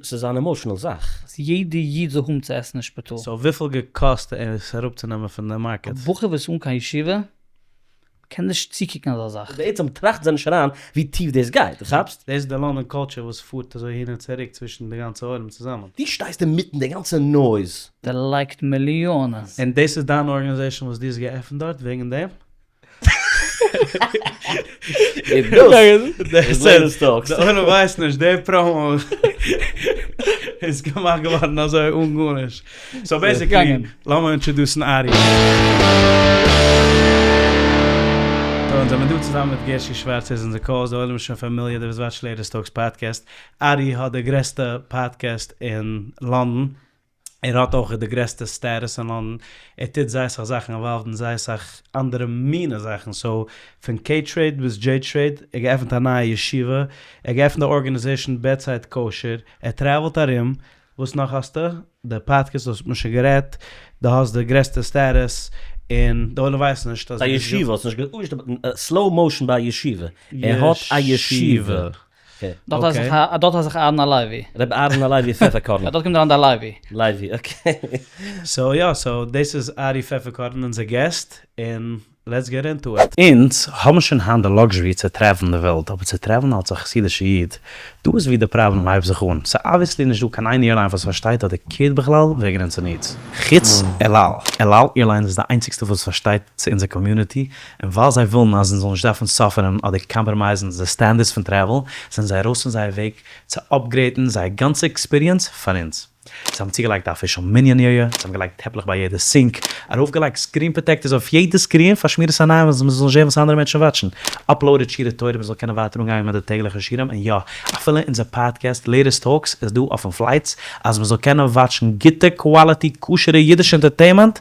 ס'איז אן emotional זאך. אז יעדע איד זאל האבן צו עסן אין שפיטאל. So וויפיל געקאסט עס אראפצונעמען פון די market? א בחור וואס איז אן קיין ישיבה קען נישט צוקוקן אזא זאך. בעצם טראכט זיי נישט אריין ווי טיף דאס גייט, דו כאפסט? דאס איז די לאנדאן culture וואס פארט אזוי הין און צוריק צווישן די גאנצע עולם צוזאמען. דו שטייסט אינמיטן די גאנצע noise. דערלייגט מיליאנען. און דאס איז דיין organization וואס דו האסט געעפנט דארט וועגן דעם? דאס די עולם ווייסט נישט, די promo איז געמאכט געווארן אזוי אן גארנישט. So basically, לאמיר introduce ן ארי. So אונז זעמיר דא צוזאמען מיט גערשי שווארץ, ער איז אונזער co-host, די עולם איז שוין familiar, דער וואס watch ט Latest Talks podcast. ארי האט די גרעסטע פאדקעסט אין לאנדאן. ער האט אויך די גרעסטע status אין לאנדאן, ער טוט זייער סאך זאכן involved אין זייער סאך אנדערע מינע זאכן, so פון K trade ביז J trade, ער געעפנט א נייע ישיבה, ער געעפנט א organization Bedside Kosher, ער travel ט ארום, וואס נאך האסטו? די פאדקעסט וואס מ'האט שוין גערעדט, דו האסט די גרעסטע status, און די עולם ווייסט נישט אז א ישיבה, האסט נישט געזאגט, slow motion ביי א ישיבה, ער האט א ישיבה. דארט הייסט זיך אהרן הלוי. רבי אהרן הלוי פעפערקארן. דארט קומט אריין די הלוי. לוי, okay. So יא, so דאס איז ארי פעפערקארן אונזער guest, און let's get into it. אונז האבן שוין היינט די luxury צו travel ן די וועלט, אבער צו travel ן אלס א חסידישע איד, דא איז ווי די פראבלעם הייבט זיך אן. ס'איז obviously נישט דא קיין איין airline וואס פארשטייט אדער care ט בכלל וועגן אונזער needs. חוץ אל על. אל על Airlines איז די איינציגסטע וואס פארשטייט צו אונזער community, און ווייל זיי ווילן אז אונז זאלן נישט דארפן suffer ן אדער compromise ן די standards פון travel, זענען זיי ארויס פון זייער וועג צו upgrade ן זייער גאנצע experience פאר אונז. זיי האבן צוגעלייגט א official מנין area, זיי האבן געלייגט טעפלעך ביי יעדע sink, ארויפגעלייגט screen protectors אויף יעדע screen פאר שמירת עיניים אז מען זאל נישט זען וואס אנדערע מענטשן watch ן, uploaded שיעורי תורה מען זאל קענען ווייטער אנגיין מיט די טעגליכע שיעורים, און יא, אפילו אונזער פאדקעסט Latest Talks איז דא אויפן flights אז מען זאל קענען watch ן גוטע quality כשר'ע אידישע entertainment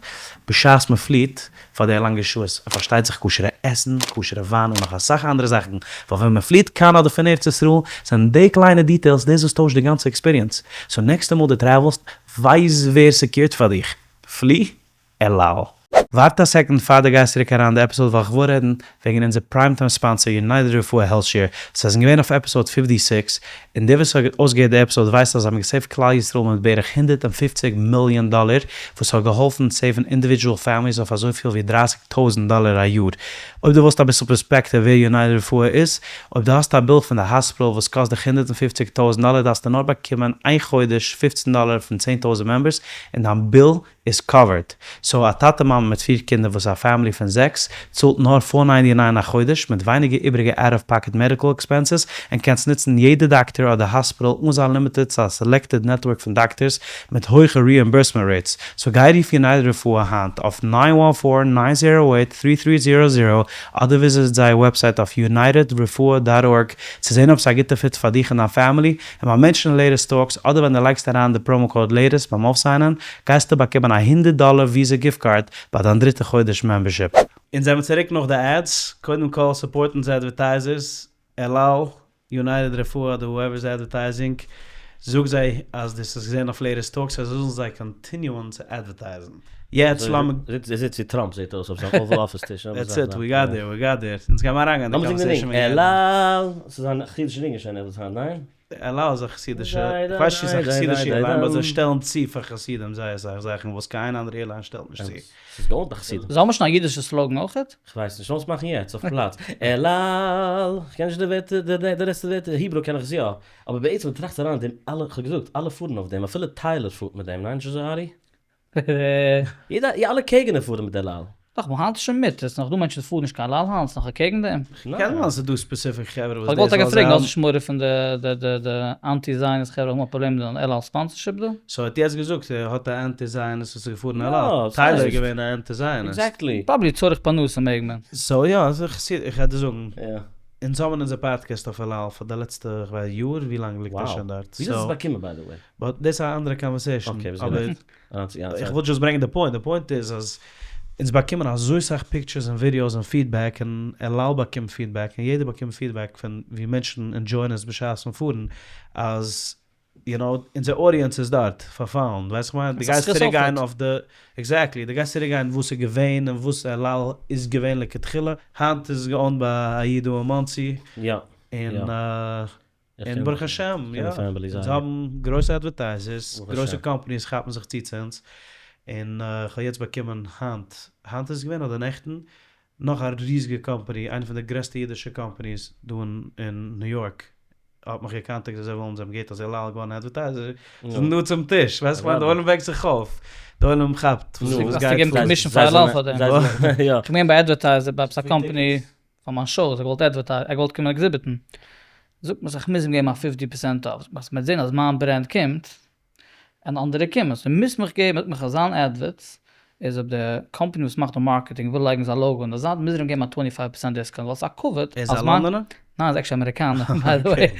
בשעת מען פליעט, פאר די לאנגע שעות, און פארשטייט זיך כשר'ע עסן, כשר'ע וויין און נאך אסאך אנדערע זאכן, ווייל ווען מען פליעט קיין אדער פון ארץ ישראל, זענען די קליינע details דאס וואס טוישט די גאנצע experience. So נעקסטע מאל דו travel סט, ווייס ווער ס' care ט פאר דיך. פלי אל על. ווארט א second פאר דו גייסט צוריק אריין די episode ווייל כ'וויל רעדן וועגן אונזער prime time sponsor United רפואה HealthShare, זיי זענען געווען אויף episode 56, און דער וואס האט אויסגעהערט די episode ווייסט אז זיי האבן גע save ט כלל ישראל מיט בערך 150 מיליאן דאלער, וואס האט געהאלפן save ן individual families אויף אזויפיל ווי 30 טויזנט דאלער א יאר. אויב דו ווילסט אביסל perspective ווער United רפואה איז, אויב דו האסט א bill פון די האספיטאל וואס קאסט דיך 150 טויזנט דאלער דארפסטו נאר באקומען איין חודש 15 דאלער פון 10,000 members און דיין bill איז covered. So א טאטע מאמע מיט פיר קינדער וואס איז א family פון זעקס, צאלט נאר four ninety nine א חודש מיט ווייניגער איבעריגע out of pocket medical expenses און קענסט נוצן יעדע דאקטער אדער האספיטאל אן זיין limited צו א selected network פון דאקטערס מיט הויכע reimbursement rates. So גיי רוף United רפואה היינט אויף 914-908-3300 אדער visit זייער website אויף unitedrefuah dot org צו זען אויב ס'איז א גוטע fit פאר דיך און דיין family און ביים mention Latest Talks אדער ווען דו לייגסט אריין די promo code latest ביים אויפסיינען גייסטו באקומען א הונדערט דאלער Visa gift card ביי דיין דריטע חודש membership. אונז זעמיר צוריק נאך די ads, קודם כל support אונז advertisers, אל על, United רפואה אדער whoever איז advertising, זאג זיי אז דאס איז געזען אויף Latest Talks אזוי זאלן זיי continue ען צו advertise ן. יעצט לאמיר. ער זיצט ווי טראמפ זעט אויס אויף זיין Oval Office טיש. That's it, we got there, we got there. אונז גיימער אריינגיין אין די conversation וועגן אל על, ס'איז א חסידישע ניגון שוין עפעס היינט, ניין? אל על איז א חסידישע, איך ווייס נישט צו ס'איז א חסידישע airline, but זיי שטעלן צו פאר חסידים זייער סאך זאכן וואס קיין אנדערע airline שטעלט נישט צו. ס'איז גאלד ביי חסידים. זיי האבן שוין א אידישע slogan אויכעט? כ'ווייס נישט, לאמיר עס מאכן יעצט אויפן פלאץ. אל על, כ'קען נישט די ווערטער, די רעסט ווערטער, Hebrew קען איך עס יא, אבער בעצם טראכט אריין דעם אלע, כ'האב געזאגט, אלע פארן אויף דעם, אפילו טיילער פארט מיט דעם, ניין נישט אזוי ארי? יעדער, אלע קעגנער פארן מיט אל על. דאך, היינט איז שוין מותר, ס'נאך דא מענטשן וואס פארן נישט קיין אל על היינט, ס'נאך אקעגן דעם. קען זיין ס'איז דא specific חברה וואס כ'וואלט דאס טאקע ווייל זיי פרעגן, האבן. האסט נישט מורא פון די די די anti Zionist חברה האבן א פראבלעם מיט דיין אל על sponsorship דא? So האט יעצט געזאגט ער האט א anti Zionist וואס איז געפארן אל על, טיילער איז געווען א anti Zionist. Exactly. Probably צורך פרנסה מעג מען. So יא, איך גיי דיר זאגן, אונז האבן אונזער פאדקעסט אויף אל על פאר די לעצטע כ'ווייס יאר, ווי לאנג ליגט עס שוין דארט? ווי האסטו עס באקומען by the way? But דאס איז א אנדערע conversation, אבער איך וויל just ברענגען די point, די point איז אז אונז באקומען אזוי סאך pictures און videos און feedback, און אל על באקומט feedback, און יעדער באקומט feedback פון ווי מענטשן enjoy ען עס בשעת'ן פארן, אז you know, אונזער audience איז דארט, פארפאלן, ווייסט איך מיין? דו גייסט צוריק גיין אויף די, exactly, דו גייסט צוריק גיין וואס איז געווען און וואס אל על איז געווען לכתחילה, היינט איז עס גע owned ביי א איד דא אין מאנסי, און. און ברוך השם, יא, אונז האבן גרויסע advertisers, גרויסע companies כאפן זיך צו צו אונז, און כ'האב יעצט באקומען היינט, היינט איז עס געווען אדער נעכטן, נאך א ריזיגע קאמפאני, איינע פון די גרעסטע אידישע companies דא אין ניו יארק, האט מיך געקאנטעקט אז זיי ווילן, זיי האבן געהערט אז אל על איז געווארן advertiser, זיי זענען דא צום טיש, ווייסט איך מיין, די עולם וועקט זיך אויף, די עולם כאפט וואס גייט פאר. האסטו געגעבן commission פאר אל על פאר דעם? איך בין געווען ביי advertiser ביי עפעס א קאמפאני פאר מיין show, זיי געוואלט advertise, ער געוואלט קומען exhibit ן, זאגט מען איך מוז אים געבן א fifty percent off, זאגט מען אז מ'וועט זען אז מיין brand קומט, און אנדערע קומען, so מוזט מיך געבן, זאגט מיך אז זיין adverts איז אויב די קאמפאני וואס מאכט די marketing וויל לייגן זיין logo אין די זייט מוז ער אים געבן א twenty five percent discount ווייל ס'איז א כבוד ער איז א לאנדאנער? ניין ער איז actually אמעריקאנער by the way.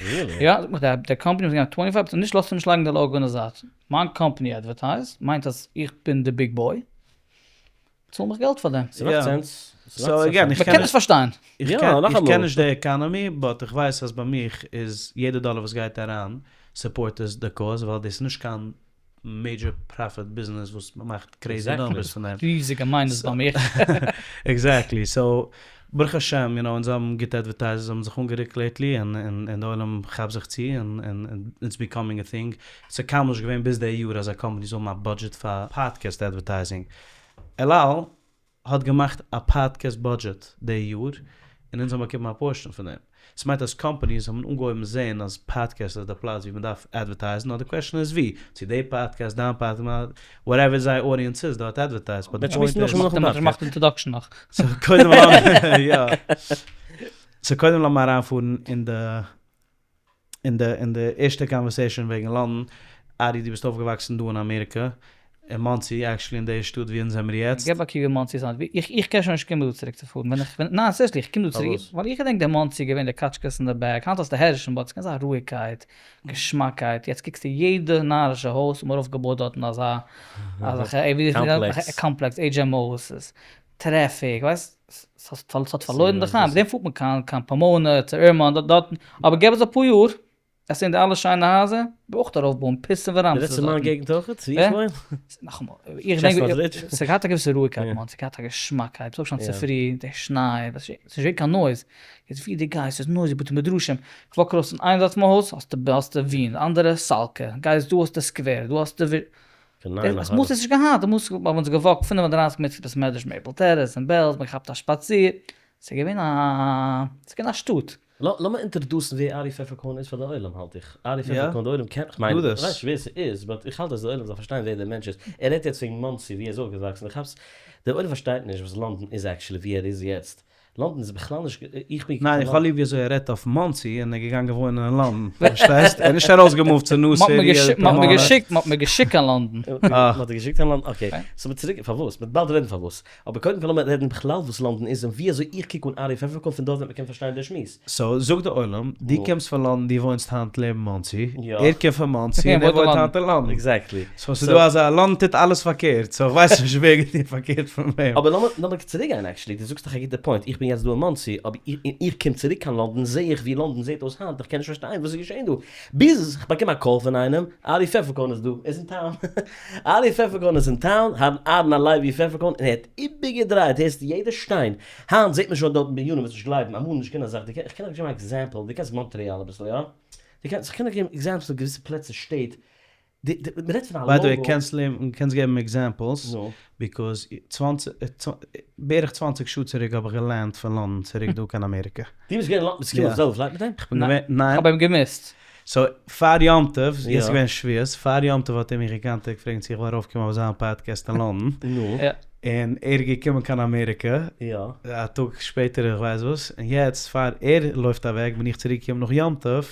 יא זאגט מיך די קאמפאני מוז געבן א twenty five percent נישט לאזט אים נישט לייגן די logo אין די זייט, מיין קאמפאני advertise מיינט אז איך בין די big boy. צאל מיך געלט פאר דעם. ס'מאכט sense. so again, איך קען נישט פארשטיין. איך קען נישט די economy, but איך ווייס אז ביי מיך איז יעדע דאלער וואס גייט אריין support עס די cause, ווייל דאס איז נישט קיין major profit business וואס מ'מאכט crazy numbers פון דעם. ריזיגע minus ביי מיר. exactly, so ברוך השם יו נאו אונז האבן גוטע advertisers האבן זיך אנגערוקט lately און די עולם כאפט זיך צו און it's becoming a thing, ס'איז קיינמאל נישט געווען ביז די יאר אז א קאמפאני זאל האבן א budget פאר podcast advertising. אל על האט געמאכט א podcast budget די יאר און אונז האבן באקומען א portion פון דעם. ס'מיינט אז companies האבן אנגעהויבן זעהן אז פאדקעסט איז די פלאץ ווי מ'דארף אדווערטייזן, נאר די question איז ווי, צו די פאדקעסט, דיין פאדקעסט, whatever זייער audience איז דארט advertise, but די point איז. מ'מאכט introduction נאך. so קודם לאמיר יא. so קודם לאמיר אריינפארן אין די אין די אין די ערשטע conversation וועגן לאנדן, ארי דו ביסט אויפגעוואקסן דא אין אמעריקע, אין מאנסי, actually אין די שטאט ווי אונז זעמיר יעצט. געב א קוק ווי מאנסי איז היינט, איך איך קען שוין נישט קומען דא צוריק צו פארן, ווען איך ניין seriously איך קום דא צוריק, ווייל איך געדענק די מאנסי איז געווען די קאטשקעס אין די בעק, היינט האסטו הערשן but ס'קען זיין רואיגקייט, געשמאקייט, יעצט קוקסטו יעדע נארישע הויז האט מען ארויפגעבויט דארטן אזא אזעלכע complex HMOs, ס'איז traffic, ווייסט, ס'האט פארלוירן די חן, מיט דעם פארט מען קיין קיין פאמאנע, צו עירמאנט, דארט דארטן, אבער געב עס אפאר יאר, עס זענען די אלע שיינע הייזער, וועל אויך ארויפבויען פיסן וראמפס רעדסט פון מיין געגנט אויך? ווי איך וואוין? נאכאמאל, איך דענק, ס'האט געהאט א געוויסע רואיגקייט מאן, ס'האט געהאט א געשמאקייט, ביסט אויפגעשטאנען צופרי, די שניי, ס'איז נישט געווען קיין noise, יעצט ווי דו גייסט ס'איז noisy בתי מדרשים, כ'וואק ארויס פון איין זייט פון מיין הויז האסטו האסטו וויען, די אנדערע סאלקע, גייסט דא האסטו סקווער, דא האסטו. דאס מאס איז נישט געהאט, די מאס האבן אונז געוואקט 35 מינוט צו בית מדרש מעיפל טערעס און בעלז, מען געכאפט א שפאציר, ס'איז געווען א, ס'איז געווען א שטאט. לאמיר introduce ן ווער ארי פעפערקארן איז פאר די עולם האלט איך, ארי פעפערקארן די עולם קען, כ'מיין כ'ווייס נישט ווער ס'איז but איך האלט אז די עולם זאל פארשטיין ווער דער מענטש איז, ער רעדט יעצט וועגן מאנסי ווי ער איז אויפגעוואקסן, דו כאפסט? דער עולם פארשטייט נישט וואס לאנדאן איז actually ווי ער איז יעצט, לאנדאן איז בכלל נישט, איך בין ניין איך האב ליב ווי אזוי ער רעדט אויף מאנסי און ער איז געגאנגען וואוינען אין לאנדאן, פארשטייסט? ער איז נישט ארויסגעמופט צו ניו סיטי אדער פאמאנע. מ'האט מיר געשיקט קיין לאנדאן. מ'האט דיר געשיקט קיין לאנדאן, okay. so מיר צוריק, פארוואס? מ'וועט באלד רעדן פארוואס. אבער קודם כל לאמיר רעדן בכלל וואס לאנדאן איז און ווי אזוי איך קוק אן ארי פעפערקארן פון דארט וועט מען קענען פארשטיין די שמועס. so זאג די עולם, דו קומסט פון לאנדאן דו וואוינסט היינט לעבן מאנסי, ער קומט פון מאנסי און ער וואוינט היינט אין לאנדאן. exactly. so ס'איז דא אזא, לאנדאן טוט אלעס פארקערט, so כ'ווייס נישט ווער געטון פארקערט פון וועם. אבער לאמיר לאמיר צוריק גיין actually, דו זאגסט דאך א גוטע point, איך בין יעצט דא אין מאנסי, אבער איך קום צוריק קיין לאנדאן זעה איך ווי לאנדאן זעט אויס היינט, איך קען נישט פארשטיין וואס איז געשען דא, ביז כ'באקום א call פון איינעם, ארי פעפערקארן איז דא, ער איז אין town, ארי פעפערקארן איז אין town, אהרן הלוי פעפערקארן, און ער האט איבערגעדרייט, הערסט יעדע שטיין, היינט זעט מען שוין דארטן בנינים, וועסט נישט גלייבן, אמאל נישט געווען אזאך, איך קען דיך געבן א example, דו קענסט מאנטריאל אביסל, יא? דו קענסט, איך קען דיך געבן examples פון געוויסע פלעצער, שטעט, מ'רעדט פון א by the way, קענסט קענסט געבן examples, because צוואנציג, בערך צוואנציג שעה צוריק האב איך געלענדט פון לאנדאן צוריק דא קיין אמעריקע. דו ביסט געווען אין לאנדאן? ביסט געקומען אויף די זעלבע flight מיט אים? כ'בין געווען, ניין. כ'האב אים געמיסט. so פאר יום טוב, יעצט איז געווען שבועות, פאר יום טוב האט ער מיך געקאנטעקט פרעגן צו איך וויל ארויפקומען אויף זיין פאדקעסט אין לאנדאן. נו. און ער איז געקומען קיין אמעריקע, א טאג שפעטער איך ווייס וואס, און יעצט פאר ער לויפט אוועק בין איך צוריק געקומען נאך יום טוב,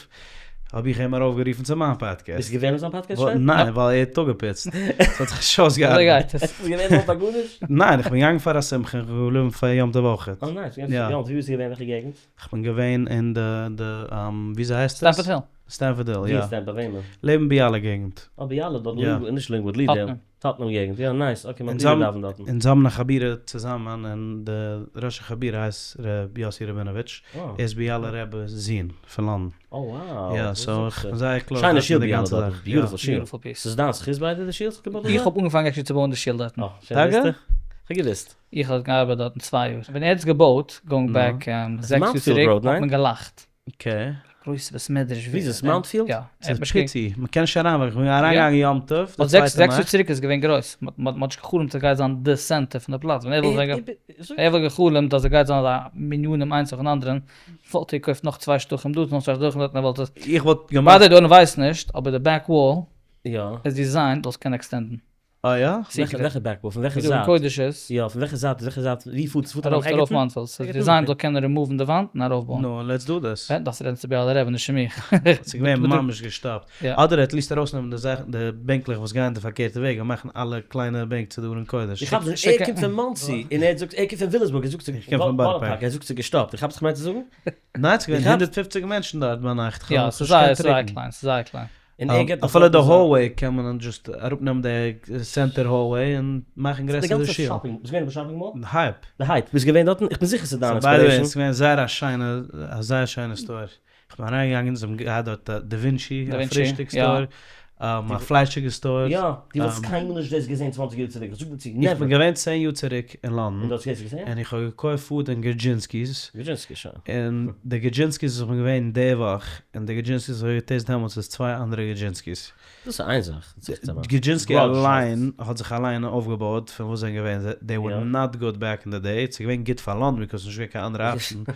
האב איך אים ארויף גערופן צו מיין פאדקעסט. ביסט געווען אויף זיין פאדקעסט שוין? ניין, ווייל ער האט אפגעפוצט. ס'האט זיך נישט אויסגעארבעט. אזוי גייט עס. ביסט געווען דארט פאר גארנישט? ניין, איך בין געגאנגען פאר א שמחה, איך בין געבליבן פאר יום טוב אויכעט. אה nice, יום טוב, ווי ביסטו געווען, וועלכע געגנט? איך בין געווען אין די, די, וויאזוי הייסט עס? סטעמפארד היל. סטעמפארד היל, יא. ווי אין סטעמפארד, ביי וועמען? לעבן ביאלא געגנט. אה ביאלא, דארט לינקוואוד, נישט לינקוואוד, לידעל. טאטנהאם געגנט, יא nice, okay מיין ברודער דאווענט דארטן. אונז האבן א חבורה צוזאמען און די ראש החבורה הייסט ר' יוסי ראבינאוויטש, ער איז ביאלא רבי'ס זון פון לאנדאן. אה wow. יא so איך בין זייער close שיינע שול ביאלא דארטן, beautiful שול. ס'איז דיין זכות ביידע די שול? איך האב אנגעפאנגען actually צו בויען די שול דארטן. אה, שוין וויסטע? כ'האב געוויסט. איך האב געארבעט דארטן צוויי יאר. ווען ער האט עס געבויט, going back זעקס יאר צוריק, האט מען געלאכט. okay. גרויסע בית מדרש. ווי איז עס? מאונטפיעלד? יא. ס'איז פיצי, מ'קען נישט אריין ווייל איך בין אריינגעגאנגען יום טוב די צווייטע זעקס יאר נאכט. צוריק איז עס געווען גרויס, מ'האט נישט גע'חלומ'ט אז ס'גייט זיין די center פון די פלאץ, ווען ער וואלט גע'חלומ'ט אז ס'גייט זיין אזא מנינים איינס נאכן אנדערען, וואלט ער געקויפט נאך צוויי שטחים דא, נאך צוויי שטחים דארט און ער וואלט עס. איך וואלט געמאכט. by the way די עולם ווייסט נישט, אבער די back wall איז designed זאלסט קענען extend ן. אה יא? וועלכע back wall? פון וועלכע זייט? ווי די ארון קודש איז. יא, פון וועלכע זייט? וועלכע זייט? ווי פארט עס? פארט ארויף ארויף מאנטפעלד. ס'איז designed זאל קענען רימאוון די וואנט און ארויפבויען. נו, let's do this. דארפסט רעדן צו ביאלער רבי נישט צו מיך. ס'איז געווען ממש געשטאפט. אדער at least ארויסנעמען די זאכן, די בענקלעך וואס גייען די פארקערטע וועג און מאכן אלע קליינע בענק צו די ארון קודש. איך כאפ נישט, ער קומט פון מאנסי און ער זאגט, ער קומט פון וויליאמסבורג, ער זאגט ס'איז איך קום פון בארא פארק. ער זאגט ס'איז געשטאפט. דו כאפסט וואס איך מיין צו זאגן? ניין, ס'איז געווען 150 מענטשן דארט ביינאכט. יא, ס'איז זייער זייער קליין, ס'איז זייער קליין. און ער געבט אפילו די hallway קען מען just אראפנעמען די center hallway און מאכן גרעסער די שול. די גאנצע shopping, ביסט געווען אין די shopping mall? די Hype. די Hype, ביסט געווען דארטן? איך בין זיכער ס'איז דיין inspiration. by the way, ס'איז געווען זייער א שיינע, א זייער שיינע store. איך בין אריינגעגאנגען, זיי האבן געהאט דארט א Da Vinci, א פרישטאג store, א פליישיגע store. יא, דו וואלסט קיינמאל נישט דאס געזען צוואנציג יאר צוריק, איך זאג דיר צו, never. איך בין געווען צען יאר צוריק אין לאנדאן, און דו האסט דאס געזען? און איך האב געקויפט food אין גערדזשינסקי'ס. גערדזשינסקי'ס, שוין. און די גערדזשינסקי'ס וואס איך בין געווען די וואך, און די גערדזשינסקי'ס וואס איך האב גע taste ט דעמאלטס איז צוויי אנדערע גערדזשינסקי'ס. דאס איז איין זאך. גערדזשינסקי אליין האט זיך אליין אויפגעבויט פון וואס זיי זענען געווען, they were not good back in the day, ס'איז געווען גוט פאר לאנדאן because ס'איז נישט געווען קיין אנדערע option,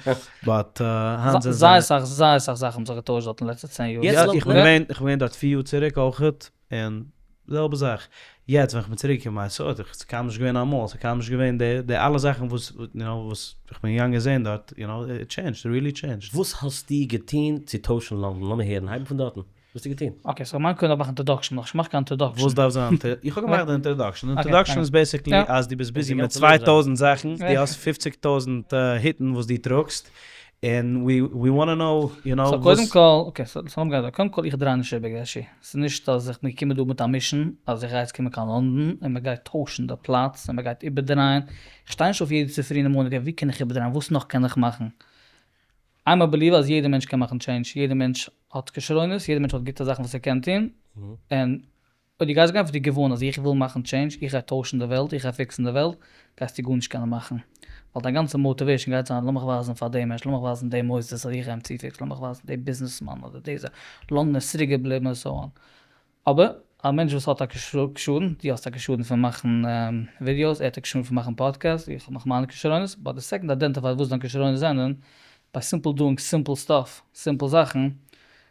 but היינט זענען זיי. זייער סאך זייער סאך זאכן האבן זיך געטוישט דארט אין לעצטע צען יאר. יא, איך בין געווען איך בין געווען דארט פיר יאר צוריק אויכעט, און די זעלבע זאך. יעצט ווען איך בין צוריק געקומען I saw it, ס'איז קיינמאל נישט געווען אמאל, ס'איז קיינמאל נישט געווען די די אלע זאכן וואס יו נאו וואס איך בין געגאנגען זען דארט, יו נאו, איט טשעינדזשד, איט really changed. וואס האסטו געטון צו טוישן לאנדאן? לאמיר הערן, הייב אן פון דארטן. וואס האסטו געטון? okay, so מיין קודם דארף מאכן introduction, נאך כ'מאך קיין introduction. וואס דארף זיין? איך האב געמאכט די introduction, די introduction איז basically אז דו ביסט busy מיט 2000 זאכן, דו האסט 50 טויזנט היטן וואס דו טראגסט, און we wanna know, יו נאו, so קודם כל, okay, so לאמיר גיין אזוי, קודם כל איך דריי נישט איבער געשי, ס'איז נישט אז איך בין געקומען דא מיט א mission אז איך גיי יעצט קומען קיין לאנדאן און מ'גייט טוישן די פלאץ און מ'גייט איבערדרייען, איך שטיי נישט אויף יעדע צופרי אין די morning ווי קען איך איבערדרייען, וואס נאך קען איך מאכן, I'm a believer אז יעדע מענטש קען מאכן change, יעדע מענטש האט כשרונות, יעדע מענטש האט גוטע זאכן וואס ער קען טון, און אויב דו גייסט גיין פון די געוואון אז איך וויל מאכן change, איך גיי טוישן די וועלט, איך גיי fix ן די וועלט, גייסטו גארנישט קענען מאכן. ווייל דיין גאנצע motivation גייט זיין לאמיך ווייזן פאר דעם מענטש, לאמיך ווייזן די מוסדות אז איך גיי אים צו fix ן, לאמיך ווייזן די ביזנעסמאן אדער די זאך, לאנדאן איז צוריק געבליבן און so on. אבער א מענטש וואס האט א כשרון, דו האסט א כשרון פון מאכן ווידיאוס, ער האט א כשרון פון מאכן פאדקעסט, איך האב נאך מיינע כשרונות, but the second identify וואס דיין כשרונות זענען, by simple doing simple stuff, simple זאכן,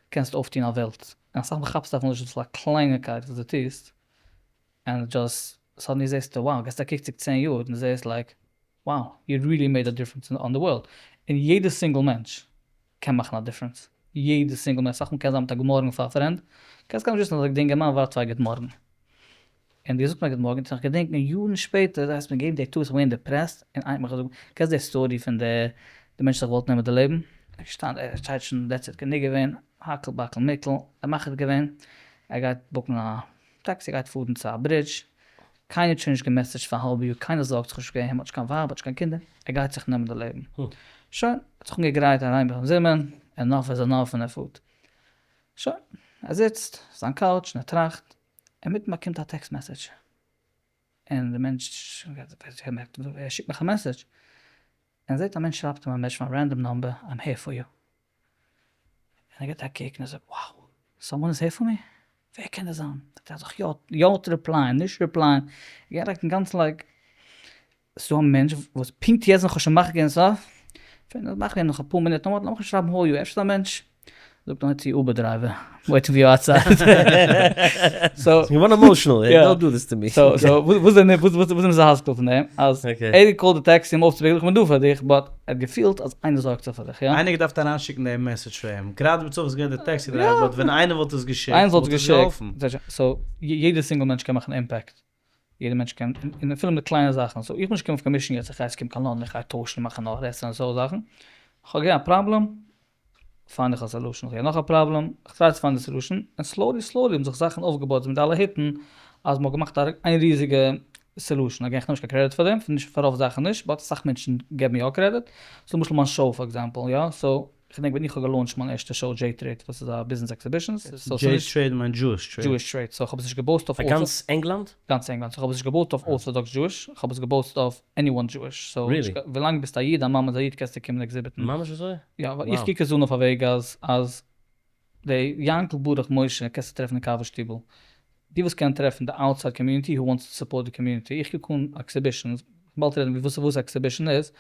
קענסטו אויפטון א וועלט. און אסאך מאל כאפסטו אפילו נישט וואס פאר א קלייניקייט וואס דו טוסט, and just suddenly זעסטו wow, געסט א קוק צוריק צען יאר און זעסט like wow, you really made a difference on the world. און יעדע single מענטש קען מאכן א difference. יעדע single מענטש, אסאך מאל קען זיין מיט א גוט מארגן פאר א friend, קענסט קיינמאל נישט וויסן אז די אינגערמאן ווארט פאר א גוט מארגן. און דו זאגסט מיר א גוט מארגן, איך געדענק מיר יארן שפעטער, דו האסט מיר געגעבן די טעות, איך בין געווען depressed, און איינער האט מיך געזאגט, קענסט די story פון די די מענטש וואס האט געוואלט נעמען די לעבן? ער איז געשטאנען, ער שטייט שוין that's it גענוג געווען, האקל באקל מיקל, ער מחליט געווען, ער גייט book ן א טעקסי, ער גייט פארן צו א bridge, קיינער האט שוין נישט גע message ט פאר א האלבע יאר, קיינער זארגט זיך נישט פאר אים, האט נישט קיין ווייב, האט נישט קיין קינדער, ער גייט זיך נעמען די לעבן. שוין, ער האט זיך אנגעגרייט אריין ביים זומען, enough is enough און ער פארט. שוין, ער זיצט אויף זיין couch און ער טראכט, אינמיטן באקומט א text message, און די מענטש ער שיקט מיך א message, און ער זעט א מענטש שרייבט אים א message פון א random number, I'm here for you. און ער געבט א קוק און ער זאגט wow, someone is here for me? ווער קען דאס זיין? זאגט ער זיך יא, יא reply ען, נישט reply ען, ער גייט אינגאנצן like, ס'איז דא א מענטש וואס פונקט יעצט ווען כ'האב שוין מחליט געווען סוף, מאך מיר נאך אפאר מינוט, לאמיך נישט שרייבן how are you, אפשר איז א מענטש, זאגט נאר צו Uber driver, waiting for you outside. סאו. ס'איז געווארן emotional, don't do this to me. so so וואס איז די מוסר השכל פון דעם? אז ער האט גע call ט די טעקסי אים אויפצו pick ן, איך בין דא פאר דיך, but ער האט געפילט אז איינער זארגט זיך פאר דיך, יא? איינער האט געדארפט אריינשיקן דעם message פאר אים, גראדע בצוך איז געווען די taxi driver, but ווען איינער וואלט עס געשיקט וואלט עס געהאלפן. so יעדע single מענטש קען מאכן impact, יעדע מענטש קען, און אפילו מיט קליינע זאכן, so איך בין נישט געקומען אויף קיין mission יעצט איך גיי יעצט קומען קיין לאנדאן איך גיי טוישן מאכן נאך רעסטוראנטס אזוי זאכן, כ'האב געהאט א פראבלעם, find איך א solution, איך האב נאך א פראבלעם, איך try צו find ן די solution, און slowly slowly האבן זיך זאכן אויפגעבויט מיט אלע היטן, אז מ'האט געמאכט איין ריזיגע solution, again כ'נעם נישט קיין קרעדיט פאר דעם, נישט פאר רוב זאכן נישט, but אסאך מענטשן געבן יא קרעדיט, so למשל מיין show for example, יא, so כ'געדענק ווען איך האב גע launch ט מיין ערשטע show J-Trade וואס איז א ביזנעס exhibitions, J-Trade מיינט Jewish Trade? Jewish Trade, so כ'האב עס נישט גע post ט אויף גאנץ ענגלאנד? גאנץ ענגלאנד, so כ'האב עס נישט גע post ט אויף Orthodox Jewish, כ'האב עס גע post ט אויף anyone Jewish, so ווילאנג ביסט א איד, א מאמע איז א איד קענסטו קומען exhibit ן. ממש אזוי? יא, ווייל איך קוק עס אן אויף א וועג אז אז. די יענקל ברוך משה קענסטו טרעפן אין קאווע שטיבל. די וואס קענען טרעפן די outside community who wants to support די community. איך קוק אן exhibitions, באלד רעדן וואס וואס exhibition איז,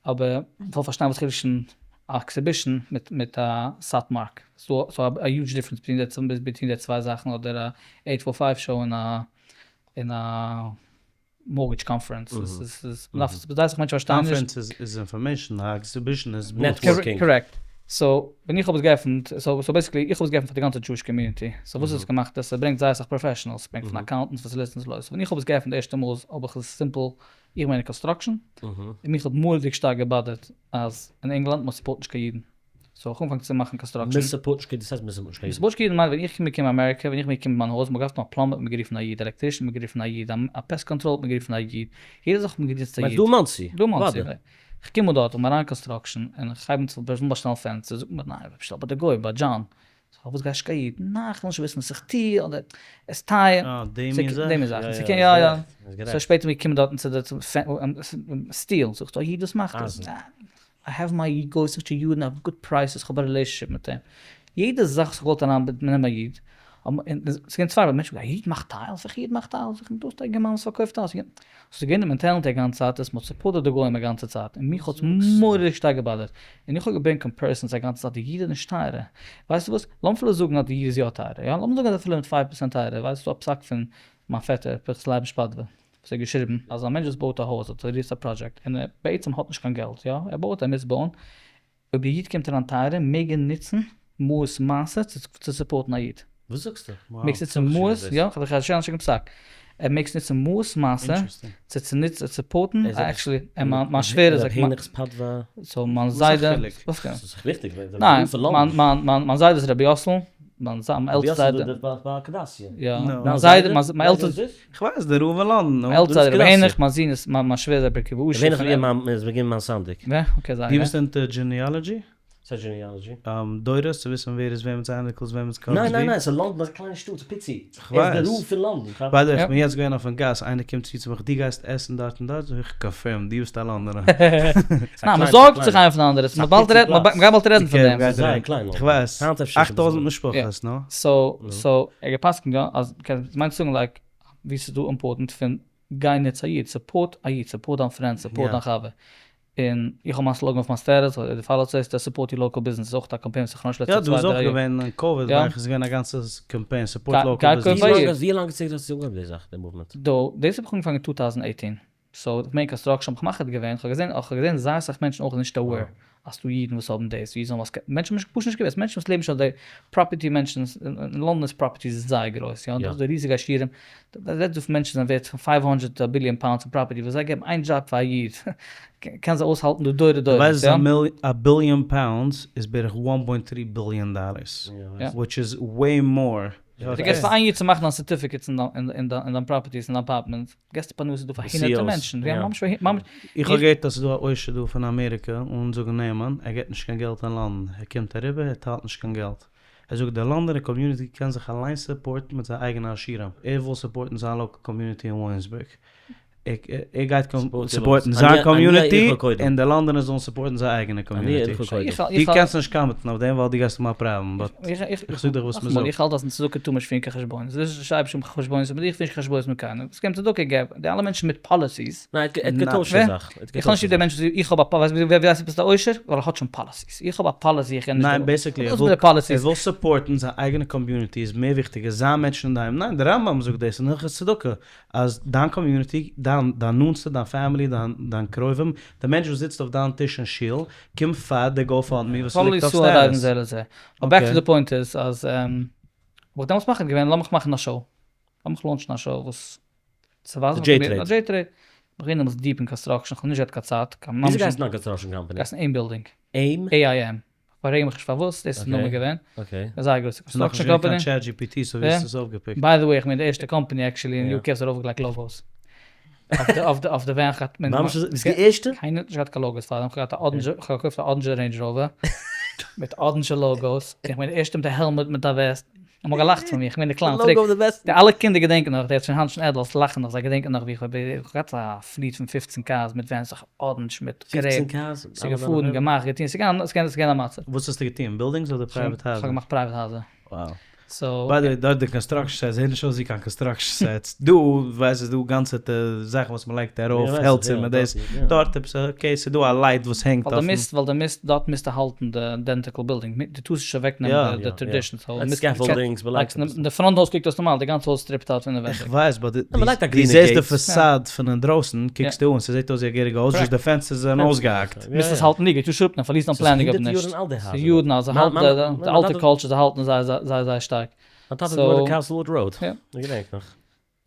אבער מ'זאל פארשטיין וואס חילוק צווישן א exhibition מיט מיט א סאטמארק. ס'דא א huge difference between די צוויי זאכן אדער א eight four five show און א און א mortgage conference. ס'איז מ'דארף ס'דארף זיך מענטשן פארשטיין נישט. conference איז information, א exhibition איז networking. Correct. So ווען איך האב עס געעפנט, so so basically איך האב עס געעפנט פאר די גאנצע Jewish community. So וואס האט עס געמאכט אז ס'ברענגט זייער אסאך professionals, ס'ברענגט פון accountants פון solicitors lawyers. ווען איך האב עס געעפנט די ערשטע מאל האב איך עס simple, איך בין אין construction, און מיך האט מורא'דיג שטארק געבאדערט אז אין ענגלאנד מען support נישט קיין אידן. So איך האב אנגעפאנגען צו מאכן construction. מען support נישט קיין, דאס הייסט מען support נישט קיין אידן? מען support נישט קיין אידן מיינט ווען איך בין געקומען אמעריקע, ווען איך בין געקומען אין מיין הויז, מען האט געדארפט האבן א plumber האט מען גערופן א איד, electrician האט מען גערופן א איד, א pest control האט מען גערופן א איד, יעדע זאך האט מען גענוצט א איד. מיינסט דא אין מאנסי? דא אין מאנסי. איך קום אן דארט, איך בין אריין construction, און איך הייב אן צו באשטעלן פענסטער, זאגט מען מיר ניין, באשטעל ביי די גוי, ביי דזשאן. זאג איך פארוואס גייסט נישט קיין איד? ניין איך וויל נישט וויסן וואס איך טוה, אדער עס איז טייער. אה, די מין זאך? די מין זאך. יא יא. So שפעטער מיר קומען דארטן צו די steel, זאגט א איד וואס מאכט עס? איי have my גוי'אישע יודן אויף good prices, איך האב א relationship מיט אים. יעדע זאך וואס איך וואלט אריין נעמען א איד, ס'איז געווען צוויי מענטשן, א איד מאכט tiles? וועלכע איד מאכט tiles? זאג איך, דא איז א אינגערמאן וואס פארקויפט tiles. ס'איז געווען די mentality א גאנצע צייט אז מ'האט supported די גוים א גאנצע צייט, און מיך האט עס מורא'דיג שטארק געבאדערט, און איך האב געברענגט comparisons א גאנצע צייט, די איד איז נישט טייערער, ווייסטו וואס, לאמיר אפילו זאגן אז די איד איז יא טייערער, יא, לאמיר זאגן אז אפילו מיט five percent טייערער, ווייסטו ס'דא א פסק פון מיין פעטער פנחס לייב שפאדווע וואס האט געשריבן אז א מענטש וואס בויט א הויז אדער ריעל estate project און ער בעצם האט נישט קיין געלט, יא, ער בויט ער מוז בויען, אויב די איד קומט אריין טייערער מעג ער נוצן מעות מעשר צו support ן א איד. וואס זאגסטו? מעגסט נוצן מעות, יא, כ'האב דיך שוין געשיקט פסק. ער מעגסט נוצן מעות מעשר צו צו support ן, actually, מיין שווער איז א. ר' העניך'ס פאדווא. So מיין זיידע. וואס איז וויכטיג? ניין, מיין זיידע איז רבי יאסל, מיין עלטסטע זיידע. יא. מיין זיידע, מיין עלטסטע. כ'ווייס, דער רב אין לאנדאן, נו. מיין עלטסטע זיידע רבי העניך, מיין זון איז, מיין שווער איז רבי עקיבא אשר. רבי העניך איז געווען מיין סנדק. ווער? Okay זייער. דו ביסט into genealogy? וואס הייסט genealogy? דורות, צו וויסן ווער איז וועמענס אייניקל איז וועמענס cousin ניין ניין ניין, ס'איז לאנדאן, א קליינע שטאט, ס'איז פיצי. ער איז דער רב פון לאנדאן. By the way, כ'בין יעצט געווען אויפן גאס, איינער קומט צו צו מיך, דו גייסט עסן דארט און דארט? זאג איך, confirm, דו ביסט א לאנדאנער. ניין, מ'זארגט זיך איינער פון די אנדערע, מ'באלד רעדט, מ'גייט באלד רעדן פון דעם. ס'איז זייער קליין לאנדאן. כ'ווייס, 8000 משפחות, נו. So, so, ער געפסקנט יא, אז, מיינסט צו זאגן like, ווי ס'איז דא important פון גיי נוץ א איד, support א איד, support דיין friend, support דיין חבר. און איך האב מיין slogan אויף מיין status, אויב דו follow סט עס, support your local business איז אויך א קאמפיין וואס איך run שוין לעצטע צוויי דריי יאר. יא, דא איז אויך געווען אין קאוויד ווייל איך איז געווען א גאנצע קאמפיין support local business. ווי לאנג צוריק האסטו אנגעהויבן די זאך, די movement? דא, דאס האב איך אנגעפאנגען אין 2018, so איך מיין construction האב איך מחליט געווען, איך האב געזען, איך האב געזען זייער אסאך מענטשן אויך נישט aware אז ס'דא אידן וואס האבן דאס, אידן וואס מענטשן האבן פשוט נישט געוואוסט, מענטשן וואס לעבן שוין די property מענטשן, אין לאנדאן איז property זייער גרויס, יא, דא איז דא ריזיגע עשירים, רעדט דא פון מענטשן זענען ווערט פון 500 ביליאן pounds אין property, וואס זיי געבן איין דזשאב פאר א איד, קען זיי אויסהאלטן דא דורי דו דורות, ווייסט יא. אז א ביליאן pounds איז בערך one point three billion dollars, which is way more. דו געבסט פאר איין איד צו מאכן דיין certificates אין דיין properties אין דיין apartment, געבסטו פרנסה דא פאר הונדערטער מענטשן, יא ממש פאר ממש. איך האב געהערט אז ס'איז דא א עושר דא פון אמעריקע, אן זאגן נעמען, ער געבט נישט קיין געלט אין לאנדאן, ער קומט אריבער ער טיילט נישט קיין געלט, ער זאגט די לאנדאנער community קען זיך אליינס support ן מיט זייער אייגענע עשירים, ער וויל support ן זיין local community אין וויליאמסבורג, ער גייט support ן זיין community און די לאנדאנער זאלן support ן זייער אייגענע community. דו קענסט נישט comment ן אויף דעם ווייל דו גייסט האבן א פראבלעם, but איך זאג דיך וואס מ'זאגט. איך האלט אז אין צדקה טאר מען נישט פירן קיין חשבונות, דאס איז נישט אייביג חשבונות מיט דיר, איך פיר נישט קיין חשבונות מיט קיינעם, עס קומט צדקה געב, די אלע מענטשן מיט policies. ניין, ער האט געטוישט די זאך. איך האב נישט ליב די מענטשן וואס איך האב א policy, ווי ווייסטו ביסט א עושר? ווייל איך האט שוין policies, איך האב א policy איך גיי נישט. ניין basically ער וויל support ן זיין אייגענע community איז מער וויכטיגער זיין מענטשן אינדערהיים, ניין די רמב"ם זאגט דאס אין הלכות צדקה אז דיין community, דיין דיין נאנטסטע, דיין family, דיין דיין קרובים, די מענטש וואס זיצט אויף דיין טיש אין שול, קומט פאר די GoFundMe וואס ליגט אויף status. אבער back to the point איז אז האב איך דעמאלטס מחליט געווען לאמיך מאכן א show, לאמיך launch ן א show וואס צו ווייזן די J-Trade. א J-Trade. איך בין דעמאלטס deep אין construction, איך האב נישט געהאט קיין צייט, קיין ממש. וויאזוי גייסט נאך construction company? גייסט אין AIM building. AIM? AIM. פרעג מיך נישט פארוואס, דאס איז די נאמען געווען. Okay. א זייער גרויסע construction company. נאכנישט געווען קיין ChatGPT so ווי האסטו עס אויפגעפיקט? By the way איך בין די ערשטע company actually אין UK וואס האט ארויפגעלייגט logos. אויף די van האט מען. ממש ביסט די ערשטע? קיינער האט נישט געהאט קיין logos פאר דעם, כ'האב געהאט א אראנדזשע, כ'האב געקויפט א אראנדזשע Range Rover מיט אראנדזשע logos, איך בין די ערשטע מיט א helmet מיט א vest. און מ'האט געלאכט פון מיר, איך בין געווען די clown, פרעג, די אלע קינדער געדענקען נאך, די יעצט שוין היינט שוין adults לאכן נאך, זיי געדענקען נאך ווי איך האב געהאט א fleet פון 15 cars מיט vans, איך ארענדזש מיט gray, ס'איז געפארן, געמאכט, געטון, ס'איז געווען א מצב. וואס האסטו געטון, buildings אדער private הייזער? כ'האב געמאכט private הייזער. Wow. By the way, דארט די construction sites זעהן נישט אויס ווי קיין construction sites. דא ווייסט איז דא גאנצעטע זאכן וואס מ'לייגט ארויף, העלצער מיט דאס. דארט עפעס okay ס'איז דא א light וואס הענגט אויפן. ווייל די מוזט, דארט מוזטו האלטן די identical building. דו טארסט נישט אוועקנעמען די tradition. די front הויז קוקט אויס נארמאל, די גאנצע הויז stripped out פון אינעווענדיג. איך ווייס but דו זעסט די facade פון אינדרויסן קוקסטו אן ס'זעט אויס ווי א געהעריגע הויז just די פענסטערס זענען אויסגעהאקט. מוזט עס האלטן ליגעל, טארסט אראפנעמען, פארלירסט דיין planning אויב נישט. ס'איז יארן אלט, זיי האלטן די אלטע culture, זיי האלטן זייער זייער זייער שטארק. מיין טאטע האט געוואוינט אין Castlewood Road, איך געדענק נאך.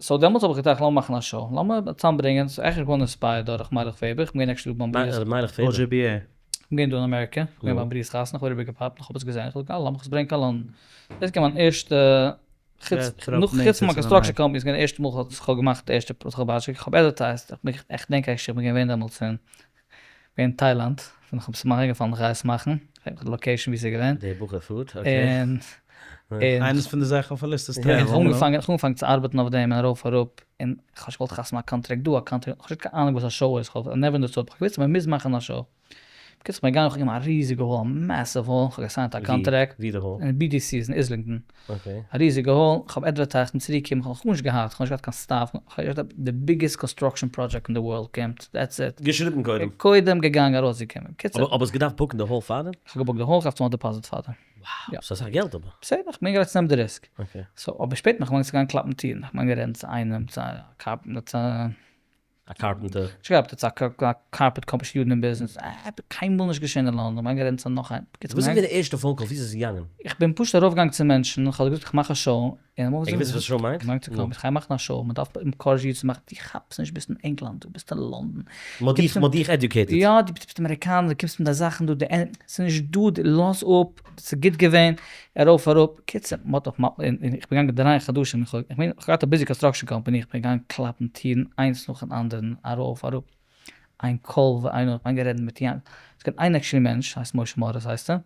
So דעמאלטס האב איך געטראכט לאמיר מאכן א show, לאמיר צוזאמברענגען, ס'איז עכט געווארן inspired דורך מיילעך וועבער, איך בין געווען actually דא ביים ברית. מיילעך וועבער. OJBA. איך בין געווען דא אין אמעריקע, איך בין געווען ביים ברית חתונה, איך האב אריבער געפאפט, איך האב עס געזען, איך האב געזאגט אה לאמיך עס ברענגען קיין לאנדאן. דאס איז געווען מיין ערשטע, חוץ נאך חוץ פון מיין construction company איז געווען די ערשטע מאל וואס איך האב געמאכט די ערשטע פראדזשעקט, איך האב advertised, איך דענק actually איך בין געווען דעמאלטס אין געווען אין טיילאנד, ווען איך האב ס'איז מיר איינגעפאלן איך גיי עס מאכן, כ'געדענק די location ווי ס'איז געווען. די בחור פארט, okay. און איינס פון די זאכן אויפן ליסט איז travel. איך האב אנגעפאנגען, איך האב אנגעפאנגען צו ארבעטן אויף דעם און ארויף אראפ, און איך האב נישט געוואלט חתמ'ן א contract דא א contract, איך האב נישט געהאט קיין אהנונג וואס א show איז, כ'האב never understood, כ'האב געוואוסט אז מ'מוז מאכן א show. בקיצור כ'בין געגאנגען, כ'האב גענומען א ריזיגע hall, א massive hall, כ'האב גע sign ט א contract. ווי די hall? אין BDC, אין איזלינגטאן. א ריזיגע hall, כ'האב advertised, כ'בין צוריק געקומען, כ'האב נאך גארנישט געהאט, כ'האב נישט געהאט קיין staff, כ'האב געהאט די biggest construction project אין די world קומט, that's it. געשריבן קודם. קודם געגאנגען ארויסגעקומען. בקיצור. אבער האסט געדארפט book ן די hall פארדעם? כ'האב גע book ט די hall, כ'דארף צאלן א deposit פארדעם. Wow, ס'איז אסאך געלט אבער. בסדר, כ'בין גרייט צו נעמען די risk. Okay. So, אבער שפעטער נאך כ'מיין צו גיין קלאפן טירן, כ'מיין גערעדט צו איינעם, צו א carpenter, צו א. א carpenter. נישט carpenter, צו א carpet company, שוין יארן אין ביזנעס, קיינמאל נישט געשען אין לאנדאן, כ'מיין גערעדט צו נאך איינעם. וואס איז געווען די ערשטע phone call? ווי איז עס געגאנגען? איך בין פשוט ארויפגעגאנגען צו מענטשן, איך האב געזאגט איך מאך א show, און אמאל געוויסט וואס show מיינט? מיינט צו קומען, איך גיי מאכן א show, מען דארף encourage אידן צו מאכן, דו כאפסט נישט, ביסט אין ענגלאנד, דו ביסט אין לאנדאן. מען האט דיך educated. יא, דו ביסט אמעריקאנער, דו קומסט מיט די זאכן דא, ס'איז נישט דא, לאז אפ, ס'איז גוט געווען, ארויף אראפ, קיצור, מען האט נאך, און איך בין געגאנגען דריי חדשים, איך האב געהאט א busy construction company, איך בין געגאנגען קלאפן טירן איינס נאכן אנדערן, ארויף אראפ, אין קול ואין עונה, איך בין גערעדט מיט יענג, ס'איז געווען איין actually מענטש, הייסט משה מארעס הייסט ער,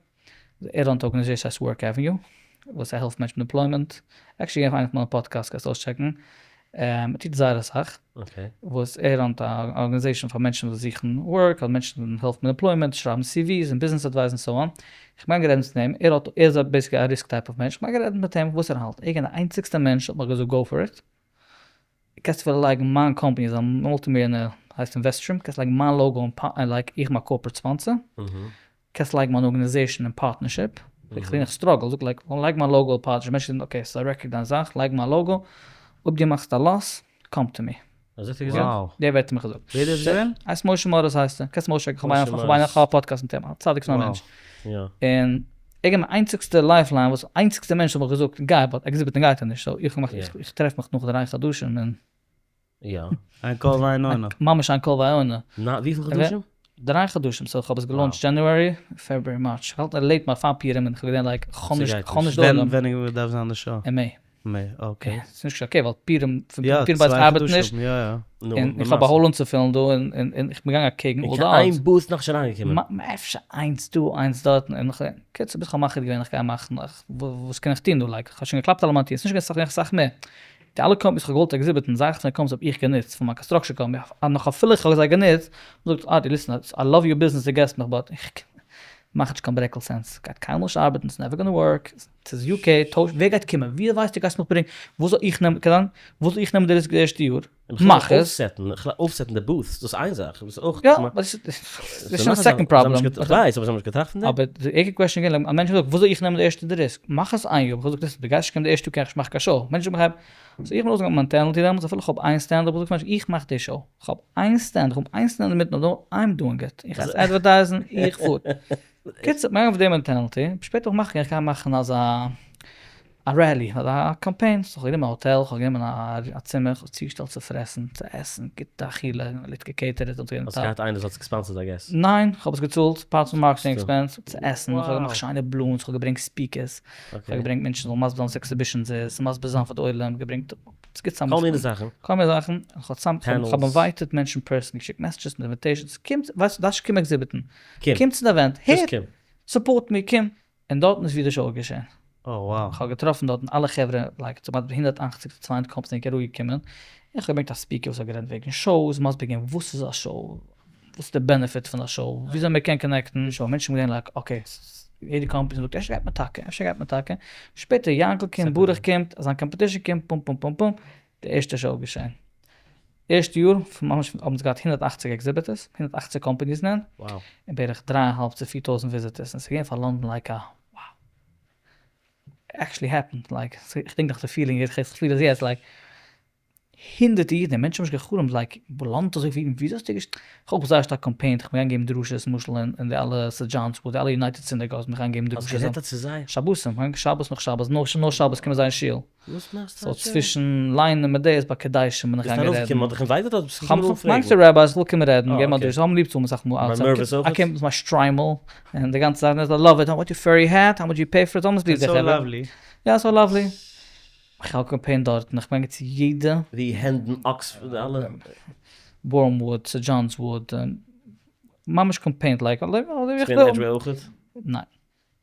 ער run ט א organization הייסט Work Avenue וואס ער העלפט מענטשן מיט employment, actually געווען אויף איינע פון מיינע podcasts קענסט אויסטשעקן, ער טוט זייער אסאך, וואס ער run ט א organization פאר מענטשן וואס זוכן work אדער מענטשן וואס העלפן מיט employment, שרייבן CVs און business advice און so on, איך בין גערעדט מיט אים, ער האט ער איז basically א risk type of מענטש, איך בין גערעדט מיט אים וואס ער האלט, ער איז געווען די איינציגסטע מענטש האט מיך געזאגט go for it, קענסט אפילו לייגן מיין קאמפאני איז א multi מיליאנער הייסט Investrem, קענסט לייגן מיין logo און like איך בין א corporate sponsor, קענסט לייגן מיין organization אין partnership, איך בין איך struggle, זאג לייג לייג מיין logo אין partnership, מענטשן זאגן okay ס'איז א recognized זאך, לייג מיין logo, אויב דו מאכסט א loss, come to me. אזוי האט ער געזאגט? די ווערטער האט מיך געזאגט. ווער איז געווען? הייסט משה מארעס הייסט ער, קענסט משה, איך האב איינער, איך האב א פאדקעסט מיט אים, א צדיק פון א מענטש. און ער געווען מיין איינציגסטע lifeline וואס איינציגסטע מענטש האט מיך געזאגט גיי, but exhibit ן גייט ער נישט, so איך האב געמאכט איך טרעף מיך נאך דריי חדשים און. יא. אין קול ואין עונה. ממש אין קול ואין עונה. נא, וויפיל חדשים? דריי חדשים, so איך האב עס גע launch ט January, February, March, איך האלט late מיין פאר פורים און איך האב געזען like כ'האב נישט כ'האב נישט די עולם. ווען ווען דארף זיין די show? אין May. May, okay. ס'איז נישט okay ווייל פורים, פון פורים בית ארבעט נישט, און איך האב א hall אנצופילן דא, און איך בין געגאנגען אקעגן all the odds. איין booth נאכנישט אריינגעקומען? אפשר איינס דא איינס דארט, און איך, קיצור ביז כ'האב מחליט געווען איך גיי מאכן, וואס קען איך טון דא, like כ'האב שוין געקלאפט אלע מיינע טירן, ס'נישט געווען אסאך מער, די אלע companies כ'האב געוואלט exhibit ן, זאכן פון די companies האב איך גענוצט, פון מיין construction company, נאך אפילו איך האב זיי גענוצט, מ'זאגט ארי listen, I love your business דו געסט מיך but איך מאכט נישט קיין ברעקל sense, גייט קיינמאל נישט ארבעטן, it's never gonna work, ס'איז UK, טויש, ווער גייט קומען? ווי ווייסטו גייסט מיך ברענגען? וואס זאל איך נעמען? קען זיין, וואס זאל איך נעמען די risk די ערשטע יאר? מאך עס. אויפסעטן די booths, דאס איז איין זאך, דאס איז אויך. יא, אבער דאס איז שוין א second problem. איך ווייס, אבער זיי האבן נישט געטראכט פון דעם. אבער די עיקר question איז געווען, א מענטש האט געזאגט, וואס זאל איך נעמען די ערשטע די risk? מאך עס איין יאר, איך האב געזאגט, listen, דו גייסט נישט קומען די ערשטע יאר קען איך נישט מאכן קיין show. מענטשן זאגן מיך, so איך בין אויסגעגאנגען מיט מיין mentality דעמאלטס, אפילו איך האב איין stand, האב איך געזאגט פאר מענטשן, איך מאך די show. איך האב איין stand, איך האב איין stand אינמיטן, אבער I'm doing it. איך גיי עס advertise ן, איך פאר. קיצור, מיר אויף די mentality, שפעטער איך מאך איך גיי מאכן אזא א rally, אזא קאמפיין, so כ'האב גענומען א האטעל, כ'האב גענומען א צימער, כ'האב צוגעשטעלט צו פרעסן, צו עסן, גוטע אכילה, גוט גע cater ט, האסט געהאט איינער וואס האט עס גע sponsor ט I guess? ניין, כ'האב עס געצאלט, part פון marketing expense, צו עסן, כ'האב געמאכט שיינע balloons, כ'האב געברענגט speakers, כ'האב געברענגט מענטשן זאלן מסביר זיין וואס exhibitions איז, מסביר זיין פאר די עולם, געברענגט כל מיני זאכן. כל מיני זאכן, איך האב צאם, איך האב invited מענטשן personally, געשיקט messages מיט invitations, קומט, ווייסט, דארפסט נישט קומען exhibit ן, קום צו די event, הער, support מיר, קום, און דארטן איז ווי די show איז געשען. Oh wow. כ'האב געטראפן דארטן אלע חברה, like כמעט 180 צו 200 companies זענען אראפגעקומען, איך האב געברענגט א speaker וואס האט גערעדט וועגן shows, מסביר געווען וואס איז א show, וואס איז די benefit פון א show, וויאזוי מען קען connect ן, show, מענטשן האבן געזען like okay, יעדע קאמפאני זאגט אפשר גייט מען טאקע, אפשר גייט מען טאקע, שפעטער יענקל קומט, ברוך קומט, זיין competition קומט, פום פום פום פום, די ערשטע show געשען. ערשטע יאר פון ממש האבן זיי געהאט 180 exhibitors, 180 companies נען, און בערך דריי אהאלב צו 4000 visitors, און ס'איז געווען פאר לאנדאן like א wow. Actually happened, like, איך דענק נאך די feeling, איך feel עס יעצט, like, הונדערטע אידן און מענטשן האבן נישט גע'חלומ'ט, like, לאנדאן אזוי פיל אידן, וויאזוי האסטו געש. איך האב אויך זייער שטארק קאמפיינט, איך בין געגאנגען געבן דרשות למשל אין די אלע St. John's Wood, די אלע United Synagogues בין איך געגאנגען געבן דרשות. האסט גערעדט צו זיי? שבתים, שבת נאך שבת, נאר שבת קומען זיי אין שול. וואס מאכסטו so צווישן ליינען מיט דאס ביי קדשים בין איך געגאנגען רעדן. ביסט ארויפגעקומען, האט דיך invited אדער ביסט געקומען אנפרעגן? כ'מיין צו rabbis, כ'וויל קומען רעדן, געבן א דרשה, זיי האבן ליב צו האבן אסאך מאל outside, איך קום מיט מיין שטריימל און די גאנצע זאך, זיי love it, how much your furry hat, how much you pay for it, זיי האבן עס ליב די חברה. יא so lovely. איך האב קאמפיינט דארטן, איך בין געגאנגען צו יעדע. ווי הענדן, אקספארד, אלע. Borehamwood, St. John's Wood, ממש קאמפיינט like אזוי ווי איך וויל. ביסט געווען אין Edgware אויכעט? ניין.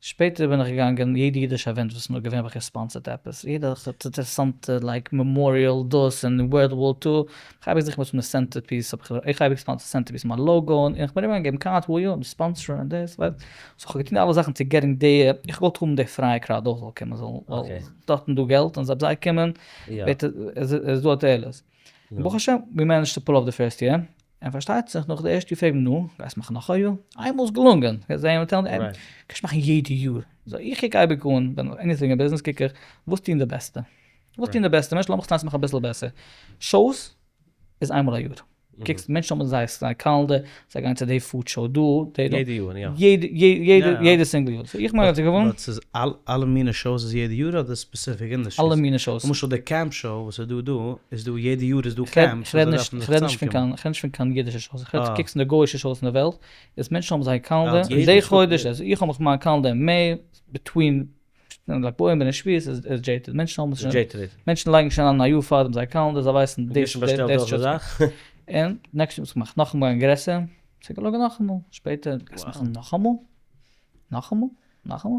שפעטער בין איך געגאנגען יעדע אידישע event וואס איז נאר געווען האב איך גע sponsor ט עפעס, יעדע אינטערעסאנטע like memorial דאס און World War Two, איך אייביג זיך מיט centerpiece האב איך איך אייביג sponsor centerpiece מיין logo און איך בין ארום געגעבן cards וואו יא sponsor און דאס ווייסט, so איך האב געטון אלע זאכן צו getting די, איך וואלט האבן די פרייע crowd אויך זאל קומען זאל ווייל דארטן דא געלט און זיי קומען ווערט איז דא א תועלת. ברוך השם we managed to pull off די first year, און פארשטייט זיך נאך די ערשטע יאר פרעגט מען נו, גייסט מאכן נאך א יאר? איינמאל איז געלונגען, קענסט מאכן יעדע יאר, so איך קוק אייביג אן ווען anything אין ביזנעס קוק איך וואס טוען די בעסטע, וואס טוען די בעסטע מענטשן, לאמיך טרייען צו מאכן אביסל בעסער, shows איז איינמאל א יאר, קוקסט מענטשן האבן זייער calendar, זיי גייען צו די food show דא, די דא, יעדע יעדע יעדע single יאר, so איך מיין אז געוואונען. but ס'איז אלע מיני shows איז יעדע יאר אדער specific industries? אלע מיני shows. למשל די camp show וואס איז דא דא, איז דא יעדע יאר איז דא camps וואס זיי דארפן זיך צוזאמקומען. כ'רעד נישט פון קיין אידישע shows, איך רעד קוקסט אין די גוי'אישע shows אין די וועלט, איז מענטשן האבן זייער calendar, די חודש, איך האב מיך מיין calendar אין May, between לג בעומר און שבועות איז JTrade, מענטשן האבן שוין, מענטשן לייגן שוין אן א יאר פארדעם זייער calendar, זיי ווייסן דאס דאס דאס, און next יאר האט זיך געמאכט נאכאמאל א גרעסער, ס'איז געלונגען נאכאמאל, שפעטער גייסט מאכן נאכאמאל, נאכאמאל, נאכאמאל,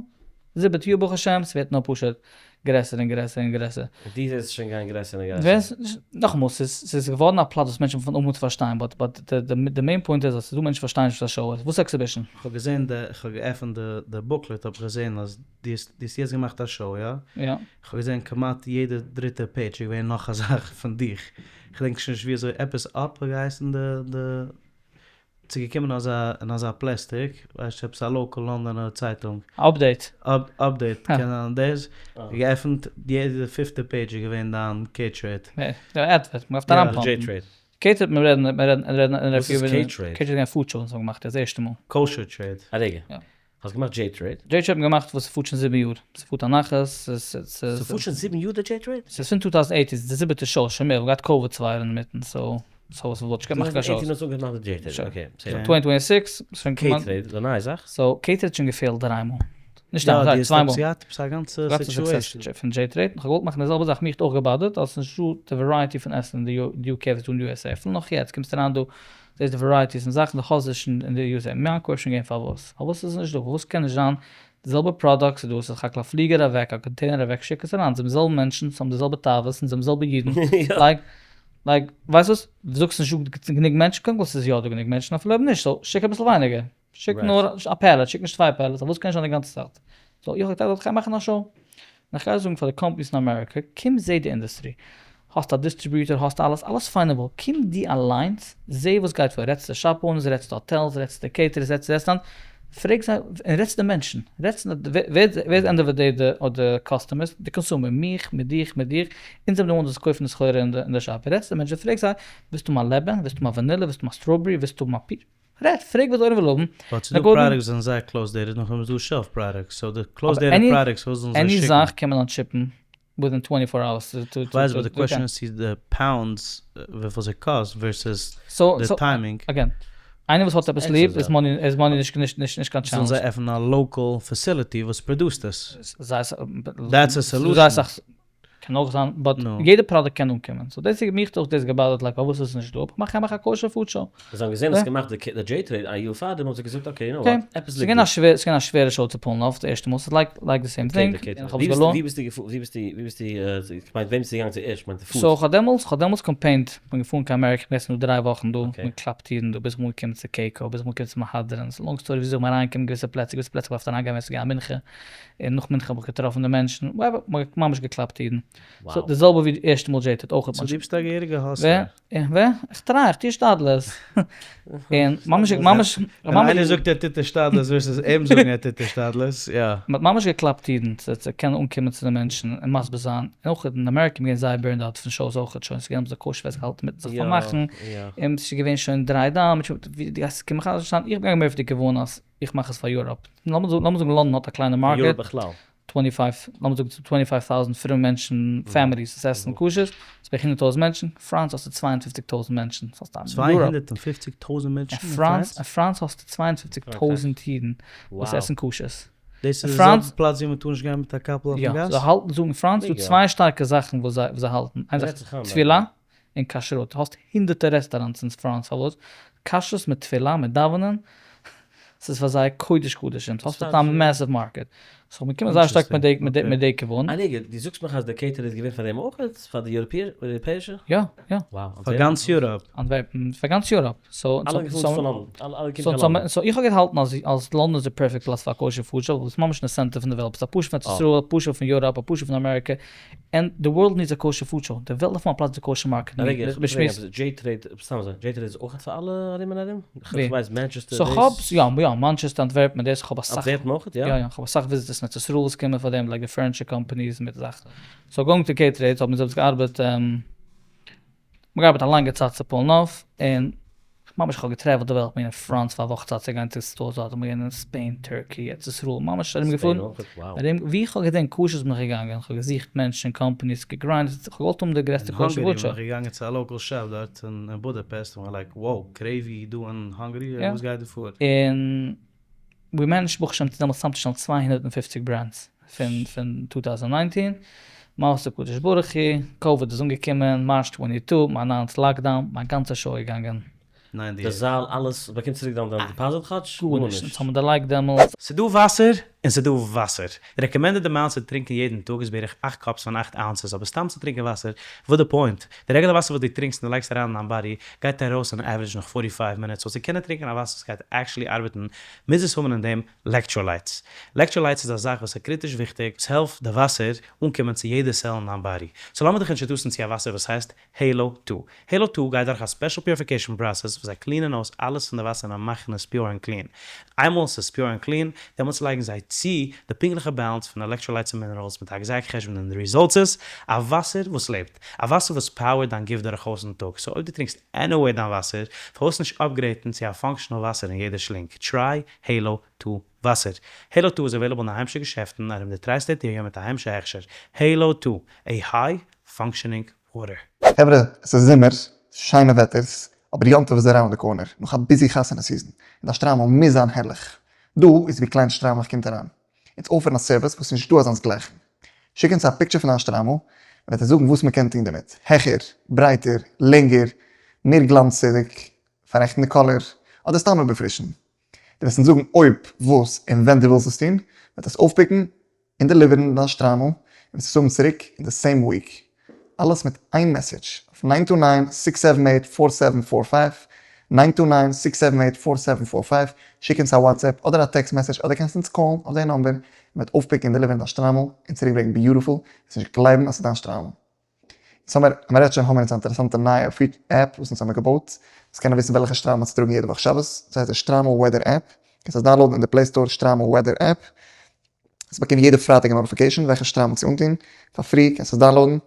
זיבעטע יאר ברוך השם, ס'ווערט נאר פשוט גרעסער און גרעסער און גרעסער. און דו זעסט עס שוין גיין גרעסער און גרעסער? נאכאמאל, ס'איז געווארן א פלאץ וואס מענטשן פאנגן אן צו פארשטיין, but די main point איז אז ס'איז דא מענטשן פארשטייען נישט וואס א show איז, וואס איז exhibition? כ'האב געזען די, כ'האב געעפנט די booklet האב איך געזען אז דו האסט יעצט געמאכט א show, יא? יא. כ'האב געזען כמעט יעדע דריטע page איז געווען נאך א זאך פון דיך, כ'דענק שוין נישט ווי אזוי עפעס אפ האט געהייסן די די, ס'איז געקומען אזא אין אזא פלעסטיק, ווייסט עפעס א local לאנדאנער צייטונג. Update. Update, קען זיין דאס, געעפנט יעדע פיפטע page איז געווען דיין K-Trade. יא, advert, מ'דארף אריינפאמפן. K-Trade מיר רעדן מיר רעדן רעדן און וואס איז K-Trade? K-Trade איז געווען food show וואס מ'האט געמאכט דאס ערשטע מאל. Kosher Trade. א רגע. האסט געמאכט JTrade? JTrade האט מען געמאכט וואס ס'פארט שוין זיבן יאר. ס'פארט א נחת, ס'איז. ס'פארט שוין זיבן יאר די JTrade? ס'איז פון 2008 איז די זיבעטע show, שוין מער, מ'האט געהאט קאוויד צוויי יאר אינמיטן, so so ס'וואלט נישט געקענט מאכן קיין shows. 2018 האסטו אנגעהויבן מאכן די JTrade, okay. 2026, ס'שוין כמעט. K-Trade איז א נייע זאך? so K-Trade האט שוין געפעלט דריי מאל. נישט איינס, זיי צוויי מאל. יא, דו האסט עפעס א גאנצע situation. פון JTrade, איך האב געוואלט מאכן די זעלבע זאך, מיך האט אויך געבאדערט אז ס'נישט דא די variety פון עסן אין די UK וואס איז דא אין די USA, אפילו נאך יעצט קומסטו אריין דא זעסט די varieties פון זאכן דו האסט נישט אין די USA, מיין question געווען פארוואס? פארוואס איז עס נישט דא? פארוואס קען נישט זיין די זעלבע products איז דא, ס'איז סך הכל א פליגער אוועק, א container אוועק, שיק עס אריין, זיי האבן די זעלבע מענטשן, זיי האבן די זעלבע תאוות, און זיי האבן די זעלבע אידן, like like ווייסט וואס? זאגסט נישט דא גענוג מענטשן, קודם כל ס'איז יא דא גענוג מענטשן אפילו אויב נישט, so שיק אביסל ווייניגער. שיק נאר א pallet, שיק נישט צוויי pallets, פארוואס קען נישט זיין די גאנצע צייט? so איך האב געטראכט איך גיי מאכן א show, און איך גיי זאגן פאר די companies אין אמעריקע, קום זע די industry, האסט א distributor, האסט אלעס, אלעס פיין און וואויל, קום דו אליינס, זע וואס גייט פאר, רעדסט צו shop owners, רעדסט צו hotels, רעדסט צו caterers, רעדסט צו restaurants, פרעג זיי, און רעדסט צו די מענטשן, רעדסט צו די, ווער איז end of the day די customers, די consumer, מיך, מיט דיך, מיט דיר, אונז זענען די ones וואס קויפן די סחורה אין די shop, רעדסט צו די מענטשן, פרעג זיי, ווילסטו האבן א לעבען, ווילסטו האבן א vanilla, ווילסטו האבן א strawberry, ווילסטו האבן א peach, רעד, פרעג וואס די עולם וויל האבן. but ס'דא products וואס זענען זייער close dated, נאכדעם איז דא shelf products, so די close dated products וואס זאלן זיי שיקן? any זאך קען מען אנשיפן within 24 hours. כ'ווייס but די question איז צו די pounds וויפיל ס'קאסט versus די timing. Again, איינער וואס האט עפעס ליב איז money איז money נישט נישט נישט קיין challenge. זאלן זיי עפענען א local facility וואס produce ט עס. That's a solution. קען אויך זיין, but יעדע פראדוקט קען אנקומען, so דאס איז מיך האט אויך דאס גע bother ט like פארוואס איז עס נישט דא, אבער כ'מאך כ'מאך א kosher food show. זיי האבן געזען האסט געמאכט די דזשעי טרעיד א יאר פארדעם האבן זיי געזאגט okay you know what, עפעס ליגט דא. ס'איז געווען א שווערע show צו pull ן off די ערשטע מאל, ס'איז like like די same thing, און כ'האב עס געלארנט. ווי ביסטו געפארן, ווי ביסטו, ווי ביסטו, כ'מיין וועם ביסטו געגאנגען צו ערשט, כ'מיין די food. so כ'האב דעמאלטס, כ'האב דעמאלטס קאמפיינט, כ'בין געפארן קיין אמעריקע, כ'בין געווען דא דריי וואכן דא, כ'בין געקלאפט טירן דא, ביז כ'בין אנגעקומען צו קעיקא, ביז כ'בין אנגעקומען צו מהדרין, ס'איז long story וויאזוי כ'בין אריינגעקומען געוויסע פלעצער, געוויסע פלעצער כ'האב געדארפט אריינגיין ווען ס'איז געווען א מנחה, און נאך מנחה האב איך געטראפן די מענטשן, whatever, מ'האט ממש געקלאפט טירן. so די זעלבע ווי די ערשטע מאל דזשעי טרעיד אויך האט מען. so דו ביסט א געהעריגע hustler. ווער? איך try, איך טו השתדלות. און ממש ממש. ווען איינער זאגט ער טוט השתדלות versus אים זאגן ער טוט השתדלות, יא. מ'האט ממש געקלאפט טירן צו צו קענען אנקומען צו די מענטשן און מסביר זיין, און אויך אין אמעריקע איז מען געווען זייער burned out פון shows אויך שוין, ס'איז געווען אביסל kosher ווער ס'געהאלטן מיטן זיך פארמאכן, און ס'איז געווען שוין דריי דם, ווי דו גייסט קומען חזר'ן, איך בין געגאנגען מער אויף די כוונה אז איך מאך עס פאר Europe, לאמיר זאגן לאנדאן האט א קליינע market. Europe בכלל. twenty five, לאמיר זאגן twenty five thousand פרומע מענטשן, families וואס עסן כשר, ס'איז בערך 100,000 מענטשן, פראנץ האסטו 52,000 מענטשן, ס'האסט א 250,000 מענטשן אין פראנץ? אין פראנץ האסטו 52,000 אידן וואס עסן כשר. דאס איז די זעלבע פלאץ ווי מ'טאר נישט גיין מיט א קאפל אויפן גאס? יא, זיי האלטן, זאגן אין פראנץ איז דא צוויי שטארקע זאכן וואס זיי האלטן, איין זאך תפילה און כשרות, האסט הונדערטער restaurants אין פראנץ, פארוואס? כשרות מיט תפילה מיט דאווענען, ס'איז פאר זיי קודש קדשים, ס'האסט דארט א massive market, so מיר קומען זייער שטארק מיט די כיוון. א רגע, דו זאגסט מיך אז די caterer איז געווען פאר דעם אויך? פאר די יוראפעישע? יא, יא. פאר גאנץ Europe? אנטווערפן, פאר גאנץ Europe. אלע געפארן פון לאנדאן, אלע געקומען קיין לאנדאן. so איך האב געהאלטן אז אז לאנדאן איז די perfect פלאץ פאר א kosher food show, ווייל ס'איז ממש אין די center פון די וועלט, ס'איז א פשוט פון ארץ ישראל, א פשוט פון Europe, א פשוט פון אמעריקע, and the world needs a kosher food show, די וועלט דארף האבן א פלאץ די kosher market. א רגע, איך וויל פרעגן עפעס, דזשעי טרעיד, סתם אזוי, דזשעי טרעיד איז אויך פאר אלע ארום און ארום? איך ווייס מאנטשעסטער דאס. so כ'האב, יא יא, מאנטשעסטער, אנטווערפן, דאס, כ'האב אסאך. אנטווערפן אויך, יא? יא יא, כ'האב אסאך visitors אין ארץ ישראל וואס קומען פאר דעם, like די furniture companies מיט זאכן. so going to קעי טרעיד האבן מיר זעלבסט געארבעט, מ'האט געארבעט א לאנגע צייט צו pull ן off, און ממש כ'האב גע travel ט די וועלט, כ'בין געווען אין פראנץ פאר א וואך צייט צו גיין צו stores דארט, כ'בין געווען אין ספעין, טערקי, ארץ ישראל, ממש ארום געפארן, ארום ווי כ'האב געזען כשר'ס בין איך געגאנגען, כ'האב געזוכט מענטשן, companies, גע grind ט, כ'האב געוואלט האבן די גרעסטע kosher food show. אין האנגערי בין איך געגאנגען צו א local shop דארט אין בודאפעסט, און like wow, crazy דא אין האנגערי, וואס גייט דא פאר? און we managed ברוך השם צו דעמאלטס צאמצושטעלן 250 brands פון פון 2019, מעשה קדוש ברוך הוא, קאוויד איז אנגעקומען, March twenty two, מען announce ט lockdown, מיין גאנצע show איז געגאנגען. די זאל אלעס, באקומט צוריק דיין deposit כאטש? גארנישט, אונז האבן דערלייגט דעמאלטס. ס'דא וואסער און ס'דא וואסער. די recommended amount צו טרינקען יעדן טאג איז בערך אכט cups פון אכט ounces, אבער סתם צו טרינקען וואסער, וואט די point? די רעגולער וואסער וואס דו טרינקסט און דו לייגסט אריין אין דיין body גייט ארויס אין average נאך forty five מינוט, so צו קענען טרינקען א וואסער וואס גייט actually ארבעטן מוז עס האבן אין דעם electrolytes. Electrolytes איז א זאך וואס איז קריטיש וויכטיג, וואס העלפט די וואסער אנקומען צו יעדע cell אין דיין body. So לאמיר דיך introduce ן צו א וואסער וואס הייסט העלא טו. העלא טו גייט דורך א special purification process וואס זיי clean ען אויס אלעס פון די וואסער און מאכן עס pure און clean. איינמאל עס איז pure און clean, דעמאלטס לייגן זיי צו די פונקטליכע balance פון electrolytes און minerals מיט א exact חשבון און די results איז א וואסער וואס לעבט. א וואסער וואס power ט דיין גוף דורכאויסן טאג. So אויב דו טרינקסט anyway דיין וואסער, פארוואס נישט upgrade ן צו א functional וואסער אין יעדע שלינג? Try העלא טו וואסער. העלא טו איז available אין די היימישע געשעפטן ארום די tri-state area מיט א היימישע הכשר. העלא טו, a high functioning water. חברה, עס איז זומער, שיינע וועטערס, אבער יום טוב איז around the corner, נאך א busy חתונה season, און דיין שטריימל מוז זיין הערליך. דא איז ווי קליין שטריימלעך קומט אריין. אונז offer ן א service וואס איז נישט דא אזאנס גלייכן. שיק אונז א picture פון דיין שטריימל, און וועט ער זאגן וואס מען קען טון דערמיט, העכער, ברייטער, לענגער, מער גלאנצעדיג, פאררעכטן די קאליר, אדער סתם איבערפרישן. דו וועסט אונז זאגן אויב, וואס, און ווען דו ווילסט עס טון, וועט עס אויפ pick ן און deliver ן דיין שטריימל און וועסט עס האבן צוריק אין די same week. אלעס מיט איין message אויף nine two nine six seven eight four seven four five, nine two nine six seven eight four seven four five, שיק אונז א WhatsApp אדער א text message אדער קענסט אונז call ן אויף די number און מ'וועט אויפ pick ן און deliver ן דיין שטריימל און צוריק ברענגן beautiful, וועסט נישט גלייבן אז ס'איז דיין שטריימל. אונז האמער, אז מ'רעדט שוין האמער אונז א אינטערעסאנטע נייע app וואס אונז האמער געבויט, וואס קענען וויסן וועלכע שטריימל צו טראגן יעדע וואך שבת, ס'הייסט די שטריימל weather app, קענסט עס download ן אין די Play Store שטריימל weather app, וועסט באקומען יעדע פרייטאג א notification וועלכע שטריימל צו אנטון, פאר free קענסט עס download ן,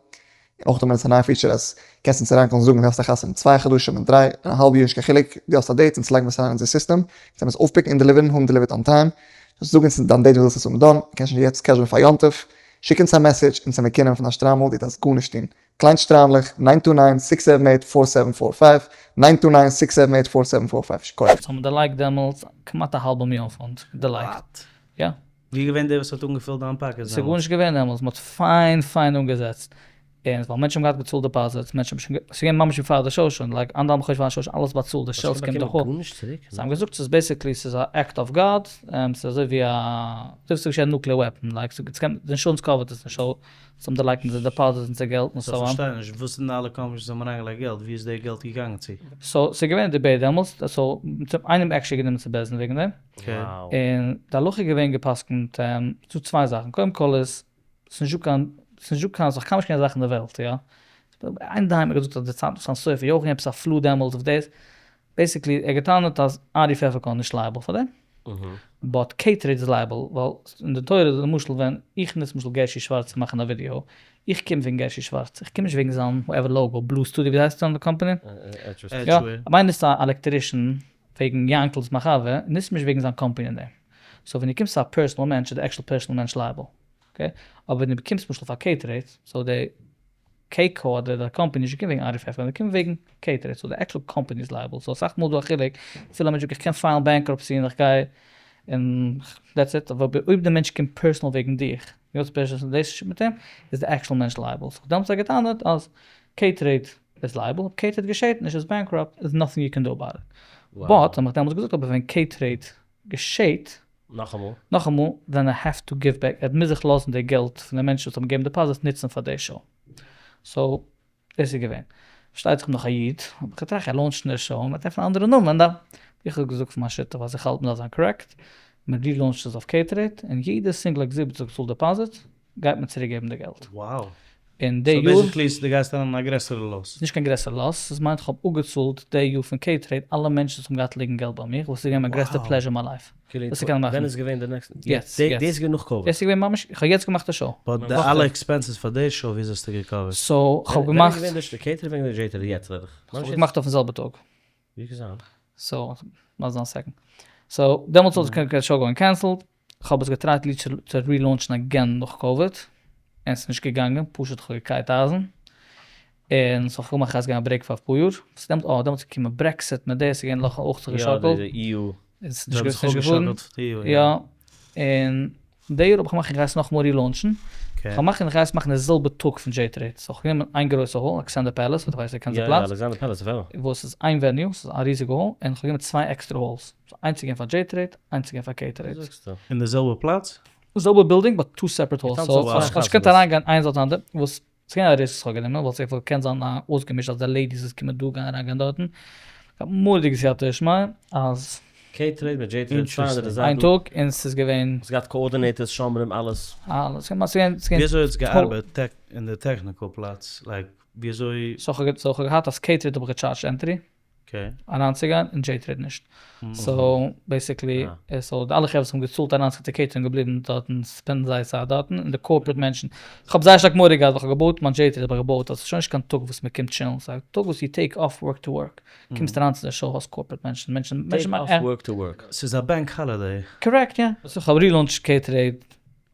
און אויך האט מען יעצט א נייע feature אז קענסט אונז אריינקאלן זאגן דו האסט א חתונה אין צוויי חדשים אין דריי אין א האלב יאר נישט קיין חילוק, דו האסט א date אונז לייגן מיר עס אריין אין אונזער סיסטעם, אונז וועלן עס אויפ pick ן און deliver ן, האבן delivered on time, just זאג אונז דיין date ווען דו ווילסט עס האבן done, קענסט שוין יעצט schedule ן פאר יום טוב, שיק אונז א message אונז וועמיר קומען פון דיין שטריימל, דו דארפסט גארנישט טון, קליין שטריימלעך, nine two nine six seven eight four seven four five, nine two nine six seven eight four seven four five, שכוח. אונז האבן דערלייגט דעמאלטס כמעט א האלבע מיליאן פונט דערלייגט. יא. ווי איז געווען דער וואס האט אנגעפילט דיין pocket דעמאלטס? ס'איז גארנישט געווען דעמאלטס, מ'האט פיין פיין אנגעזעצט. און ווייל מענטשן האבן געהאט באצאלט deposits, מענטשן האבן שוין, ס'איז געווען ממש ווי פאר די show שוין, like אנדערהאלבן חודש פאר די show שוין אלעס באצאלט, די shells קומט דאך אויף. זיי האבן געזאגט ס'איז basically ס'איז א act of God, ס'איז אזוי ווי א, אזוי ווי ס'איז געשען nuclear weapon, like ס'קען, די אינשורענס cover ט עס נישט, so זיי האבן דערלייגט אונזער deposit אונזער געלט און so on. כ'פארשטיי נישט, וואס זענען אלע companies וואס האבן אריינגעלייגט געלט, ווי איז די געלט געגאנגען צו? so ס'איז געווען א debate דעמאלטס, so מ'האט איינעם actually גענומען צו בית דין וועגן דעם, און די הלכה איז געווען גע'פסק'נט צו צוויי זאכן, קודם כל איז ס'איז נישטא קיין, ס'איז נישטא קיין, ס'איז קיינמאל נישט געווען אזא זאך אין די וועלט, יא. איין דיין האט מיר געזאגט אז די צייט פון סוף איז אויך געווען עפעס א flu דעמאלטס אויף דאס. basically ער האט געטענה'ט אז ארי פעפערקארן איז נישט liable פאר דעם, but קעיטעריד איז liable, ווייל אין די תורה איז למשל ווען איך נוץ למשל גערשי שווארץ צו מאכן א ווידיאו, איך קום וועגן גערשי שווארץ, איך קום נישט וועגן זיין whatever logo, בלו סטודיאו ווי הייסט זיין קאמפאני? יא, אויב איינער נוצט א electrician וועגן יענקל'ס מיין חבר, נוצט מען נישט וועגן זיין קאמפאני name. so ווען דו קומסט צו א personal מענטש איז די actual personal מענטש liable. okay? אבער ווען דו באקומסט למשל פאר קעיטעריד, so די קעיקא אדער די קאמפאני איז נישט געקומען וועגן ארי פעפער, נאר געקומען וועגן קעיטעריד, so די actual company איז liable. so אסאך מאל איז דא א חילוק, אפילו א מענטש זאגט איך קען file ן bankruptcy און איך גיי און that's it, אבער אויב די מענטש קומט personal וועגן דיך, דו האסט personal relationship מיט אים, איז די actual מענטש liable. so דעמאלטס האט ער געטענה'ט אז קעיטעריד איז liable, אויב קעיטעריד געשעט נישט איז bankrupt, איז nothing you can do about it. but האב איך דעמאלטס געזאגט אבער ווען קעיטעריד געשעט נאכאמאל. נאכאמאל, then I have to give back, ער מוז זיך לאזן די געלט פון די מענטשן וואס האבן געגעבן deposits נוצן פאר די show. so, דאס איז געווען. פארשטייט זיך נאך א איד, האב איך געטראכט ער launch ט די show, מען וועט עפענען א אנדערע נאמען, דאן. איך האב געזאגט פון מיין שותף אז איך האלט מען דארף זיין correct, מען relaunch ט עס אויף קעיטעריד, און יעדע single exhibit וואס האט געצאלט deposit, גייט מען צוריק געבן די געלט. Wow. און די יאר. so basically דו גייסט אריין אין א גרעסערע loss. נישט קיין גרעסערע loss, עס מיינט איך האב אפגעצאלט די יאר פון קעיטעריד אלע מענטשן וואס האבן געהאט ליגן געלט ביי מיר, וואס איז געווען מיין גרעסטע pleasure אין מיין life. וואס איך קען מאכן. ווען איז געווען די next ע? יעצט. דאס איז געווען נאך קאוויד. דאס איז געווען ממש, איך האב יעצט געמאכט א show. but די אלע expenses פאר די show וויאזוי האסטו גע cover ט? so כ'האב געמאכט. ווען איז געווען די קעיטעריד ווען איז געווען די דזשעיטעריד יעצט רעד איך. כ'האב געמאכט אויפן זעלבע טאג. ווי קען זיין? so, לאז זיין second. so, דעמאלטס האט די show געווען cancelled. כ'האב עס גע try ט צו relaunch ן again נאך קאוויד, און ס'איז נישט געגאנגען, פשוט כ'האב געקייט אייזן, און so כ'האב געמאכט אז ס'געווען א break פאר אפאר יאר, ס'נעמט אה דעמאלטס איז געקומען Brexit מיט דאס, ס'איז געווען לאך אויך זיך געשאקלט, איז נישט געפארן, יא, און די יאר האב איך געמאכט איך גיי עס נאכאמאל relaunch ן, כ'האב געמאכט איך גיי עס מאכן די זעלבע טאג פון דזשעי טרעיד, so כ'האב גענומען איין גרויסע hall, אלכסנדר פעלעס, וואס איך ווייס איר קענט די פלאץ, וואס איז איין venue, ס'איז א ריזיגע hall, און כ'האב גענומען צוויי עקסטערע halls. איינס איז געווען פאר דזשעי טרעיד, איינס איז געווען פאר קעי טרעיד. אין די זעלבע פלאץ? זעלבע בילדינג but two separate halls, so האסט נישט געקענט אריינגיין איינס אדער אנדערע, וואס ס'איז געווען א risk וואס כ'האב גענומען, ווייל ס'וואלט געקענט זיין אויסגעמישט אז די ladies וואס קומען דא גייען אריינגיין דארטן, כ'האב מורא'דיג סייעתא דשמיא אז. קעי טרעיד מיט דזשעי טרעיד צוויי אנדערע זייטן. איין טאג און ס'איז געווען. האסט געהאט coordinators, שומרים, אלעס? אלעס, ס'איז געווען. וויאזוי האט עס געארבעט אין די technical פלאץ? like וויאזוי. so כ'האב געהאט אז קעי טרעיד האב איך גע charge ט entry. אריינצוגיין און דזשעי טרעיד נישט. so basically so די אלע חברה וואס האבן געצאלט אריינצוגיין צו קעיטערינג געבליבן דארטן spend ן זייער צייט דארטן און די corporate מענטשן. איך האב זייער שטארק מורא געהאט ווייל איך האב געבויט מיין דזשעי טרעיד האב איך געבויט אז ס'איז שוין נישט קיין טאג וואס מ'קומט chill ן ס'איז א טאג וואס you take off work to work. קומסט אריין צו די show האסט corporate מענטשן מענטשן take off work to work. ס'איז א bank holiday. correct יא. so כ'האב relaunched קעיטעריד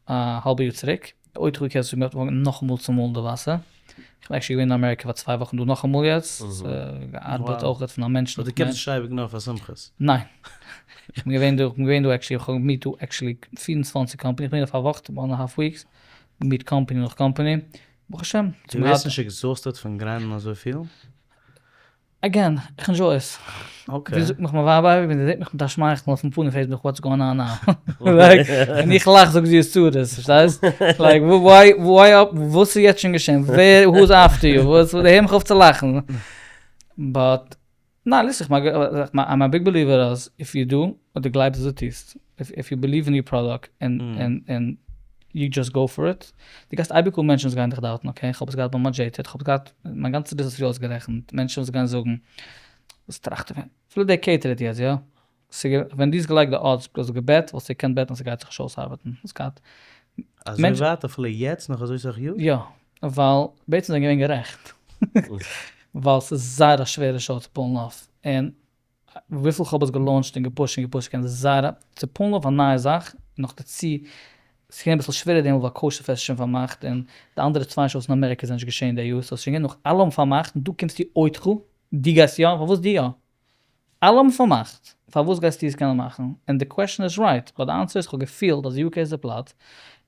א האלבע יאר צוריק, אויב איך קען זאגן מ'האט נאכאמאל צומאלן די וואסער, איך בין actually געווען אין אמעריקע פאר צוויי וואכן דא נאכאמאל יעצט, געארבעט אויך פון א מענטש נאך מענטש. דו קומסט נישט אייביג נאר פאר שמחות? ניין, איך בין געווען דא, איך בין געווען דא actually, איך האב גע meet דא actually 24 company, איך בין געווען דא פאר א וואך, one and half weeks, גע meet company נאך קאמפאני, ברוך השם. דו ווערסט נישט exhausted פון grind ן אזויפיל? again, איך enjoy עס. okay. ווי זאגט מיך מיין ווייב אייביג, ווען זי זעט מיך מיט א שמייכל אויפן פנים פרעגט זי מיך what's going on now? like, ווען איך לאך זאגט זי עס צרות, פארשטייסט? like, why, why up, וואס איז יעצט שוין געשען? ווער, who is after you? וואס, הער מיך אויף צו לאכן. but, ניין, listen, איך מיין, I'm a big believer אז if you do, אויב דו גלייבסט וואס דו טוסט, if you believe אין your product, און you just go for it, דו גייסט אייביג האבן מענטשן וואס גייען דיך doubt ן, okay, איך האב עס געהאט ביי מיין דזשעי-טעד, איך האב עס געהאט, מיין גאנצע ביזנעס האט אויסגערעכנט, מענטשן וואס גייען זאגן, וואס טראכט ער פון, אפילו דער קעיטערער יעצט, יא, ווען דו האסט געלייגט די odds, דו האסט גע bet, וואלסטו געקענט bet ן אז ס'גייט זיך נישט אויסארבעטן, עס גייט. אזוי ווייט אפילו יעצט נאך אזוי סאך יאר? יא, ווייל בעצם זענען געווען גערעכט, ווייל ס'איז זייער א שווערע show צו pull ן off, און וויפיל כ'האב עס גע launch ט און גע push ט און גע push ט קען זייער א צו pull ן אויף א נייע זאך, נאך דערצו ס'איז געווען אביסל שווערער דעמאלט ווייל קאושער פעסט איז שוין פארמאכט און די אנדערע צוויי shows אין אמעריקע זענען נישט געשען די יאר so ס'איז שוין געווען נאך אלע האבן פארמאכט און דא קומסטו אויטכו דו גייסט יא פארוואס דו יא? אלע האבן פארמאכט. פארוואס גייסטו עס קענען מאכן? און די question איז right, but די answer איז כ'האב געפילט אז UK איז די פלאץ,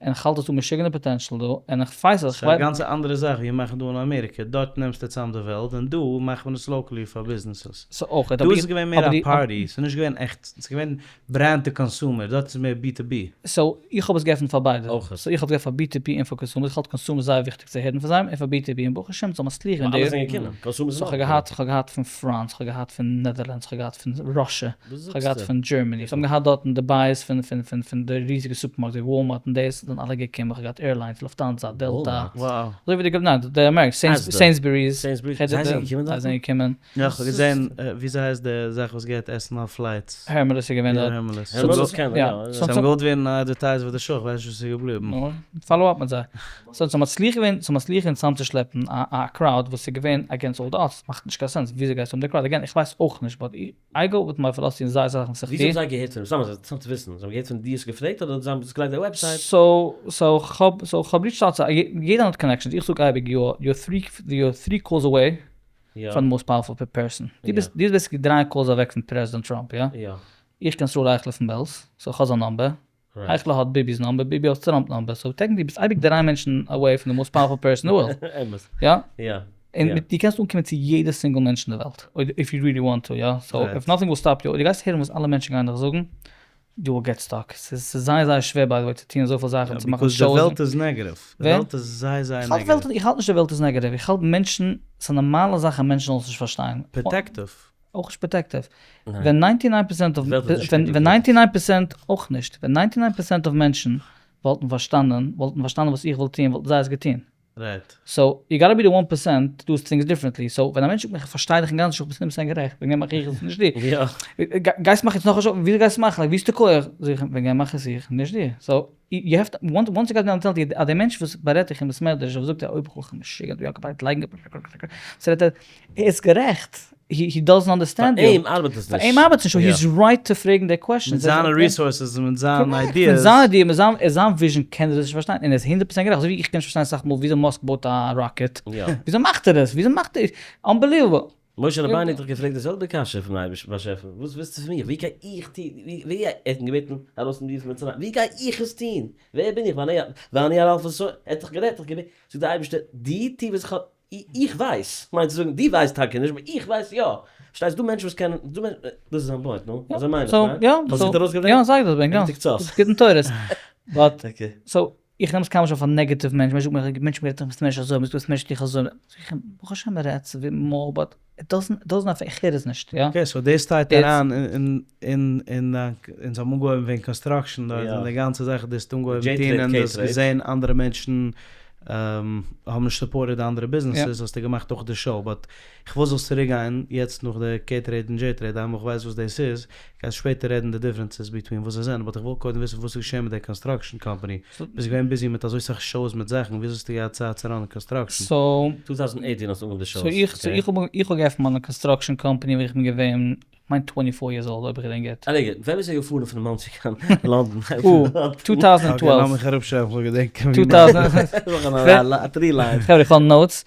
און כ'האלט אז ס'דא משוגענע potential דא, און איך ווייס אז ס'איז א גאנצע אנדערע זאך ווי מאכן דא אין אמעריקע, דארט נעמסטו צאם די וועלט, און דא מאכט מען עס locally פאר ביזנעסעס. ס'איז אויך, דא איז עס געווען מער א פארטי, ס'איז נישט געווען עכט, ס'איז געווען brand to consumer, דארט איז מער B to B. so איך האב עס געעפנט פאר ביידע, אויך. so איך האב עס געעפנט פאר B to B און פאר consumers, איך האלט consumers זייער וויכטיג צו הערן פון זיי, און פאר B to B, און ברוך השם זאל מצליח ווערן אלע די. זענען געקומען, consumers so כ'האב געהאט, כ'האב געהאט פון France, כ'האב געהאט פון Netherlands, כ'האב געהאט פון Russia, כ'האב געהאט פון Germany, כ'האב געהאט דארטן די buyers פון פון פון פון די ריזיגע supermarkets ווי Walmart און דאס, זענען אלע געקומען, כ'האב געהאט airlines, Lufthansa, Delta, אזוי ווי די, ניין, די American, Sainsbury's, זיי זענען געקומען דארטן? זיי זענען געקומען. יא, כ'האב געזען, וויאזוי הייסט די זאך וואס געט עסן אויף flights? Hermelis איז געווען דארט. Hermelis. Hermelis קען מען, יא. זיי האבן געוואלט ווערן advertised פאר די show, כ'ווייס נישט וואס איז געבליבן. נו, follow up מיט זיי. so זיי האבן מצליח געווען, זיי האבן מצליח געווען צוזאמצושלעפן א א crowd וואס איז געווען against all the odds, מאכט נישט קיין sense, וויאזוי גייסטו האבן די crowd? again, איך ווייס אויך נישט, but I go with my philosophy אין זייער זאכן וואס איך טו. וויאזוי האבן זיי געהערט פון אים? סתם אזוי, סתם צו וויסן, זיי האבן געהערט פון דיר האסט געפרעגט אדער זיי האבן עס געלייגט די website? so, so כ'האב, so כ'האב reached out צו, יעדער האט connections, איך זאג אייביג you are three calls away פון די most powerful person. דו ביסט דו ביסט basically דריי calls אוועק פון פרעזידענט טראמפ, יא? איך קען ישראל אייכלער פון בעלז, so איך האב זיין number. אייכלער האט ביבי'ס number, ביבי האט טראמפ number, so technically ביסט אייביג דריי מענטשן away פון די most powerful person אין די וועלט. יא? און דו קענסט אנקומען צו יעדע single מענטש אין די וועלט, אויב if you really want to, יא? so if nothing will stop you, אויב דו גייסט הערן וואס אלע מענטשן גייען דיך זאגן, you will get stuck. ס'איז זייער זייער שווער by the way צו טון אזויפיל זאכן, צו מאכן shows. די וועלט איז negative. די וועלט איז זייער זייער negative. איך האלט נישט די וועלט איז negative. איך האלט מענטשן, ס'איז א נארמאלע זאך אז מענטשן זאלן עס נישט פארשטיין. protective. אויך נישט protective. ווען ninety nine percent of, ווען ninety nine percent, אויך נישט, ווען ninety nine percent of מענטשן וואלטן פארשטאנען, וואלטן פארשטאנען וואס איך וויל טון, וואלטן זיי עס געטון. right. so, you gotta be the one percent to do things differently. so, ווען א מענטש זאגט מיך איך פארשטיי דיך אינגאנצן נישט, איך בין 100 percent גערעכט, וועגן דעם מאך איך עס, נישט דו. גייסט מאכן יעצט נאך א show? וויאזוי גייסטו מאכן? like ווי איז די כח? זאג איך, וועגן דעם מאך עס איך, נישט דו. so, you have to, once you got the mentality אז דער מענטש וואס בארעדט דיך אין בית מדרש, וואס זאגט ער, אוי בחור משוגע, דו יאקאב הייט לייגן, וואס רעדט ער, ער איז גערעכט, he doesn't understand you. פאר אים ארבעט עס נישט. פאר אים ארבעט עס נישט, so he is right צו פרעגן די questions. מיט זיינע resources און מיט זיין ideas. מיט זיין idea, מיט זיין vision קען ער עס נישט פארשטיין, און ער איז הונדערט פראצענט גערעכט, אזוי ווי איך קען נישט פארשטיין אסאך מאל וויאזוי מאסק בויט א rocket, וויאזוי מאכט ער עס, וויאזוי מאכט ער, unbelievable. משה רבינו האט דאך געפרעגט די זעלבע קשיא פון אייבערשטן באשעפער, וואס ווילסטו פון מיר, ווי גיי איך טון, ווי, ער האט אים געבעטן ארויס נעם די אידן פון מצרים, ווי גיי איך עס טון, ווער בין איך, ואני ערל שפתים, ער האט דאך גערעדט, זאגט דער אייבערשטער, דו טו וואס איך האב, איך ווייס, מיינט צו זאגן דו ווייסט טאקע נישט, אבער איך ווייס יא. פארשטייסט? דא מענטשן וואס קענען, דא מענטשן, דאס איז זיין point, נו? אזוי מיין איך, ניין? יא, האסט גוט ארויסגעברענגט? יא, זייער גוט ארויסגעברענגט, יא. גוטע קצות. גוטן תורות. but, okay. so, איך נעם עס קיינמאל נישט אויף א negative מענטש, מענטשן זאגן מיר, מענטשן רעדט זיך מיט מענטשן אזוי, מענטשן רעדט זיך אזוי, זאג איך אים, ברוך השם מען רעדט, ס'איז ווי מאל, but, it doesn't, it doesn't affect, איך הער עס נישט, יא. okay, so דאס טייט אריין אין, אין, אין דיין, אונז האבן אנגעהויבן וועגן construction דארט, און די גאנצע זאך, דו האסט אנגעהויבן טון און דו האסט געזען אנדערע מענטשן האבן נישט supported אנדערע ביזנעסעס האסטו געמאכט אויך די show, but איך וויל זאלסט צוריק גיין יעצט נאך די K-Trade און J-Trade, איינמאל איך ווייס וואס דאס איז, גייסט שפעטער רעדן די differences between וואס זיי זענען, but איך וויל קודם וויסן וואס איז געשען מיט די construction company, ביסט געווען busy מיט אזוי סאך shows מיט זאכן, וויאזוי האסטו געהאט צייט צו run ען construction? so. 2018 האסטו אנגעהויבן די shows, okay. so איך האב געעפנט מיין construction company ווען איך בין געווען כ'מיין twenty four years old אויב איך געדענק גוט. א רגע, ווען ביסטו געפארן פון מאנסי קיין לאנדאן? או, two thousand twelve. לאמיך אראפשרייבן כ'זאל געדענקען ווי לאנג. חברה איך האב notes.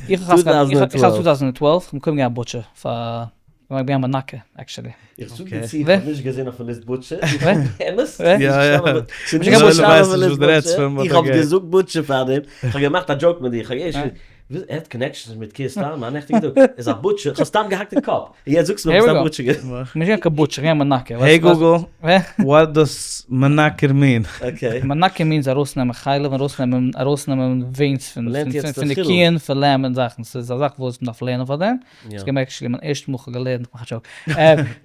איך האב two thousand twelve, כ'בין קודם געווען א butcher פאר, כ'בין געווען א מנקר actually. איך זאג דיר צו, איך האב נישט געזען אויפן list butcher, באמת? יא יא. ס'איז נישט געשטאנען אויפן list butcher, איך האב געזאגט butcher פארדעם, כ'האב געמאכט א joke מיט דיר, כ'האב געשריגן. ער האט connections מיט קעיר סטארמער, א נעכטיגע טאג, ער איז א butcher, איך האב סתם געהאקט אין קאפ, און יעצט זאגסטו מיר ביסט א butcher געווען. כ'בין נישט געווען קיין butcher, כ'בין געווען מנקר. hey Google, what does מנקר mean? okay. מנקר means ארויסנעמען חלב און ארויסנעמען ארויסנעמען veins פון פון די קיען פון לעם און זאכן, ס'איז א זאך וואס מ'דארף לערנען פאר דעם, ס'איז געווען actually מיין ערשטע מאל כ'האב געלערנט, כ'מאך א joke.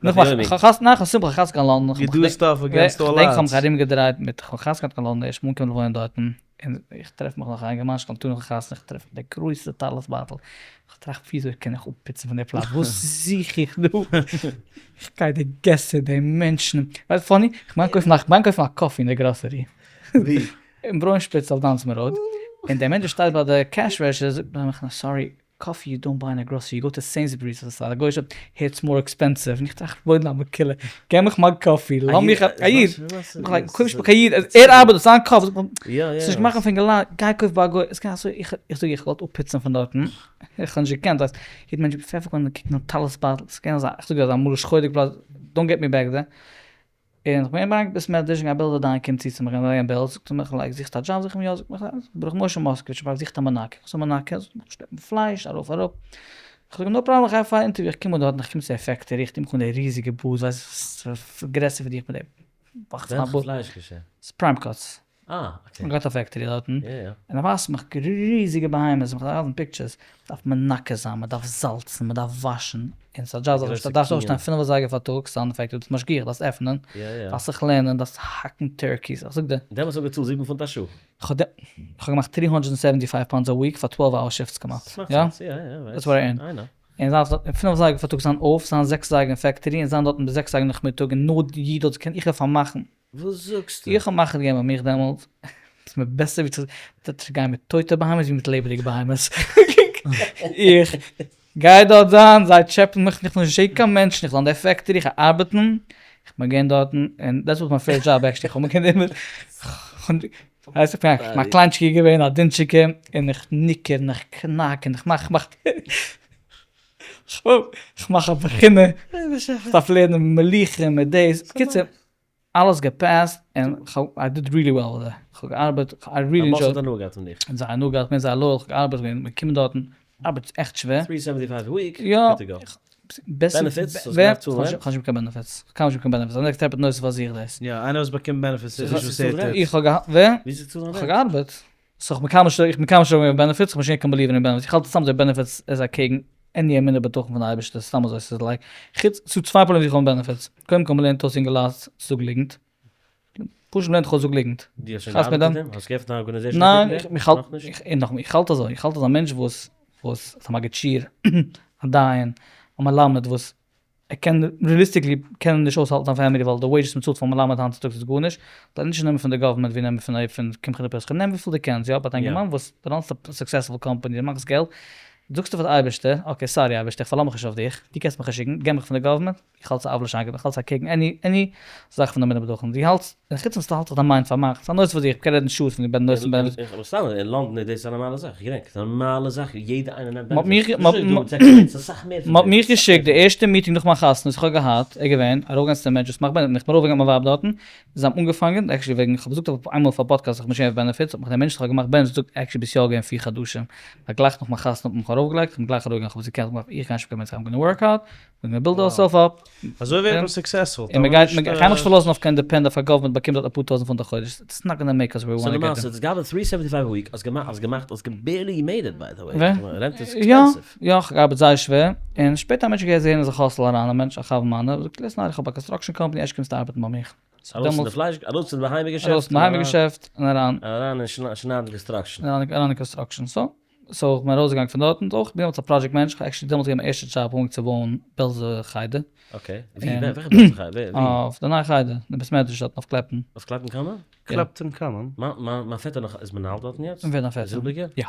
נאך כ'האב סימפל חתונה קיין לאנדאן, כ'דענק כ'האב מיך ארומגעדרייט מיט, כ'האב חתונה געהאט קיין לאנדאן, ערשט מאל אנגעקומען וואוינען דארטן. און איך טרעף מיך נאך א אינגערמאן שטאנד נאכן חתונה, איך טרעף די גרויסע טלית בייטל, איך טראכט וויאזוי קען איך אפפוצן פון די פלאץ, וואס זוך איך דא, איך גיי די געסער, די מענטשן, ווייסט funny, איך מיין קויפן איך מיין קויפן א coffee אין די גראסערי, ווי? אין ברוינשפיץ אויף דאנסמער road, און דער מענטש וואס שטייט ביי די cash register זאגט מיך sorry. coffee you don't buy in a grocery, you go to Sainsbury's, דאס איז א גוי'שע, it's more expensive, און איך טראכט רבונו המקולה, געב מיך מיין coffee, לאז מיך, א איד, איך like, קויף נישט ביי קיין איד, ער ארבעט דאס זיין קאפ, ס'איז נישט געמאכט פון געלט, גיי קויף ביי א גוי, עס קען אזוי, איך זאג איך וואלט אפפוצן פון דארטן, איך האב נישט געקענט, ווייסט, יעדע מענטש פעפערקארן און קוקן אויף טלית בייטל, ס'איז געווען אזא, איך זאג דיר אזא מרה שחורה'דיג פלאץ, don't get me back there. און איך בין געגאנגען בית מדרש און א בעלזער דיין קומט צו צו מיך אין בעלז זאגט ער מיך like זוכסט א דזשאב זאג איך אים יא זאגט מיך ברוך משה מאסקאוויטש איך זוכט א מנקר וואס א מנקר זאגט מיך שלעפן פלייש ארויף אראפ איך זאג אים no problem איך גיי פאר א interview איך קום אן דארט און איך קום צו די factory איך טו מיך אן די ריזיגע boots ווייסט גרעסער ווי דיך מיט די וועלכע פלייש געשעפט? Prime Cuts. אה, okay. מ'האט געהאט א factory דארטן, און ער ווייזט מיך ריזיגע בהמות, איך דארף pictures, מ'דארף מנקר זיין, מ'דארף זאלצן, מ'דארף וואשן, און ס'איז א דזשאב זאלסט דארפסט אויפשטיין פינף אזייגער פארטאגס, זיין אין די factory, ביסט משגיח, דארפסט עפענען, דארפסט זיך לערנען, דארפסט האקן turkeys, איך זאג דיר. דעמאלטס האט געצאלט זיבן פונט א שעה. איך האב געמאכט 375 pounds a week פאר 12 hour shifts כמעט. ס'מאכט sense, יא יא, that's what I earn. און זיין דארט פינף אזייגער פארטאגס זיין אויף, זיין זעקס אזייגער אין factory, און זיין דארטן ביז זעקס אזייגער נאכמיטאג, און נאר די איד האט געקענט, איך וועל פארמאכן. וואס זאגסטו? איך האב מחליט געווען ביי מיך דעמאלט, ס'איז מיר בעסער ווי צו גיין מיט טויטע בהמות ווי מיט לעבעדיגע בהמות. איך גיי דארט זיין, זיי טשעפען מיך, איך וויל נישט זען קיין מענטשן, איך זאל אין די factory, איך גיי ארבעטן, איך בין געווען דארטן, און that's was my first job actually, איך האב מיר גענומען, ווייסט איך בין א קליינטשיגער געווען, א דינטשיקער, און איך ניקער און איך קנאק און איך מאך, איך מאך, איך מאך א בחינה, איך דארף לערנען מליחה מיט דאס, בקיצור. אלעס געפעסט און כ'האב I did really well with it, כ'האב געארבעט, I really דיין enjoyed. boss האט הנאה געהאט פון דיך? זייער הנאה געהאט, כ'בין זייער loyal, כ'האב געארבעט, כ'בין געקומען דארטן, ארבעט איז עכט שווער. 375 א week, יא, good to go. Benefits? האסט געדארפט צאלן rent? כ'האב נישט באקומען benefits, כ'האב קיינמאל נישט באקומען benefits, אנדערע טרעפט נושא פאר זיך דאס. יא, איינער וואס באקומט benefits איז נישט וואס ער טוט. איך האב געהאט, ווער? ווי זיך צאלן rent? כ'האב געארבעט. so כ'בין קיינמאל נישט, איך בין קיינמאל נישט ארויף געגאנגען מיט benefits, כ'בין נישט געווען קיין believer אין benefits, איך האלט סתם אזוי benefits איז אקעגן עני אמונה בטחון פון די אייבערשטער, סתם אזוי ס'איז like, חוץ, ס'דא צוויי פראבלעמען וואס איך האב מיט benefits, קודם כל מ'לערנט אויס יונגעלייט צו זאגן ליגנט, פשוט מ'לערנט דיך אויס זאגן ליגנט. דו האסט שוין געארבעט מיט דעם? האסט געעפנט א organization? ניין, איך האלט, נאכנישט, איך האלט אזוי, איך האלט אז א מענטש וואס, וואס איז א מגיד שיעור, א דיין, א מלמד וואס ער קען realistically קען ער נישט אויסהאלטן זיין family ווייל די wages מ'צאלט פאר מלמד היינט צוטאגס איז גארנישט, זאל ער נישט נעמען פון די government ווי נעמען פון פון קמחא דפסחא, נעם וויפיל דו קענסט יא, but א אינגערמאן וואס דו run סט א successful company דו מאכסט געלט, זאגסטו פאר די אייבערשטער, okay sorry אייבערשטער איך פארלאז מיך נישט אויף דיך, דו קענסט מיך נישט שיקן, געב מיך פון די government, איך האלט ס'איז עוולה שאין כמוה, איך האלט ס'איז אקעגן any any זאך פון אמונה בטחון, דו האלטסט, און חוץ פון ס'האלט זיך דיין mind פארמאכט, ס'איז א נושא פאר זיך, מ'קען רעדן שעות פון די נושא פון benefits. אבער סתם, אין לאנדאן איז דאס א נארמאלע זאך, איך געדענק, ס'איז א נארמאלע זאך, יעדע איינער נעמט benefits, נישט אזוי דא מיט section eight, ס'איז אסאך מער פון מ'האט דעם. מיך געשיקט, די ערשטע meeting נאך מיין חתונה וואס איך האב געהאט, איז געווען, ארויפגיין צו די מענטש וואס מאכט benefits, איך בין ארויפגעגאנגען מיט מיין ווייב דארטן, זיי האבן אנגעפאנגען, actually וועגן, איך האב געזאגט אויף איינמאל אויף א פאדקעסט אז איך בין נישט געווען אויף benefits, האט מיך דער מענטש וואס האט געמאכט benefits געזאגט actually ביסט יא געווען פיר חדשים, ווייל גלייך נאך מיין חתונה האט מען מיך ארויפגעלייגט, איך בין גלייך ארויפגעגאנגען, איך האב עס געקענט, איך גיי נישט מיט קיין benefits, I'm gonna work hard, we're gonna build ourself up. אזוי ווערט מען successful. און מ'גייט מ'גייט קיינמאל נישט פארלאזן אויף קיין depend אויף א government באקומט דארט אפאר טויזנט פונט א חודש, it's not gonna make us where we so wanna get למעשה האסט געארבעט 375 א week, האסט געמאכט, האסט געמאכט, האסט barely made it by the way, rent איז expensive. יא, יא, כ'האב געארבעט זייער שווער, און שפעטער א מענטש געהערט זעהן אז איך hustle אריין, א מענטש א חבר מיינער, זאגט listen איך האב א construction company, אפשר קומסטו ארבעטן ביי מיך. ארויס פון די פלייש, ארויס פון די בהמה געשעפט, ארויס פון בהמה געשעפט, און אריין. אריין אין שניידן construction. אריין אין construction, so. So איך בין ארויסגעגאנגען פון דארטן, אויך בין דעמאלטס א project manager, כ'האב actually דעמאלטס געווען מיין ערשטע דזשאב אנגעהויבן צו בויען בעלזע חדר. Okay, ווי? וועלכע בעלזע חדר? ווי? אויף די נייע חדר, די בית מדרש דארטן אויף Clapton. אויף Clapton Common? Clapton Common? מיין פעטער נאך איז מנהל דארטן יעצט? ווער דיין פעטער? זילביגער? יא.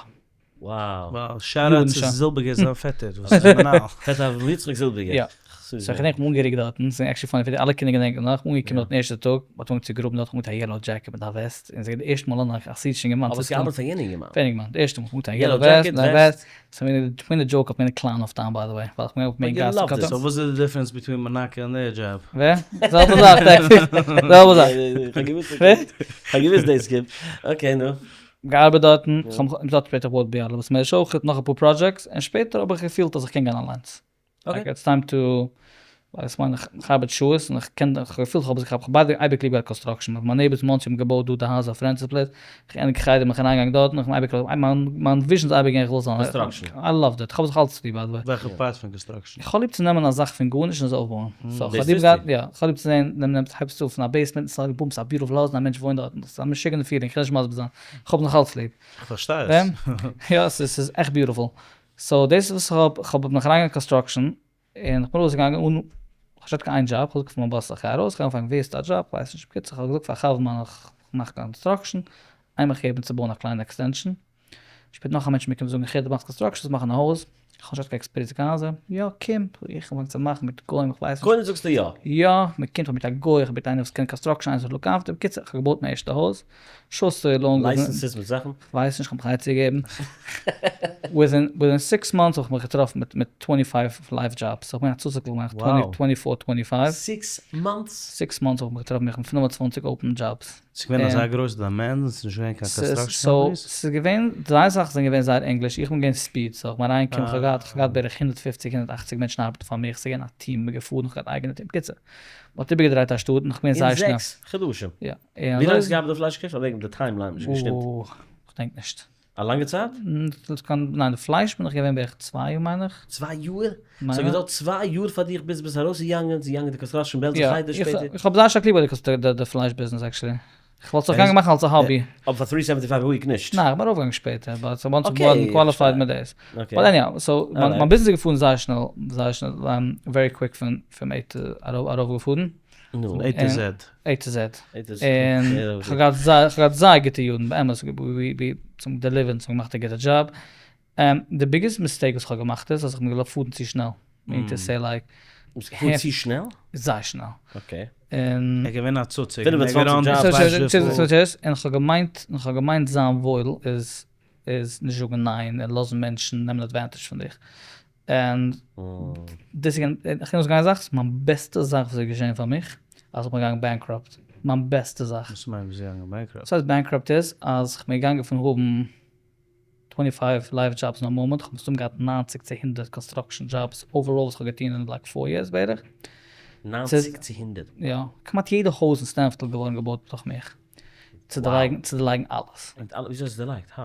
Wow. Wow, shout out צו זילביגער זיין פעטער וואס איז מנהל. פעטער אברהם יצחק זילביגער. יא. so איך געדענק כ'בין אנגעריקט דארטן, ס'איז actually funny פאר די אלע קינדער געדענקען נאך, כ'בין אנגעקומען דארטן ערשטע טאג, מ'האט אנגעהויבן צו גראבן דארט, כ'בין מיט א yellow jacket מיט א וועסט, און ס'איז געווען די ערשטע מאל א חסידישע אינגערמאן אבער האסט געארבעט פאר יענע אינגערמאן? פאר יענע אינגערמאן, די ערשטע מאל, כ'בין מיט א yellow vest, מיט א וועסט, ס'איז געווען די joke אויף מיינע clown אויף דיין by the way, ווייל כ'בין אויף main גאס. so וואס איז די difference between מנקה און דער דזשאב? ווער? זעלבע זאך, זעלבע זאך. כ'האב געוואוסט דאס קומט. Okay נו. געארבעט דארטן, כ'האב מיך דארט שפעטער געבויט ביאלא בית מדרש אויך, נאך אפאר projects, און שפעטער האב איך געפילט אז איך קען גיין אליינס. Okay. It's time to, ווייל איך מיין איך ארבעט שעות און איך קען, איך האב געפילט איך האב זיך, איך האב ביידע אייביג ליב געהאט construction, מיין neighbors אין מאנסי האבן געבויט דא די הייזער אויף Francis Place, איך ענדיג חדר בין איך אריינגעגאנגען דארטן, איך בין אייביג, מיין מיין vision איז אייביג געווען איך וויל זיין, construction. I loved it, איך האב זיך אלץ ליב by the way. וועלכע part פון construction? איך האב ליב צו נעמען א זאך פון גארנישט און עס אויפבויען. so איך דאס האב ליב טוסטו? געהאט, יא, איך האב ליב צו זען, נעם נעם, הייבסט אויף פון א basement, ס'איז בום, ס'איז א beautiful הויז און א מענטש וואוינט דארטן, דאס איז א משוגענע feeling, איך קען נישט מסביר זיין, איך האב נאך אלץ ליב. איך פארשטיי עס. יא, ס'איז עכט beautiful. So דאס איז וואס איך האב, איך האב נאך אריינגעגאנגען construction, און איך בין ארויסגעגאנגען אן, איך האב נישט געהאט קיין איין דזשאב, איך האב געזאגט פאר מיין boss איך גיי ארויס, איך גיי אנפאנגען ווי האסטו א דזשאב, איך ווייס נישט, בקיצור איך האב געזאגט פאר א חבר מיינער איך מאך construction, איינמאל איך געב אים צו בויען א קליינע extension, שפעטער נאך א מענטש מיר קומען זאגן איך הער דו מאכסט construction, זאלסט מאכן א הויז. כ'האב נישט געהאט קיין experience קיין הייזער, יא קום, איך האב אנגעפאנגען צו מאכן מיט גוים, איך ווייס נישט. קודם זאגסטו יא. יא, מען קומט מיט א גוי, איך האב מיט איינער וואס קען construction, איינער וואס look after, בקיצור איך האב געבויט מיין ערשטע הויז, short story long. Licenses מיט זאכן? כ'ווייס נישט, כ'האב מיך א עצה געגעבן. Within six months האב איך מיך געטראפן מיט מיט twenty five live jobs, איך בין א צוציקל געווען twenty four twenty five. Six months? Six months האב איך מיך געטראפן מיט 25 open jobs. ס'איז געווען אזא גרויסע demand און ס'איז נישט געווען קיין construction companies? ס'איז געווען, זייער זאכן זענען געווען זייער ענגליש, איך בין געווען speed, so איך בין אריינגעקומען, כ'האב געהאט, כ'האב געהאט בערך 150 180 מענטשן ארבעטן פאר מיך, ס'איז געווען א team, מ'איז געפארן, כ'האב געהאט אייגענע team, בקיצור, מ'האט איבערגעדרייט א שטאט און כ'בין געווען זייער שנעל. אין זעקס חדשים? יא. ווי לאנג האסטו געארבעט אויף פלייש קעשט? אדער די timeline האט נישט געשטימט? כ'דענק נישט. א לאנגע צייט? ניין, די פלייש בין איך געווען בערך צוויי יאר מיין איך. צוויי יאר? ס'האט געדויערט צוויי יאר פאר דיך ביז ביסט ארויסגעגאנגען צו געגאנגען די construction בעלזער חדר שפעטער? איך האב זייער שטארק ליב די פלייש ביזנעס actually. איך וואלט עס אויך געגאנגען מאכן אלס א hobby. אבער פאר three seventy five א week נישט? ניין, איך בין ארויפגעגאנגען שפעטער, but once איך געווארן qualified מיט דאס. But anyhow, so מיין ביזנעס איז געפארן זייער שנעל, זייער שנעל, very quick פון פון A to ארויפגעפארן. פון A to Z. A to Z. און כ'האב געהאט זייער, כ'האב געהאט זייער גוטע יארן באמת, צום deliver ן, צום געמאכט א גוטע דזשאב. די biggest mistake וואס כ'האב געמאכט איז אז כ'בין געלאפן פארן צו שנעל. Meaning to say like. ביסט געפארן צו שנעל? זייער שנעל. Okay. און. ער איז געווען א צוציק. 25 און כ'האב געמיינט, און כ'האב געמיינט זיין וואויל איז, איז נישט זאגן ניין און לאזן מענטשן נעמען advantage פון דיך. און דאס איז געווען, איך קען זאגן איין זאך, ס'איז מיין בעסטע זאך וואס איז געשען פאר מיך, אז איך בין געגאנגען bankrupt, מיין בעסטע זאך. וואס מיינט ביסט געגאנגען bankrupt? וואס הייסט bankrupt איז, אז איך בין געגאנגען פון האבן twenty five live jobs אין א מאמענט, איך האב מסתם געהאט 90 צו 100 construction jobs overall וואס איך האב געטון אין like four years בערך. 90 צו 100? יא, כמעט יעדע הויז אין סטעמפארד איז געווארן געבויט דורך מיך, צו דערלייגן, צו דערלייגן אלעס. און וויאזוי האסטו דערלייגט? How?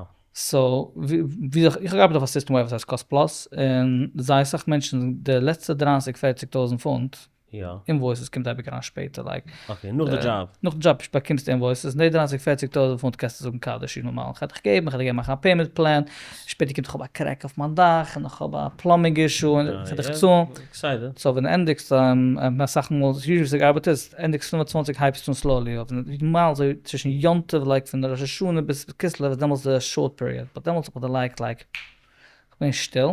So, ווי איך האב געארבעט אויף א סיסטעם וואס הייסט cost plus, און זייער סאך מענטשן די לעצטע דרייסיג פערציג טויזענט פונט invoices קומט אייביג אריין שפעטער like. Okay, נאך די דזשאב. נאך די דזשאב באקומסטו invoices, און די דרייסיג פערציג טויזענט פונט קענסטו זאגן קדיש איז נארמאל, כ'האב דיך געגעבן, כ'האב דיר געגעבן מאכן א payment plan, שפעטער קומט איך האב א crack אויף מיין דאך, און איך האב א plumbing issue, און כ'וועל דיך צאלן. So ווען דו ענדיגסט, אסאך מאל, usually ווי ס'געארבעט איז, ענדיגסט 25 הייבסטו אן slowly אויף, נארמאל אזוי צווישן יום טוב like פון ראש השנה ביז כסלו איז דעמאלטס די short period, but דעמאלטס האב איך דערלייגט like, כ'בין שטיל.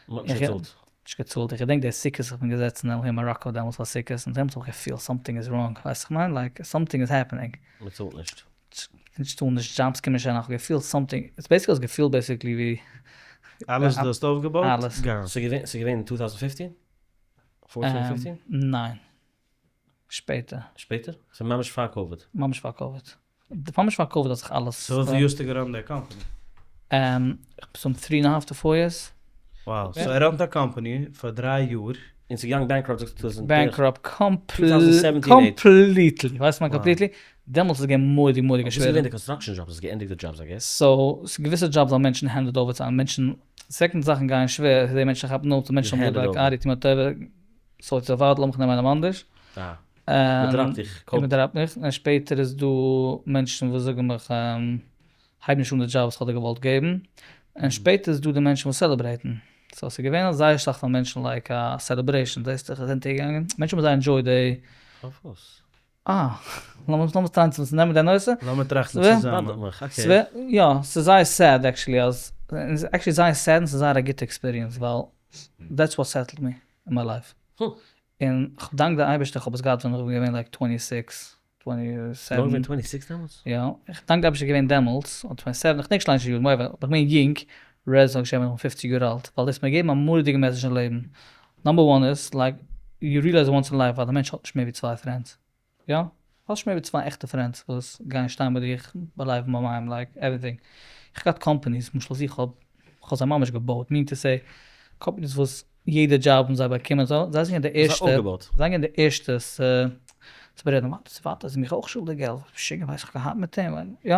מ'האט נישט געצאלט. נישט געצאלט, איך געדענק די סוכות איך בין געזעצן אין מאראקא דעמאלטס פאר סוכות, און דעמאלטס האב איך געפילט something is wrong, ווייסט איך מיין? Like something is happening. מ'צאלט נישט. נישט צאלן נישט jobs קומען נישט אריין, איך האב געפילט something, it's basically האסט געפילט basically ווי. אלעס דו האסט אויפגעבויט? אלעס. Gone. ס'איז געווען אין two thousand fifteen? Fourteen fifteen? ניין. שפעטער. שפעטער? ס'איז ממש פאר קאוויד? ממש פאר קאוויד. ממש פאר קאוויד האט זיך אלעס. So וויפיל יאר האסטו גע run ט די קאמפאני? Some three and half to four years. Wow, so ער run ט א קאמפאני פאר דריי יאר. און ס'איז געגאנגען bankrupt זאגסטו two thousand bankrupt completely, ווייסט מיין completely? דעמאלטס איז געווען מורא'דיג מורא'דיג שווער. וואס איז געווען די construction jobs? האסט געענדיגט די jobs I guess? So, געוויסע jobs האבן מענטשן handed over צו אנדערע מענטשן, second זאכן גייען שווער, די מענטשן כאפן אפ, די מענטשן האבן געזאגט like ארי טו מיר א טובה, sort yourself out, לאמיך נעמען איינעם אנדערש. אה. מ'דראפט דיך קאלט. מ'דראפט מיך, און שפעטער איז דא מענטשן וואס זאגן מיך הייב נישט אן די דזשאב וואס כ'האב דיר געוואלט געבן, און שפעטער איז דא די מענטשן וואס celebrate ן, so ס'איז געווען זייער סאך פאר מענטשן like א celebration, זעסט איך זענט איר געגאנגען, מענטשן האבן זייער enjoyed די. פארוואס? אה, לאמיר לאמיר טרייען צו נעמען די נושא. לאמיר טראכטן צוזאמען. יא, ס'איז זייער sad actually אז, actually זייער sad און ס'איז זייער א גוטע experience ווייל that's what settled me in my life. און כ'דאנק די אייבערשטער כ'האב עס געהאט ווען כ'בין געווען like twenty six, twenty seven. נאר געווען twenty six דעמאלטס? יא, איך דאנק די אייבערשטער געווען דעמאלטס, אדער twenty seven, כ'דענק שוין נישט די יארן, whatever, אבער כ'בין יונג, רעד זאל געשען ווען כ'בין פופציג יאר אלט, ווייל דאס האט מיר געגעבן א מורא'דיגע message אין לעבן. Number one איז, like, you realize once in life אז א מענטש האט נישט מער ווי צוויי friends. יא? האסט נישט מער ווי צוויי עכטע friends וואס גייען שטיין ביי דיך בלב ובמים like everything. איך האב געהאט companies, למשל אז איך האב, איך האב זיי ממש געבויט, meaning to say, companies וואס יעדע דזשאב האבן זיי באקומען, זיי זענען די ערשטע, זיי זענען די ערשטע צו בארעדן, ווארט ווארט, איז מיך אויך שולדיג געלט, משוגע ווייס איך געהאט מיט אים, יא,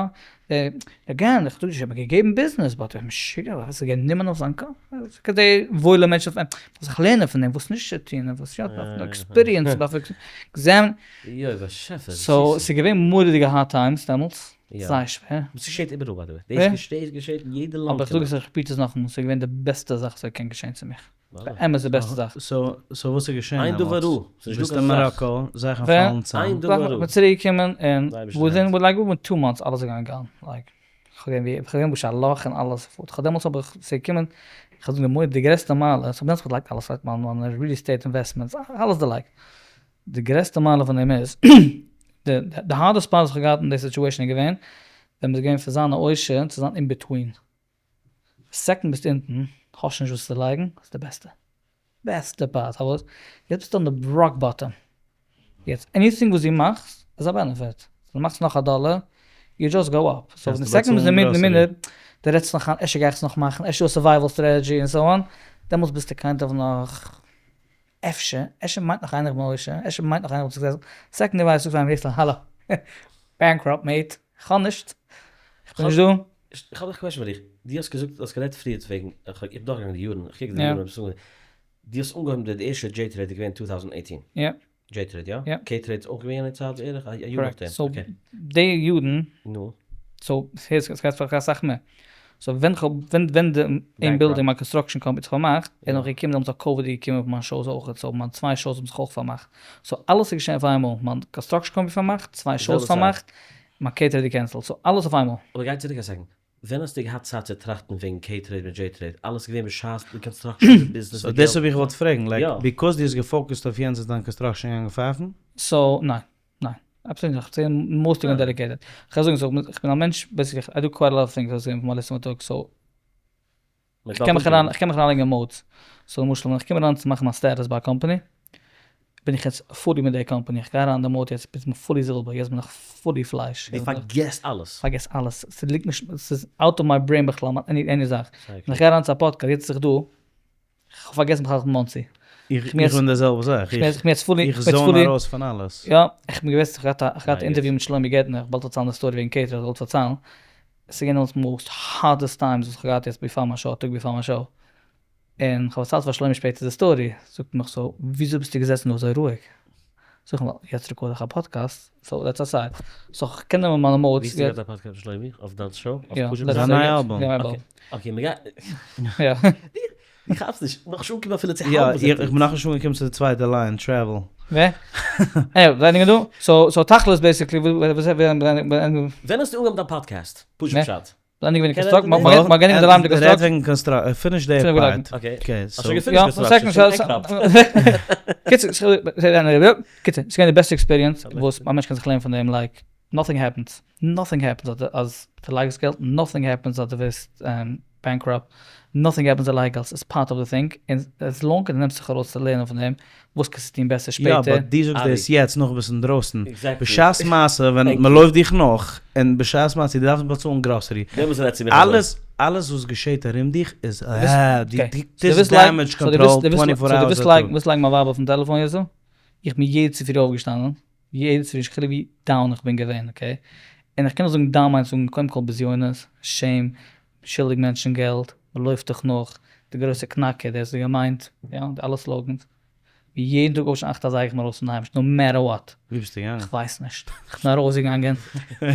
again, איך זאג נישט, איך האב אים געגעבן ביזנעס, but משוגע, וואס איז גענומען אויף זיין קאפ, כדי וואוילע מענטשן זאל זיך לערנען פון דעם וואס נישט צו טון און וואס יא, experience דארף עקזעם. יוי באשעפער. So ס'איז געווען מורא'דיגע hard times דעמאלטס, זייער שווער. ס'געשעט איבעראל by the way, דאס געשעט אין יעדע לאנד. אבער איך זאג עס איך repeat עס נאכאמאל, ס'איז געווען די בעסטע זאך וואס קען געשען צו מיך. באמת די בעסטע זאך. So וואס איז געשען איין דבר דעמאלטס? רע, ס'איז נישט ביסט דא אין קיין זאך. מאראקא, זאכן פאלן צאם. איין דבר רע. כ'בין צוריק געקומען און within like within two months אלעס איז געגאנגען gone like כ'האב געזען ווי כ'האב געזען וואס א לאך און אלעס פארט כ'האב דעמאלטס האב איך ס'איז געקומען. איך האב זאגן די די גרעסטע מעלה, סאו כ'האב געלייגט אלעס לייגט מיין מיין real estate investments, אלעס דערלייגט. די גרעסטע מעלה פון דעם איז, די די hardest part וואס כ'האב געהאט אין די situation איז געווען, ווען מ'איז געווען פון זיין א עושר צו זיין in between. second ביסט אונטן, האסט נישט וואס צו לייגן, איז די בעסטע. בעסטע part, פארוואס? יעצט ביסטו on the rock bottom, יעצט anything וואס דו מאכסט איז א benefit, דו מאכסט נאך א דאלער, you just go up, so די second ביסט אינמיטן די מינוט, דו רעדסט נאך איין אפשר גיי איך עס נאך מאכן, אפשר איז survival strategy און so on, דעמאלטס ביסטו kind of נאך, אפשר, אפשר מיינט נאך איינער איך בין עושר, אפשר מיינט נאך איינער איך בין successful, second דו ווייסט זאגסט איינעם הערסט האלא, bankrupt mate, כ'האב נישט, כ'בין נישט דא. איך האב א question פאר דיך, דו האסט געזאגט, דו האסט גערעדט פריערט וועגן, איך בין דורכגעגאנגען די יארן, איך קוק די יארן, דו האסט אנגעהויבן די ערשטע דזשעי טרעיד איז געווען 2018? יא. דזשעי טרעיד יא? יא. קעי טרעיד איז אויך געווען יענע צייט בערך? א יאר נאכדעם? so די יארן, נו. so הערסט עס גייט אסאך מער. so ווען כ'האב ווען ווען די אין building מיין construction company האט זיך פארמאכט, איז נאך געקומען דעמאלטס א קאוויד איז געקומען אויף מיין shows אויכעט, so מיין צוויי shows האבן זיך אויך פארמאכט. so אלעס איז געשען אויף איינמאל, מיין construction company פארמאכט, צוויי shows פארמאכט, מיין קעי טרעיד גע cancel ט, so אלעס אויף איינמאל. אבער גיי צוריק א second, ווען האסטו געהאט צייט צו טראכטן וועגן קעי טרעיד מיט דזשעי טרעיד? אלעס געווען בשעת די construction, די ביזנעס, די געלט? so דאס האב איך געוואלט פרעגן, like because דו האסט גע focus ט אויף יענץ איז דיין construction געגאנגען פייפן? so ניין, ניין, absolutely נישט, איך בין mostly געווען dedicated. כ'גיי זאגן, so איך בין א מענטש, basically I do quite a lot of things, אזוי ווי מיין לעצטע טאג, so איך קען מיך אריין, איך קען מיך אריינלייגן אין modes, so למשל ווען איך קום אריין צו מאכן מיין status ביי א קאמפאני, בין איך יעצט fully מיט די קאמפאני, איך גיי אריין אין די mode יעצט בין איך fully זילבער, יעצט בין איך fully פלייש. דו פארגעסט אלעס. פארגעס אלעס, ס'ליגט נישט, ס'איז out of my brain בכלל, any any זאך. ווען איך גיי אריין צו א פאדקעסט, יעצט איז איך דא, איך האב פארגעסן בכלל איך בין מאנסי. איך בין די זעלבע זאך, איך בין יעצט fully, איך zone ארויס פון אלעס. יא, איך בין געווען, איך האב געהאט א interview מיט שלומי גערטנער, איך וואלט פארציילן די story וועגן קעיטער, איך וואלט פארציילן, עס איז געווען דעמאלטס most hardest times וואס איך האב געהאט יעצט before מיין show, א טאג before מיין show, און איך האב פארציילט פאר שלומי שפעטער די story, זאגט ער מיך so וויאזוי ביסטו געזעסן דא אזוי רואיג? זאג איך אים ווייל יעצט record איך א פאדקעסט, so that's aside, so איך קען נעמען מיינע modes. ווי האסטו געהאט א פאדקעסט מיט שלומי? אויף דיין show? יא, זיין נייע אלבום. okay, מ'גייט. יא. דו כאפסט נישט, נאכנישט אנגעקומען אפילו צו האלב וואס ער טוט. יא, איך בין נאכנישט אנגעקומען צו די צווייטע line, travel. ווער? anyway, זיי דא, so so תכלית basically, וואס ווען האסטו אנגעהויבן דיין פאדקעסט? פשוט פשט. רעד וועגן construction, finish די part. okay, האסט שוין גע finish ט construction? קיצור, ס'איז געווען די בעסטע experience וואס א מענטש קען זיך לערנען פון דעם, like, nothing happens, nothing happens אז דו לייגסט געלט, nothing happens אז דו ווערסט bankrupt, nothing happens אז דו לייגסט געלט, ס'איז part of the thing, און as long דו נעמסט זיך ארויס צו לערנען פון דעם, וואס קענסטו טון בעסער שפעטער. יא, but דו זאגסט דאס יעצט נאך ביסט אינדרויסן, בשעת מעשה ווען מ'לויפט דיך נאך, און בשעת מעשה דו דארפסט באצאלן גראסערי, אלעס אלעס וואס געשעט ארום דיך איז אה, דו טוסט damage control twenty four hours א טאג. ווילסט לייגן מיין ווייב אויפן טעלעפאן יעצט דא? איך בין יעדע צופרי אויפגעשטאנען, יעדע צופרי נישט קיין חילוק ווי down איך בין געווען okay, און איך קען נישט זאגן down מיינט זאגן קודם כל בזיונות, shame, שולדיג מענטשן געלט, מ'לויפט דיך נאך, די גרויסע קנאקער, דער האסטו געמיינט, יא, די אלע slogans. ווי יעדן טאג אויפשטיין אכט אזייגער איך בין ארויס פון היים, no matter what. ווי ביסטו געגאנגען? איך ווייס נישט. איך בין ארויסגעגאנגען.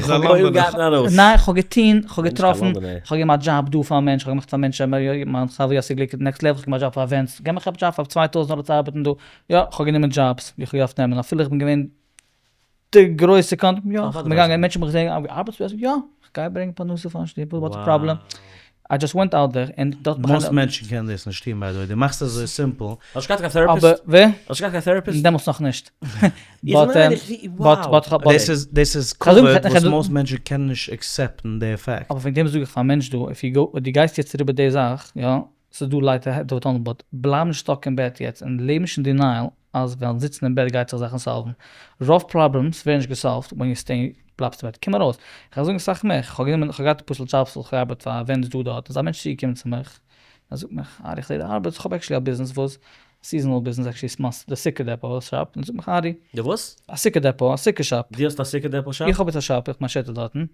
קודם גייט מען ארויס. ניין, איך האב געטון, איך האב געטראפן, איך האב געגעבן א דזשאב דא פאר א מענטש, איך האב געמאכט פאר מענטשן, מיין חבר יאסי גליק next level, איך האב געגעבן א דזשאב פאר events, געב מיך א דזשאב פאר 2000 דאלער צו ארבעטן דא, יא, איך האב גענומען דזשאבס ווי איך האב געדארפט נעמען, אפילו איך בין געווען די גרויסע קאנט, יא, איך בין געגאנגען, מענטשן האבן מיך געזען, אה, ארבעטסט דא? יא, איך גיי ברענגען פרנסה פארן שטוב, what's the problem? I just went out there און דארט most מענטשן קענען דאס נישט טון by the way, דו מאכסט עס אזוי simple. האסט געהאט קיין therapist? אבער ווער? האסט געהאט קיין therapist? דעמאלטס נאך נישט. but but but דאס איז דאס איז כבוד וואס most מענטשן קענען נישט accept ן די fact. אבער וועגן דעם זאג איך פאר א מענטש דא, if you go, דו גייסט יעצט אריבער די זאך, יא, ס'איז דא light ahead of tunnel, but בלייב נישט stuck אין בעט יעצט און לעב נישט אין denial אז וועלן זיצן אין בעט גייט זיך זאכן solve ן. רוב problems ווערן נישט גע solve ט ווען you stay בלייבסט אין בעט. קום ארויס. איך וועל זאגן אסאך מער. איך האב גענומען, איך האב געהאט פשוט דזשאבס וואס איך ארבעט פאר events דא דארט, איז א מענטש צוגעקומען צו מיך, ער זאגט מיך, ארי איך זעה די ארבעטסט, איך האב actually א ביזנעס וואס, seasonal ביזנעס actually ס'מיין די סוכה depot shop, און ער זאגט מיך ארי. די וואס? א סוכה depot, א סוכה shop. דו האסט א סוכה depot shop? איך האב יעצט א shop, איך מיין שטח דארטן.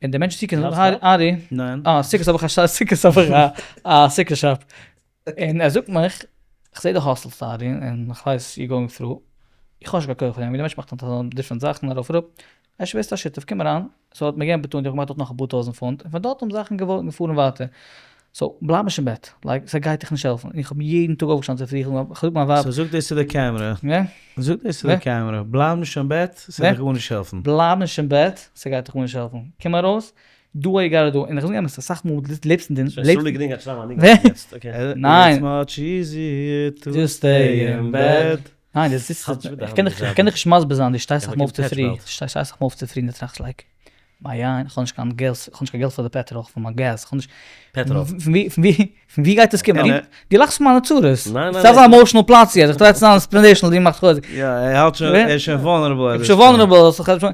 און דער מענטש איז צוגעקומען און זאגט ארי, ניין. אה, סוכות האב איך א סוכות האב איך א סוכה shop. און ער זאגט מיך, איך זעה די hustle סט ארי, און איך ווייס you going through, איך האב נישט קיין כח פאר דעם, ווי דער מענטש מאכט אזאנע different זאכן ארויף אראפ, אפשר ווערסטו א שותף, קום אריין, so האט מיר געגעבן opportunity, איך האב געמאכט דארט נאך אפאר טויזנט פונט, און פון דארט האבן זאכן געווארן געפארן ווייטער. so בלייב נישט אין בעט, like ס'גייט דיך נישט העלפן, און איך האב יעדן טאג אויפגעשטאנען צופרי, איך האב געזאגט מיין ווייב. so זאג דאס צו די קעמרע, זאג דאס צו די קעמרע, בלייב נישט אין בעט, ס'וועט דיך גארנישט העלפן. בלייב נישט אין בעט, ס'גייט דיך גארנישט העלפן, קום ארויס, do what you gotta do, און איך זאג אמת, אסאך מאל דו לעבסט אין די, שוין סרולי גרין גייט שרייבן א ניגון יעצט, okay. ניין. It's much easier to stay in bed. ניין, דו זיצט, איך קען דיך, איך קען דיך נישט מסביר זיין, דו שטייסט אסאך מאל אויף צופרי, דו שטייסט אסאך מאל אויף צופרי און דו טראכסט like, מיין, איך האב נישט קיין געלט, איך האב נישט קיין געלט פאר די petrol, פאר מיין געז, איך האב נישט, petrol. פון ווי, פון ווי, פון ווי גייט עס קומען? דו לאכסט פון מיינע צרות. ניין, ניין. ס'איז אזא emotional פלאץ יעצט, איך try צו זיין inspirational, דו מאכסט חוזק. יא, ער האלט שוין, ער איז שוין vulnerable. איך בין שוין vulnerable,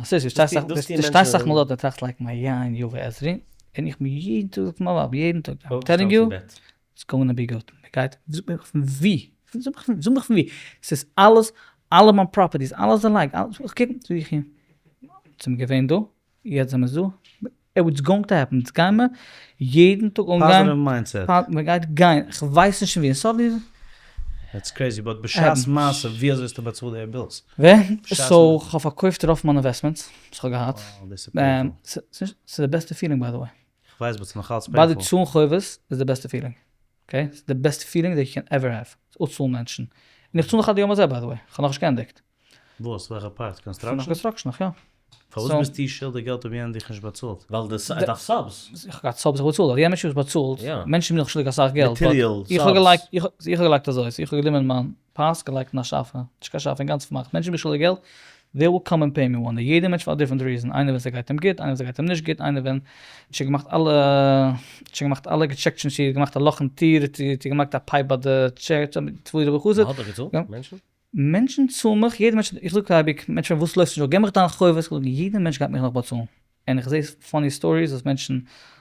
ס'איז, דו שטייסט אסאך מאל דארט און טראכסט like מיין יבוא עזרי, און איך בין יעדן טאג זאגט מיין ווייב, יעדן טאג, I'm telling you, it's gonna be good, מ'גייט, זאג מיך פון ווי, זאג מיך פון ווי, ס'איז אלעס, אלע מיין properties, אלעס אלייק, אלעס, איך קוק, זאג איך איר, זעמיר געווען דא, יעצט זעמיר דא, it's going to happen, אונז גיימער יעדן טאג אנגיין, positive mindset. מ'גייט גיין, כ'ווייס נישט פון ווי, און suddenly. That's crazy, but בשעת מעשה ווי אזוי האסטו באצאלט די bills? ווער? So כ'האב פארקויפט רוב פון מיינע investments וואס כ'האב געהאט. Wow, דאס איז painful. ס'איז די בעסטע feeling by the way. כ'ווייס but ס'איז נאך אלץ painful. ביי די צאלן חובות איז די בעסטע feeling. Okay? ס'איז די בעסטע feeling that you can ever have. אפצאלן מענטשן. און איך צאל נאך עד היום הזה by the way. כ'האב נאכנישט געענדיגט. וואס? וועלכע part? Construction? Construction נאך, יא. פארוואס ביסטו שולדיג געלט אויב יענער האט דיך נישט באצאלט? ווייל די ער דארף subs. איך האב געהאט subs איך באצאלט, יענער מענטש האט באצאלט, מענטשן זענען נאך שולדיג אסאך געלט, material, איך האב געלייגט, איך האב געלייגט אזוי, איך האב גענומען מיין פאס געלייגט אין א שאפע, נישט קיין שאפע אינגאנצן פארמאכט, מענטשן זענען שולדיג געלט, they will come and pay me one day, יעדער מענטש פאר א different reason, איינער ווען ס'גייט אים גוט, איינער ווען ס'גייט אים נישט גוט, איינער ווען שוין געמאכט אלע, שוין געמאכט אלע געטשעקט שוין צו געמאכט א לאך אין טיר, צו געמאכט א pipe ביי די טשער, תבואי רבי חסיד. מ'האט דיך געצאלט? מענטשן? מענטשן צאלן מיך, יעדער מענטש, איך זאג אייביג, מענטשן פרעגן וואס לויפסטו נישט נאך, גיב מיך דיין חובות, איך זאג יעדער מענטש גייט מיך נאך באצאלן, און איך זע funny stories וואס מענטשן,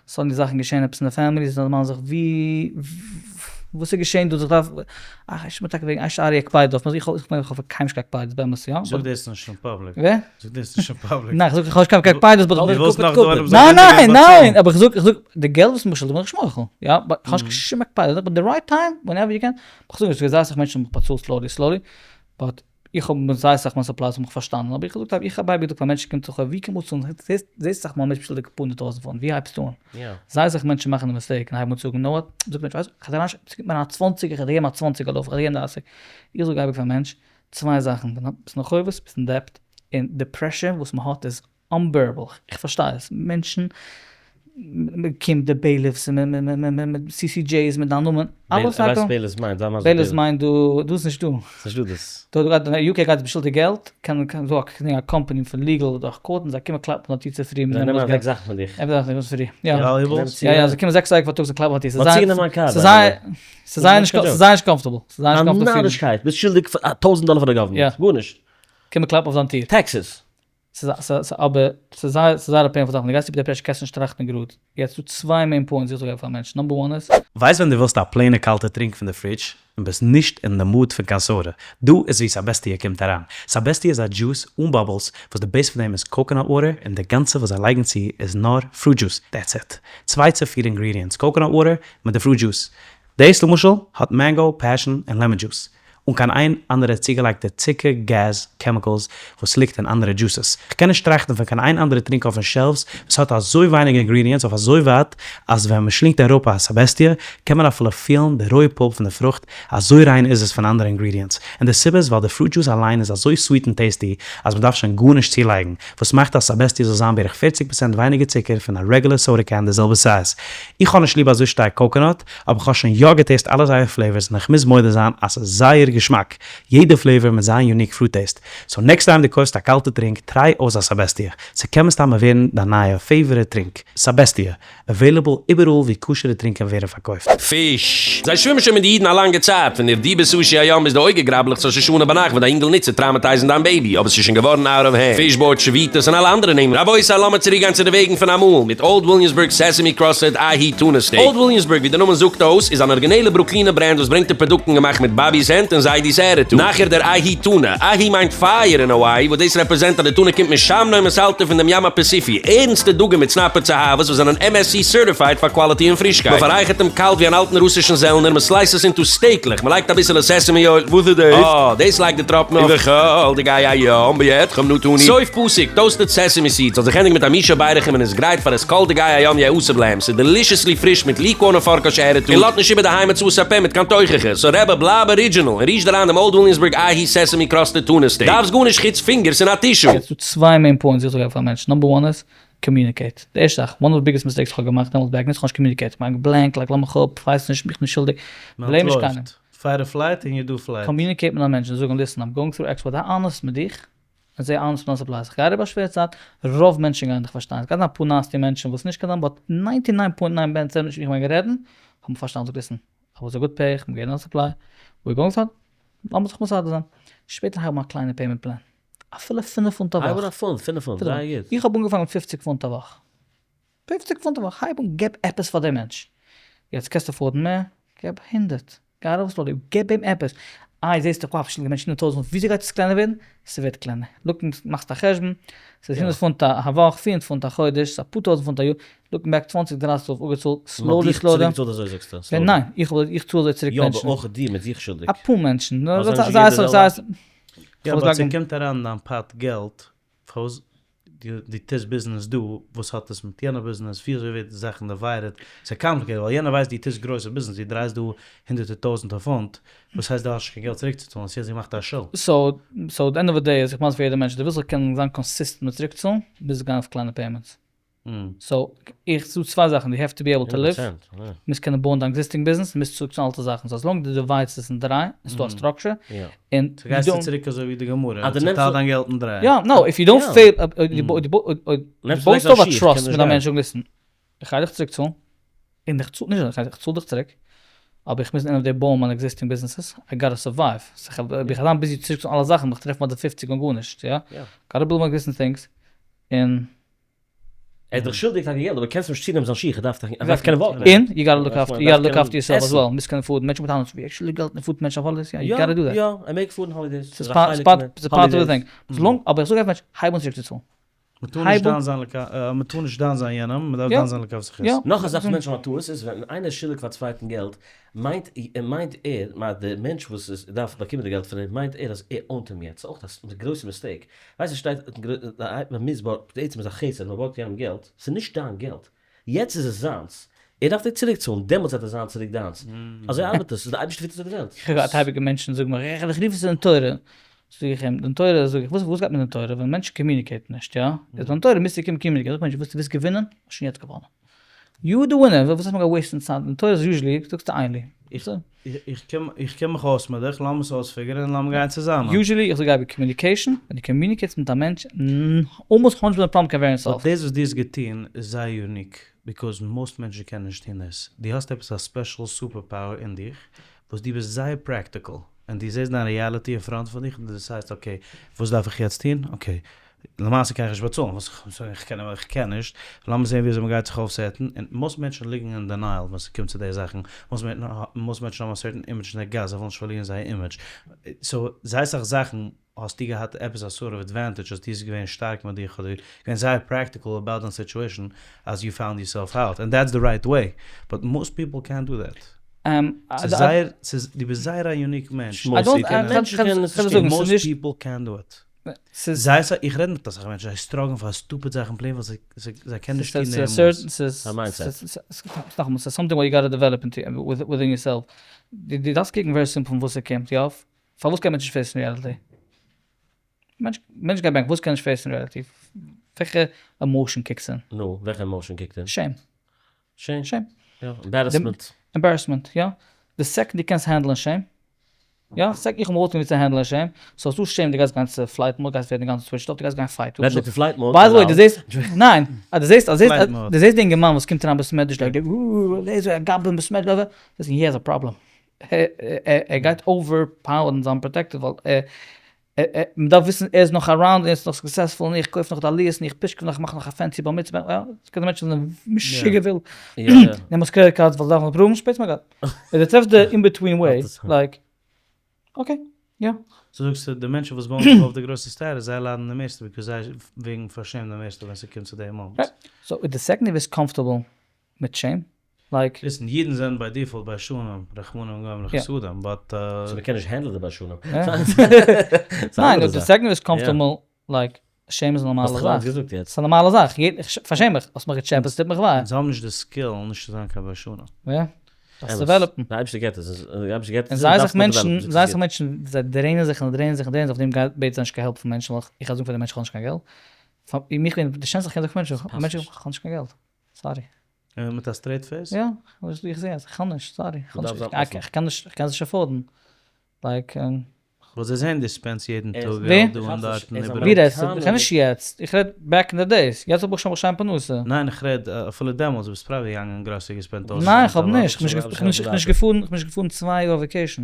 suddenly זאכן געשען עפעס אין די family, זיי דערמאנען זיך ווי, וואס איז געשען דא, איך דארף, אה, איך בין טאקע וועגן אש אריה קפידא אויף מיר, איך מיין איך האב קיינמאל נישט קיין קפידות באמת יא. זאג דאס נישט אין public. ווער? זאג דאס נישט אין public. ניין, איך זאג איך האב נישט קיין קפידות but דו ווילסט נאך דא איינעם זאל ניין ניין ניין, אבער איך זאג איך זאג די געלט וואס מ'שולדיג בין איך נישט מוחל, יא, but איך האב נישט קיין שום הקפדה, but די right time, whenever you can, כ'זאג נישט, ס'איז אסאך מענטשן האבן מיך באצאלט slowly slowly, but איך האב מיט זייער אסאך מיין suppliers האבן מיך פארשטאנען, אבער איך האב געזאגט איך האב אייביג געזאגט פאר מענטשן קומט זיך אויף ווי קומט מען צאלן, זעסט אסאך מאל א מענטש באשולדיגט אפאר הונדערט טויזענט פונט, ווי הייבסטו אן? זייער אסאך מענטשן מאכן די mistake און הייבן אן צו זאגן נו וואט, זאגט מענטש ווייסט כ'האב דיר אריין ס'קומט מיר אריין א צוואנציגער כ'וועל דיר געבן א צוואנציגער ארויף כ'וועל דיר געבן דרייסיג, איך זאג אייביג פאר א מענטש צוויי זאכן, ביסט אין חובות ביסט אין debt, און די pressure וואס מ'האט איז unbearable, איך פארשטיי עס, מענטשן, מ'קומט די bailiffs און CCJs מיט דיין נאמען, אלעס ווייסט bailiffs מיינט? זיי מסביר. Bailiffs מיינט דא, דא איז נישט דא. ס'נישט דא דאס. דא גייט אין UK גייט בשולדיג געלט, קען קען דא א קאמפאני פון legal דורך court און זיי קומען קלאפן אויף די טיר צופרי זיי נעמען אוועק זאכן פון דיך. פרי, יא. יא יא, זיי קומען זעקס אזייגער פארטאגס און קלאפן אויף די טיר. מ'האט צוגענומען מיין קאר. ס'איז זייער נישט comfortable. ס'איז זייער נישט comfortable feeling. א נארישקייט, ביסט שולדיג טויזנט דאלער פאר די government. גארנישט. קומען קלאפן אויף דיין טיר. Taxes. ס'איז אבער ס'איז זייער ס'איז זייער א painful זאך ווען דו גייסט איבער די pressure קענסטו נישט טראכטן גראד. יעצט דא צוויי main points איך זאג אייביג פאר מענטשן, number one איז. ווייסט ווען דו ווילסט א plain ע קאלטע טרינק פון די fridge און ביסט נישט אין די mood פון קיין soda, דא איז ווי סאבעסטיע קומט אריין. סאבעסטיע איז א דזשוס אן bubbles וואס די base פון דעם איז coconut water און די גאנצע וואס זיי לייגן צו איז נאר fruit juice, that's it. צוויי צו פיר ingredients, coconut water מיט די fruit juice. דאס למשל האט mango, passion און lemon juice. אן קיין איין אנדערע צוגעלייגטע צוקער, געז, chemicals וואס ליגט אין אנדערע juices. כ'קען נישט טראכטן פון קיין איין אנדערע טרינק אויפן shelves וואס האט אזוי ווייניג ingredients אויף אזוי ווייט אז ווען מ'שלינגט אראפ א סאבעסטיע קען מען אפילו פילן די רויע pulp פון די פרוכט אזוי ריין איז עס פון אנדערע ingredients. און די סיבה איז ווייל די fruit juice אליין איז אזוי sweet און tasty אז מ'דארף שוין גארנישט צולייגן וואס מאכט אז סאבעסטיע זאל זיין בערך פערציג פראצענט ווייניגער צוקער פון א רעגולער soda can די זעלבע size. איך האב נישט ליב אזוי שטארק coconut אבער כ'האב שוין יא געטעסט אלע זייער flavors און כ'מוז מודה זיין אז ס'איז זייער געשמאק, יעדע flavor מיט זיין unique fruit taste. So next time דו קויפסט א קאלטע טרינק try אויס א סאבעסטיע, ס'קען מסתמא ווערן דיין נייע favorite טרינק. סאבעסטיע, available איבעראל ווי כשר'ע טרינקען ווערן פארקויפט. פיש. זיי שווימען שוין מיט די אידן א לאנגע צייט, פון די בסושי הים ביז די אויגעגראבלעכץ ראש השנה ביינאכט ווען די אינגל נוצט צו טראמעטייזן דיין baby, אבער ס'איז שוין געווארן out of hand. פיש board, שביתות און אלע אנדערע נעמען. רבותי לאמיר צוריק גיין צו די וועגן פון אמאל, מיט Old Williamsburg Sesame Crusted Ahi Tuna Steak. Old Williamsburg ווי די נאמען זאגט אויס איז אן ארגינעלע ברוקלינע brand וואס ברענגט די פראדוקטן געמאכט מיט באבי'ס הענט און זיידי'ס attitude. נאכער דער Ahi Tuna. Ahi מיינט פייער אין האוואי, וואס דאס רעפרעזענט אז די טונא קומט משמנו ומסלתו פון דעם ים הפסיפי. ערנסטע דגים מיט סנפיר צהבות וואס זענען MSC certified פאר quality און פרישקייט. מ'פאררייכערט אים קאלט ווי אן אלטן רוסישן זעלנער, מ'סלייסט עס into סטעיקלעך, מ'לייגט אביסעלע sesame oil, וואס איז דאס? אה, דאס לייגט די טראפן אויף. ובכל דגי הים בידכם נתנו. סוף פסוק, toasted sesame seeds, זאל זיך ענדיגן מיט א מי שבירך און איז גרייט פאר את כל דגי הים יאסף להם, ס'איז deliciously פריש מיט ליקוואן און פארקאש attitude, און לאזט נישט איבער די היים הוצאות הפה מיט קיין תוכחה, so רבי בלייב original און רישט אריין דעם Old Williamsburg Ahi Sesame Crusted Tuna Steak. דארפסט גארנישט חוץ פינגערס און א tissue. יעצט דא צוויי main points איך זאג פאר א מענטש, number one איז. communicate. די ערשטע זאך, one of the biggest mistakes איך האב געמאכט דעמאלטס back then איז איך האב נישט communicate, איך מיין blank, like לאז מיך אפ, כ'ווייס נישט, איך בין שולדיג, blame נישט קיינעם. fight or flight און you do flight. communicate מיט א מענטש און זאג אים listen I'm going through X Y, זיי honest מיט דיך, און זיי honest מיט דיין suppliers, איך גיי אריבער א שווערע צייט, רוב מענטשן גייען דיך פארשטיין, עס גייט זיין אפאר nasty מענטשן וואס נישט קיין זיין but ninety nine point nine percent מענטשן ווי איך מיין רעדן, האבן פארשטאנען, זאג listen, איך האב א good pay, איך בין געווען on supply, we going through, לאמיר זיך מסדר זיין, שפעטער הייב אן א קליינע payment plan, אפילו פינף פונט א וואך. הייב אן א פונט, פינף פונט, זייער גוט. איך האב אנגעפאנגען מיט פופציג פונט א וואך. פופציג פונט א וואך, הייב אן געב עפעס פאר דעם מענטש. יעצט קענסטו afford ן מער, געב הונדערט, גיי ארויף slowly, געב אים עפעס. איי זעסט דאך וואו שולדיגע מענטשן הונדערט טויזנט פונט, וויאזוי גייט עס קלענער ווערן? ס'ווערט קלענער. look, מאכסט א חשבון, ס'איז הונדערט פונט א וואך, פיר הונדערט פונט א חודש, ס'איז אפאר טויזנט פונט א יאר, looking back צוואנציג דרייסיג טויזנט אפגעצאלט, slowly slowly. מ'האט דיך צוריקגעצאלט אזוי זאגסטו? ניין, איך צאל אזוי צוריק מענטשן. יא אבער אויך דיר מיט זיך שולדיג. אפאר מענטשן. זיי זיי. יא but ס'קומט אריין אין דיין pot געלט, פארוואס דו טוסט ביזנעס דא, וואס האט עס מיט יענע ביזנעס, ווי אזוי ווערט די זאכן divided, ס'איז complicated ווייל יענער ווייסט דו טוסט גרויסע ביזנעס, דו דרייסט דא הונדערטער טויזענטער פונט, וואס הייסט דו האסט נישט קיין געלט צוריקצוצאלן, האסט יעצט געמאכט א שול. so so די end of the day איז איך מיין פאר יעדע מענטש, דו ווילסט זיך קענען זיין consistent מיט צוריקצאלן, מוזט גיין אויף קליינע payments. so איך זאג צוויי זאכן, you have to be able to live, מוזט קענען בויען דיין existing ביזנעס, און מוזט צוריק צאלן אלטע זאכן, so as long דו divide סט עס אין דריי, איז דא א structure, און so גייסטו צוריק אזוי ווי די גמרא, צוטייל דיין געלט אין דריי. יא, no, if you don't fail, דו בויסט אויף א trust מיט א מענטש, זאג listen, איך גיי דיך צוריק צאלן, און איך צאל, נישט איך צאל דיך צוריק, אבער איך מוז אין end of day בויען מיינע existing ביזנעסעס, I gotta survive, so איך בין זיין busy צוריק צאלן אלע זאכן, מיך טרעפן ביי די פופציג אן גארנישט, יא, gotta build my existing things, און. ער איז דיך שולדיג טאקע געלט אבער קענסט נישט צונעמען זיין שיך ער דארף ער דארף קענען walk ן. און you gotta look after you gotta look after yourself as well, מוזט קענען פארן, מענטשן מיט טענות ווי ער שולדיג געלט און פארט מענטשן אויף holidays, יא you gotta do that. יא ער מעג פארן holidays, ס'איז part of the thing, as long, אבער איך זאג אויף מענטש הייב אן צוריק צו צאלן. מ'טאר נישט דן זיין לכף, מ'טאר נישט דן זיין יענעם, מ'דארף דן זיין לכף זכות. נאך א זאך וואס מענטשן האבן א טעות איז ווען איינער איז שולדיג פאר א צווייטן געלט מיינט מיינט ער מיינט די מענטש וואס איז דארף באקומען די געלט פון אים מיינט ער אז ער own ט אים יעצט, ס'איז אויך א גרויסע mistake, ווייסט עס שטייט מען מוז בארגן, בעצם איז א חסד מען בארגט יענעם געלט, ס'איז נישט דיין געלט, יעצט איז עס זיינס, ער דארף דיר צוריק צאלן, דעמאלטס וועט עס זיין צוריק דיינס, אזוי ארבעט עס, די אייבערשטער פירט אזוי די וועלט. איך האב געהאט הייביגע מענטשן זאגן מיר, איך רוף עס דין תורה, זאג איך אים, דין תורה, זאג איך, וואס גייט מיט דין תורה, ווען מענטשן communicate ן נישט, יא, איז דין תורה מוזטו קומען communicate ן, זאג איך מענטש, וואס דו ווילסט געווינען, האסט שוין יעצט געוואנען. you the winner, וואס דארף מען גיין waste ן צייט, דין תורה איז usually, זאגסטו איינלי. איך קום מיך אויס מיט דיך, לאמיר עס אויס figure ן און לאמיר גיין צוזאמען. usually איך זאג אייביג communication, ווען דו communicate סט מיט א מענטש, almost הונדרעט פראצענט פראבלעם קען ווערן solved. but דאס וואס דו האסט געטון איז זייער unique, because most מענטשן קענען נישט טון דאס. דו האסט עפעס א special super power אין דיך, וואס דו ביסט זייער practical, און דו זעסט דיין reality אין front פון דיך און דו decide סט okay, וואס דארף איך יעצט טון? okay, למעשה קען איך נישט באצאלן, וואס איך קען איך קען נישט, לאמיר זען וויאזוי מ'גייט זיך אויפ set ן, און most מענטשן ליגן אין denial ווען ס'קומט צו די זאכן, most מענטשן האבן א certain image אין די גאס, זיי ווילן נישט פארלירן זייער image, so זייער סאך זאכן האסטו געהאט עפעס א sort of advantage אז דו ביסט געווען שטארק מיט דיך אדער געווען זייער practical about דיין situation אז you found yourself out, and that's the right way, but most people קענט דו דעט. ס'איז זייער, ס'איז, דו ביסט זייער א unique מענטש. most people קענט דו איט. זיי סא איך רעד מיט אסאך מענטשן זיי struggle ן פאר stupid זאכן plain ווייל זיי זיי קענען נישט טון די אמאל. א mindset. נאכאמאל ס'איז something what you gotta develop within yourself. דו דארפסט קוקן very simple פון וואס ס'קומט יא? פארוואס קען מענטש נישט face ן reality? מענטש גייט בענק פארוואס קען נישט face ן reality? וועלכע emotion kicks in? נו, וועלכע emotion kickt in? shame. shame. shame. יא, embarrassment. embarrassment, יא. די second דו קענסט handle ן shame, יא, second איך האב מיר אויסגענומען ווי צו handle ן shame, so האסטו shame דו גייסט גיין צו flight mode, גייסט ווערן אינגאנצן switched off, דו גייסט גיין fight. רעד נישט פון flight mode. by the way, דו זעסט, ניין, אז דו זעסט, אז דו זעסט די אינגערמאן וואס קומט אריין בית מדרש like, אאאא, איז א גבאי אין בית מדרש, דאס he has a problem. ער גייט overpower ן זיין protective ווייל ער מען דארף וויסן ער איז נאך around און ער איז נאך successful און איך קויף נאך די עליות און איך פישקע נאך איך מאך נאך א fancy בר מצוה, יא, ס'קען זיין מענטשן זענען משוגע ווילד, נעם אויס credit cards ווייל זיי דארפן approve ן, שפעטער מיין גאט, און דו טרעפסט די in between way, like, okay, יא. so זאגסטו די מענטשן וואס בויען זיך אויף די גרויסע status זיי ליידן די מערסטע because זיי ווערן פארשעמט די מערסטע ווען ס'קומט צו די moment. so די second דו ווערסט comfortable מיט shame, like. listen, אידן זענען by default ביישנים, רחמנים גומלי חסדים, but. so מ'קען נישט handle ן די ביישנים. ניין, די second ביסט comfortable, like, shame איז א נארמאלע זאך. האסט געזאגט יעצט. ס'איז א נארמאלע זאך, איך פארשעם מיך, האסט מיך געטשעפעט, ס'טוט מיך וויי. אונז האבן נישט די skill נישט צו זיין קיין ביישנים. יא, דארפסט develop ן. די אייבערשטער געבט עס, די אייבערשטער געבט עס, און זייער סאך מענטשן, זייער סאך מענטשן, זיי drain ען זיך און drain ען זיך און drain ען זיך, אויף דעם בעט זיי נישט קיין help פון מענטשן, ווייל איך גיי זאגן פאר די מענטש איך האב נישט קיין געלט. פאר מיך בין די שענסטע זאך קען זאגן פאר מענטשן, מענטשן איך האב נישט קיין געלט, sorry. און מיט א straight face? יא, איך זע אז איך האב נישט, sorry, איך קען נישט, איך קען עס נישט afford ן, like. וואס זיי זעהן דו spend סט יעדן טאג געלט דא און דארט און איבעראל. ווי רעדסטו? איך רעד נישט יעצט, איך רעד back אין די days, יעצט האב איך שוין שיין פרנסה. ניין איך רעד אפילו דעמאלטס, ביסט probably געגאנגען גראסערי געspend טויזענטער ניין איך האב נישט, איך בין נישט געפארן, איך בין נישט געפארן צוויי יאר אויף vacation.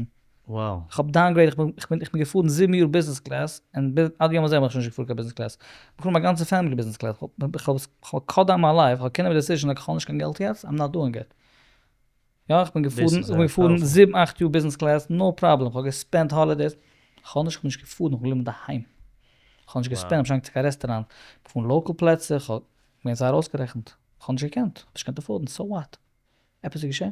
Wow. איך האב downgrade, איך בין געפארן זיבן יאר business class, און עד יום הזה בין איך שוין נישט געפארן קיין business class. איך בין געפארן מיין גאנצע family business class, איך האב cut down מיין life, איך האב גענומען decision איך האב נישט קיין געלט יעצט, I'm not doing it. יא איך בין געפארן, איך בין געפארן זיבן אכט יאר business class, no problem, איך האב גע spend ט holidays, איך האב נישט, איך בין נישט געפארן, איך בין געבליבן אינדערהיים. איך האב נישט גע spend, איך בין נישט געגאנגען צו קיין רעסטוראנט, געפארן local פלעצער, איך האב געווען זייער אויסגערעכנט, איך האב נישט געקענט, איך האב נישט געקענט afford ן, so what? עפעס איז געשען?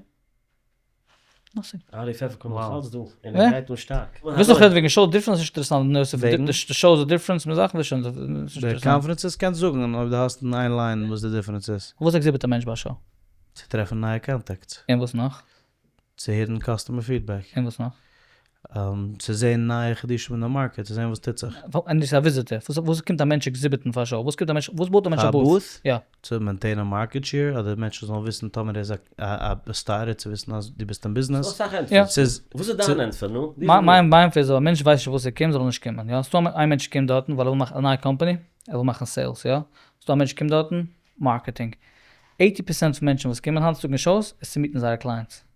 Nothing. ארי פעפערקארן איז נאכאלץ דא, און ער גייט אן שטארק. ווילסט נאך רעדן וועגן show difference? נישט אינטערעסאנט, נאר ס'איז די show איז די difference מיט זאכן איז שוין נישט אינטערעסאנט. די conferences קענסט זאגן אויב דו האסט אין איין line וואס די difference איז. וואס exhibit א מענטש ביי א show? צו טרעפן נייע contacts. און וואס נאך? צו הערן customer feedback. און וואס נאך? צו זען נייע חידושים אין די market, צו זען וואס טוט זיך. און דאס איז א visitor, וואס קומט א מענטש exhibit ן פאר א show? וואס קומט א מענטש, וואס בויט א מענטש א booth? יא. צו maintain ען market share, אדער מענטשן זאלן וויסן טאמער ער איז א starter צו וויסן אז דו ביסט אין ביזנעס. ס'דא אסאך ענטפערס. וואס איז דיין ענטפער? נו? מיין ענטפער איז, אויב א מענטש ווייסט נישט וואס ער קומט זאל ער נישט קומען. יא, ס'דא איין מענטש קומט דארטן ווייל ער וויל מאכן א נייע קאמפאני, ער וויל מאכן sales, יא. ס'דא א מענטש קומט דארטן, marketing. Eighty percent פון מענטשן וואס קומען היינט צו טאג אין shows איז צו meet ן זייערע clients.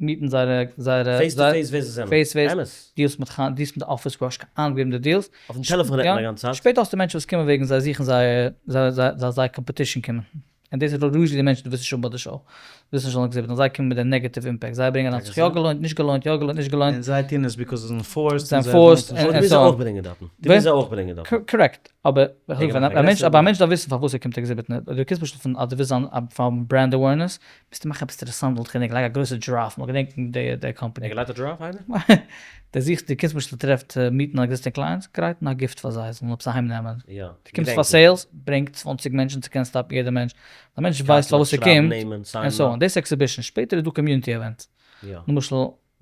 Meet ן זייערע זייערע Face to face ווער זיי זענען. Face face. אמת. Deals מיט דיעלס מיט די אפיס בראש קיין איינגעבן די deals. אויפן טעלעפאן רעדט מען א גאנצע צייט. שפעטער האסטו מענטשן וואס קומען וועגן זיי זוכן זייער זייער זייער competition קומען. און דאס איז usually די מענטשן וואס וויסן שוין ביי די show. וויסן שוין exhibit און זיי קומען מיט די negative impact. זיי ברענגען אריין זיך יא געלוינט נישט געלוינט יא געלוינט נישט געלוינט. און זיי טוען עס because זיי זענען forced. זיי זענען forced און דו מוזט זיי אויך ברענגען דארטן. דו מוזט זיי אויך ברענגען דארטן. Correct. אבער א מענטש אבער א מענטש דארף וויסן פארוואס ער קומט exhibit ן. דו קומסט פשוט פון אז דו ווילסט זיין פאר brand awareness מוזטו מאכן עפעס אינטערעסאנט זאל געדענקען לייג א גרויסע דזשיראף מ'זאל געדענקן די קאמפאני. ער געלייגט א דזשיראף איינער? דו זוכסט דו קומסט פשוט צו טרעפט meet ן existing clients גרייטן א gift פאר זיי זאלן עפעס אהיים נעמען. דו קומסט פאר sales ברענג 20 מענטשן צו קענען stop ן יעדע מענטש. א מענטש ווייסט פארוואס ער קומט און so on. דאס exhibition שפעטער איז דא community events. למשל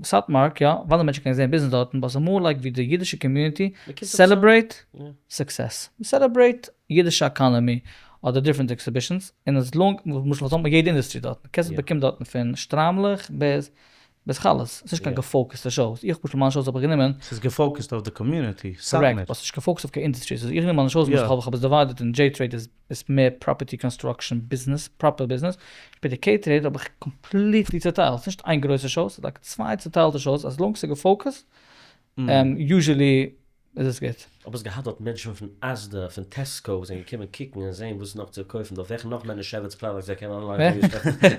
סאטמאר יא, ווייל די מענטשן קענען זעהן ביזנעס דארטן, but ס'איז more like ווי די אידישע community celebrate success, celebrate אידישע economy אדער different exhibitions, און עס לאנג, למשל וואס האט מען יעדע אינדוסטרי דארטן, קענסט באקומען דארטן פון שטריימלעך ביז ביז חלות, ס'איז נישט קיין גע focus טע shows, איך למשל מיינע shows האב איך גענומען. ס'איז גע focus ט אויף די community, סאטמאר. Correct, but ס'איז נישט גע focus ט אויף קיין אינדוסטרי, ס'איז איך נעם מיינע shows למשל איך האב עס divided אין J Trade איז איז מער property construction ביזנעס, proper ביזנעס, שפעטער K Trade האב איך completely צוטיילט, ס'נישט איין גרויסע show, ס'איז like צוויי צוטיילטע shows, as long ס'איז גע focus ט, usually איז עס גוט. האב עס געהאט דארט מענטשן פון Asda פון Tesco וואס זענען געקומען קוקן און זעהן וואס נאך צו קויפן דארט וועלכע נאך מענישעוויץ products זיי קענען אנליין קויפן.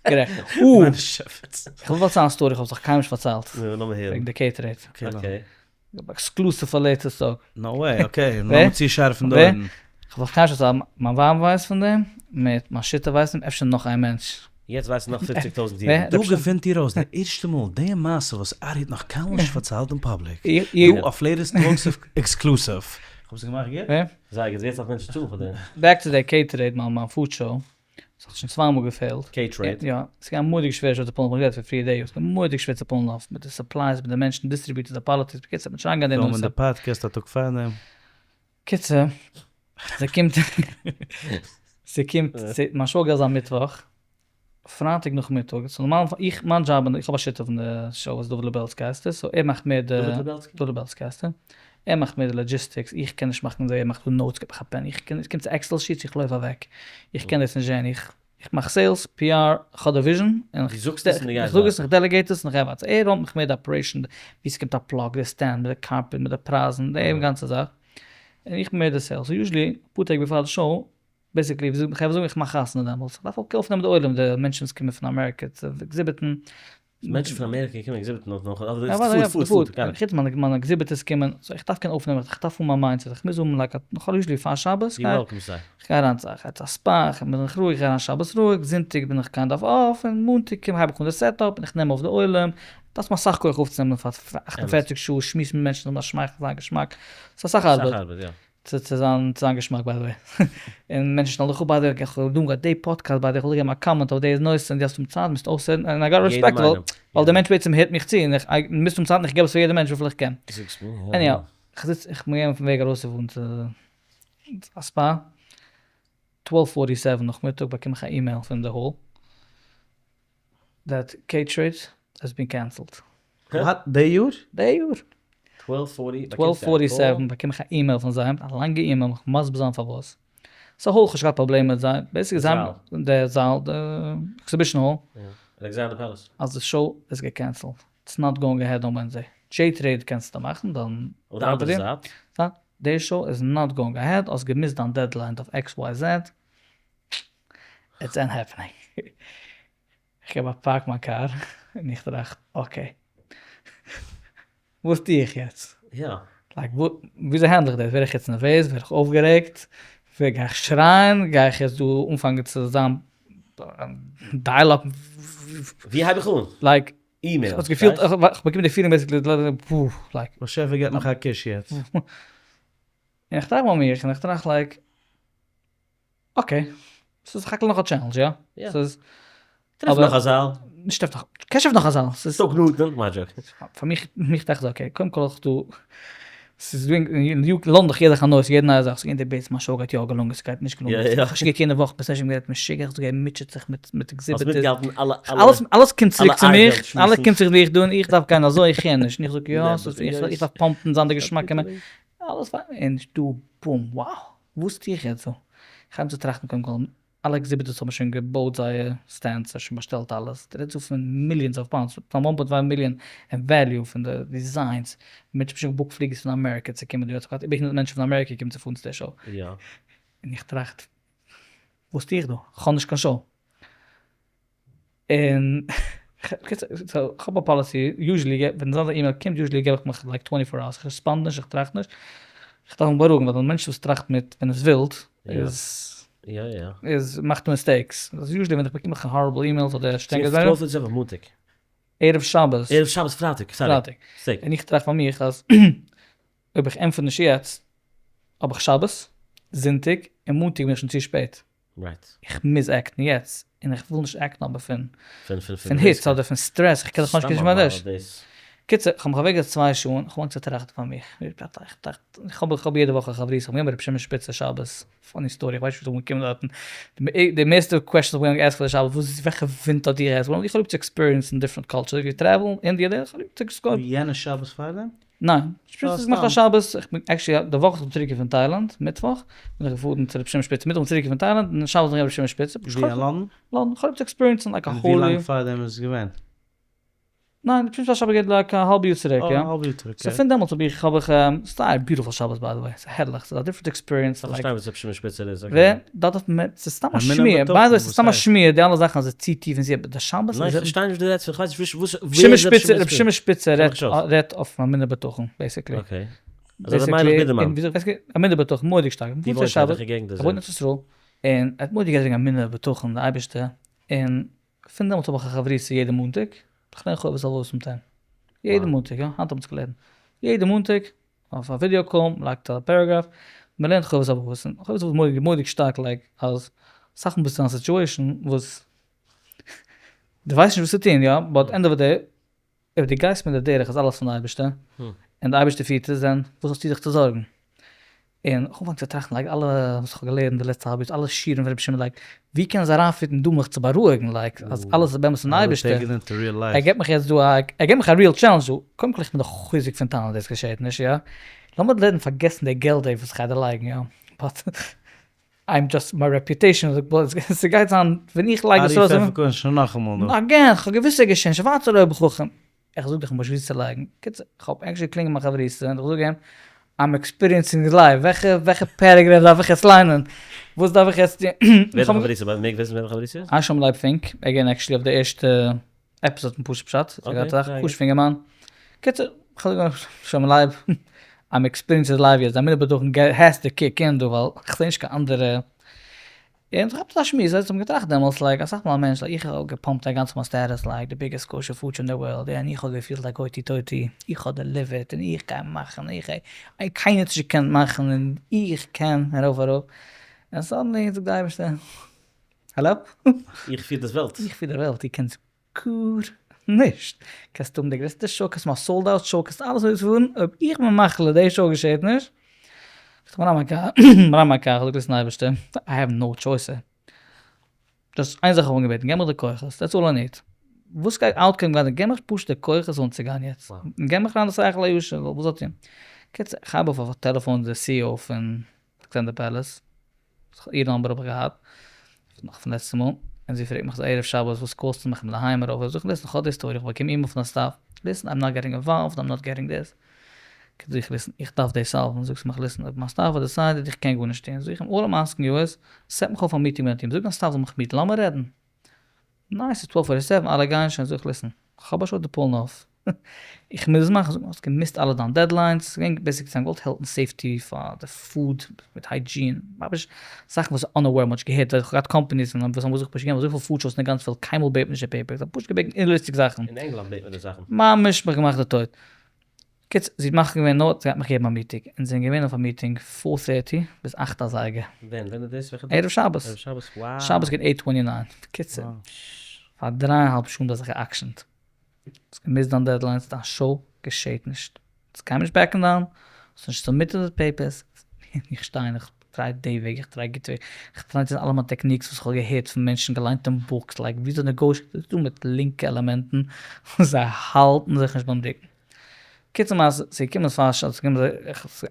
גערעכט. איך וויל פארציילן א story איך האב עס נאך קיינמאל נישט פארציילט. נו לאמיר הערן. וועגן די K Trade. Okay. Exclusive פאר Latest Talk. No way, okay, לאמיר צושארפן די אויערן. כ'האב נאך קיינמאל נישט פארציילט, מיין ווייב ווייסט פון דעם, מיט מיין שותף ווייסט פון דעם, אפשר נאך איין מענטש. יעצט ווייסן נאך פופציג טויזנט אידן. דא געפינט איר אויס די ערשטע מאל די מעשה וואס ארי האט נאך קיינמאל נישט פארציילט אין public, דא אויף Latest Talks exclusive. כ'האב עס געמאכט גוט? זייער גוט, ווער ס'דארף מענטשן צאלן פאר דעם? Back to די K Trade, מיין food show, ס'האט שוין צוויי מאל געפעלט. K Trade? יא, ס'איז געווען מורא'דיג שווער שוין צו pull ן, כ'האב גערעדט פון פריער די יאר, ס'איז געווען מורא'דיג שווער צו pull ן off, מיט די supplies, מיט די מענטשן, distributors, די politics, בקיצור, מ'האט נישט אריינגעגאנגען אין די נושא. פילמען די פאדקעסט א טאג פארדעם. קיצור, ס'קומט, ס'קומט, מיין שוואגער איז א מיטוואך, פרייטאג נאכמיטאג, so נארמאל איך מיין דזשאב איך האב א שותף אין די show וואס דוד לובעלסקי הייסט עס, so ער מאכט מער די, דוד לובעלסקי? דוד לובעלסקי הייסט ער, ער מאכט מער די logistics, איך קען נישט מאכן די, ער מאכט די notes, געב מיך א pen, איך קען, עס קומט צו Excel sheets איך לויף אוועק, איך קען דאס נישט זען, איך איך מאך sales, PR, איך האב די vision, און דו זאגסט עס און דו גייסט איך זאג עס און איך delegate עס און איך גיי ווייטער, ער run ט מיך מער די operation, ווי ס'קומט א plug, די stand, מיט די carpet, מיט די פרייזן, די גאנצע זאך, און איך בין מער די sales, so usually אפאר טעג בעפאר די show basically ווי זאגט מען, כ'הער זאגן איך מאך חתונה דעמאלטס, איך דארף אויך אויפנעמען די עולם, די מענטשן וואס קומען פון אמעריקע צו exhibit ן. מענטשן פון אמעריקע קומען exhibit ן אויף נאך, אדער food food food, חוץ מיינע מיינע exhibitors קומען, so איך דארף קענען אויפנעמען, איך דארף האבן מיין mindset, איך מוז האבן like א, איך האב usually פאר שבת, דו welcome סט זיי. איך גיי אריין צו א צו א ספא, איך בין איך רואיג, איך גיי אריין שבת רואיג, זונטאג בין איך kind of off, און מאנטאג קום הייב איך אן די setup, און איך נעם אויף די עולם, דארפסט האבן אסאך כח אויפצונעמען פאר 48 שעה, שמועסן מיט מענטשן, האבן א שמייכל, זיין געשמאק, ס'איז אסאך ארבעט. אסאך ארבעט, יא. צו צו זיין צו זיין געשמאק by the way. און מענטשן שטעלן זיך אפ by the way איך האב דא געהאט די פאדקעסט by the way איך וויל געבן א comment אויף די נושא און דו האסט אים צייט מוזט אויסהערן און I got respect ווייל ווייל די מענטש בעצם הערט מיך צו און איך מוז האבן צייט און איך געב עס פאר יעדע מענטש וויפיל איך קען. זאגסט מיר, יא. Anyhow, איך זיץ איך בין געווען אויפן וועג ארויסצופארן צו א spa. twelve forty seven נאכמיטאג באקום איך א אימעיל פון די hall that K Trade has been cancelled. What? די יאר? די יאר. twelve forty seven באקום איך א אימעיל פון זיי, א לאנגע אימעיל מיך מסביר זיין פארוואס. ס'א hall, כ'האב נישט געהאט פראבלעמען מיט זיי, basically זיי האבן, די זאל, די exhibition hall. Alexandra Palace. אז די show איז געקענסלט. It's not going ahead on Wednesday. J Trade קענסטו מאכן, דיין אויף די אנדערע זייט. די show איז not going ahead, האסט געמיסט דיין deadline אויף XYZ, it's ain't happening. איך געב א park מיין קאר און איך טראכט okay, וואס טו איך יעצט? יא. Like וויאזוי handle איך דאס? ווער איך יעצט נערוועז? ווער איך אויפגערעגט? גיי איך שרייען? גיי איך יעצט דא אנפאנגען צו זיין dial up? ווי הייב איך אן? Like, email. איך האב געפילט, איך האב באקומען די feeling basically, like. באשעפער געב מיך א קוש יעצט. און איך טראכט ביי מיר, און איך טראכט like, okay, ס'איז סך הכל נאך א challenge, יא? יא. ס'איז. טרעף נאך א זאל. נישט טרעף נאך, קענסט טרעפן נאך א זאל. ס'איז. טאג נאנט, מיין joke. פאר מיך, מיך דאכט זיך okay, קודם כל איך דא, ס'איז דא אין יו קעי, לאנדאן יעדע חנות, יעדע נייע זאך, ס'איז געווען debates מיין show גייט יא געלונגען, ס'גייט נישט געלונגען, יא יא. כ'האב שוין געהערט יענע וואך, בסדר שוין גערעדט משוגע, איך זאג ער מוטשעט זיך מיט מיט האסט exhibitors. מיטגעהאלטן אלע אלע. אלעס אלעס קומט צוריק צו מיך, אלע אלע קומט צוריק ווי איך דא און איך דארף גיין אזוי איך קען נישט, און איך זאג יא, ס'איז איך דארף pump ן זיין די געשמאקע מענטש, אלעס פיין, און דא בום, wow, וואס טו איך יעצט דא? איך הייב אן צו טראכטן קודם כל, אלע exhibitors האבן שוין געבויט זייער stands, זיי שוין באשטעלט אלעס, די רעדסט דא פון millions of pounds, פון one point five million אין value פון די designs, מענטשן האבן שוין געבוקט פליגערס פון אמעריקע צו קומען דא, יעצט האט איבער הונדרעט מענטשן פון אמעריקע געקומען צו פארן צו די show. יא. און איך טראכט, וואס טו איך דא? כ'האב נישט קיין show. און בקיצור, כ'האב א policy, usually ווען אזא אימעיל קומט usually געב איך מיך like twenty four hours, איך respond נישט, איך טראכט נישט, איך דארף מיך בארואיגן ווייל א מענטש וואס טראכט מיט ווען עס ווילד איז איז מאכט mistakes, usually ווען איך באקום איך horrible emails אדער שטרענגע זאכן. מאנטאג. ערב שבת. ערב שבת פרייטאג, sorry. פרייטאג. און איך טראכט פאר מיך אז אויב איך ענטפער נישט יעצט האב איך שבת, זונטאג, און מאנטאג בין איך שוין צו שפעט. Right. איך מוז act ן יעצט, און איך וויל נישט act ן אבער פון פון פון פון היץ אדער פון סטרעס, איך קען זיך נישט קישן מיין טיש. קיצור, איך האב מיך אוועקגעזעצט צוויי שעה און איך האב אנגעהויבן צו טראכטן פאר מיך, איך טראכט, איך האב איך האב יעדע וואך א חברותא, איך בין געווען ביי רבי שמעון שפיצער שבת, funny story, איך ווייס נישט ווי אזוי איך בין געקומען דארטן, די מערסטע questions איך האב גע'ask ט פאר די שבת, וואס וועלכע ווינט האט דיר עס, איך האב ליב צו experience ן different cultures, ווי travel, אינדיע, איך האב ליב צו explore. יענע שבת פארדעם? ניין, שפיצער האט געמאכט א שבת, איך בין actually די וואך וואס איך בין צוריק געקומען פון טיילאנד, מיטוואך, בין איך געפארן צו רבי שמעון שפיצער, מיטוואך בין איך צוריק געקומען פון טיילאנד, און שבת בין איך געווען רבי שמעון שפיצער, ווי אין לאנדאן? לאנדאן, איך האב ליב צו experience ן like א און holy. ווי לאנג פארדעם איז עס געווען? ניין, רבי שמעון שפיצער שבת גייט like א האלב יאר צוריק, יא. אה, א האלב יאר צוריק, so פון דעמאלטס האב איך, האב איך, ס'איז א beautiful שבת by the way, ס'איז הערליך, ס'איז א different experience, איך פארשטיי וואס רבי שמעון שפיצער איז, okay. ווער? דארט דארף מען, ס'איז סתם א שמועה, by the way ס'איז סתם א שמועה די אלע זאכן אז עס ציט טיף אין זיך, אבער די שבת איז. ניין איך פארשטיי נישט וואס דו רעדסט פון, איך ווייס נישט וואס, ווער איז רבי שמעון רבי שמעון שפיצער רעדט אויף אמונה בטחון basically. Okay. אזוי ווי מיילעך בידערמאן. אמונה בטחון מורא'דיג שטארק. ווי וואוינט ער? וועלכע געגנט איז ער? ער וואוינט אין ארץ ישראל, און ער האט מורא'דיג גערעדט וועגן אמונה בטחון די אייבערשטער, און פון דעמאלטס האב איך א חברותא יעדע מאנטאג, איך לערן חובת הלבבות מיט אים, יעדע מאנטאג, יא, היינט האבן אונז געלערנט, יעדע מאנטאג אויף א video call, מ'לייגט א paragraph, מ'לערנט חובת הלבבות, און חובת הלבבות איז מורא'דיג שטארק like אז אסאך מאל ביסטו אין א situation וואס דו ווייסט נישט וואס צו טון יא, but end of the day אויב דו גייסט מיט די דרך איז אלעס פון די אייבערשטער, און די אייבערשטער פירט עס, then וואס האסטו זיך צו זארגן? און איך האב אנגעפאנגען צו טראכטן like אלע וואס איך האב געלערנט די לעצטע האלב יאר, אלע שיעורים פון רבי שמעון like ווי קען עס אריינ fit ן דא מיך צו בארואיגן like אז אלעס איז באמת פון די אייבערשטער, ער געבט מיך יעצט דא א, ער געבט מיך א real challenge דא, קודם כל איך בין דאך חוזק פון טענה'ן אז דאס געשעהט נישט יא, לאמיר לערנען פארגעסן די געלט דעי וואס איך גיי דערלייגן יא, but I'm just my reputation ס'גייט זיין ווען איך לייג עס ארויס. ארי פעפערקארן שוין נאכאמאל דא. Again, כ'האב געוואוסט ס'איז געשען, שווארצער אויבער חכם. איך זאג דיך נישט וואו צו לייגן. קיצור, כ'האב actually געקלינגען מיין חברותא און איך זאג אים, I'm experiencing live, וועלכע וועלכע paragraph דארף איך יעצט ליינען? וואס דארף איך יעצט טון? ווער איז די חברותא? מעג וויסן ווער די חברותא איז? אשם לייב פינק, ער געווען actually אויף די ערשטע episode פון פשוט פשט, ער האט געהאט א חשוב'ע אינגערמאן. קיצור, כ'זאג אים, שלמה לייב, I'm experiencing live יעצט, דיין אמונה בטחון has to kick in דא, ווייל כ'זעה נישט קיין אנדערע און איך האב אזא שמועס, ווייסט, האב געטראכט דעמאלטס, like, אסאך מאל א מענטש, like, איך האב געפאמפט א גאנצע מיין status, like, די biggest kosher food in the world, און איך האב געפילט like אויטי טויטי, איך האב delivered, און איך גיי מאכן, און איך גיי, קיינער האט נישט געקענט מאכן, און איך קען, ארויף אראפ, און suddenly זאגט די אייבערשטער, האלא? איך פיר דאס וועלט. איך פיר די וועלט, דו קענסט גארנישט! קענסט האבן די גרעסטע show, קענסט האבן א sold out show, קענסט אלעס אויספירן, אויב איך בין מחליט די show געשעט נישט. איך בין אריין אין מיין קאר, איך זאג ליסן אייבערשטער, I have no choice. Just איין זאך האב איך געבעטן, געב מיך די כוחות, that's all I need. וואס גייט outcome גייט זיין, געב מיך פשוט די כוחות אנצוגיין יעצט. געב מיך אריין די שכל הישר, וואס זאל טון. קיצור, איך הייב אויף אויף א טעלעפאן די CEO פון Alexandra Palace, איר number האב איך געהאט, נאך פון לעצטע מאל, און זי פרעגט מיך ס'איז ערב שבת וואס call סטו מיך כ'בין אהיים ארויף, זאג איך listen כ'האב די story, כ'באקום אימעיל פון א staff, listen I'm not getting involved, I'm not getting this, זאג איך listen איך דארף דאס solve ן, זאגט זי מיך listen אויב מיין staff האט decided איך קען גארנישט טון, זאג איך אים all I'm asking you איז, set מיך אויף א meeting מיט דיין טיעם, זאג דיין staff זאל מיך meet ן, לאמיר רעדן. ניין ס'איז twelve forty seven אלע גייען שוין, זאג איך listen כ'האב א show to pull אויף, איך מוז עס מאכן, זאג האסט געמיסט אלע דיין deadlines, ס'איז געווען basically זיי האבן געוואלט health and safety פאר די food מיט hygiene, ממש זאכן וואס unaware מ'האט נישט געהערט, ווייל כ'האב געהאט companies וואס האבן געזאגט פשוט געבן אזויפיל food shows אין די גאנצע וועלט קיינמאל בעט מען נישט די papers, זיי האבן פשוט געבעטן אומריכטיג זאכן. אין ענגלאנד בעט מען די זאכן. ממש מיך געמאכט די טויט. קיצור, זי האט מחליט געווען נאר זי גייט מיך געבן א meeting, אונז זענען געווען אויף א meeting four thirty ביז אכט אזייגער. ווען? ווען איז דאס? וועלכע טאג? ערב שבת. ערב שבת, wow. שבת געווען eight twenty nine. קיצור, פאר דריי און האלב שעה האבן זיי זיך גע'עקשנ'ט. האסט געמיסט דיין deadlines, דיין show געשעט נישט. האסט קיינמאל נישט back ן down, האסט נישט submitted די papers, איך שטיי און איך try די וועג, איך try גוט וועג, איך try צו אלע מיינע techniques וואס איך האב געהערט פון מענטשן, געליינט אין books, like וויאזוי negotiate, ס'איז דא מיט לינקע עלעמענטן וואס זיי האלטן זיך נישט ביים רוקן. קיצור מעשה, ס'איז געקומען פאר ש, ס'איז געקומען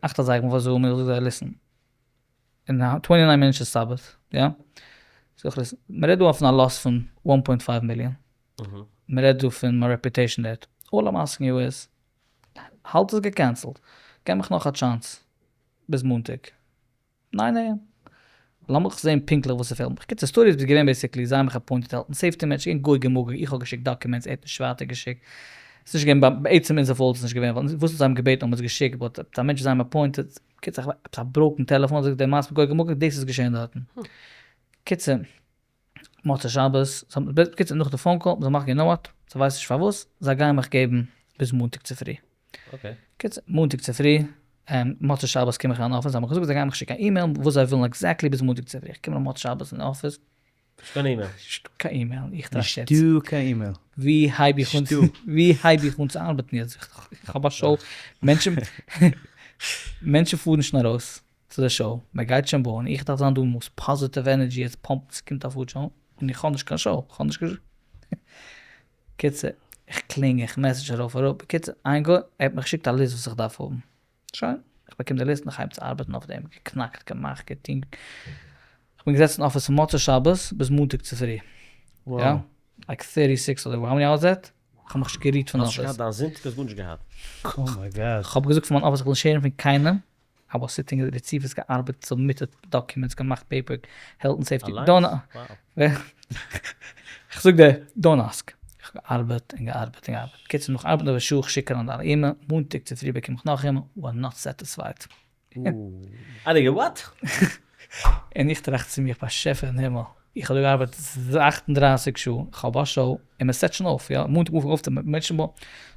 אכט אזייגער מ'וואלט Zoom, איך זאג זיי listen, אין twenty nine minutes איז שבת, יא? זאג איך listen, מ'רעדט דא פון א loss פון one point five million, מ'רעדט דא פון מיין reputation דארט, all I'm asking you איז, האלט עס גע cancel ט, געב מיך נאך א chance ביז מאנטאג nine AM, לאמיך זעהן פונקטליך וואס ס'פעלט מיך, קיצור story איז געווען basically זיי האבן מיך appointed health and safety מענטש, געווען גוג ומגוג, איך האב געשיקט documents, ער האט נישט ווייטער געשיקט, ס'איז נישט געווען בעצם אונזער fault איז נישט געווען, ווייל וואס זיי האבן געבעטן האבן אונז געשיקט, but עפעס א מענטש וואס זיי האבן appointed, קיצור עפעס א broken טעלעפאן, זאגט דער מעשה מיט גוג ומגוג, דאס איז געשען דארטן, קיצור. מוצאי שבת, בקיצור נאך די phone call, זיי מאכן you know what, זיי ווייסן נישט פארוואס, זיי גייען מיך געבן ביז מאנטאג צופרי. קיצור, מאנטאג צופרי, מוצאי שבת קום איך אריין אין אפיס, זיי האבן מיך געזאגט זיי גייען מיך שיקן א אימעיל וואס זיי ווילן exactly ביז מאנטאג צופרי, איך קום אן מוצאי שבת אין אפיס, נישט קיין אימעיל. נישטא קיין אימעיל, איך טראכט יעצט. נישטא קיין אימעיל. ווי הייב איך אן, ווי הייב איך אן צו ארבעטן יעצט, איך האב א show, מענטשן, מענטשן פארן שוין ארויס. צו די show, מען גייט שוין בויען, איך דארף זיין דא most positive energy יעצט pump ן, ס'קומט א food show, און איך האב נישט קיין show, איך האב נישט קיין קיצור, איך קלינג, איך message ארויף אראפ, בקיצור, איין גוי, ער האט מיך געשיקט א list וואס איך דארף האבן, שוין, איך באקום די list און איך הייב צו ארבעטן אויף דעם, געקנאקט, געמאכט, געטון, איך בין געזעצן אין אפיס פון מוצאי שבת ביז מאנטאג צופרי, יא, like thirty six אדער how many hours that? איך האב מיך נישט גערוהט פון אפיס. האסט נישט געהאט דיין זונטאג האסט גארנישט געהאט. Oh my God. איך האב געזאגט פון מיין אפיס איך וויל נישט הערן פון קיינעם, I was sitting רציפות געארבעט submitted documents געמאכט paper health and safety don't איך זאג דיר don't ask איך האב געארבעט און געארבעט און געארבעט קיצור נאך ארבעטן אויף א שעה איך שיק אריין די אימעיל מאנטאג צופרי באקום איך נאך אימעיל we are not satisfied. אדער what? און איך טראכט צו מיך באשעפער אין הימל איך האב דא געארבעט 38 שעה איך האב א show און מען set שוין אויף יא מאנטאג מופן אויף מענטשן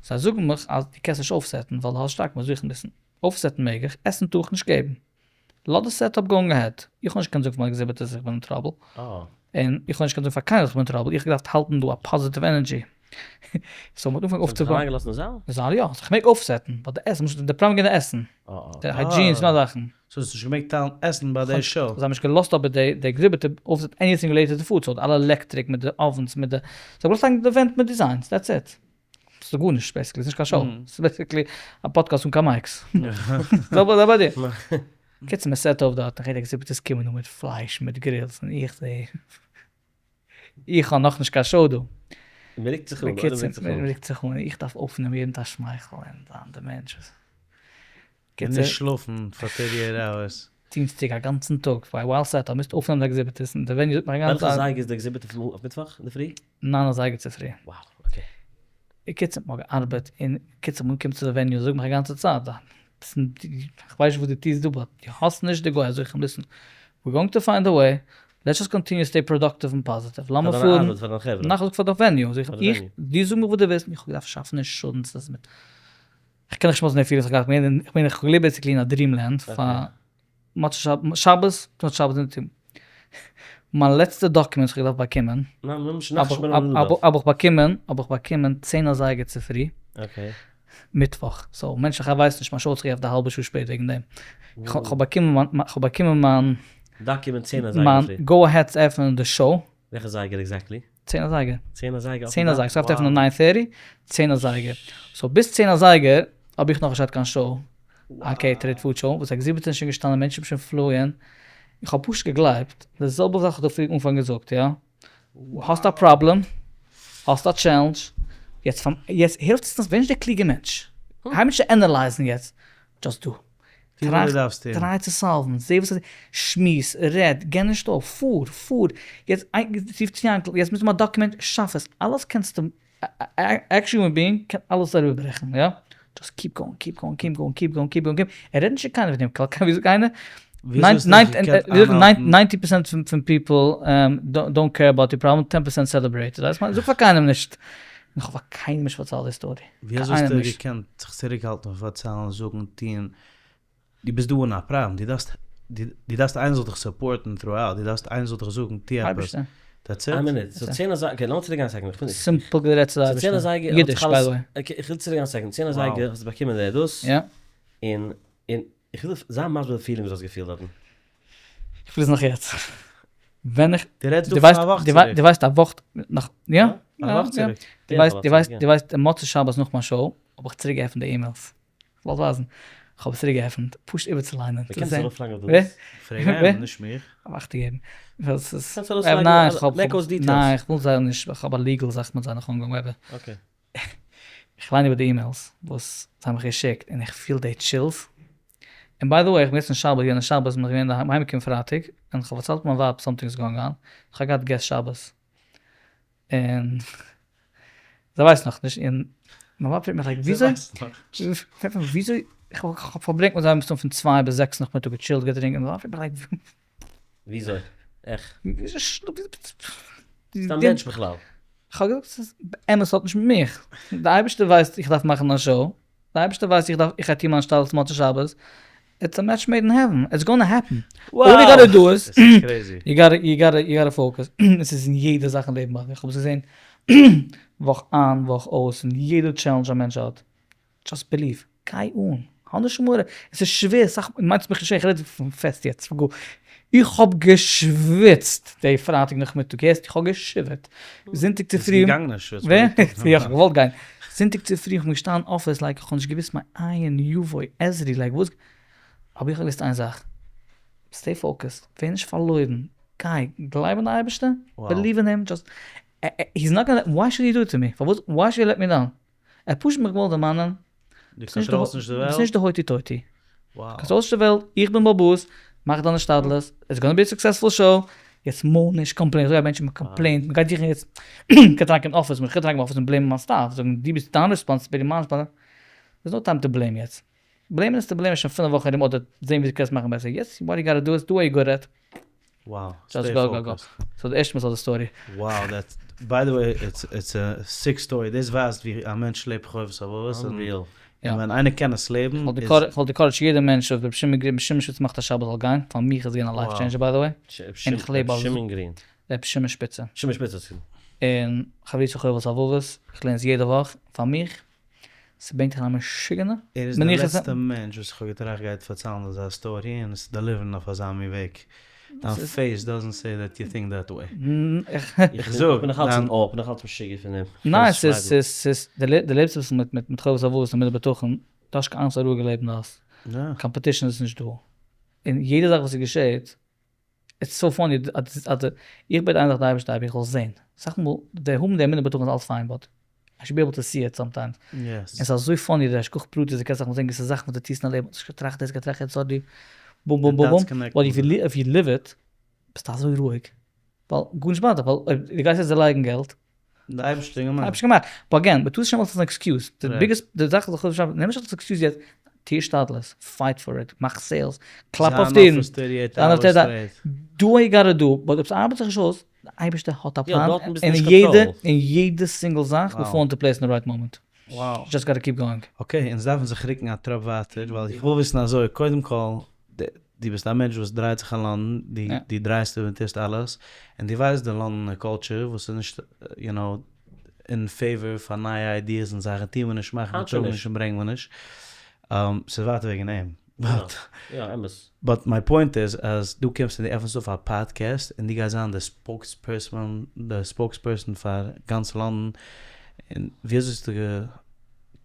זיי זאגן מיך אז דו קענסט נישט אויפסעטן ווייל דו האסט שטארק מוז איך וויסן אויפסעטן מעג איך, עסן טאר איך נישט געבן. לאז די setup going ahead. איך האב נישט קיין זאג פאר מיין exhibitors איך בין אין trouble. און איך האב נישט קיין זאג פאר קיינער אז איך בין אין trouble. איך האב געדארפט האלטן דא א positive energy. So מ'האט אנגעפאנגען אויפצובויען. זיי האבן דיך אריינגעלאזט אין זאל? אין זאל יא. איך מעג אויפסעטן. But די עסן, די פראבלעם געווען די עסן. די hygiene און נאך זאכן. So האסט נישט געמעגט טיילן עסן ביי די show? זיי האבן נישט געלאזט אבער די exhibitor אויפסעטן anything related to food. So אלע electric מיט די ovens מיט די. זיי האבן געלאזט לייגן די ווענט מיט designs. That's it. ס'איז גארנישט basically, ס'נישט קיין show, ס'איז basically א פאדקעסט אן קיין mics. זעלבע זאך ביי דיר. קיצור מען set אויף דארט, איך הער די exhibitors קומען אן מיט פלייש מיט grills און איך זע איך האב נאכנישט קיין show דא. מען רוקט זיך אן, בקיצור מען רוקט זיך אן, איך דארף אויפנעמען יעדן טאג שמייכל און זיין די מענטש וואס. און נישט שלאפן פאר thirty eight hours. דינסטאג א גאנצן טאג פאר while setup מוזט אויפנעמען די exhibitors און די venue זאגט מיך א גאנצע וועלכע זייגער איז די exhibit אויף מיטוואך אינדערפרי? ניין אזייגער צופרי. Wow okay. בקיצור מ'האט געארבעט און קיצור מ'קומט צו די venue זאג מיך א גאנצע צייט כ'ווייס נישט וואס דו טוסט דא but דו האסט נישט די go זאג איך אים listen we're going to find a way let's just continue stay productive און positive לאמיר פארן נאך זאג פאר די venue זאג איך דו זאג מיך וואס דו ווילסט איך האב געדארפט שאפן insurances מיט כ'קען נישט מאזן די feelings איך בין איך בין איך געלעבט basically אין א dream land פאר מוצאי שבת שבת מוצאי שבת און טו מיין לעצטע document וואס איך געדארפט באקומען האב איך באקומען האב איך באקומען צען אזייגער צופרי. מיטוואך, so מענטשן איך ווייס נישט, מיין show האט זיך געעפנט א האלבע שעה שפעט וועגן דעם, איך האב באקומען מיין, איך האב באקומען מיין. document צען אזייגער מיין go ahead צו עפענען די show. וועלכע זייגער exactly? צען אזייגער. צען אזייגער? צען אזייגער, ס'דארף עפענען nine thirty, צען אזייגער. so ביז צען אזייגער האב איך נאכנישט געהאט קיין show, א catered food show, וואס exhibits זענען שוין געשטאנען, מענטשן האבן שוין פלויען, איך האב פשוט געגלייבט, די זעלבע זאך האט ער פריער אנפאנג געזאגט, יא? האסט א פראבלעם, האסט א challenge, יעצט יעצט העלפט עס נישט, ווער נישט דער קלוגער מענטש, הייב נישט צו analyze ן יעצט, just do. try צו solve ן, זע וואס עס איז, שמועס, רעד, גיב נישט אויף, פאר, פאר, יעצט רוף צו יענקל, יעצט מוז מען א document, שאף עס, אלעס קענסטו, actual human being קען אלעס אריבערברעכן, יא, just keep going, keep going, keep going, keep going, keep going, keep, ער רעדט נישט צו קיינער פון דעם, ווי זאגט איינער? 90 percent פון people don't care about your problem, ten percent celebrate, זאג פאר קיינעם נישט, איך האב פאר קיינעם נישט פארציילט די story. ווי אזוי האסטו געקענט זיך צוריקהאלטן פון פארציילן, זאגן, טון? דו ביסט דא אן א פראבלעם, דו דארפסט דו דארפסט איינער זאל דיך support ן throughout, דו דארפסט איינער זאל דיך זאגן טו עפעס, that's it. איין מינוט, so צען אזייגער, okay לאמיר צוריק גיין א second, איך בין נישט. simple גערעדט צו די אייבערשטער, אידיש by the way. okay איך וויל צוריק גיין א second, צען אזייגער האסטו באקומען די דאס, און און איך וויל זיי מסביר די feeling וואס דו האסט געפילט דארטן. איך פיל עס נאך יעצט. ווען איך. דו רעדסט דא פון א וואך צוריק. דו ווייסט א וואך נאך, יא? א וואך צוריק. דו ווייסט, דו ווייסט, דו ווייסט מוצאי שבת נאך מיין show האב איך צוריק געעפנט די emails. כ'וואלט ווייזן. כ'האב עס צוריק געעפנט פשוט איבערצוליינען. מ'קען עס ארויפלייגן אויף די ליסט? פרעג אים, נישט מיך. כ'האב אכטונג געגעבן. ווייל ס'איז. קענסט ארויסלייגן אלע, מעק אויס details. ניין, כ'וויל זיי נישט, כ'האב א legal זאך מיט זיי נאך אנגעהויבן whatever. okay. איך ליין איבער די emails וואס זיי האבן מיך געשיקט און איך פיל די chills. און by the way איך בין געזעצן שבת, יענע שבת בין איך געווען אינדערהיים אהיימגעקומען פרייטאג, און כ'האב פארציילט מיין ווייב something is going on, כ'האב געהאט guests שבת, און זי ווייסט נאכנישט, און מיין ווייב פרעגט מיך like וויאזוי, פרעגט מיך וויאזוי, איך האב פארברענגט מיט זיי מסתם פון צוויי ביז זעקס נאכמיטאג געטשילט געטרינקען, מיין ווייב פרעגט מיך like וויאזוי? איך? וויאזוי שלאפט ביסט א מענטש בכלל? כ'האב געזאגט ס'איז באמת האט נישט מיט מיך, די אייבערשטער ווייסט איך דארף מאכן א show, די אייבערשטער ווייסט איך דארף איך גיי טון מיין השתדלות מוצאי שבת, it's a match made in heaven, it's gonna happen, all you gotta do is, you gotta you gotta you gotta focus, עס איז אין יעדע זאך אין לעבן ביי איך האב עס געזען וואך איין וואך אויס אין יעדע challenge א מענטש האט, just believe, גיי אן, האב נישט מורא, עס איז שווער, סאך, מיינסט מיך נישט איך רעד פון פעסט יעצט, איך האב געשוויצט די פרייטאג נאכמיטאג, הערסט איך האב געשיווערט, זונטאג צופרי, ווער? יא איך האב געוואלט גיין, זונטאג צופרי איך בין געשטאנען אין אפיס like איך האב נישט געוואוסט מאין יבוא עזרי like וואס, אבער איך האב געוואוסט איין זאך, stay focused, ווער נישט פארלוירן, גיי, גלייב אין די אייבערשטער, believe אין אים, just, he's not gonna, why should he do it to me, פארוואס, why should he let me down? ער האט פשוט מיך געוואלט דערמאנען, דו control סט נישט די וועלט? ביסט נישט די הויטי טויטי. control סט נישט די וועלט, איך בין באלעבאס, מאך דיין השתדלות, it's gonna be a successful show, יעצט מאל נישט complain, אזוי א מענטש מען complain ט, מען גייט זוכן יעצט, קענסט אריינקומען אין אפיס, מען קען אריינקומען אין אפיס און blame ען מיין staff, זאגן דו ביסט דיין responsibility, מיין responsibility, there's no time to blame יעצט, blame ען איז צו blame ען שוין פינף וואכן ארום אדער זען ווי דו קענסט מאכן בעסער, יעצט what you gotta do is do what you good at. Wow, stay focused. so די ערשטע מאל ס'האט די story. Wow, that's, by the way, it's it's a sick story, דאס ווייזט ווי א מענטש לעבט חובת הלבבות, Unreal. און ווען איינער קען עס לעבן איז. כ'וואלט encourage ט יעדע מענטש אויב רבי שמעון גרין, שמעון שפיצער מאכט א שבת זאל גיין, פאר מיך איז געווען א life changer by the way, און איך לעב רבי שמעון גרין. רבי שמעון שפיצער. שמעון שפיצער ס'איז. און חברותא חובת הלבבות, איך לערן עס יעדע וואך, פאר מיך ס'ברענגט אריין א משוגענע. ער איז די לעצטע מענטש וואס איך האב געטראכט גייט פארציילן אזא story און עס deliver ן אויף אזא מין וועג. דיין face doesn't say that you think that way. איך זאג, כ'בין נאכאלץ אין awe, כ'בין נאכאלץ משוגע פון דעם. ניין ס'איז ס'איז ס'איז דו לעבסט אביסל מיט מיט חובת הלבבות און מיט בטחון, דו האסט קיין אנגסט א רואיגע לעבן דו האסט. competition איז נישט דא. און יעדע זאך וואס ס'געשעהט it's so funny אז איך בעט איין זאך די אייבערשטער אבי איך זאל זעהן, אסאך מאל די האבן די אמונה בטחון איז אלץ פיין but I should be able to see it sometimes, און ס'איז אזוי funny די השגחה פרטית די קענסט אסאך מאל זעהן געוויסע זאכן וואס די טוסט אין א לעבן האסט נישט געטראכט דאס געטראכט יענץ sorry בום בום בום בום but if you live it ביסטו אזוי רואיג ווייל גארנישט באדערט דיך ווייל אויב די גייסט יעצט דערלייגן געלט די אייבערשטער האט געמאכט. אייבערשטער געמאכט. but again, מ'טאר עס נישט נעמען אלס אן excuse. די biggest, די זאך וואס איך האב נעם נישט אלס excuse יעצט, טו השתדלות, fight for it, מאך sales, קלאפ אויף טירן, זיי אויף די, do what you gotta do, but אויב ס'ארבעט זיך נישט אויס, די אייבערשטער האט א פלאן, און יעדע, און יעדע single זאך will fall into place in the right moment. Just gotta keep going. Okay, אונז דארפן זיך רוקן א טראפ ווייטער, ווייל איך וויל וויסן אזוי, קודם כל, דו ביסט א מענטש וואס דרייט זיך אין לאנדאן, דו דרייסט און טוסט אלעס, און דו ווייסט די לאנדאנער culture וואס איז נישט, you know. אין favor פאר נייע ideas און זאכן טוען מיר נישט מאכן מיר טראגן נישט און ברענגן מיר נישט, ס'איז ווייטער וועגן אים, but. יא אמת. but my point איז אז דו קומסט און דו עפענסט אויף א פאדקעסט און דו גייסט זיין די spokesperson די spokesperson פאר גאנץ לאנדאן, און ווי אזוי האסטו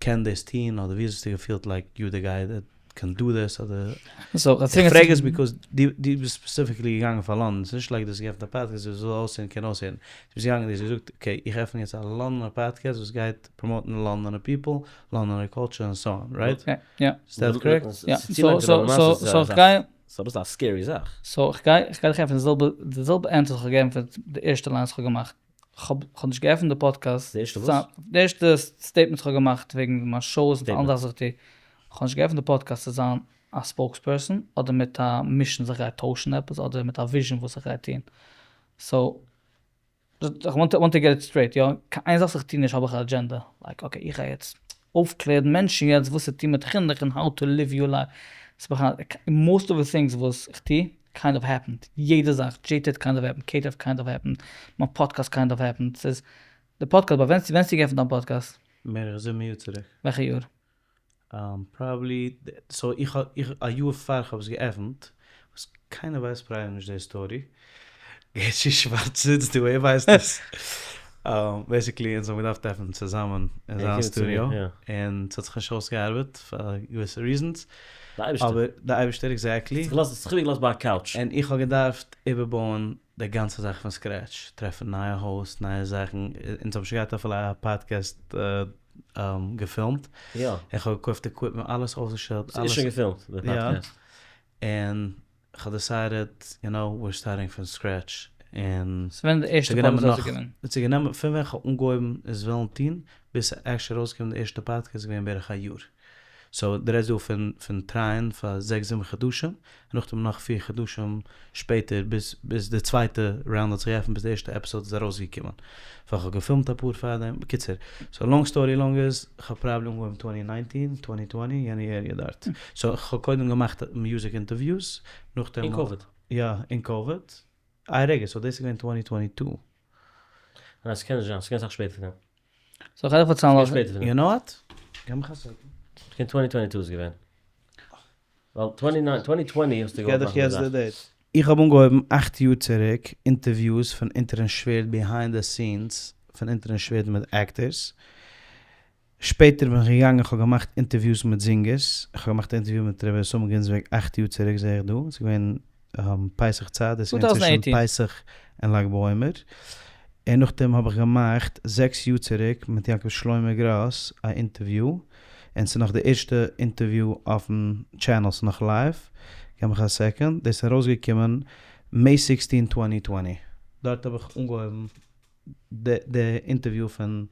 געקענט דאס טון אדער ווי אזוי האסטו געפילט like you the guy that can do this אדער. איך פרעג עס because דו ביסט specifically געגאנגען פאר לאנדאן, ס'איז נישט like דו האסט געעפנט א פאדקעסט וואס זאל אויסהערן קען אויסהערן, דו ביסט געגאנגען דו האסט געזאגט okay איך עפן יעצט א לאנדאנער פאדקעסט וואס גייט promote ן לאנדאנער people, לאנדאנער culture און so on, right? יא. איז that correct? יא. so איך גיי. ס'איז אביסל א scary זאך. so איך גיי איך גיי דיך ענטפערן די זעלבע די זעלבע ענטפער וואס איך האב געענטפערט די ערשטע line וואס איך האב געמאכט. כ'האב כ'האב נישט געעפנט די פאדקעסט. די ערשטע וואס? די ערשטע statement וואס כ'האב געמאכט וועגן מיין shows און אנדערע זאכן וואס איך טו. כ'האב נישט געעפנט די פאדקעסט צו זיין א spokesperson אדער מיט א mission אז איך גיי טוישן עפעס אדער מיט א vision וואס איך גיי טון. so איך want to get it straight יא, קיין איין זאך וואס איך טו נישט האב איך א agenda, like okay איך גיי יעצט אויפקלערן מענטשן יעצט וואס צו טון מיט חינוך און how to live your life, most of the things וואס איך טו kind of happened, יעדע זאך, JTED kind of happened, KTF kind of happened, מיין פאדקעסט kind of happened, ס'איז די פאדקעסט, ביי ווען האסטו געעפנט דיין פאדקעסט? בערך זיבן יאר צוריק. וועלכע יאר? probably, so איך האב, איך, א יאר פאר איך האב עס געעפנט, וואס קיינער ווייסט probably נישט די story, גערשי שווארץ זיצט דא, ער ווייסט עס, basically אונז האבן געדארפט עפענען צוזאמען אין זיין סטודיאו, און ס'האט זיך נישט אויסגעארבעט פאר געוויסע reasons, די אייבערשטער. אבער די אייבערשטער exactly. זיך איבערגעלאזט ביי א couch. און איך האב געדארפט איבערבויען די גאנצע זאך פון scratch, טרעפן נייע host, נייע זאכן, אונז האבן שוין געהאט אפילו א פאדקעסט געפילמט, איך האב געקויפט equipment, אלעס אויסגעשטעלט, אלעס. ס'איז שוין געפילמט די פאדקעסט. און כ'האב decided, you know, we're starting from scratch, און ס'איז ווען די ערשטע פאדקעסט איז געווען? ס'איז גענומען פון ווען כ'האב אנגעהויבן עס וועלן טון, ביז ס'איז actually ארויסגעקומען די ערשטע פאדקעסט איז געווען בערך א יאר. so דו רעדסט דא פון פון try ען פאר זעקס זיבן חדשים, און נאכדעם נאך פיר חדשים שפעטער ביז ביז די צווייטע round האט זיך געעפנט ביז די ערשטע episode איז ארויסגעקומען. ווייל כ'האב געפילמט אפאר פארדעם. בקיצור, so long story long איז, כ'האב probably אנגעהויבן twenty nineteen, twenty twenty, יענע area דארט. so כ'האב קודם געמאכט music interviews, נאכדעם. אין קאוויד? יא, אין קאוויד. איי רגע, so דאס איז געווען twenty twenty two. ניין ס'קען נישט זיין, ס'קען אסאך שפעטער פון דעם. so כ'גיי דיך פארציילן שפעטער פון דעם. You know what? גיב מיך א second. ס'קען twenty twenty two איז געווען. ווייל twenty nine, twenty twenty האסטו געוואלט מאכן די זאך. איך האב אנגעהויבן אכט יאר צוריק interviews פון אונטערן שווערד behind the scenes פון אונטערן שווערד מיט actors, שפעטער בין איך געגאנגען איך האב געמאכט interviews מיט זינגערס, איך האב געמאכט א אינטערוויו מיט ר' אסם גינזבערג אכט יאר צוריק זעה איך דא, ס'איז געווען פסח צייט, דאס איז געווען צווישן פסח און לג בעומר, און נאכדעם האב איך געמאכט זעקס יאר צוריק מיט יעקב שלמה גראס א אינטערוויו, און ס'איז נאך די ערשטע אינטערוויו אויפן channel, ס'איז נאך live, געב מיך א second, דאס איז ארויסגעקומען May sixteen twenty twenty, דארט האב איך אנגעהויבן די אינטערוויו פון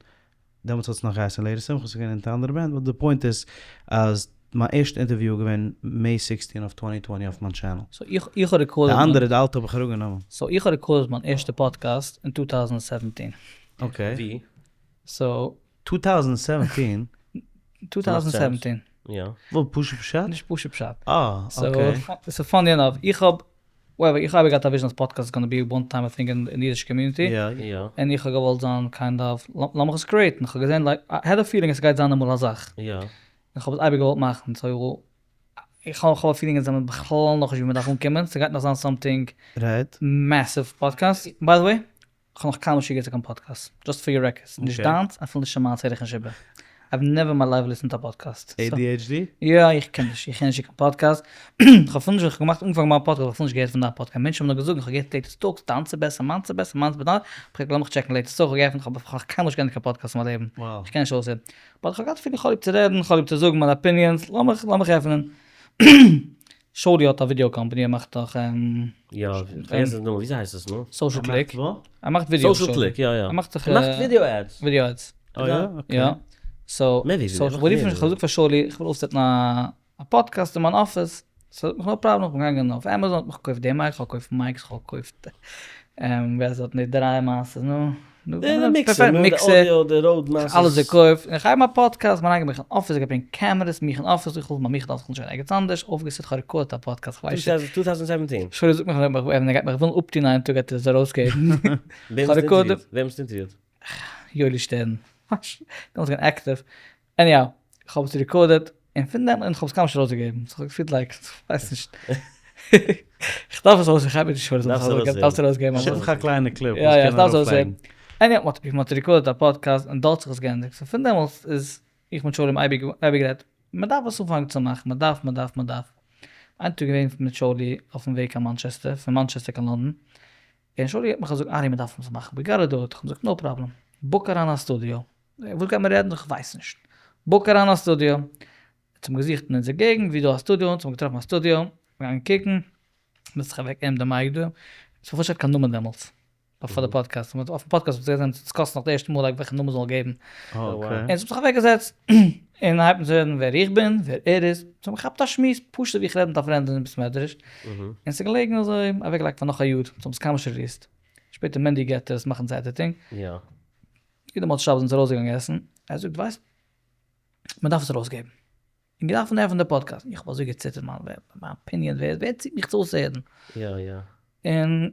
דעמאלטס האט עס נאך געהייסן לערער שמחה, ס'איז געווען אונטער אנדערע brand, but די point איז אז מיין ערשטע אינטערוויו איז געווען May sixteen of twenty twenty אויף מיין channel. so איך איך האב recorded די אנדערע די אלטע האב איך אראפגענומען. so איך האב recorded מיין ערשטע פאדקעסט אין two thousand seventeen. okay. ווי? so. two thousand seventeen? two thousand seventeen. יא. וואס פשוט פשט? נישט פשוט פשט. אה okay. so funny enough איך האב well איך האב געהאט א vision אז פאדקעסט איז gonna be one time a thing אין די אידישע community, און איך האב געוואלט זיין kind of לאמיך עס create ן, איך האב געזען like I had a feeling אז סגייט זיין אמאל א זאך, און איך האב עס אייביג געוואלט מאכן, so איך האב א feeling אז זעמיר בכלל נאכנישט ווי מדארף אנקומען, סגייט נאך זיין something massive פאדקעסט, by the way כ'האב נאך קיינמאל נישט געהערט צו קיין פאדקעסט, just for your records, נישט דיינס, אפילו נישט מיינס הער איך נישט איבער, I've never in my life listened to a podcast. ADHD? יא, איך קען נישט, איך הער נישט צו קיין פאדקעסט, כ'האב אפילו נישט, ווען כ'האב געמאכט אנגעפאנגען מיין פאדקעסט האב איך אפילו נישט געהערט פון דיין פאדקעסט, מענטשן האבן נאר געזאגט, איך האב געהערט Latest Talks, דיינס איז בעסער, מיינס איז בעסער, מיינס איז בעסער, כ'האב געזאגט לאמיך check ן Latest Talks, כ'האב געעפנט, כ'האב נאך קיינמאל נישט געענדיגט קיין פאדקעסט אין מיין לעבן, איך קען נישט אויסהערן, but כ'האב געהאט feeling כ'האב ליב צו רעדן, כ'האב ליב צו זאגן מיינע opinions, לאמיך, לאמיך עפענען. שאולי האט א video company ער מאכט דאך. יא, פארגעס די נאמען, וויאזוי הייסט עס נו? Social Click. ער מאכט video. Social Click, יא יא. ער מאכט דאך. ער מאכט video ads. video ads. אה יא? okay. יא. so, so איך האב געזאגט פאר שאולי איך וויל אויפ set ן א פאדקעסט אין מיין אפיס. so no problem, איך בין געגאנגען אויף Amazon, האב מיך געקויפט די mic, כ'האב געקויפט mics, כ'האב געקויפט ווער ס'האט נישט דריי מעשות נו. די mixer, די audio, די Rode מעשות. אלעס געקויפט, און איך הייב מיין פאדקעסט, מיין אייגענע מיך אין אפיס, איך ברענג cameras מיך אין אפיס, איך וויל מיך אין אפיס, איך וויל נישט גיין ערגעץ אנדערש, אויפגע set איך האב record ט א פאדקעסט, איך ווייס נישט. 2017. שוין זאגט מיך ווען ער גייט מיך ווילן אפטון איין טאג גייט ער עס ארויסגעבן. וועם האסטו אינטערוויוט? וועם האסטו אינטערוויוט? יואלי שטערן, דעמאלטס געווען active, anyhow, איך האב עס recorded, און פון דעם, און איך האב עס קיינמאל נישט ארויסגעגעבן, ס'האט געפילט like, כ'ווייס נישט, איך דארף עס אויס, איך הייב מיט די שורות, דארפסט ארויסגעבן. שיק מיך א קליינע קליפ וואס קען ארויפלייגן. יא יא, איך דארף עס ארויסגעבן. Anyhow, מ'האט recorded א פאדקעסט און דארט האט זיך עס געענדיגט, so פון דעמאלטס איז איך מיט שאולי אייביג גערעדט, מ'דארף עס אנפאנגען צו מאכן, מ'דארף, מ'דארף, מ'דארף. איין טאג געווען מיט שאולי אויפן וועג קיין מאנטשעסטער, פון מאנטשעסטער קיין לאנדאן, און שאולי געבט מיך א זאג, ארי מ'דארף עס מאכן, we gotta do it, איך האב געזאגט no problem, book אריין א סטודיאו, וואס גייט מען רעדן? איך ווייס נישט, book אריין א סטודיאו, אונז האבן געזוכט אין אונזער געגנט ווי דא א סטודיאו, אונז האבן געטראפן א סטודיאו, געגאנגען קוקן, מ'זעצט זיך אוועק אים די mic דא, ס'האט נישט געהאט קיין נאמען דעמאלטס, פאר די פאדקעסט, אויפן פאדקעסט האט זיך discussed נאך די ערשטע מאל like וועלכע נאמען זאל געבן, און ס'האט זיך אוועק געזעצט, און הייבט אן צו רעדן ווער איך בין, ווער ער איז, אונז האבן געכאפט א שמועס, פשוט ווי איך רעד מיט א friend אין בית מדרש, און ס'איז געלעגן אזוי אוועק געלייגט פאר נאך א יאר, אונז האבן עס קיינמאל נישט released, שפעטער מענדי געטער עס מאכן צו editing, יעדע מוצאי שבת זענען אונז ארויסגעגאנגען עסן, ער זאגט ווייסט, מען דארף עס ארויסגעבן. און געדארפט עפענען די פאדקעסט, איך האב אזוי געציטערט מיין מיין opinion ווער ווער ציט מיך צו אויסהערן? יא יא. און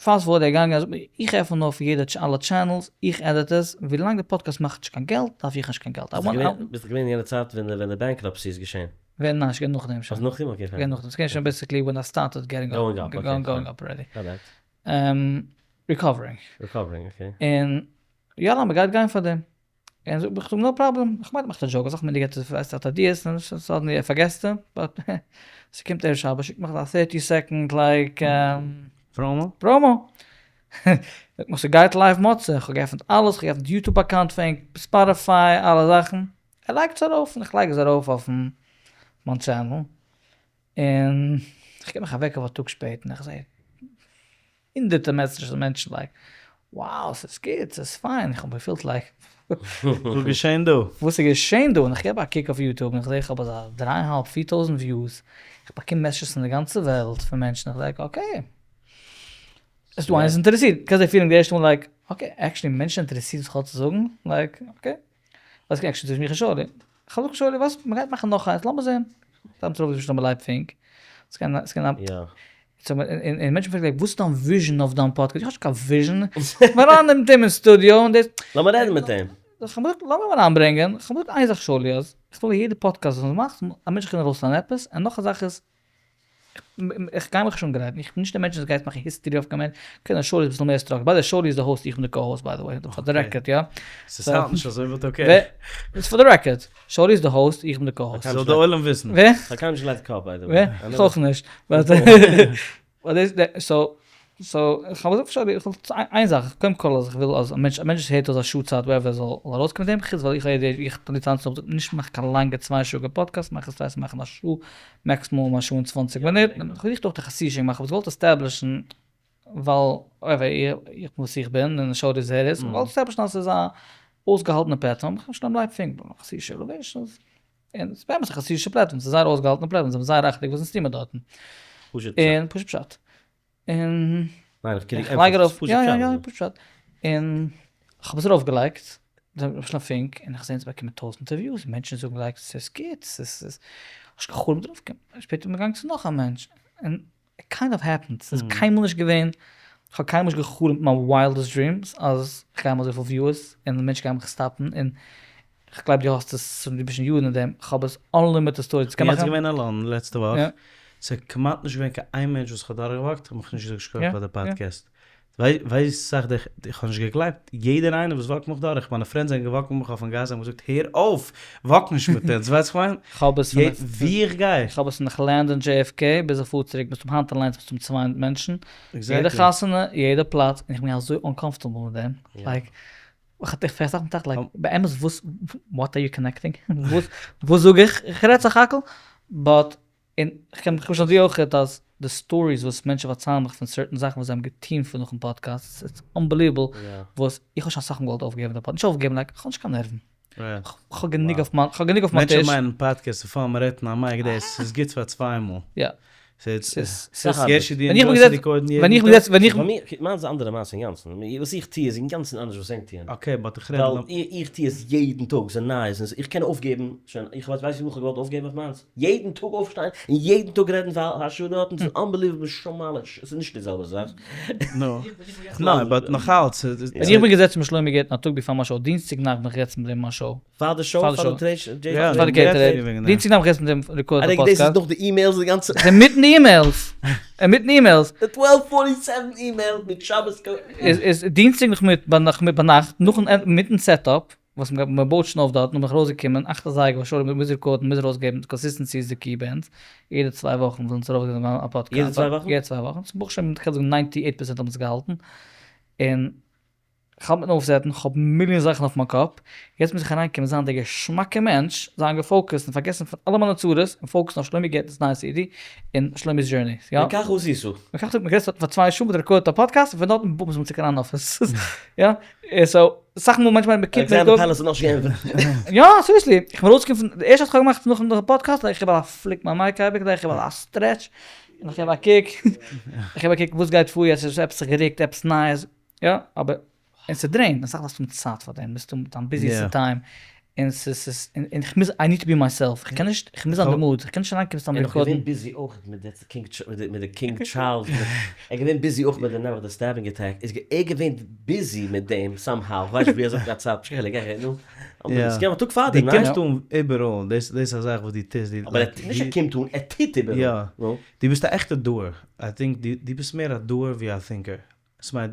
fast forward ער געגאנגען ער זאגט מיר איך עפן אויף יעדע אלע channels איך edit עס, ווילאנג די פאדקעסט מאכט נישט קיין געלט דארף איך נישט קיין געלט. ביסט געווען אין יענע צייט ווען די ווען די bankruptcy איז געשען? ווען ניין ס'געווען נאכדעם שוין. אז נאכדעם okay פיין. געווען נאכדעם, ס'געווען שוין basically when I started getting up, going up already. Recovering. Recovering okay. און יאלא מ'גייט גיין פאר דעם. און זאגט מיך no problem, איך מיין ער מאכט א joke, אסאך מאל די געט עס האט ideas און suddenly ער פארגעסט אים, but ס'קומט ערב שבת שיקט מיך א thirty second like Promo? Promo! זאגט מיך ס'גייט live מוצאי, איך האב געעפנט אלעס, איך האב געעפנט YouTube account פאר ענק, Spotify, אלע זאכן, ער לייגט עס ארויף און איך לייג עס ארויף אויפן מיין channel, און איך גיב מיך א וועק אויף א טאג שפעטער און איך זעה הונדערטער messages פון מענטשן like wow ס'איז גוט ס'איז פיין, איך האב געפילט like וואס געשען דא? וואס איז געשען דא? און איך געב א קוק אויף YouTube און איך זעה איך האב אזא דריי אהאלב פיר טויזענט views, איך באקום messages פון די גאנצע וועלט פון מענטשן, איך like okay איז דא איינער וואס איז אינטערעסירט, קענסט די feeling די ערשטע מאל like okay actually מענטשן אינטערעסירט וואס איך האב צו זאגן, like okay וואס איז actually צווישן מיך און שאולי, איך האב געזאגט שאולי וואס מ'גייט מאכן נאך איינס לאמיר זען, זיי האבן צוריק געשריבן שלמה לייב פינק, ס'קען ס'קען א. און מענטשן פרעגן like וואס איז דיין vision אויף דיין פאדקעסט? איך האב נישט קיין vision, איך בין אריין מיט אים אין סטודיאו און דאס. לאמיר רעדן מיט אים. איך האב געזאגט לאמיר אים אריינברענגען, איך האב געזאגט איין זאך שאולי אז איך וויל יעדע פאדקעסט וואס מ'מאכט זאל א מענטש קענען ארויסלערנען עפעס, און נאך א זאך איז איך גיי מיך נישט אנגרייטן, איך בין נישט דער מענטש וואס גייט מאכן history אויף קיין מענטש, okay נאר שאולי איז אביסל מער structured, by the way שאולי איז די host איך בין די co-host by the way, for the record יא. ס'סאונדט נישט אזוי but okay. For the record, שאולי איז די host איך בין די co-host. זאל די עולם וויסן. ווער? כ'האב קיינמאל נישט געלייגט קאפ by the way. ווער? איך אויך נישט. So, so, איך האב געזאגט פאר שאולי, איך וויל איין זאך, קודם כל אז איך וויל אז א מענטש, א מענטש וואס הערט אויס א שעה צייט whatever זאל ארויסקומען מיט דעם, חוץ ווייל איך הער איך טו טאנצן אויף נישט מאך קיין לאנגע צוויי שעה פאדקעסט, מאך עס טריי צו מאכן א שעה, maximum א שעה און צוואנציג מינוט, איך האב געזוכט אויך די חסידישע מאכן, כ'האב עס געוואלט establish ן ווייל אויב איך בין וואס איך בין און שאולי איז ער איז, כ'וואלט establish ן אז ס'איז א אויסגעהאלטענע platform, כ'האב נישט לייב פינק, חסידישע רעלעישאנס, און ס'איז באמת א חסידישע platform, ס'איז זייער אויסגעהאלטענע platform, זיי האבן זייער רייכעדיג וואס אונז טוהן מיר דארטן. פשוט פשט. און פשוט פשט. און ניין איך קען איך לייג ארויף, יא יא יא פשוט פשט. און כ'האב עס ארויפגעלייגט, למשל אויף פינק, און איך זעה אונז באקומען טויזענטער views, מענטשן זאגן like ס'איז גוט, ס'איז, כ'האב נישט גע'חלומ'ט דערויף, שפעטער בין איך געגאנגען צו נאך א מענטש, און it kind of happened, ס'איז קיינמאל נישט געווען, כ'האב קיינמאל נישט גע'חלומ'ט מיין wildest dreams אז כ'גיי האבן אזויפיל viewers און מענטשן גייען מיך stop ן, און כ'גלייב דו האסט עס, דו ביסט שוין יארן אין דעם, כ'האב עס unlimited storage, כ'בין יעצט געווען אין לאנדאן לעצטע וואך, ס'איז כמעט נישט געווען קיין איין מענטש וואס כ'האב דורכגעוואקט האט מיך נישט געזאגט שכוח פאר די פאדקעסט, ווייסט סאך די, איך האב נישט געגלייבט, יעדער איינער וואס walk ט מיך דורך, מיינע friends זענען גע walk ט מיט מיך אויפן גאס, זיי האבן געזאגט הער אויף, walk נישט מיט אונז, ווייסט איך מיין? כ'האב עס פון ווי איך גיי. כ'האב עס פון איך land אין JFK ביז איך פאר צוריק ביז צום היינט אליינס ביז צום 200 מענטשן, יעדע חתונה, יעדע פלאץ, און איך בין אזוי uncomfortable מיט דעם, like, איך פרעג זיך מיט like, באמת וואס, what are you connecting? וואס זאג איך? איך רעד סך הכל, but און כ'קען מיך פארשטעלן דו אויכעט אז די stories וואס מענטשן פארציילן מיך פון certain זאכן וואס זיי האבן געטון פון נאכן פאדקעסט, ס'איז unbelievable וואס איך האב שוין אסאך מאל געוואלט אויפגעבן די פאדקעסט, נישט אויפגעבן like כ'האב נישט קיין נערוון, כ'האב גענוג אויף מיין, כ'האב גענוג אויף מיין טיש. מענטשן מיינען פאדקעסט איז fun, מ'רעדט אין א mic, דאס איז גוט פאר צוויי מאל. יא. ס'איז ס'איז גערשי דו ווען איך בין enjoy סט געזעצן רעקארדן ווען יעדן איך בין טאג? געזעצן ווען איך ביי מיר מיינס איז א אנדערע מעשה אינגאנצן, וואס איך טוה איז אינגאנצן אנדערש וואס ענק טוען. okay but איך רעד ווייל איך טוה עס יעדן טאג, ס'איז נייעס, און איך קען אויפגעבן שוין, איך ווייס ווייסט וויפיל מאל איך האב געוואלט אויפגעבן אויף מיינס? יעדן טאג אויפשטיין און יעדן טאג רעדן פאר א שעה דארטן, ס'איז unbelievable שמאליש, ס'איז נישט די זעלבע זאך. נו, ניין but נאכאלץ. ווען איך בין געזעצן מיט שלומי גערטנער א טאג בעפאר מיין show, דינסטאג נאכט בין איך געזעצן מיט אים מיין show. פאר די show? פאר די טרעיד יא, פאר די געיטערעיד. דינסטאג נאכט בין איך געזעצן מיט אים record די פאדקעסט. דאס איז נאך די emails די גאנצע. אינמיטן די emails! אינמיטן די emails! די twelve forty seven email מיט שבת קודש. איז דינסטאג נאכמיטאג ביינאכט נאכן מיטן setup וואס מען בויט שוין אויף דארטן בין איך ארויסגעקומען אכט אזייגער וואס שוין מ'מוז רעקארדן מ'מוז ארויסגעבן consistency איז די key ביי אונז יעדע צוויי וואכן ווילן אונז ארויסגעבן א פאדקעסט יעדע צוויי וואכן? יעדע צוויי וואכן ס'ברוך השם כ'קען זאגן ninety eight percent האבן עס געהאלטן און כ'האלט מיטן אויפסעטן, כ'האב מיליאן זאכן אויף מיין קאפ, יעצט מוז איך אריינקומען זיין דער געשמאקער מענטש, זיין געפאוקעסט און פארגעסן פון אלע מיינע צרות און פאוקעסן אויף שלומי גערטנער'ס נייע סידי און שלומי'ס journey, יא. וכך עשית. וכך האט מען געזעצט פאר צוויי שעה, מ'האט רעקארדעט א פאדקעסט און פון דארטן בום איז מען צוריק אריין אין אפיס. יא. so, אסאך מאל מענטשן מיינען מ'קומט אלעקסאנדער פעלעס האט נאכנישט געענטפערט. יא, seriously, איך בין ארויסגעקומען פון, די ערשטע וואס כ'האב געמאכט נאכן פאדקעסט, איך געב א פליק מיין mic אייביג, איך געב א stretch, און איך געב א קוק, איך געב א קוק וואס גייט פאר יעצט, איז עפעס זיך גערוקט, עפעס נייעס, יא, אבער, און ס'דרעינט, אסאך דארפסטו האבן צייט פאר דעם, ביסטו דיין busiest time, און ס'איז, און איך מוז, I need to be myself, איך קען נישט, איך מוז זיין די mood, איך קען נישט אריינקומען סתם ער איז נאך רעקארדן. געווען busy אויך מיט די קינג, מיט די קינג טשארלס, ער איז געווען busy אויך מיט די נעבעך די stabbing attack, איז ער געווען busy מיט דעם somehow, איך ווייס נישט ווי אזוי האט געהאט צייט, נישט קיין חילוק, גיי נו, אבער עס קען א טאג פארדעם, דו ניין? קומסט אן איבעראל, דאס איז א זאך וואס דו טוסט, אבער ער, נישט ער קומט אן, ער טוט איבעראל, יא, נו. דו ביסט א עכטע doer, I think דו ביסט מער א doer ווי א thinker, ס'מיינט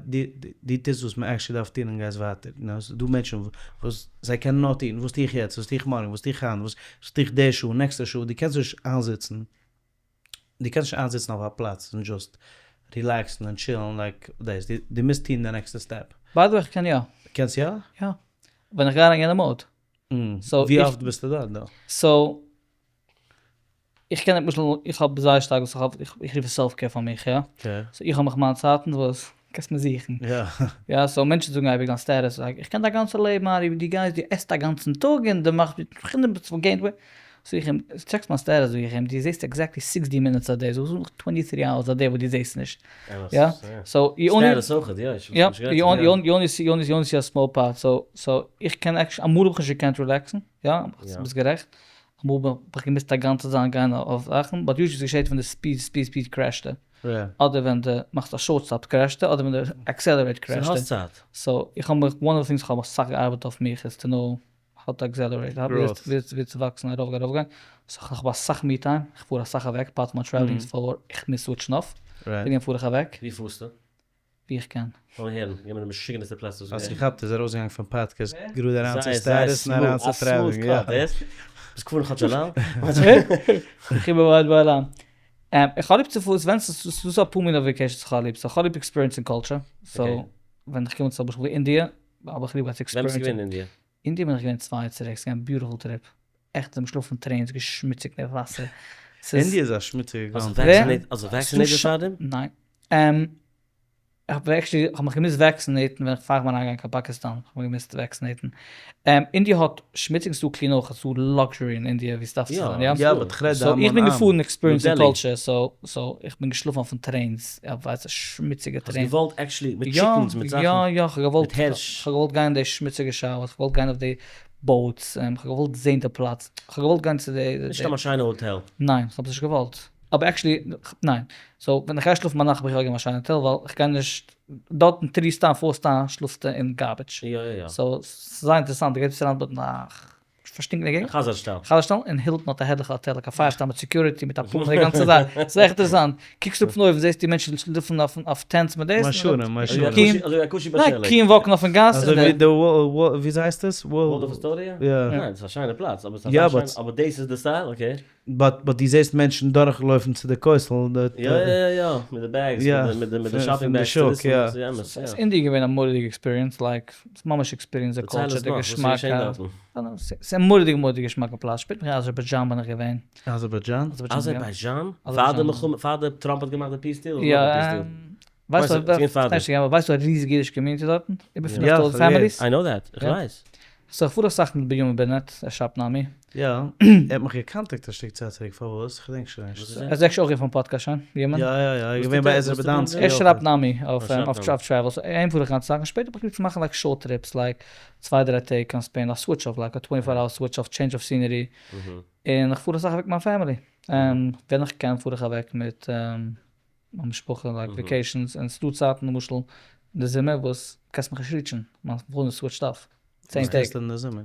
דו טוסט וואס מען actually דארף טון און גייסט ווייטער, יו נאו, ס'דא מענטשן וואס זיי קענען נאר טון, וואס טו איך יעצט, וואס טו איך מארגן, וואס טו איך היינט, וואס טו איך די שעה, נעקסטע שעה, דו קענסט נישט איינזיצן, דו קענסט נישט איינזיצן אויף א פלאץ און just רילעקסן און טשילן like דאס, דו מוזט טון די נעקסטע step. by the way איך קען יא. קענסט יא? יא. ווען איך גיי אריין אין יענע mode. ווי אפט ביסטו דארט דא? so איך קען למשל איך האב זייער שטארק וואס איך האב איך רוף עס self care פאר מיך יא, so איך האב מיך מיינע צייטן וואס קענסט מיר זוכן יא, so מענטשן זאגן אייביג דיין status איך קען דיין גאנצע לעבן ארי ווי דו גייסט דו עסט א גאנצן טאג און דו מאכסט זאג איך אים טשעקסט מיין status זאג איך אים דו זעסט exactly sixty minutes א day זאג איך twenty three hours א day וואס דו זעסט נישט יא, so you only יא you only see you only see a small part so so איך קען actually אמאל האב איך נישט געקענט רילעקסן יא ביסט גערעכט אמאל האב איך געמוזט א גאנצע זיין גיין אויף זאכן, but usually ס'געשעט ווען די speed speed speed קרעשט אדער ווען די מאכסט א short stop קרעשט אדער ווען די accelerate קרעשט. סאו האסט צייט. so איך האב מיך, one of די things איך האב אסאך געארבעט אויף מיך איז to know how to accelerate, ווי צו וואקסן ארויף גיין ארויף גיין, so איך האב אסאך me time, איך פאר אסאך אוועק, part פון מיין traveling איז פאר איך מוז סוויטשן off, וועגן דעם פאר איך אוועק. ווי פארסטו? ווי איך קען. לאמיר הערן, גיב מיר די משוגענעסטע פלעצער וואס האסט געכאפט איז ארויסגעגאנגען פון פאדקעסט גראד אריין צו status און אריין צו traveling יא. ביסט געפארן כאטש אליין? איך בין ווייט ביי אליין. איך האב ליב צו פארן, ס'ווענדט זיך, ס'איז דא אפאר מיני vacations איך האב ליב, so איך האב ליב עקספיריענסינג culture, so ווען איך קום צו למשל אינדיע, האב איך ליב געהאט צו ווען ביסטו עקספיריענסן. געווען אין אינדיע? אינדיע בין איך געווען צוויי יאר צוריק, ס'איז געווען א beautiful trip, עכט זיי האבן געשלאפן trains, געשמוציג מיט וואסער, ס'איז. אינדיע איז א שמוציגע קאנטרי. האסט זיך vaccinated פארדעם? ניין. איך האב actually, איך האב מיך געמוזט וועקסינעיטן ווען איך פאר איך בין אריינגעגאנגען קיין פאקיסטאן, איך האב מיך געמוזט וועקסינעיטן. אינדיע האט שמוציג, ס'איז דא clean אויך, ס'איז דא luxury אין אינדיע ווי ס'דארף צו זיין, יא? יא but כ'רעד so איך בין געפארן עקספיריענסן culture, so so איך בין געשלאפן אויפן trains, יא ווייסט א שמוציגע train. האסט געוואלט actually מיט chickens מיט זאכן? יא יא כ'האב געוואלט, מיט הערש. כ'האב געוואלט גיין אין די שמוציגע showers, כ'האב געוואלט גיין אויף די boats, כ'האב געוואלט זעהן די פלאץ, כ'האב געוואלט גיין צו די. נישט סתם א שיינע האטעל. ניין, כ'האב עס נישט געוואלט. אבער actually, ניין. so ווען איך גיי שלאפן ביינאכט האב איך יא געגעבן א שיינע האטעל ווייל איך גיי נישט דארטן three star four star שלאפסטו אין garbage. יא יא יא. so ס'איז זייער אינטערעסאנט, דו גייסט אריין דארט אין א פארשטינקענע געגנט. חזר שטאל. חזר שטאל, און הילטאן האט א הערליכע האטעל, like א five star מיט security מיט א pool מיט די גאנצע זאך. ס'איז עכט אינטערעסאנט. קוקסט אראפ פון אויבן זעסטו מענטשן שלאפן אויף tents מיט דאס. משונה, משונה. אזוי ווי א קושי בשלג. ניין, קיען וואקן אויפן גאס. אזוי ווי די וויאזוי הייסט עס? וואלדארף אסטאריע? יא. ניין, ס'איז א שיינע פלאץ, אבער ס'איז אזא שיינע, אבער דאס איז די style? okay. but but דו זעסט מענטשן דורך לויפן צו די כותל יא יא יא יא, מיט די bags, מיט די shopping bags, ס'איז אינדיע געווען א מורא'דיגע experience, like, ס'איז ממש experience די culture, די געשמאק, ס'איז א מורא'דיגע מורא'דיגע געשמאקע פלאץ, שפעטער בין איך אין אזערביידזשאן בין איך געווען. אזערביידזשאן? אזערביידזשאן? פאר די מלחמה, פאר די טראמפ האט געמאכט די peace deal? יא, ווייסט א ריזיגע אידישע community דארטן? איבער 5000 families? I know that, איך ווייס. so איך פאר אסאך מיט בנימין בערנעט, ער שרייבט נאמי. יא, ער האט מיך געקאנטעקט א שטיק צייט צוריק, פארוואס? כ'געדענק שוין נישט. ער איז actually אויך געווען פון פאדקעסט שוין, יעמען. יא יא יא, ער איז געווען ביי עזרא בדאנסקי אויך. ער שרייבט נאמי אויף travel, so אים פאר איך גאנץ אסאך, און שפעטער האב איך ליב צו מאכן like short trips, like צוויי דריי טעג קיין Spain, א switch off, like א twenty four hour switch off, change of scenery, און איך פאר אסאך אוועק מיט מיין family, ווען איך קען פאר איך אוועק מיט מיין משפחה like vacations, און ס'דא צייטן למשל אין די זומער וואס קענסט מיך נישט reach ן, מיין phone איז switched off, צען וואס טעג. טוסטו אין די זומער?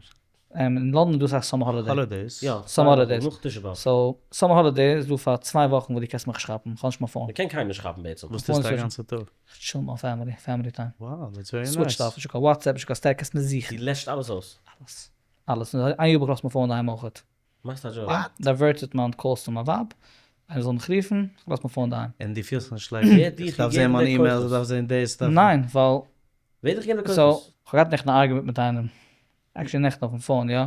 אין לאנדאן איז דא אסאך summer holiday. Holidays? יא, summer holidays. נאך תשעה באב. So, summer holiday איז דא פאר צוויי וואכן וואס דו קענסט מיך נישט כאפן, כ'האב נישט מיין phone. מ'קען קיינעם נישט כאפן בעצם. וואס טוסטו א גאנצע טאג? כ'טשיל מיט מיין family, family time. Wow, that's very nice. Switched off, נישטא קיין WhatsApp, נישטא קיין status, קענסט מיר זוכן. דו לעשט אלעס אויס? אלעס. אלעס. איין יאר האב איך געלאזט מיין phone אינדערהיים אויכעט. מאכסט א joke? Diverted מיין calls צו מיין ווייב, איינער זאל מיך רופן, איך לאז מיין phone אינדערהיים. און דו פילסט נישט like, איך דארף זען מיין emails, איך דארף זען דאס, דארף. ניין, ווייל. ווער האט דיך געגעבן די כוחות? So, כ'האב געהאט נעכטן א argument מיט איינעם, actually נעכטן אויפן phone, יא.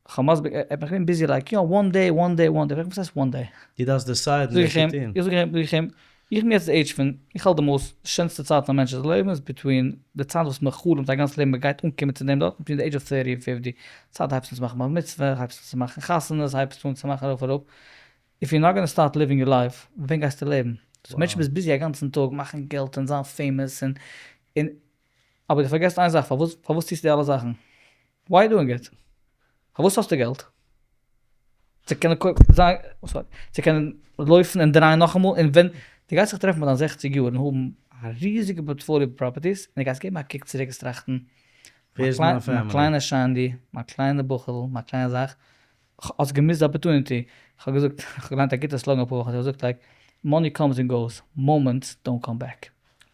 כ'האב מסביר, ער האט מיך געווען busy like, יא, one day, one day, one day, פרעג איך וואס הייסט one day? דו דארפסט decide ן וואס צו טון. איך זאג אים, זאג איך אים, איך בין יעצט די עידזש פון, איך האלט די most שענסטע צייט אין א מענטש'ס לעבן איז between די צייט וואס מען חלומ'ט א גאנץ לעבן מען גייט אנקומען צו דעם דארט, between די age of thirty און fifty, צייט הייבסט אן צו מאכן בר מצוה, הייבסט אן צו מאכן חתונות, הייבסט אן צו מאכן ארויף אראפ, if you not gonna start living your life, ווען גייסטו לעבן? So מענטשן ביסט busy א גאנצן טאג מאכן געלט און זיין famous און און אבער דו פארגעסט איין זאך, פארוואס פארוואס טוסטו די אלע זאכן? Why you doing it? פארוואס האסטו געלט? צו קענען קויפן זיין sorry צו קענען לויפן און דרייען נאכאמאל און ווען דו גייסט זיך טרעפן ביי דיין זעכציג יאר און האבן א ריזיגע portfolio properties און דו גייסט געבן א קוק צוריק און טראכטן מיין קליינע שיינדי מיין קליינע בחור'ל מיין קליינע זאך האסט געמיסט די opportunity כ'האב געזאגט כ'האב געליינט א גוטע slogan אפאר וואכן צוריק זאגט like money comes and goes moments don't come back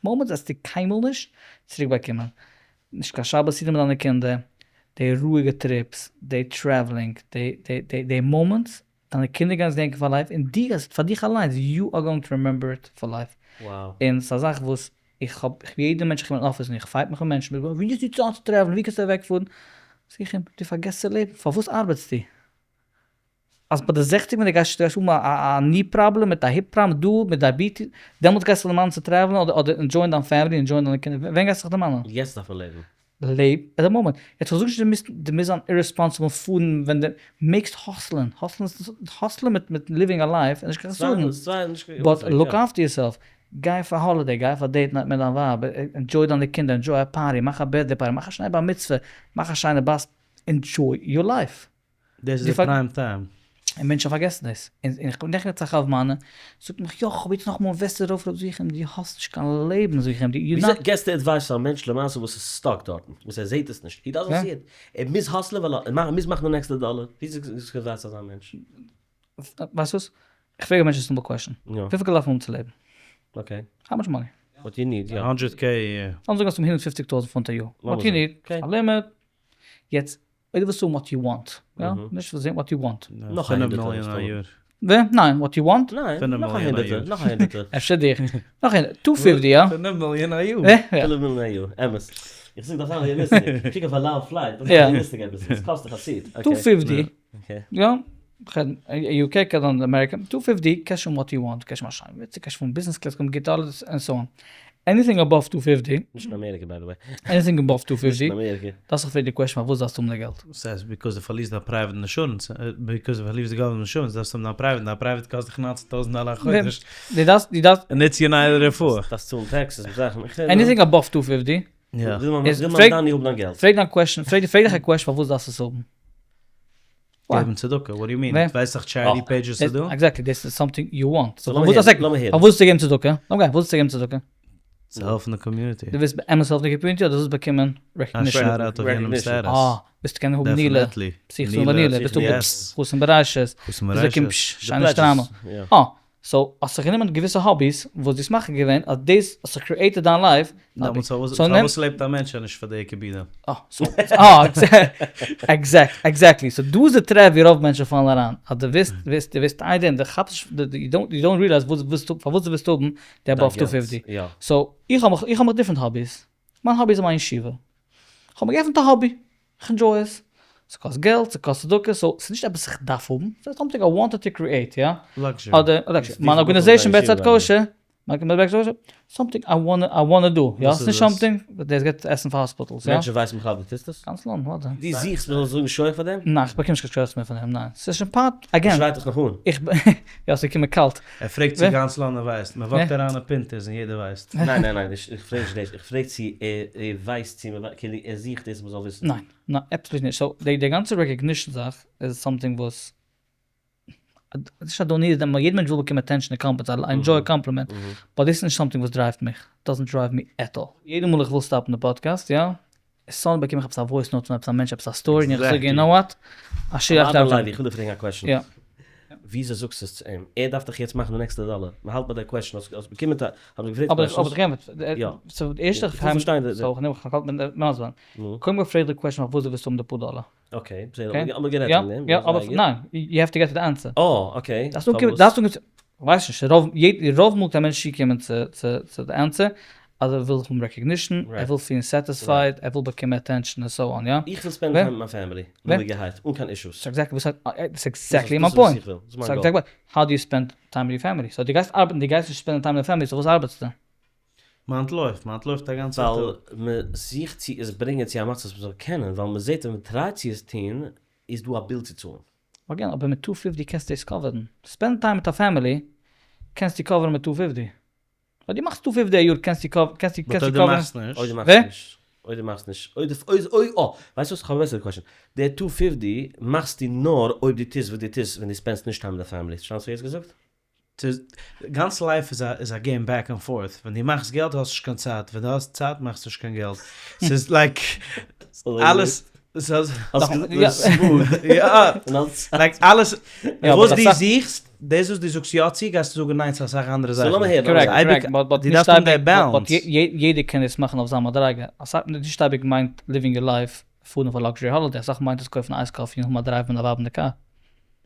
moments וועסטו קיינמאל נישט צוריק באקומען נישט קיין שבת סעודה מיט דיינע קינדער, די רואיגע trips, די traveling, די די די די moments, דיינע קינדער גייען עס געדענקען פאר life, און דו גייסט, פאר דיך אליינס, you are going to remember it for life. און ס'איז א זאך וואס איך האב, איך יעדע מענטש איך קום אין אפיס און איך fight מיך מיט מענטשן, ווי האסטו צייט צו travel ן, ווי קענסטו אוועקפארן, זאג איך אים, דו פארגעסט צו לעבן, פארוואס ארבעטסטו? אז ביי די זעכציג ווען די גייסט גייסט האבן א knee problem מיט א hip problem דא מיט diabetes דעמאלטס גייסטו זיך דערמאנען צו travel ן אדער אדער enjoy ען דיין family enjoy ען דיינע קינדער ווען גייסטו זיך דערמאנען? יעצט דארף מען לעבן. לעב at the moment. יעצט איך זאג נישט דו מוזט דו מוזט זיין irresponsible און פארן ווען די מעגסט hustle ען hustle ען hustle ען מיט מיט living א life איז נישט קיין חסרון but look after yourself גיי אויף א holiday גיי אויף א date night מיט דיין ווייב enjoy דיינע קינדער enjoy א party מאך א birthday party מאך א שיינע בר מצוה מאך א שיינע בת enjoy your life. דאס איז די prime time. און מענטשן פארגעסן דאס. און איך בין נעכטן צו א חבר מיינע, זאגט מיך יא כ'האב יעצט נאכאמאל invested ארויף אראפ זאג איך אים דו האסט נישט קיין לעבן זאג איך אים יו וויאזוי געסטו advice פאר א מענטש למעשה וואס איז stuck דארטן, וואס ער זעהט עס נישט, he doesn't see it, ער מוז hustle ען ווייל ער מוז מאכן די נעקסטע דאלער, וויאזוי געסטו advice פאר אזא מענטש? ווייסט וואס? איך פרעג א מענטש א simple question, וויפיל געלט דארף מען האבן צו לעבן? Okay. How much money? What you need, יא. הונדרעט K א יאר. לאמיר זאגן האסט הונדרעט פופציג טויזנט פונט א יאר. What you need, א limit. יעצט אויב דו ווילסט האבן what you want, יא? נישט וואס what you want. נאך א הונדערטער מיליאן א יאר. ווער? ניין, what you want? ניין, נאך א הונדערטער, נאך א הונדערטער. אפשר דיך. נאך א הונדערט, two fifty, יא? פינף מיליאן א יאר. פינף מיליאן א יאר, אמת. איך זאג דארף זיין realistic. קוק אויף א לאו flight, דארף זיין realistic אביסל, עס קאסט דיך א seat. Two fifty, יא, UK אדער אמעריקע, two fifty קענסט שוין what you want, קענסט שוין מאכן שיין וויצן, קענסט פארן business class, קומט גוט אלעס, and so on. Anything above two fifty. נישט אין אמעריקע by the way. Anything above two fifty. נישט אין אמעריקע. דארפסט זיך פרעגן די question פארוואס דארפסטו האבן די געלט. וואס הייסט because דו פארלירסט דיין private insurance, because דו פארלירסט די government insurance דארפסטו האבן דיין private, דיין private קאסט דיך ניינצן טויזנט דאלער א חודש. דו דארפסט, דו דארפסט. און נוץ United רפואה. דארפסט צאלן taxes מיט זאכן. Anything above two fifty. וויל מען דאן האבן דיין געלט. פרעג דיין question, פרעג דיך א question פארוואס דארפסטו עס האבן. געבן צדקה, what do you mean? ווייסט דאך charity pages איז דא? Exactly, דאס איז something you want. פארוואס צו געבן צדקה? לאמיר גיין, פארוואס צו געבן צדקה? צו העלפן די community. דו ווילסט באמת העלפן די community אדער דו ווילסט באקומען recognition? א shout out אויף יענעמ'ס status. אה, ווילסט קענען האבן נעילה, פתיחה ונעילה, ווילסט האבן חתן בראשית, ווילסט באקומען שיינע שטריימל. אה, so האסט זיך גענומען געוויסע hobbies וואס דו האסט מחליט געווען אז דאס האסט זיך created דיין life. דעמאלטס פארוואס לעבט א מענטש אז נישט פאר די כיבודים? אה, exact, exactly. So דא איז די trap ווי רוב מענטשן פאלן אריין. אז דו ווילסט, ווילסט, דו ווילסט איינזען, דו כאפסט נישט, you don't realize וואס ווילסטו, פארוואס דו ווילסט האבן די above two fifty. So איך האב מיך, איך האב מיך different hobbies. מיין hobby איז מיין ישיבה. איך האב מיר געעפנט א hobby. איך enjoy עס. ס'קאסט געלט, ס'קאסט צדקה, so ס'איז נישט עפעס איך דארף האבן, ס'איז something I wanted to create, יא? Luxury. אדער, מיין organization בעצת כשר. Something I wanna I wanna do, יא? ס'נישט something, דאס געבט עסן פאר hospitals, יא? מענטשן ווייסן בכלל דו טוסט עס? גאנץ לאנדאן, וואדע. דו זוכסט מ'זאל זאגן שכוח פאר דעם? ניין, כ'באקום נישט קיין שכוח מער פון דעם, ניין. ס'איז שוין part, again. מ'שרייט דיך נאך אן. איך, יא, ס'איז געקומען קאלט. ער פרעגט צו גאנץ לאנדאן ווייסט. מ'וואקט אריין אין פינטערס און יעדער ווייסט. ניין ניין ניין, איך פרעג נישט דאס, איך פרעג צו ער ווייסט צו מ'ווייסט, כאילו ער זוכט דאס מ'זאל וויסן. ניין, ניין, absolutely נישט. So, די גאנצע recognition זאך איז something וואס נישט אז דו need דעם, יעדע מענטש וויל באקומען attention און compliments, I enjoy a compliment, but דאס איז נישט something וואס drive ט מיך, doesn't drive me at all. יעדע מאל איך וויל stop ן די פאדקעסט, יא, suddenly באקום איך עפעס א voice note פון עפעס א מענטש, עפעס א story, און איך זאג, you know what, א שיעור איך דארף. לייבי, איך וויל דיר פרעגן א question. יא. וויאזוי זאגסטו עס צו אים? ער דארף דאך יעצט מאכן די נעקסטע דאלער. מען האלט ביי די question, האסט באקומען א, האט מען געפרעגט questions. אבער איך געענטפערט. יא. So די ערשטע איך וויל פארשטיין די. So איך נעם, איך האלט מיט מסביר זיין. קודם געפרעגט די question פארוואס דו ווילסט האבן די פאר דאלער. Okay, בסדר, האבן מיר גערעדט פון דעם. יא, אבער ניין, you have to get to the answer. אה, okay. דארפסט אנקומען, דארפסט אנקומען צו, כ'ווייס נישט, רוב, רוב מאל קען מענטש צוקומען צו, צו, צו די answer, אז ער וויל האבן recognition, ער וויל פילן satisfied, ער וויל באקומען attention און so on, יא? איך וויל spend ן time מיט מיין family, רואיגערהייט, אן קיין issues. ס'איז exactly וואס, ס'איז exactly מיין point. ס'איז exactly, how do you spend time with your family? So דו גייסט ארבעטן, דו גייסט נישט spend ן time מיט דיין family, so וואס ארבעטסטו? מ'אנטלויפט, מ'אנטלויפט א גאנצע טאג. ווייל מ'זוכט צו עס ברענגען צו א מצב וואס מ'זאל קענען, ווייל מ'זעט ווען מ'טרייט צו עס טון איז דא א bill צו צאלן. Again, אבער מיט two fifty קענסטו עס cover ן. Spend time מיט א family קענסטו cover ן מיט two fifty. אויב דו מאכסט two fifty א יאר קענסטו קענסטו but אויב דו cover ן. מאכסט נישט. אויב דו מאכסט נישט. אויב דו מאכסט נישט. אויב דו אויב אויב אה! ווייסט וואס? כ'האב א בעסערע question. די two fifty מאכסטו נאר אויב דו טוסט וואס דו טוסט ווען דו spend סט נישט time מיט די family. פארשטאנען וואס כ'האב יעצט געזאגט? גאנץ life איז א איז א game back and forth, ווען דו מאכסט געלט האסט נישט קיין צייט, ווען דו האסט צייט מאכסטו נישט קיין געלט, ס'איז like אלעס like אלעס וואס דו זוכסט, דאס וואס דו זאגסט יא צו גייסטו זאגן ניין צו אסאך אנדערע זאכן, דו דארפסט האבן די balance. יעדער קען דאס מאכן אויף זיין מדריגה, נישט אייביג מיינט living your life פארן אויף א luxury holiday, אסאך מיינט עס קויפן ice coffee און האבן א drive מיט א ווייב אין די קאר.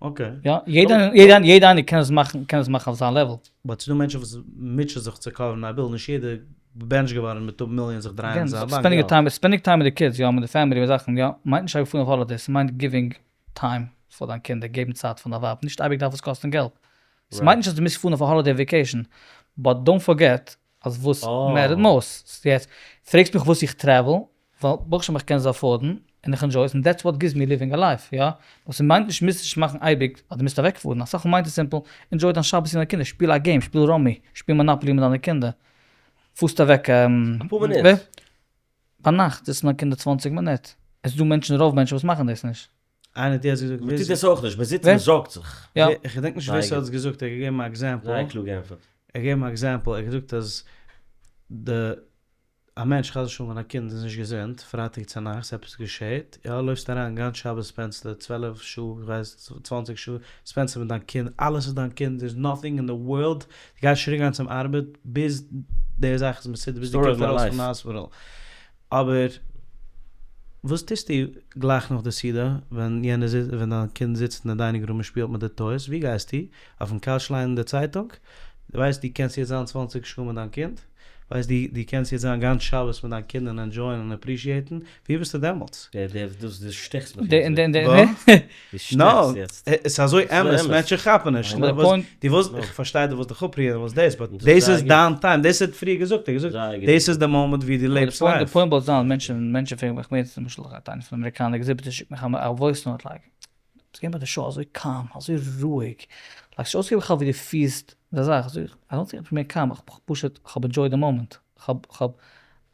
Okay. יא, יעדער יעדער יעדער איינער קען עס מאכן קען עס מאכן אויף זיין level. But ס'דא מענטשן וואס מוטשען זיך צו cover ן א bill, נישט יעדער געבענטשט געווארן מיט האבן מיליאן זיך דרייען אין זיין באנק. Spending time spending time מיט די kids יא מיט די family מיט זאכן יא מיינט נישט אייביג פארן אויף holidays ס'מיינט giving time פאר דיין קינדער געבן צייט פאר דיין ווייב נישט אייביג דארף עס קאסטן געלט ס'מיינט נישט אז דו מוזט פארן אויף א holiday vacation but don't forget אז וואס matter ט most יעצט פרעגסט מיך וואס איך travel ווייל ברוך השם איך קען עס afford ן און איך enjoy עס און that's what gives me living a life יא, אבער ס'מיינט נישט מוזט נישט מאכן אייביג אז דו מוזט אוועק פארן, אסאך מאל מיינט עס simple enjoy דיין שבת מיט דיינע קינדער, שפיל א game, שפיל rummy, שפיל Monopoly מיט דיינע קינדער, פארסט אוועק אפאר מינוט. ביינאכט זיצן דיינע קינדער 20 מינוט, עס איז דא מענטשן רוב מענטשן וואס מאכן דאס נישט. איינער האט יעצט געזאגט מען טוט דאס אויך נישט, מען זיצט און מען זארגט זיך. יא. איך געדענק נישט ווער ס'האט עס געזאגט, ער האט געגעבן א example. זייער קלוג געענטפערט. ער האט געגעבן א example, ער האט געזאגט אז די א מענטש חס ושלום ווען א קינד איז נישט געזונט, פרייטאג צונאכטס עפעס געשעהט, יא לויפסט אריין גאנץ שבת spend סטו 12 שעה, איך ווייס 20 שעה, spend סטו מיט דיין קינד, אלעס איז דיין קינד, there is nothing in the world, דו גייסט צוריק גיין צום ארבעט ביז די זאך איז מסודר, ביז דו קומסט ארויס פון hospital, אבער וואס טוסטו גלייך נאך די סעודה ווען יענער זיצט, ווען דיין קינד זיצט אין די dining room און שפילט מיט די toys, ווי גייסטו? אויפן couch ליינען די צייטונג? דו ווייסט דו קענסט יעצט זיין 20 שעה מיט דיין קינד? ווייסט דו דו קענסט יעצט זיין גאנץ שבת מיט דיין קינד און enjoy ען און appreciate ן, ווי ביסטו דעמאלטס? דער דער דאס דו שטעכסט מיך די יעצט. די די דו שטעכסט יעצט. עס איז אזוי אמת, מענטשן כאפן נישט. דו ווילסט, איך פארשטיי דו ווילסט דיך אפרוען, דו ווילסט דאס, but דאס איז דיין time, דאס האט פריער געזאגט, ער האט געזאגט, דאס איז די מאמענט ווי דו לעבסט life. די point וואלט זיין, מענטשן מענטשן פרעגן מיך מער, למשל איינער פון אמעריקאנער exhibitors שיקט מיך א voice note like, ביסט געווען ביי די show אזוי calm, אזוי רואיג, like ס'נישט אויסגעזען בכלל ווי דו פירסט די זאך, זאג איך, I don't think איך בין מער calm, איך האב פשוט, איך האב enjoyed די מאמענט, איך האב, איך האב,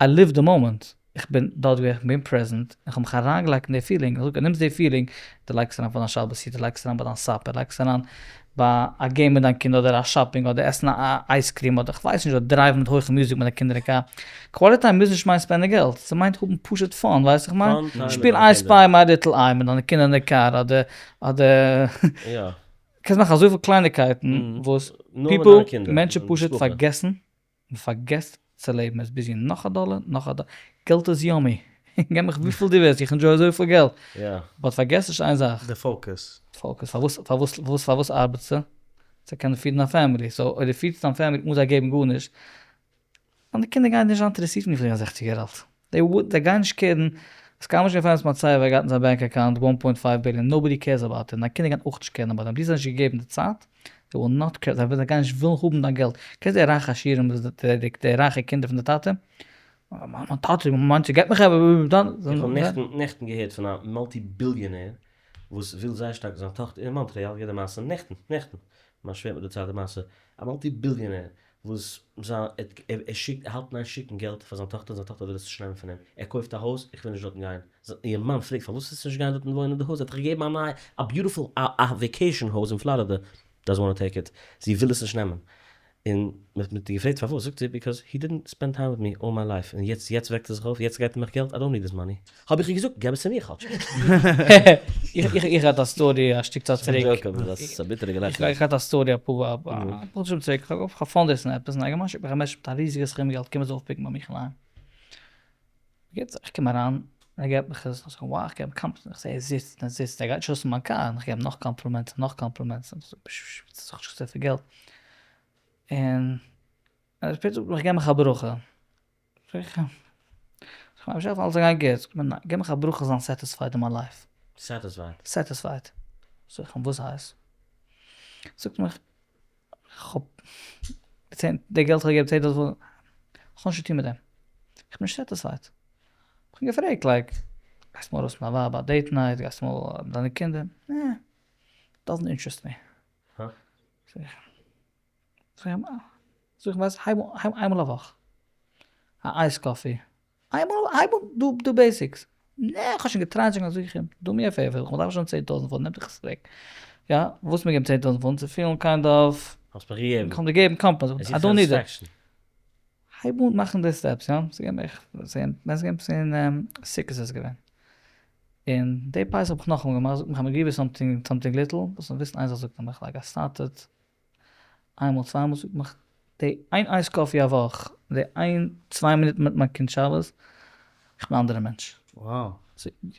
I live די מאמענט, איך בין דארט געווען, איך בין present, איך האב מיך אריינגעלייגט אין די feeling, איך זאג, נעמסט די feeling, דו לייגסט אריין פאר דיין שבת סעודה, דו לייגסט אריין ביי דיין supper, לייגסט אריין ביי א game מיט דיין קינד אדער א shopping אדער עסן א ice cream אדער כ'ווייס נישט אדער drive ן מיט הויכע מוזיק מיט די קינדער אין קאר. Quality time מוז נישט מיינען spend ן געלט, ס'מיינט האבן פשוט fun, ווייסט איך מיין? שפיל I spy my little eye מיט דיינע קינדער אין די קאר אדער אדער קענסט מאכן אזויפיל קלייניקייטן וואס people מענטשן פשוט פארגעסן מען פארגעסט צו לעבן, מען איז busy נאך א דאלער, נאך א דאלער, געלט איז yummy, געב מיך וויפיל דו ווילסט, איך enjoy אזויפיל געלט, but פארגעס נישט איין זאך. די focus. Focus, פארוואס פארוואס פארוואס פארוואס ארבעטסטו? צו קענען פירן א family, so אויב דו פירסט דיין family אן זיי געבן גארנישט, דיינע קינדער גייען נישט זיין אינטערעסירט אין דיך ווען זיי זענען זעכציג יאר אלט, זיי זיי גייען נישט care ן, עס קען נישט געפענט מצבה ער געהאט אין זיין bank account one point five billion, nobody cares about him, דיינע קינדער גייען אויך נישט care ן about אים, דו האסט זיי נישט געגעבן די צייט. They will not care, זיי גייען נישט ווילן האבן דיין געלט, קענסט די רייכע עשירים וואס די רייכע קינדער פון די טאטע, מיין טאטע מיינט ס'געט מיך עפעס, איך האב נעכטן נעכטן געהערט פון א multi billionaire וואס וויל זייער שטארק זיין טאכטער אין מאנטריאל, געהערט די מעשה נעכטן נעכטן, מיין שווער האט מיר דערציילט די מעשה, א multi billionaire וואס זיין ער שיקט ער האלט אין איין שיקן געלט פאר זיין טאכטער און זיין טאכטער וויל עס נישט נעמען פון אים, ער קויפט א הויז איך וויל נישט דארטן גיין, איר מאן פרעגט פארוואס ווילסטו נישט גיין דארטן וואוינען אין די הויז, ער האט דיך געגעבן א נייע א beautiful א א vacation הויז אין פלארידע, doesn't want to take it, זי וויל עס נישט נעמען, און מען האט איר געפרעגט פארוואס, זאגט זי because he didn't spend time with me all my life, און יעצט יעצט וועקט ער זיך אויף, יעצט גייט ער מיך געלט, I don't need his money. האב איך איר געזאגט געב עס צו מיר כאטש. איך האט א story א שטיק צייט צוריק. joke אבער דאס איז א ביטערע געלעכטער. איך האט א story אפאר חדשים צוריק, איך האב fundraise ן עפעס און א יונגערמאן שיקט מיך א message מיט א ריזיגע סכום געלט קום עס אויפ pick ן ביי מיך אינדערהיים. בקיצור איך קום אריין ער געבט מיך עס, איך זאג wow איך געב אים compliments, איך זעה ער זיצט און ער זיצט ער גייט נישט ארויס פון מיין קאר, און איך געב אים נאך compliments און נאך compliments, און איך זאג פששש ס'איז דאך נישט אזויפיל געלט, און ער שפעטער זאגט ער מיך געב מיך א ברכה. זאג איך אים, זאג איך אים, אלעס גייט גוט, זאגט ער מיר ניין, גיב מיך א ברכה זיין satisfied אין מיין life. Satisfied? Satisfied. זאג איך אים, וואס הייסט? זאגט ער מיך, איך האב די געלט איך האב געגעבן 10,000 פונט, איך האב נישט צו טון מיט דעם, איך בין נישט satisfied. איך האב אים געפרעגט like, גייסט אמאל ארויס מיט דיין ווייב א date night, גייסט אמאל מיט דיינע קינדער? נע, doesn't interest me. הא? זאג איך אים, זאג איך ווייסט, הייב אן איינמאל א וואך, א iced coffee, איינמאל, הייב אן דו דו basics, נע איך האב שוין געטרייט שוין זאג איך אים, do me a favor, איך דארף שוין 10,000 פונט, נעם דיך עס צוריק, יא, וואס מיר געבן 10,000 פונט צו פילן kind of, האסט מיך געגעבן, איך האב דיר געגעבן compliments, I don't need it, הייב אן מאכן די steps, יא, ס'איז געווען בערך, ווען ס'איז געווען סוכות איז עס געווען, און די פסח האב איך נאכאמאל געמאכט, זאגט מיך I'm give you something, something little, זאלסט וויסן איין זאך זאגט ער מיך like I started איינמאל צוויי מאל זאגט מיך די איין iced coffee א וואך, די איין צוויי מינוט מיט מיין קינד שבת, איך בין א אנדערע מענטש.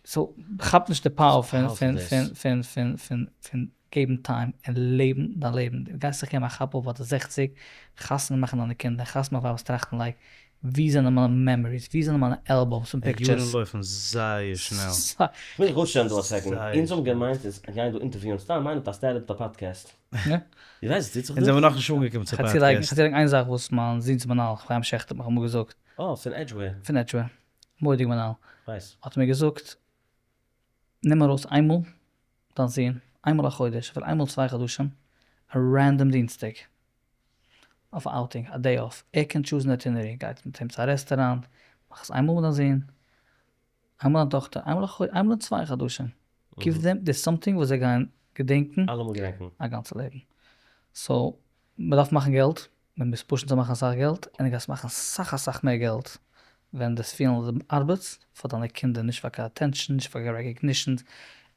So כאפ נישט די power פון פון פון פון פון פון פון געבן time און לעבן דיין לעבן, דו גייסט זיך געבן א כאפ אויף ביי די זעכציג, חתונה מאכן דיינע קינדער, חתונה מאכן ווייב, טראכטן like ווי זענען מיינע memories, ווי זענען מיינע albums און pictures. יארן לויפן זייער שנעל. כ'וויל דיך אפשטעלן דא א second, אונז האבן געמיינט אונז גייען דא interview ען סתם איינער מיט א סטעטוס מיט א פאדקעסט. דו ווייסט וואס טוט זיך דא? אונז זעמיר נאכנישט אנגעקומען צו פאדקעסט. כ'וועל צולייגן איין זאך וואס מיין זון'ס מנהל חיים שעכטער האט מיך אמאל געזאגט. אה, פון Edgware. פון Edgware. מורא'דיג מנהל. כ'ווייס. האט ער מיר געזאגט, נעם ארויס איינמאל דיין זון, איינמאל א חודש, אפילו איינמאל צוויי חדשים, א random דינסטאג, אויף א outing, א day off, ער קען choose ן itinerary, גייט מיט אים צו א רעסטוראנט, מאך עס איינמאל מיט דיין זון, איינמאל דיין טאכטער, איינמאל א חודש, איינמאל אין צוויי חדשים, give them this something וואס זיי גייען געדענקן אלעמאל געדענקן. א גאנצע לעבן. So, מען דארף מאכן געלט, מען מוז push ן צו מאכן אסאך געלט, און דו גייסט מאכן סאך אסאך מער געלט ווען דו וועסט פילן אז דו ארבעטסט פאר דיינע קינדער, נישט פאר קיין attention, נישט פאר קיין recognitions,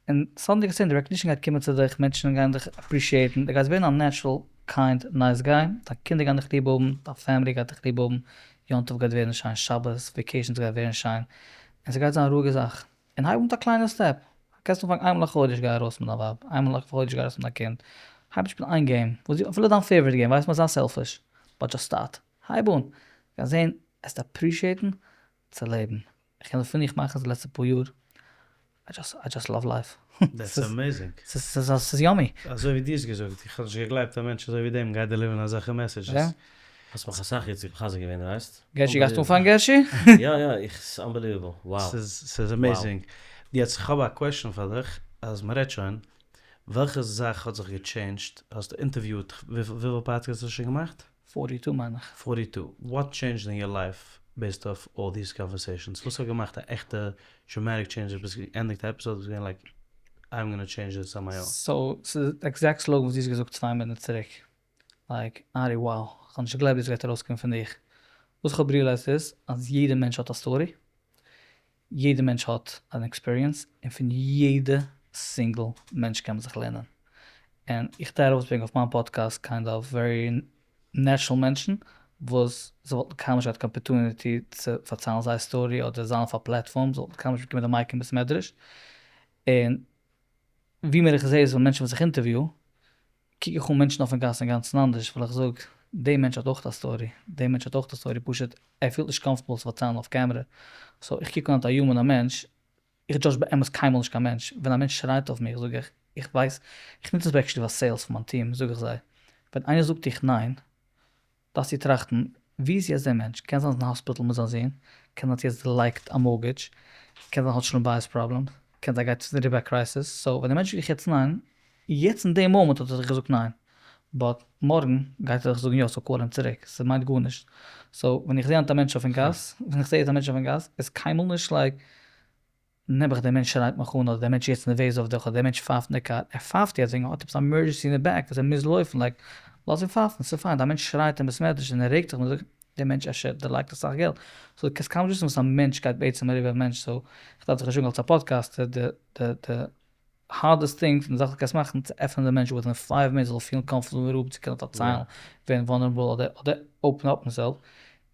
און suddenly גייסטו זען די recognition גייט קומען צו דיך, מענטשן גייען דיך appreciate ן, דו גייסט ווערן א natural kind nice guy, דיין קינדער גייען דיך ליב האבן, דיין family גייט דיך ליב האבן, יום טוב גייט ווערן שיין, שבת, vacations גייט ווערן שיין, און ס'גייט זיין א רואיגע זאך. און הייב אן מיט א קליינע step, קענסט אנפאנגען איינמאל א חודש גיי ארויס מיט דיין ווייב, איינמאל א חודש גיי ארויס מיט דיין קינד, הייב נישט מיט איין game, וואס דו, אפילו דיין favorite game, ווייסט מען זיי selfish, but just start, הייב אן, גייסט זען, עסט appreciate ן צו לעבן, איך קען דערפון איך מאך עס די לעצטע פאר יאר, I just, I just love life. That's amazing. ס'איז yummy. אזוי ווי דו האסט געזאגט, איך האב נישט געגלייבט א מענטש אזוי ווי דעם גייט deliver ן אזעלכע messages. האסט מיך אסאך יעצט מחזק געווען, ווייסט? גערשי גייסט אנפאנגען גערשי? יא יא, איך ס'איז unbelievable, wow. ס'איז amazing. יעצט איך האב א question פאר דיך, אז מ'רעדט שוין, וועלכע זאך האט זיך גע change ט, האסט interviewed, וויפיל פאדקעסטס האסטו שוין געמאכט? forty two מיין איך. Forty two. What changed in your life based אויף all these conversations? וואס האט געמאכט א עכטע dramatic change אז ביסט געענדיגט א episode ביסט געווען like I'm gonna change this on my own? So ס'איז exact slogan וואס דו האסט געזאגט צוויי מינוט צוריק. Like, ארי wow, כ'האב נישט געגלייבט דאס גייט ארויסקומען פון דיך. וואס כ'האב realized איז אז יעדע מענטש האט א story, יעדע מענטש האט אן experience, און פון יעדע single מענטש קען מען זיך לערנען. און איך טריי ארויפצוברענגען אויף מיין פאדקעסט kind of very natural מענטשן וואס זיי וואלטן קיינמאל נישט געהאט קיין opportunity צו פארציילן זייער story אדער זיין אויף א platform, זיי וואלטן קיינמאל נישט באקומען די mic אין בית מדרש. און ווי מער איך זעה עס ווען מענטשן וואס איך interview, קוק איך אן מענטשן אויפן גאס אינגאנצן אנדערש, ווייל איך זאג, דער מענטש האט אויך א story, דער מענטש האט אויך א story, פשוט ער פילט נישט comfortable צו פארציילן אויף קעמרע, so איך קוק אן א human א מענטש, איך judge באמת קיינמאל נישט קיין מענטש, ווען א מענטש שרייט אויף מיך זאג איך, איך ווייס, איך נוץ עס actually פאר sales פון מיין טיעם, זאג איך זיי. ווען איינער זאגט דיך ניין, דארפסטו טראכטן, ווי איז יעצט דער מענטש? קען זיין איז אין האספיטאל מיט זיין זון, קען זיין האט יעצט דערלייגט א mortgage, קען זיין האט שלום בית problems, קען זיין גייט אריבער א crisis, so ווען דער מענטש זאגט דיך יעצט ניין, יעצט אין די מאמענט האט ער דיך געזאגט ניין, but מארגן גייט ער דיך זאגן יא, so call אים צוריק, ס'מיינט גארנישט. so ווען איך זע היינט א מענטש אויפן גאס, ווען איך זע יעצט א מענטש אויפן גאס, איז קיינמאל נישט like נעבעך דער מענטש שרייט מיך אן אדער דער מענטש איז יעצט נערוועז אויף דיך אדער דער מענטש פייפט אין די קאר, ער פייפט יעצט וועגן ער האט עפעס א emergency אין די back וואס ער מוז לויפן, like לאז אים פייפן ס'איז fine, א מענטש שרייט אין בית מדרש און ער רעגט זיך, מ'זאגט דער מענטש אפשר דערלייגט אסאך געלט, so דו קענסט קיינמאל נישט וויסן וואס א מענטש גייט בעצם אריבער א מענטש, so כ'דארף זיך נישט זאגן אלס א podcaster די די די hardest thing פון די זאך וואס קענסט מאכן צו עפענען די מענטש within five minutes זאל פילן comfortable און רואיג צו קענען פארציילן ווערן vulnerable אדער אדער open up himself,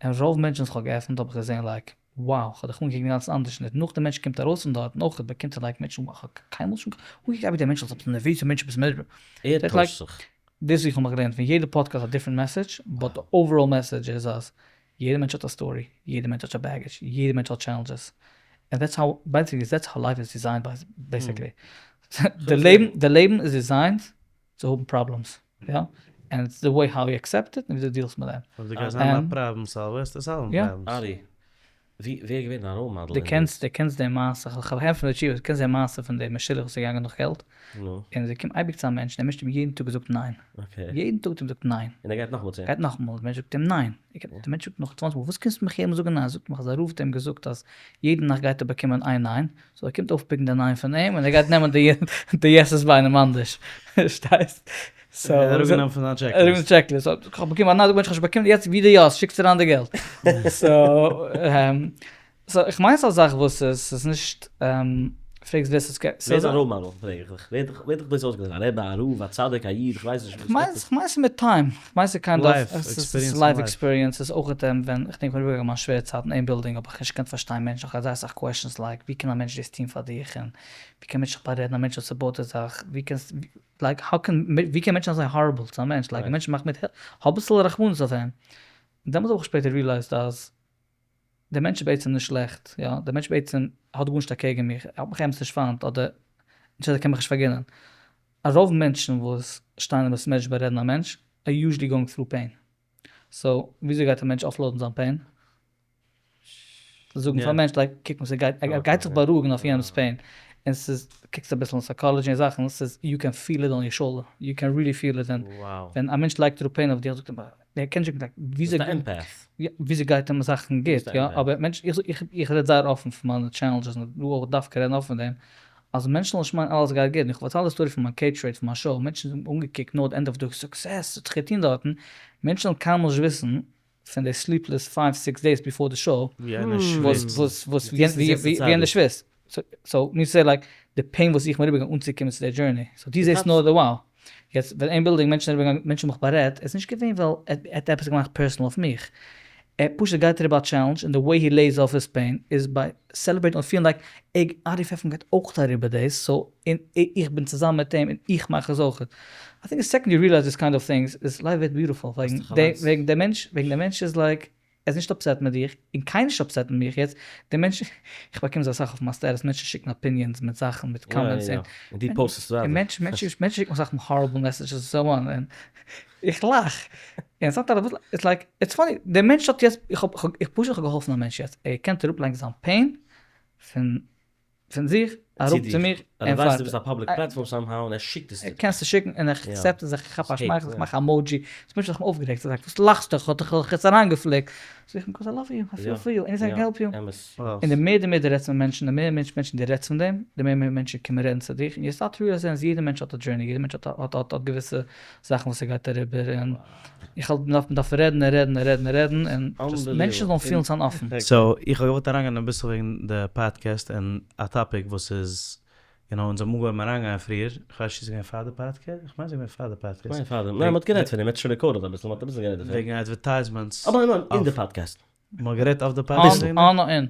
און רוב מענטשן וואס כ'האב געעפנט האב איך געזען like wow כ'האב דיך אנגעקוקט אינגאנצן אנדערש און נאך די מענטש קומט ארויס פון דארט אויך באקומט ער like מענטשן wow כ'האב קיינמאל נישט אנגעקוקט אייביג דער מענטש אלס עפעס א נערוועזע מענטש עפעס מער ער טוישט זיך. דאס וואס איך האב מיך געלערנט פון יעדע פאדקעסט א different message but די overall message איז אז יעדע מענטש האט א story, יעדע מענטש האט א baggage, יעדע מענטש האט challenges, and that's how basically that's how life איז designed basically. די לעבן די לעבן איז designed צו האבן problems, יא, and it's the way how you accept it און וויאזוי דו deal סט מיט דעם. אויב דו גייסט זיין א problem solver וועסטו solve ן problems. ארי, ווי ווער איז געווען דיין role model דו קענסט דו קענסט די מעשה, כ'האב געהערט פון די תשובה, דו קענסט די מעשה פון די משולח וואס איז געגאנגען נאך געלט? נו. און זי קומט אייביג צו א מענטש, דער מענטש האט אים יעדן טאג געזאגט ניין. okay. יעדן טאג האט אים געזאגט ניין. און ער גייט נאכאמאל צו אים. גייט נאכאמאל, דער מענטש זאגט אים ניין. דער מענטש זאגט נאך צוואנציג מאל, וואס קומסטו מיך יעדן מאל זאגן ניין? זאגט מיך אז א רב האט אים געזאגט אז יעדן נאכט גייט ער באקומען איין ניין, so ער קומט אויפ pick ן די ניין פון אים, און ער גייט נעמען די yes עס ביי איינעם אנדערש. פארשטייסט? so. ער האט אראפגענומען פון זיין checklist. checklist. כ'האב באקומען א ניין, זאגט מענטש כ'האב שוין באקומען, יעצט ווי די yes, שיקסט אריין די געלט. so. so איך מיין ס'איז א זאך וואס איז, ס'איז נישט, פרעגסט ווער ס'איז ווער איז דיין role model פרעג איך דיך, ווער האט דיך דאס אויסגעלערנט, א רבי, א רב, א צדיק, א איד, איך ווייס נישט וואס. כ'מיין כ'מיין ס'איז מיט time, כ'מיין ס'איז kind of, ס'איז life experience, ס'איז אויך ווען, כ'דענק כ'בין אריבערגעגאנגען מיין שווערע צייט אין איין בילדינג האב איך נישט געקענט פארשטיין מענטשן, כ'האב געהאט זייער אסאך questions like ווי קען א מענטש דאס טון פאר דיך, און ווי קען מענטש זיך בארעדן א מענטש וואס ס'בויט די זאך, ווי קענסט, like how can, ווי קען מענטשן זיין אזוי horrible צו א מענטש, like א מענטש מאכט מיט, האב אביסל רחמנות אויף אים, דעמאלטס האב איך שפעטער realized אז. דער מענטש איז בעצם נישט שלעכט, יא, דער מענטש בעצם האט גארנישט אקעגן מיך, ער האט מיך אמת נישט פיינט, אדער נישט אז ער קען מיך נישט פארגינען. א רוב מענטשן וואס שטייען אין בית מדרש בארעדן א מענטש, are usually going through pain. so, וויאזוי גייט א מענטש offload ן זיין pain? זאגן פאר א מענטש like, קוק וואס ער גייט, ער גייט זיך בארואיגן אויף יענעמ'ס pain. און ס'איז, קוקסט אביסל אין psychology און זאכן, ס'איז, you can feel it on your shoulder, you can really feel it, ווען א מענטש לייגט אראפ pain אויף דיך, זאגט ער, ער קען נישט וויאזוי וויאזוי גייט אים זאכן גוט יא אבער מענטש איך איך רעד זייער אפן פון מיינע challenges און דא אויך דווקא רעדן אפן פון דעם אז מענטשן זאלן נישט מיינען אלעס גייט גוט און איך פארצייל די story פון מיין cage rate פון מיין show מענטשן האבן אנגעקוקט נאר די end of the success האט זיך געטון דארטן מענטשן זאלן קיינמאל נישט וויסן פון די sleepless five six days before די show וואס וואס וואס ווי יענער שוויצט. so means to say like די pain וואס איך בין אריבערגעגאנגען אנצוקומען צו די journey, so דו זעסט נאר די wow. יעצט ווען אין בילדינג מענטשן אריבערגעגאנגען מענטשן האבן מיך בארעדט, עס איז נישט געווען ווייל ער האט עפעס געמאכט personal אויף מיך, ער פשוט גייט אריבער א challenge און די way he lays off his pain איז by celebrating און פילן like ער ארי פעפער גייט אויך אריבער דאס, so און איך בין צוזאמען מיט אים און איך מאך עס אויך. I think the second you realize this kind of things is life ווערט beautiful וועגן די מענטש וועגן די מענטש איז like ער איז נישט upset מיט דיך, און קיינער נישט upset מיט מיך יעצט, די מענטשן, איך באקום אזוי אסאך אויף מיין status, מענטשן שיקן opinions מיט זאכן, מיט comments, און דו post סט עס ווייטער. און מענטשן, מענטשן שיקן אסאך מאל horrible messages און so on, און איך לאך, און sometimes it's like, it's funny, דער מענטש האט יעצט, איך האב, איך פשוט האב געהאלפן א מענטש יעצט, ער קען אראפלייגן זיין pain פון פון זיך אראפ צו מיר, און ער ווייסט דו ביסט א public platform somehow און ער שיקט עס דיר. קענסט עס שיקן און איך accept עס, איך כאפ א שמייכל, איך מאך א emoji, עס מיינט נישט אז איך בין אויפגערעגט, זיי זאגט וואס לאכסטו, איך האב דיך דאך יעצט אריינגעפליקט, זאג איך because I love you, I feel for you, anything I can help you. און די מער די מער דו רעדסט מיט מענטשן, די מער מענטשן דו רעדסט פון דעם, די מער מער מענטשן קומען רעדן צו דיך, און you start to realize אז יעדער מענטש האט א journey, יעדער מענטש האט האט געוויסע זאכן וואס ער גייט אריבער, און איך האלט מ'דארף מ'דארף רעדן און רעדן און רעדן און רעדן, און just מענטשן זאלן פילן ס'איז אפן. so איך האב געוואלט אריינגיין אביסל וועגן די פאדקעסט און א topic וואס איז you know אונז האבן אנגעהויבן אריינגיין פריער, איך ווייס נישט צו ס'איז געווען פאר די פאדקעסט, איך מיין ס'איז געווען פאר די פאדקעסט. כ'מיין פאר די, ניין מ'האט גערעדט פון דעם, מ'האט שוין recorded אביסל, מ'האט אביסל גערעדט דערפון. וועגן advertisements. אבער ניין אין די פאדקעסט. מ'האט גערעדט אויף די פאדקעסט וועגן דעם? on און אין?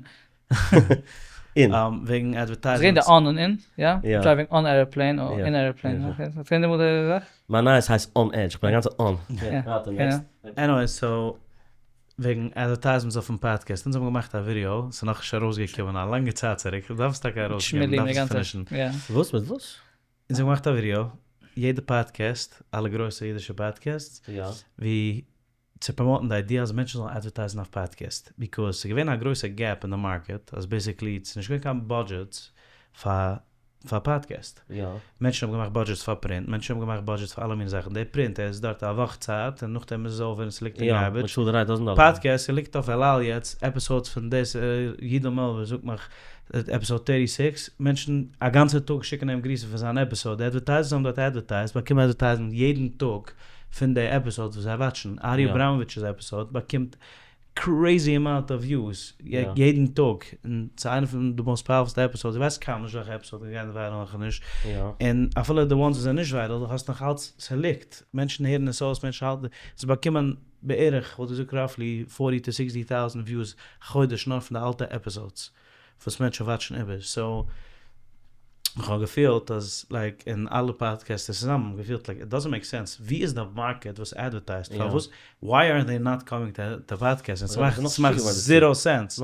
אין. וועגן advertisements. ס'איז געווען די on און אין, יא? driving on airplane אר אין airplane, okay. ס'איז געווען דעמאלט די זאך? מיין נייעס הייסט on edge, כ'בין א גאנצע on. anyway, so וועגן advertisements אויפן פאדקעסט, אונז האבן געמאכט א ווידיאו, ס'איז נאכנישט ארויסגעקומען א לאנגע צייט צוריק, כ'דארף עס טאקע ארויסגעבן, כ'דארף עס finish ן. וואס? מיט וואס? אונז האבן געמאכט א ווידיאו. יעדע פאדקעסט, אלע גרויסע אידישע podcasts, ווי צו promote ן די idea אז מענטשן זאלן advertise ן אויף פאדקעסט, because ס'איז געווען א גרויסע gap אין די market, אז basically ס'איז נישט געווען קיין budgets פאר פאר פאדקעסט. מענטשן האבן געמאכט budgets פאר print, מענטשן האבן געמאכט budgets פאר אלע מיני זאכן, די print איז דארט א וואך צייט און נאכדעם איז עס over און ס'ליגט אין garbage. פאדקעסט ס'ליגט אויף אל על יעצט episodes פון דאס יודל מעלווער זאגט מיך episode thirty six, מענטשן א גאנצע טאג שיקן אים גריסן פון זיין episode, די advertisers האבן דארט advertised באקומען advertisement יעדן טאג פון די episodes וואס זיי watch ן, ארי אבראמאוויטש'ס episode באקומט crazy amount of views יעדן טאג, און ס'איז איינע פון די most powerful סטע episodes, איך ווייס קיינמאל נישט וועלכע episode איז געגאנגען viral און וועלכע נישט, און אפילו די ones וואס זענען נישט viral האסט נאך אלץ ס'ליגט, מענטשן הערן עס אויס, מענטשן האלטן, ס'איז באקומען בערך כ'וואלט געזאגט roughly forty to sixty thousand views א חודש נאר פון די אלטע episodes. וואס מענטשן watch ן איבער, so איך האב געפילט אז like און אלע podcasters צוזאמען האבן געפילט like it doesn't make sense, ווי איז די market וואס advertise ט, פארוואס why are they not coming to podcast, און ס'מאכט ס'מאכט zero sense,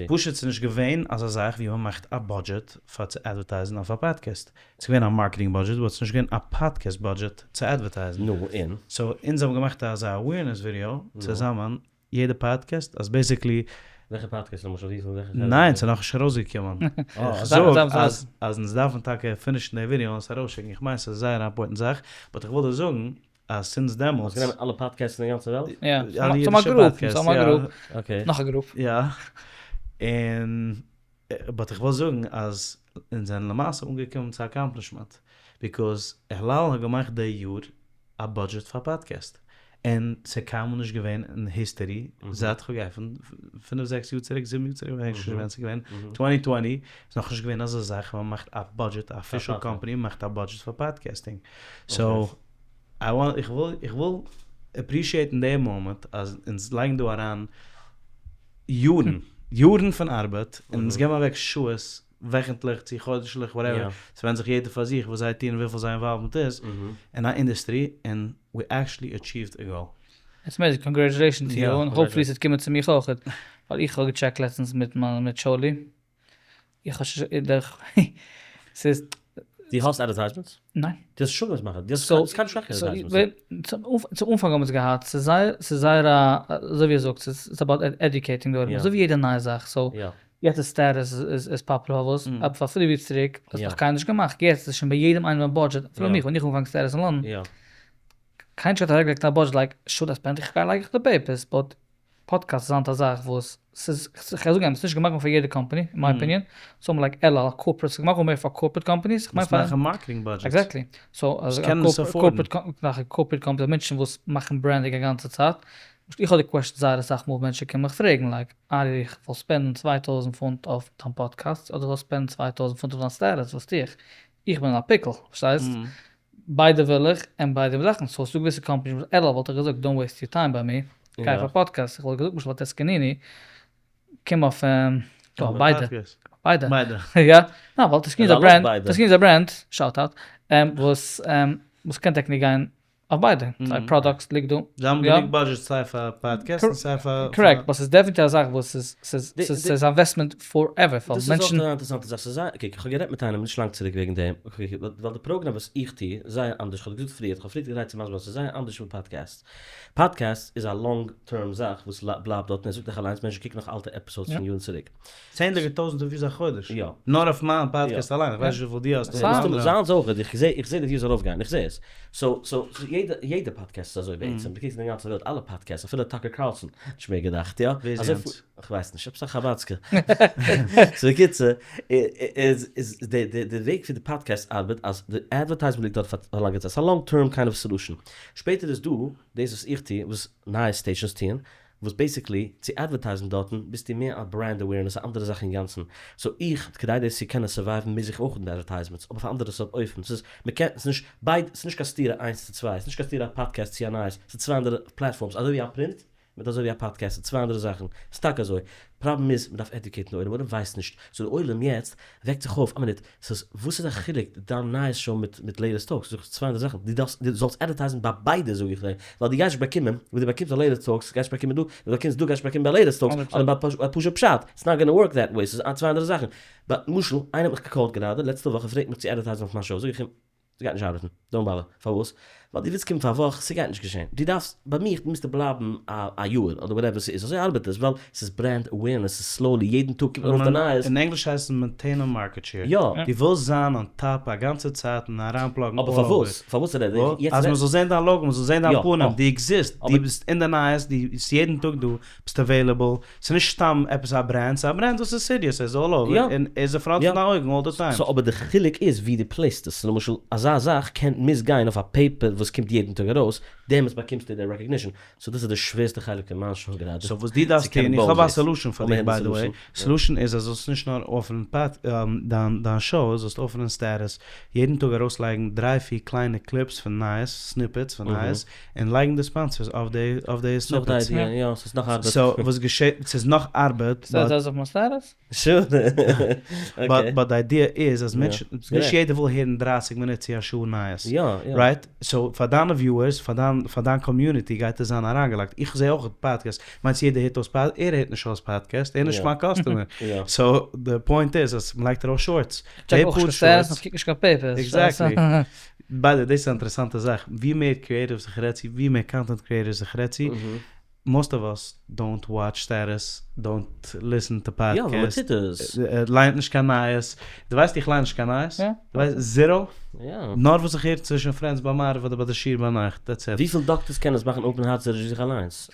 פשוט ס'נישט געווען אזא זאך ווי מ'מאכט א budget פאר צו advertise ן אויף א פאדקעסט, ס'איז געווען א marketing budget but ס'נישט געווען א podcast budget צו advertise ן, so אונז האבן געמאכט אזא awareness video צוזאמען יעדע פאדקעסט אז basically. וועלכע פאדקעסט למשל ווי פון וועלכע חלק? ניין ס'איז נאכנישט ארויסגעקומען. איך זאג אז אז אונז דארפן טאקע finish ן די ווידעא און עס ארויסשיקן איך מיין ס'איז זייער א important זאך but איך וויל דיר זאגן אז since דעמאלטס. האסט גענומען אלע podcasts אין די גאנצע וועלט? יא. אלע אידישע podcasts יא. okay. נאך א group. יא. און but איך וויל זאגן אז אונז זענען למעשה אנגעקומען צו accomplishment because אל על האט געמאכט די יאר א budget פאר פאדקעסט און ס'איז קיינמאל נישט געווען אין history זייט כ'האב געעפנט פינף זעקס יאר צוריק זיבן יאר צוריק כ'געדענק נישט ווען ס'איז געווען twenty twenty איז נאכנישט געווען אזא זאך ווען מ'מאכט א budget א official company מאכט א budget פאר podcasting so I want איך וויל איך וויל appreciate ן די מאמענט אז אונז לייגן דא אריין יארן, יארן פון ארבעט, און אונז געבן אוועק שעות, וועכנטליך צו חודש'ליך whatever, ס'ווענדט זיך יעדער פאר זיך וואס זיי טוען און וויפיל זייער involvement איז, אין א industry, און we actually achieved a goal. It's amazing, congratulation to you, און hopefully ס'וועט קומען צו מיך אויכעט, ווייל איך האב געטשעקט לעצטנס מיט מיין מיט שאולי, איך האב שוין דורך ס'איז. דו האסט advertisements? ניין. דו האסט שוין געמאכט, דו האסט קיין track advertisements. צום אנפאנג האבן מיר עס געהאט, ס'איז זייער ס'איז זייער א אזוי ווי ער זאגט ס'איז about educating די עולם, אזוי ווי יעדע נייע זאך, so יעצט איז status איז פאפולער פארוואס? אבער פאר פינף יאר צוריק האט עס נאך קיינער נישט געמאכט, יעצט איז שוין ביי יעדעם איינעם אין budget, אפילו מיך ווען איך האב אנגעפאנגען status אין לאנדאן, קיינער האט אוועקגעלייגט אין א budget like should I spend איך גיי לייג איך די papers but podcast איז היינט א זאך וואס ס'איז, כ'גיי זאגן אמת, ס'נישט געמאכט געווארן פאר יעדע קאמפאני, אין my opinion, סאו like אל על, corporate, ס'איז געמאכט געווארן מער פאר corporate companies, כ'מיין פאר. וואס מאכן marketing budgets. Exactly. So אז א corporate company, מענטשן וואס מאכן branding א גאנצע צייט, איך האב די question זייער אסאך מאל ווען מענטשן קומען מיך פרעגן like, ארי איך זאל spend ן 2000 פונט אויף דיין פאדקעסט, אדער זאל spend ן 2000 פונט אויף דיין status, וואס טו איך? איך בין אין א pickle, פארשטייסט? ביידע וויל איך און ביידע זאכן, so ס'דא געוויסע companies וואס אל על וואלט איך געזאגט don't waste your time ביי מיר, גיי אויף א פאדקעסט, איך וואלט געזאגט למשל ביי טעסקעניני, קום אויף ביידע, ביידע, יא, ניין ווייל טעסקעניני איז א brand, טעסקעניני איז א brand, shout out, וואס וואס קען technically גיין אויף ביידע, זייער products ליגט דא. זיי האבן גענוג budget סיי פאר פאדקעסט און סיי פאר. Correct, but ס'איז definitely א זאך וואס איז, ס'איז, ס'איז א investment forever פאר מענטשן. דאס איז אויך א אינטערעסאנטע זאך, ס'איז זייער, קוק, איך האב גערעדט מיט איינעם נישט לאנג צוריק וועגן דעם, ווייל די פראגראם וואס איך טו איז זייער אנדערש, איך האב געזאגט פריער, איך האב פריער געטרייט צו מסביר זיין, ס'איז זייער אנדערש פון פאדקעסט. פאדקעסט איז א long term זאך וואס בלייבט דארט, און ער זאגט דאך אליינס, מענטשן קוקן נאך אלטע episodes פון יארן צוריק. צענדליגע טויזענטער views א חודש. יא. נאר אויף מיין פאדקעסט אליין, איך ווייס נישט וויפיל דו האסט אויף אנדערע. זיינס אויך, איך זע איך זע די views ארויפגיין, איך זע עס. So so יעדע יעדע פאדקעסט איז אזוי בעצם, דו קוקסט אין די גאנצע וועלט אלע podcasts, אפילו טאקער קארלסאן, נישט מער געדאכט, יא? ווער איז יענץ? כ'ווייס נישט, עפעס א חבד'סקע. So בקיצור, איז איז די די די וועג ווי די פאדקעסט ארבעט אז די advertisement ליגט דארט פאר א לאנגע צייט, ס'איז א long term kind of solution. שפעטער איז דא דאס וואס איך טו, וואס נייעס stations טוען, וואס basically צו advertise ן דארטן ביסטו מער א brand awareness א אנדערע זאך אינגאנצן, so איך כדי דאס צו קענען survive ן מוז איך אויך האבן די advertisements אבער אויף א אנדערע סארט אופן, ס'איז מ'קען ס'איז נישט ביידע ס'איז נישט קיין סתירה איינס צו צוויי, ס'איז נישט קיין סתירה א פאדקעסט צו א נייעס, ס'איז צוויי אנדערע platforms אזוי ווי א print מיט אזוי ווי א פאדקעסט ס'איז צוויי אנדערע זאכן, ס'איז טאקע אזוי, פראבלעם איז מ'דארף educate ן די עולם, עולם ווייסט נישט, so די עולם יעצט וועקט זיך אויף, א מינוט, ס'איז וואס איז א חילוק דיין נייעס show מיט מיט Latest Talks? זאג איך צוויי אנדערע זאכן, דו דארפסט דו זאלסט advertise ן ביי ביידע זאג איך דיר, ווייל דו גייסט נישט באקומען וואס דו באקומסט ביי Latest Talks גייסט נישט באקומען דא, וואס דו באקומסט דא גייסט נישט באקומען ביי Latest Talks, אדער ביי פשוט פשט, it's not gonna work that way, ס'איז צוויי אנדערע זאכן. But למשל, איינער האט מיך געקאלט גראדע לעצטע וואך און פרעגט מיך צו advertise ן אויף מיין show, זאג איך אים. ס'גייט נישט ארבעטן, don't bother, פארוואס? ווייל דו ווילסט קומען פאר א וואך, ס'גייט נישט געשען, דו דארפסט, ביי מיך מוזטו בלייבן א יאר אדער whatever ס'איז, אזוי ארבעט עס, ווייל ס'איז brand awareness, ס'איז slowly, יעדן טאג קומט ארויף די נייעס. אין ענגליש הייסט עס maintain א market share. יא. דו ווילסט זיין on top א גאנצע צייט און אריינפלאגן אבער פארוואס? פארוואס רעד איך יעצט? אז מ'זאל זען דיין logo, מ'זאל זען דיין פנים, דו exist, דו ביסט אין די נייעס, דו ביסט יעדן טאג דא, ביסט available, ס'איז נישט סתם עפעס א brand, ס'איז א brand וואס איז serious, ער איז all over, און ער איז אין front פון דיין אויגן all the time. so אבער די חילוק איז ווי דו פלעיסט עס, למשל אזא זאך קען מוז גיין אויף א paper וואס קומט יעדן טאג ארויס, דעמאלטס באקומסטו די recognition, so דאס איז די שווערסטע חלק פון מיין show גראדע. so וואס דו דארפסט טון, איך האב א solution פאר דיך by the way, solution איז אז זאלסט נישט נאר אפענען דיין show, זאלסט אפענען status, יעדן טאג ארויסלייגן דריי פיר קליינע clips פון נייעס, snippets פון נייעס, און לייגן די sponsors אויף די אויף די snippets. ס'איז אויך די idea, יא, ס'איז נאך ארבעט. so וואס געשעט, ס'איז נאך ארבעט, באט. ס'איז אויף מיין status? sure. but but די idea איז אז מענטשן, נישט יעדער וויל הערן דרייסיג מינוט צו א שעה נייעס. יא יא. right? so פאר דיינע viewers, פאר דיין פאר דיין community גייט עס זיין אריינגעלייגט. איך זע אויך podcasts, מיינסט יעדער הערט אויס pod, ער הערט נישט אויס פאדקעסט, ער איז נישט מיין customer. so די point איז אז מ'לייגט ארויס shorts. כ'טשעק אויך נישט קיין status און כ'קוק נישט קיין papers. exactly. by the way, דאס איז א אינטערעסאנטע זאך, ווי מער creatives איך רעד צו, ווי מער content creators איך רעד צו, most of us don't watch status, don't listen to podcasts, ליינט נישט קיין נייעס, דו ווייסט איך ליין נישט קיין נייעס? דו ווייסט? zero! נאר וואס איך הער צווישן friends ביי מעריב אדער ביי די שיעור ביינאכט, that's it. וויפיל דאקטערס קענען עס מאכן open heart surgery זיך אליינס?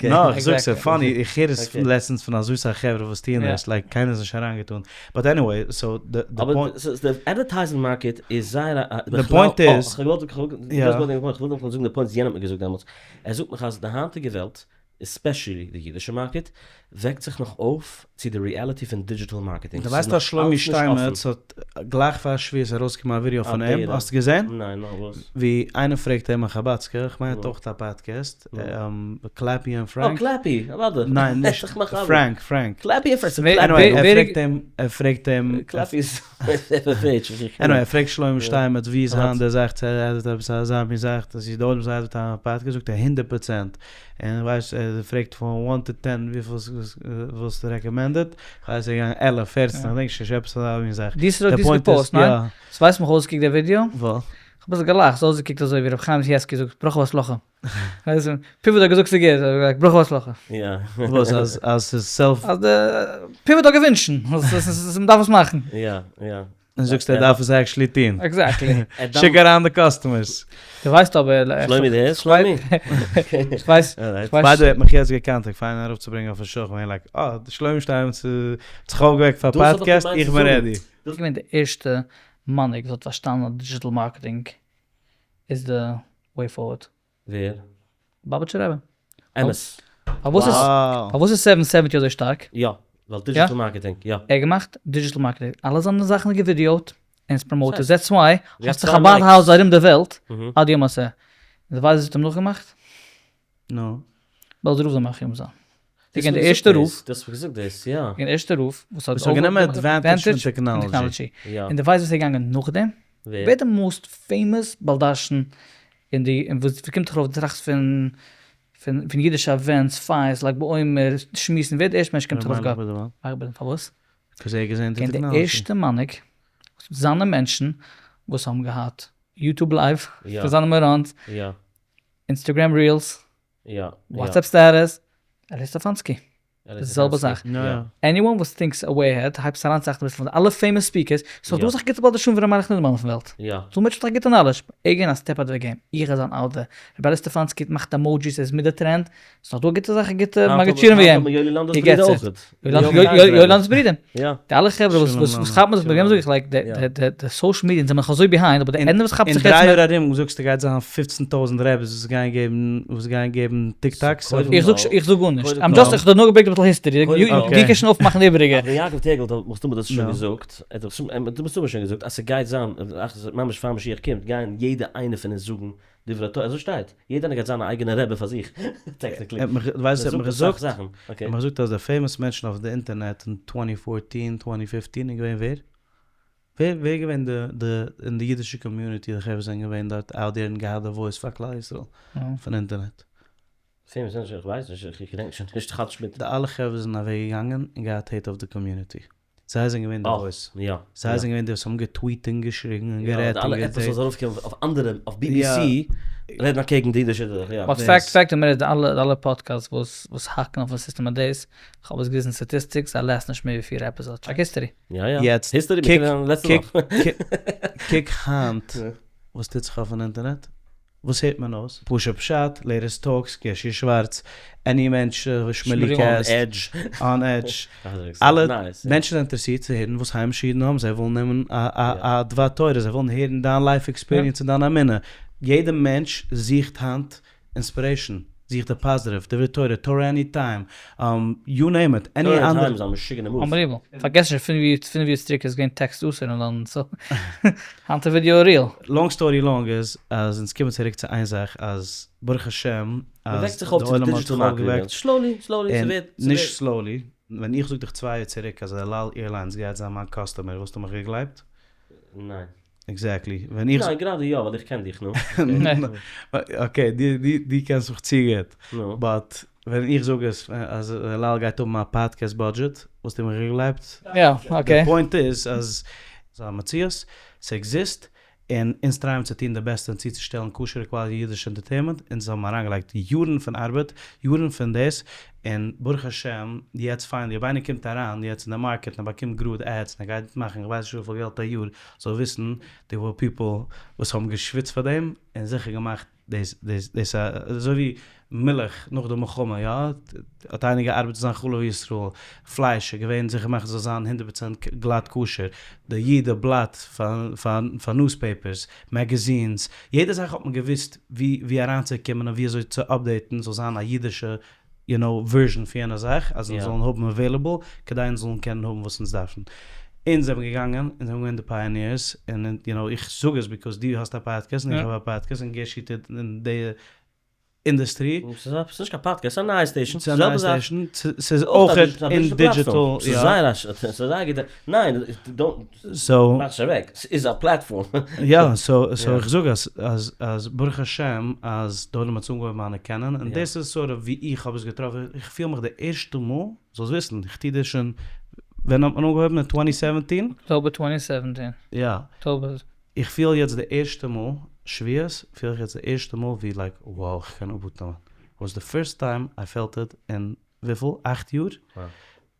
נא, איך זאג ס'איז funny, איך הער עס לעצטענס פון אזוי סאך חברה וואס טוען דאס, like קיינער איז נישט אריינגעטון, but anyway, so די point. אבער די advertising market איז זייער א. די point איז. כ'האב געוואלט כ'וויל נאך זאגן די point וואס יענער האט מיר געזאגט דעמאלטס. ער זאגט מיך אז די היינטיגע וועלט, especially די אידישע market, וועקט זיך נאך אויף צו די reality פון digital marketing. דו ווייסט אז שלומי שטיינמעץ האט גלייך פאר שבועות ארויסגעקומען א ווידעא פון אים, האסט געזען? ניין, נאך וואס? ווי איינער פרעגט אים א חבדסקער, איך מיין ער האט אויך א פאדקעסט, קלעפי און פרענק. אה קלעפי, אוודאי. ניין נישט, פרענק, פרענק. קלעפי און פרענק. anyway, ער פרעגט אים, ער פרעגט אים. קלעפי איז anyway, ער פרעגט שלומי שטיינמעץ ווי איז היינט די זאך צו ער האט עפעס אזא מין זאך אז די עולם זאל אדווערטייזן א פאדקעסט, זאגט ער הונדערט פראצענט. און ווייסט ער פרעגט פון one to ten וויפיל וואלסטו recommended, כ'ווייס ער איז געגאנגען 11, 14, כ'דענק נישט, עפעס אזא מין זאך. דו האסט עס געפאוסט, ניין? ס'ווייסט מיך אויסגעקוקט די ווידיאו? וואס? כ'האב אביסל געלאכט, ס'האט אויסגעקוקט אזוי ווי רבי חיים יחזקאל זאגט ברכה והצלחה. פיוואט האט געזאגט ס'גוט, האט ער געזאגט ברכה והצלחה. וואס אז אז ס'איז self. אז די פיוואט האט געווינטשן אז מ'דארף עס מאכן. יא יא. און זאגסט ער דארף עס actually טון. exactly. שיק אריין די customers. דו ווייסט אבער. שלומי דו הערסט שלומי? איך ווייס. by the way האט מיך יעצט געקאנטעקט פאר איינער ארויפצוברענגען אויפן show, כ'בין like אה שלומי שטיינמעץ האט זיך אויפגעוועקט פאר פאדקעסט איך בין ready. דאס איז געווען די ערשטע מנהיג וואס האט פארשטאנען אז digital marketing איז די way forward. ווער? ליובאוויטשער רבי. אמת. פארוואס איז פארוואס איז seven seventy אזוי שטארק? יא, ווייל digital marketing, יא. ער האט געמאכט digital marketing, אלע זיינע זאכן איז געווידיאוט און עס פראמאוטעד, that's why האסטו חבד house ארום די וועלט עד יום הזה. און דו ווייסט ווער האט אים נאכגעמאכט? נו. בעלזער רב זאל מרחם זיין. איז געווען די ערשטע רב. דו האסט געזאגט דאס, יא. געווען די ערשטע רב וואס האט גענומען advantage פון טעקנאלעדזשי. און דו ווייסט ווער ס'איז געגאנגען נאכדעם? ווער? ווער די most famous בעל דרשן אין די און וואס קומט דיך ארויף די טראכסט פון פון פון אידישע events פייערס לג בעומר שמועסן ווער די ערשטע מענטש קומט ארויף גאט פארוואס? קאז ער האט געזען די געווען די טעקנאלעדזשי. ערשטע מנהיג זיינע מענטשן וואס האבן געהאט YouTube live פון זיינע מירונ'ס Instagram reels WhatsApp status אלי' סטעפאנסקי. די זעלבע זאך. anyone וואס thinks a way ahead הייבט אריין צו אכטן אביסל פון די אלע famous speakers, ס'איז דא אסאך גוטע בעל דרשנים ווי ר' מיילעך נידערמאן אויפן וועלט. ס'דא מענטשן מיט א גוטע knowledge. ער געווען א step ahead of the game. איך גיי זיין out there. ר' אלי' סטעפאנסקי מאכט emojis ער איז מיט די trend. ס'איז נאך דא גוטע זאכן גוטע מגיד שיעורים ווי אים. הי געטס איט. יואלי לאנדא'ס ברודער. די אלע חברה וואס וואס כאפן זיך מיט וועם זאג איך like די social media אונז זעמער נאך אזוי behind אבער די ענדע וואס כאפט זיך יעצט אין דריי יאר ארום זאגסטו גייט זיין פופצן טויזנט רעביס וואס גייען געבן וואס גייען געבן TikToks איך זאג איך זאג גארנישט I'm just איך האב נאר געברענגט אביסל history דו קענסט שוין אויפמאכן די איבעריגע. אבער יעקב טעגל האט מסתמא דאס שוין געזאגט ער האט מסתמא שוין געזאגט אז ס'גייט זיין ממש פאר משיח קומט גייען יעדע איינע פון אונז זאגן דברי תורה, אזוי שטייט, יעדער איינער גייט זיין א אייגענע רבי פאר זיך, technically. ער האט מיך, ווייסט ער האט מיך געזאגט? ער האט מיך געזאגט אז די famous מענטשן אויף די אינטערנעט אין twenty fourteen, twenty fifteen איז געווען ווער? ווער ווער איז געווען די די אין די אידישע community די חברה זענען געווען דארט out there און געהאט די voice פאר כלל ישראל פון אינטערנעט? famous מענטשן? איך ווייס נישט, איך געדענק שוין נישט, איך האלט נישט מיט. די אלע חברה זענען אוועק געגאנגען און געהאט hate אויף די community. זיי זענען געווען די voice. יא. זיי זענען געווען די וואס האבן געטוויט און געשריגן און גערעדט און געטעיפט. די אלע עפעס וואס ארויפקומען אויף אנדערע, אויף BBC, רעדן אקעגן די אידישע דרך, יא. But fact fact די אלע די אלע podcasts וואס וואס האקן אויפן סיסטעם און דאס, כ'האב עס געוויזן statistics, זיי last ן נישט מער ווי פיר episodes. Check history. יא יא. יעצט history, קוק קוק קוק היינט וואס טוט זיך אויפן אינטערנעט. וואס הערט מען אויס? פשוט פשט, Latest Talks, געשי שווארץ, any מענטש, שמולי קעסט, On Edge, אלע מענטשן זענען אינטערעסירט צו הערן וואס היימישע אידן האבן, זיי ווילן נעמען א דבר תורה, זיי ווילן הערן דיין life experience און דיין אמונה, יעדע מענטש זוכט היינט inspiration, זוכט די positive, דברי תורה, תורה any time, you name it, any תורה אנדערע. Time איז א משוגענע move. Unbelievable. פארגעס נישט פינף יאר צוריק איז געווען טעקסט אסור אין לאנדאן so היינט איז video real. Long story long איז אז אונז קומען צוריק צו איין זאך אז ברוך השם מען אז וועקט זיך די אויף צו די עולם האט digital זיך marketing אויפגעוועקט. Slowly slowly און ס'ווערט נישט slowly, ווען איך זאג דיך צוויי יאר צוריק אז אל על Airlines גייט זיין מיין customer וואלסטו מיך געגלייבט? ניין. Exactly. ווען איך. ניין גראדע יא ווייל איך קען דיך נו. Okay דו קענסט מיך צו גוט. נו. But ווען איך זאג עס אז אל על גייט האבן א podcast budget וואלסטו מיך געגלייבט? יא okay. די point איז אז ס'איז א מציאות, ס'עקזיסט, און אונז טרייען צו טון די בעסטע און צוצושטעלן כשר'ע quality אידישע entertainment, אונז האבן אריינגעלייגט יארן פון ארבעט, יארן פון דאס, און ברוך השם יעצט finally אויב איינער קומט אריין יעצט אין די market און ער באקומט גראד ads און ער גייט מאכן איך ווייס נישט וויפיל געלט א יאר, זאל וויסן there were people וואס האבן געשוויצט פאר דעם און זיכער געמאכט דאס דאס דאס אזוי ווי מילך נאך די מלחמה יא האט איינער געארבעט צו זיין חלב ישראל, פלייש איז געווען זיכער מאכן ס'זאל זיין הונדערט פראצענט גלאט כשר, די איד די בלאט פאר פאר newspapers, magazines, יעדע זאך האט מען געוויסט ווי ווי אריינצוקומען און ווי אזוי צו update ן ס'זאל זיין א אידישע you know version פון יענע זאך אז אונז זאלן האבן available כדי אונז זאלן קענען האבן וואס אונז דארפן. אונז זעמיר געגאנגען, אונז זעמיר געווען די pioneers, און you know איך זאג עס because דו האסט א פאדקעסט און איך האב א פאדקעסט און גערשי טוט אין די אינדוסטרי. ס'איז נישט קיין פאדקעסט, ס'איז א נייעס station, ס'איז א נייעס station, ס'איז אויך אין digital, ס'איז זייער א, ס'איז זייער גוטע, ניין, don't. So. מאך נישט אוועק, ס'איז א platform. יא, so so איך זאג אז אז אז ברוך השם אז די עולם האט עס אנגעהויבן אנערקענען, און דאס איז sort of ווי איך האב עס געטראפן, איך פיל מיך די ערשטע מאל, זאלסט וויסן, איך טו דאס שוין, ווען האט מען אנגעהויבן? אין twenty seventeen? October twenty seventeen. יא. October. איך פיל יעצט די ערשטע מאל, שבועות פיל איך יעצט די ערשטע מאל ווי like wow איך קען אפאטעמען, was the first time I felt it אין וויפיל? אכט יאר?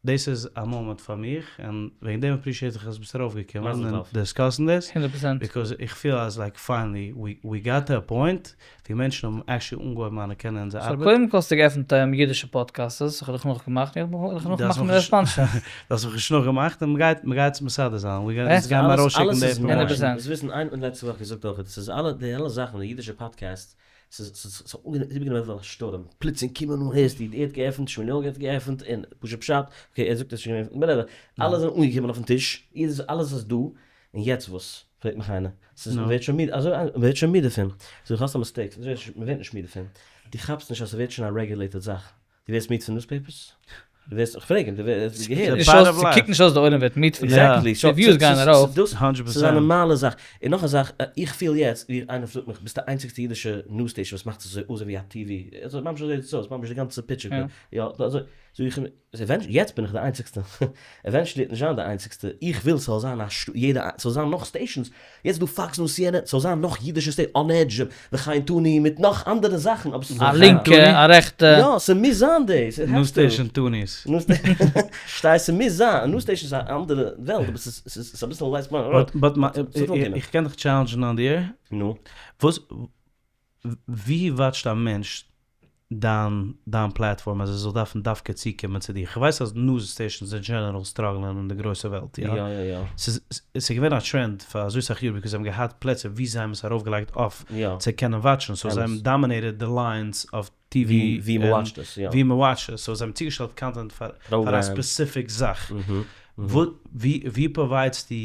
דאס איז א מאמענט פאר מיך, און וועגן דעם appreciate איך אז ביסט ארויפגעקומען און discuss ן דאס, הונדערט פראצענט. Because איך פיל אז like finally we got to a point ווי מענטשן האבן actually אנגעהויבן אנערקענען אונזער ארבעט. So קודם כל האסטו געעפנט אידישע podcasts, איך האב דיך נאכגעמאכט, איך וועל דיך נאכמאכן מיט די sponsor. דו האסט מיך נישט נאכגעמאכט, און מ'גייט מ'גייט עס מסדר זיין, אונז גיימער ארויסשיקן די הונדערט פראצענט. זאלסט וויסן, איין לעצטע זאך געזאגט אויך, ס'איז אלע די אלע זאכן די אידישע podcasts ס'איז ס'איז איבערגענומען ווי א שטורעם, פלוצלינג קומען אן הערסטו די ערד געעפנט, שמואליהו האט געעפנט, און פשוט פשט, okay ער זאגט עס שוין געווען, whatever, אלע זענען אנגעקומען אויפן טיש, יעדער אלעס איז דא, און יעצט וואס? פרעגט מיך איינער, ס'איז מ'ווערט שוין מיד, אזוי מ'ווערט שוין מיד דערפון, זאג איך האסט א mistake, מ'ווערט נישט מיד דערפון, דו כאפסט נישט אז ס'ווערט שוין א regulated זאך, דו ווערסט מיד פון newspapers? דו ווערסט, איך פרעג אים, דו ווערסט געהערט. ס'קוקט נישט אויס די עולם ווערט מיד פון דעם. Exactly. די views גייען ארויף. ס'איז א נארמאלע זאך. און נאך א זאך, איך פיל יעצט ווי איינער פרעגט מיך, ביסט די איינציגסטע אידישע news station וואס מאכט עס אזוי אויס ווי א TV? אזוי ממש אזוי זעט עס אויס, ממש די גאנצע picture. יא, אזוי. זאג איך אים, יעצט בין איך די איינציגסטע. Eventually וועט נישט זיין די איינציגסטע. איך וויל ס'זאל זיין א יעדע, ס'זאל זיין נאך stations. יעצט איז דא Fox News, CNN, ס'זאל זיין נאך אידישע stations, On Edge, וכן תוני, מיט נאך אנדערע זאכן, אבער ס'זאל א לינקע, א רעכטע. יא, ס'מוז זיין דאס, it news has to. Station טוניס. שטייסט, ס'מוז זיין, א news station איז א אנדערע וועלט, אבער ס'איז אביסל לייסט מיין. But איך קען דיך challenge ן אן דיר. נו. וואס, ווי watch ט א מענטש דיין דיין platform אז ער זאל דארפן דווקא צוקומען צו דיר? כ'ווייס אז news stations אין general struggle ען אין די גרויסע וועלט, יא? יא יא יא. ס'איז ס'איז געווען א trend פאר אזוי סאך יאר because זיי האבן געהאט פלעצער ווי זיי האבן עס ארויפגעלייגט אויף צו קענען watch ן, so זיי האבן dominated די lines אויף TV ווי מ'watch ט עס, יא. ווי מ'watch ט עס, so זיי האבן צוגעשטעלט content פאר פאר א specific זאך. ווי ווי provide סטו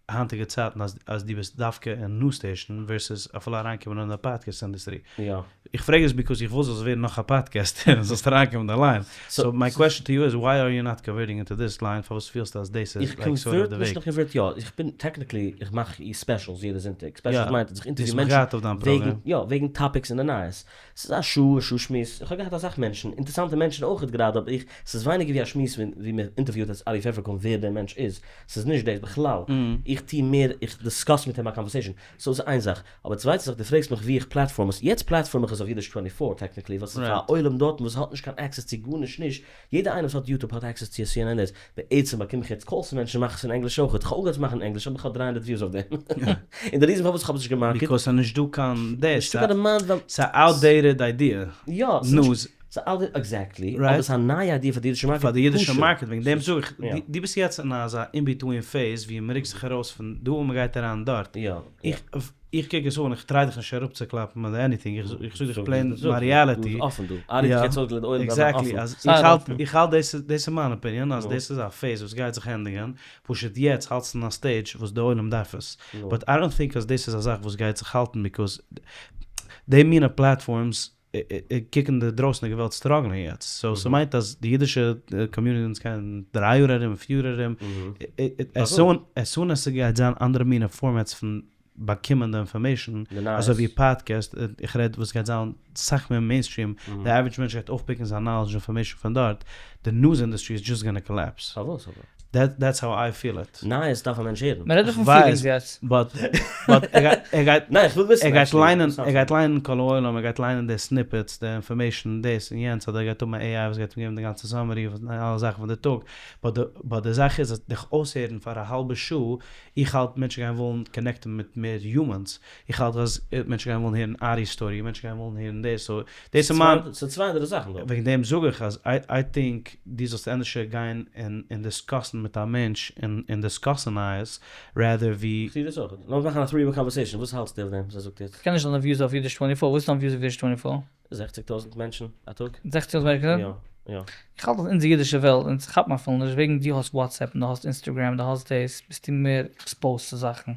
היינטיגע צייטן אז אז דו ביסט דווקא אין news station versus אפילו אריינקומען אין די podcast industry? יא. איך פרעג עס because איך וויל זאלסט ווערן נאך א podcaster און זאלסט אריינקומען אין די line. So my question to you is why are you not converting into this line, פארוואס פילסטו אז דאס איז like sort of די וועג? איך convert נישט, איך convert יא, איך בין technically, איך מאך specials יעדע זונטאג, specials מיינט אז איך interview מענטשן וועגן, יא, וועגן topics אין די נייעס, ס'איז א שעה, א שעה שמועס, איך האב געהאט אסאך מענטשן, אינטערסאנטע מענטשן אויכעט גראדע, אבער איך, ס'איז ווייניגער ווי א שמועס ווי מען אינטערוויוט אז ארי פעפערקארן ווער דער מענטש איז, ס'איז נישט דאס בכלל, איך טוה מער, איך discuss מיט אים א conversation, so ס'איז איין זאך, אבער צווייטע זאך דו פרעגסט מיך ווי איך platform עס, יעצט platform איך עס אויף אידיש twenty four technically ווייל ס'איז פאר א עולם דארטן וואס האט נישט קיין access צו גארנישט נישט, יעדער איינער וואס האט YouTube האט access צו א CNN דאס, בעצם באקום איך יעצט calls פון מענטשן מאך עס אין ענגליש אויכעט, איך האב אנגעהויבן צו מאכן אין ענגליש אבער איך האב 300 views אויף דעם, און די reason פארוואס איך האב עס נישט גע market. Because ס'איז נישט דא קיין דעס, נישטא קיין demand ווייל. ס'איז א outdated idea. יא, ס'איז outdated exactly, אבער ס'איז א נייע idea פאר די אידישע market. פאר די אידישע market, וועגן דעם זאג איך, דו ביסט יעצט אין אזא in between phase ווי מ'רוקט זיך ארויס פון דא און מ'גייט אריין דארט. יא. איך איך קוק עס אן, איך try דיך נישט אראפצוקלאפן אדער anything, איך זאג דיך plain מיין reality. Exactly, אז איך האלט, איך האלט דאס איז, דאס איז מיין opinion, אז דאס איז א phase וואס גייט זיך ענדיגן, פשוט יעצט האלטסטו אין א stage וואס די עולם דארף עס, but I don't think אז דאס איז א זאך וואס גייט זיך האלטן because די מינע platforms קוקן די דרויסענדיגע וועלט struggle ען יעצט, so ס'מיינט אז די אידישע community אונז קענען דריי יאר ארום, פיר יאר ארום, as soon as ס'גייט זיין אנדערע מינע formats פון באקומען די information, אזוי ווי פאדקעסט, איך רעד וואס גייט זיין סאך מער mainstream, די average מענטש גייט אויפ pick ן זיין knowledge און information פון דארט, די news industry איז just gonna collapse. פארוואס אבער? That's how I feel it. נייעס דארף א מענטש הערן. מען רעדט דא פון feelings יעצט. But but ער גייט ניין איך וויל וויסן ער גייט ליינען ער גייט ליינען כל העולם ער גייט ליינען די snippets די information דאס און יענץ אדער ער גייט האבן א AI וואס גייט אים געבן די גאנצע summary פון אלע זאכן פון די טאג but די but די זאך איז אז דיך אויסהערן פאר א האלבע שעה איך האלט מענטשן גייען וואלן connect ן מיט מער humans איך האלט אז מענטשן גייען וואלן הערן ארי'ס story מענטשן גייען וואלן הערן דאס so דאס איז מיין. ס'איז צוויי אנדערע זאכן דא. וועגן דעם זאג איך אז I think דו זאלסט ענדערשער גיין און discuss ן מיט א מענטש און discuss ן נייעס rather ווי. כ'טוה דאס אויך. לאמיר מאכן א three way conversation, וואס האלטסטו אויף דעם וואס ער זאגט יעצט? כ'קען נישט דיינע views אויף אידיש twenty four, וואס איז דיין views אויף אידיש twenty four? זעכציג טויזנט מענטשן א טאג. זעכציג טויזנט מענטשן? יא יא. איך האלט אז אונזער אידישע וועלט, אונז כאפט מען אפילו נישט, וועגן דו האסט WhatsApp און דו האסט Instagram דו האסט דאס, ביסטו מער exposed צו זאכן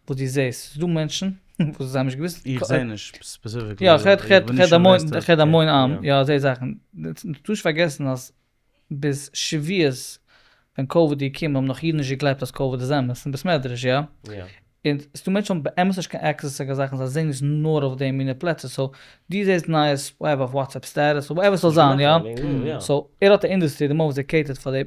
וואס דו זעסט, ס'איז דא מענטשן וואס זיי האבן נישט געוואוסט. איך זע נישט specifically. יא, איך רעד איך רעד איך רעד המון עם, יא זע זאכן. טאר נישט פארגעסן אז ביז שבועות ווען קאוויד איז געקומען האבן נאך אידן נישט געגלייבט אז קאוויד איז אמת אין בית מדרש, יא? און ס'דא מענטשן האבן באמת נישט קיין access צו קיין זאכן זיי זעהן עס נאר אויף די מינע פלעצער so דו זעהסט נייעס whatever אויף WhatsApp status whatever ס'זאל זיין יא? So ער האט א industry די מאל וואס ער cater ט פאר די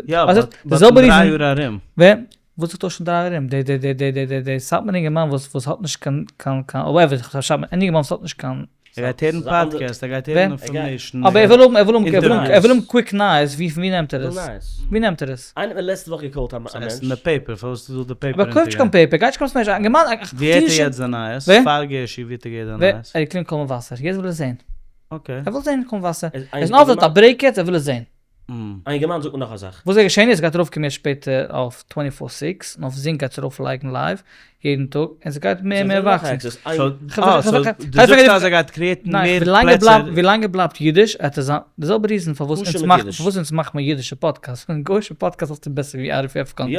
יא but אין דריי יאר ארום. ווער? וואס זאגט אויס שוין דריי יאר ארום? די די די די די די סאטמאר אינגערמאן וואס וואס האט נישט קיין קיין קיין whatever סאטמאר אינגערמאן וואס האט נישט קיין ער גייט הערן פאדקעסט, ער גייט הערן information. אבער ער וויל האבן, ער וויל האבן, ער וויל האבן quick נייעס, ווי פון ווי נעמט ער עס? ווי נעמט ער עס? איינער האט מיר לעצטע וואך גע call ט א מענטש. ס'איז אין די paper, פארוואס זאל די paper אבער ער קויפט נישט קיין paper, גייט נישט קיין סמעש, געמאן. ווי הערט ער יעצט די נייעס? פאר גערשי ווי האט ער געהערט די נייעס? ער האט געקלינגט קול מבשר, יעצט וויל ער זען. Okay. ער וויל זען קול מבשר. ער איז נאר אויף א break יעצט, ער וויל עס זען. א אינגערמאן זאגט מיר נאך א זאך. וואס איז געשען איז סגייט ארויף קומען שפעטער אויף twenty four six און אויף זינג גייט עס ארויף לייגן live יעדן טאג און סגייט מער מער וואקסן. דו זאגסט אז ער גייט create ן מער פלעצער. ווילאנג ער בלייבט אידיש עט עס זיין די זעלבע reason פארוואס אונז מאכט פארוואס אונז מאכט מען אידישע פאדקעסט און גוישע פאדקעסט האסטו בעסער ווי ארי פעפערקארן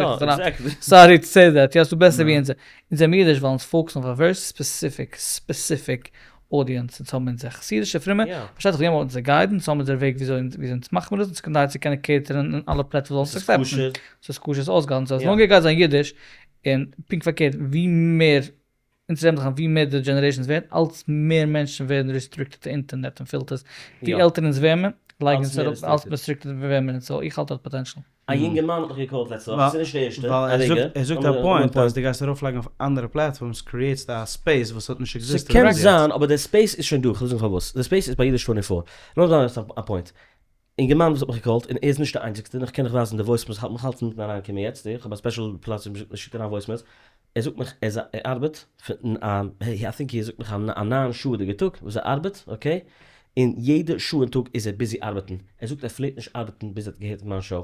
sorry to say that יא האסטו בעסער ווי אונז אונז זעמיר אידיש ווייל אונז focus ן אויף א very specific specific audience, אונז האבן אונזער חסידישע פרומע, פארשטייט זיך ווי האבן אונזער guidance, האבן אונזער וועג וויאזוי אונז מאכן מיר דאס, אונז כדי צו קענען cater ן אין אלע פלעצער וואס זאלן עס accept ן, ס'איז כשר ס'איז אויסגעהאלטן, so as long ער גייט זיין אידיש, און פונקט פארקערט ווי מער אונז רעדן זיך ווי מער די generations ווערן, אלץ מער מענטשן ווערן restricted צו אינטערנעט און filters, ווי עלטער אונז ווערן מיר, לייגן אונז אראפ, אלץ מער restricted ווערן מיר, so איך האלט ער האט potential. א יונגערמאן האט מיך גע call ט לעצטע וואך, ס'איז נישט די ערשטע, ווייל ער זאגט, ער זאגט א point אז דו גייסט ארויפלייגן אויף אנדערע platforms create סטו א space וואס האט נישט existed ס'קען זיין, אבער די space איז שוין דא, כ'וועל זאגן פארוואס, די space איז ביי אידיש twenty four, לאמיר זאגן יעצט א point, אינגערמאן וואס האט מיך גע call ט, און ער איז נישט די איינציגסטע, און איך קען דיך ווייזן די voice mails, האלט מיך אינמיטן אריינקומען יעצט, איך האב א special פלאץ ווי מ'שיקט אריין voice mails, ער זאגט מיך ער איז א ער ארבעט פון א I think ער זאגט מיך א ניין שעה'דיגע טאג וואס ער ארבעט okay, און יעדע שעה אין טאג איז ער busy ארבעטן, ער זאגט ער פלעגט נישט ארבעטן ביז ער האט געהערט מיין show,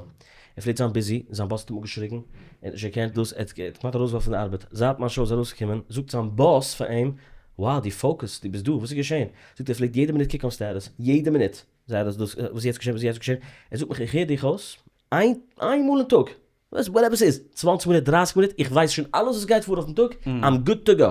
ער פלעגט זיין busy, זיין boss האט אים אפגעשריגן, ער האט נישט געקענט דאס, ער האט כמעט ארויסגעווארפן פון די ארבעט, זייט מיין show איז ארויסגעקומען זאגט זיין boss פאר אים, wow דו focus, דו ביסט דא, וואס איז געשען? זאגט ער פלעגט יעדע מינוט קוקן אויף status, יעדע מינוט, זייט דאס דאס, וואס איז יעצט געשען, וואס איז יעצט געשען, ער זאגט מיך איך הער דיך אויס איין איין מאל אין טאג, וואס whatever ס'איז, צוואנציג מינוט דרייסיג מינוט, איך ווייס שוין אלעס וואס גייט פאר אויפן טאג, I'm good to go.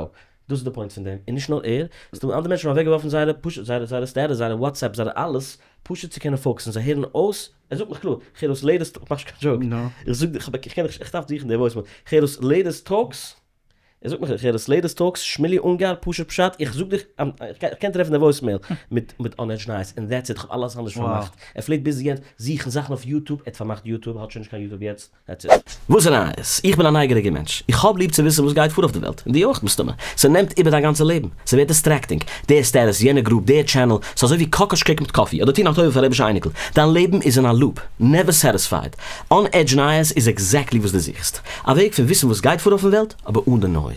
דאס איז די point פון דעם, און נישט נאר ער, ס'דא אנדערע מענטשן האבן אוועקגעווארפן זייערע פשוט זייערע זייערע status, זייערע WhatsApp, זייערע אלעס, פשוט צו קענען focus ן, זיי הערן אויס, ער זאגט מיך קלאר, איך הער אויס latest, איך מאך נישט קיין joke, איך זאג דיך, איך קען דיך, איך דארף זוכן די voice mail, איך הער אויס latest talks, ער זאגט מיך איך הער אויס latest talks, שמילי אונגאר, פשוט פשט, איך זאג דיך, איך קען טרעפן די voice mail מיט מיט On Edge נייעס, און that's it, איך האב אלעס אנדערש פארמאכט, ער פלעגט ביז יעצט זוכן זאכן אויף YouTube, ער האט פארמאכט YouTube, האט שוין נישט קיין YouTube יעצט. That's it. וואס איז נייעס? איך בין א נייגעריגער מענטש. איך האב ליב צו וויסן וואס גייט פאר אויף די וועלט. און דו אויך מסתמא. ס'נעמט איבער דיין גאנצע לעבן. ס'ווערט distracting. דער status, יענע group, דער channel. ס'איז אזוי ווי קאקאש cake מיט coffee. אדער טון א טובה פאר רעבישע אייניקל. דיין לעבן איז אין א loop. Never satisfied. On Edge נייעס איז exactly וואס דו זוכסט. א וועג פון וויסן וואס גייט פאר אויפן וועלט, אבער אן די noise.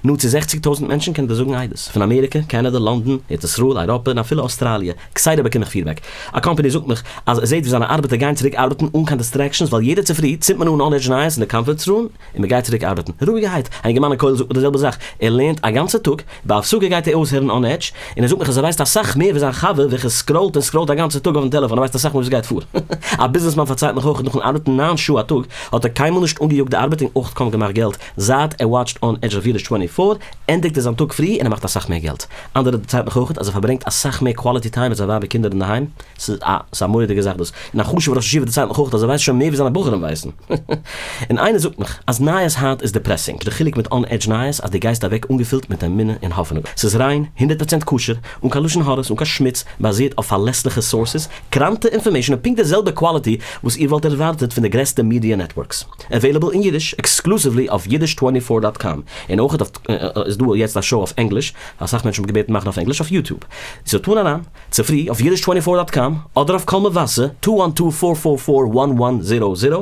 נאנט צו 60 טויזנט מענטשן קענען דיר זאגן עדות. פון אמעריקע, קאנאדע, לאנדאן, ארץ ישראל, אייראפע, און אפילו אוסטראליע. כסדר באקום איך feedback. א קאמפאני זאגט מיך אז ער זעט ווי זיינע ארבעטער גייען צוריק ארבעטן אן קיין distractions ווייל יעדע צופרי צינדט מען אן On Edge נייעס אין די conference room און מען גייט צוריק ארבעטן רואיגערהייט. א אינגערמאן אין כולל זאגט מיר די זעלבע זאך, ער לערנט א גאנצע טאג, ביי הפסקה גייט ער אויסהערן On Edge, און ער זאגט מיך אז ער ווייסט אסאך מער ווי זיין חבר וועלכער scroll ט און scroll ט א גאנצע טאג אויפן טעלעפאן, ער ווייסט אסאך מער וואס גייט פאר. א ביזנעסמאן פארציילט מיך אויך נאכן ארבעטן ניין שעה א טאג האט ער קיינמאל נישט אנגעיאגט די ארבעט און אויך קוים געמאכט געלט, זייט ער watch ט On Edge אויף אידיש twenty four ענדיגט ער זיין טאג פרי און ער מאכט אסאך מער געלט. אנדערע דערציילט מיך אויך אז ער פארברענגט אסאך מער quality time מיט זיין ווייב און קינדער אינדערהיים, ס'איז א ס'איז א מורא'דיגע זאך דאס, און א חשוב'ער ראש ישיבה דערציילט מיך אויך אז ער ווייסט שוין מער ווי זיינע בחורים ווייסן. און איינער זאגט מיך אז נייעס היינט איז depressing, די חילוק מיט On Edge נייעס אז דו גייסט אוועק אנגעפילט מיט אמונה און האפענונג, ס'איז ריין, הונדערט פראצענט כשר, אן קיין לשון הרע'ס, אן קיין שמוץ, באזירט אויף פארלעסליכע sources, קראנטע information און פונקט די זעלבע quality וואס איר וואלט ערווארטעט פון די גרעסטע media networks. Available אין אידיש exclusively אויף אידיש twenty four dot com, און אויך אויף איז דא יעצט א show אויף ענגליש, אסאך מענטשן האבן געבעטן מאכן אויף ענגליש אויף YouTube, so tune אריין צופרי אויף אידיש twenty four dot com אדער אויף קול מבשר two one two four four four one one zero zero,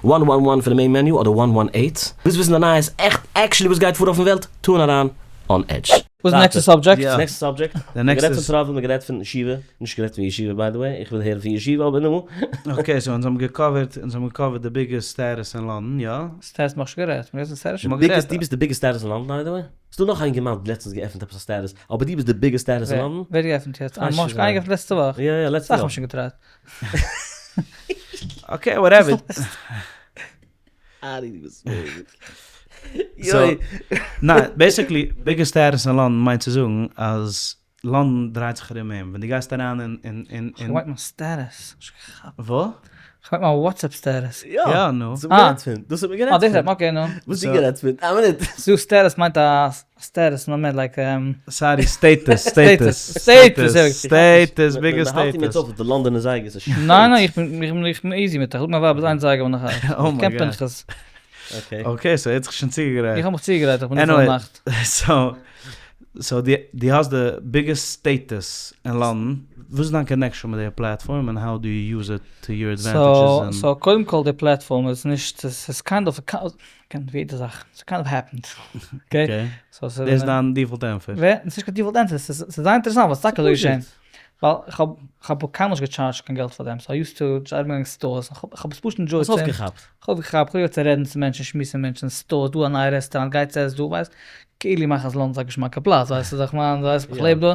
one one one פון די main menu אדער one one eight, ווילסט וויסן די נייעס עכט actually וואס גייט פאר אויפן וועלט, tune אריין On Edge. וואס איז next subject? יא. Next subject. די next איז. מ'גערעדט פון travel, מ'גערעדט פון ישיבה, נישט גערעדט פון ישיבה by the way, איך וויל הערן פון ישיבה אבער נו. Okay so אונז האבן גע cover ט, אונז האבן גע cover ט די biggest status אין לאנדאן, יא? Status מ'האט שוין גערעדט, מ'גערעדט פון status. מ'האט גערעדט. דו ביסט די biggest status אין לאנדאן by the way? ס'דא נאך א אינגערמאן האט לעצטענס געעפנט עפעס א status, אבער דו ביסט די biggest status אין לאנדאן? ווער האט געעפנט יעצט? אה, מ'האט שוין געעפנט לעצטע וואך. יא יא לעצטע וואך. אסאך האבן שוין געטרייט. Okay whatever. ארי דו ביסט מורא'דיג. So, ניין, basically, biggest status אין לאנדאן מיינט צו זאגן אז לאנדאן דרייט זיך ארום אים, ווען דו גייסט אריין אין אין אין אין. כ'מיין מיין status. וואס? כ'מיין מיין WhatsApp status. יא, נו. דאס האט מען גערעדט פון. דאס האט מען גערעדט פון. אה, okay, נו. וואס האסטו גערעדט פון? א מינוט. So status מיינט א status מאמענט like. Sorry, status, status. Status, status, biggest status. מ'האלט אים יעצט אויף אויף די לאנדאנער זייגער, ס'איז שוין. ניין ניין, איך בין איך בין easy מיט איך זאג מיין ווייב איז איין זייגער ווען איך oh my קען God. פנחס. Okay. Okay, so ער האט זיך שוין צוגעגרייט. איך האב מיך צוגעגרייט, איך בין דא פאר נאכט. So, so דו האסט די biggest status אין לאנדאן, וואס איז דיין connection מיט די platform און how do you use it to your advantages? So קודם כל די platform איז נישט, ס'איז kind of, קען ווי יעדע זאך, ס'איז kind of happened. Okay. דאס איז דיין default ענטפער. ווער? ס'איז נישט קיין default ענטפער, ס'איז זייער אינטערעסאנט ווייל ס'איז טאקע אזוי געשען. ווייל איך האב כ'האב קיינמאל נישט געטשארדזשט קיין געלט פאר דעם, so I used to ארומגיין אין stores, כ'האב עס פשוט enjoyed האסט אויפגעכאפט. כ'האב אויפגעכאפט, כ'האב ליב צו רעדן צו מענטשן, שמועסן מיט מענטשן, stores, דא א נייע רעסטוראנט, גייטס עסט דא, ווייסט, כאילו מאכן אז לאנדאן איז א געשמאקע פלאץ, ווייסט וואס איך מיין, ווייסט איך לעב דא.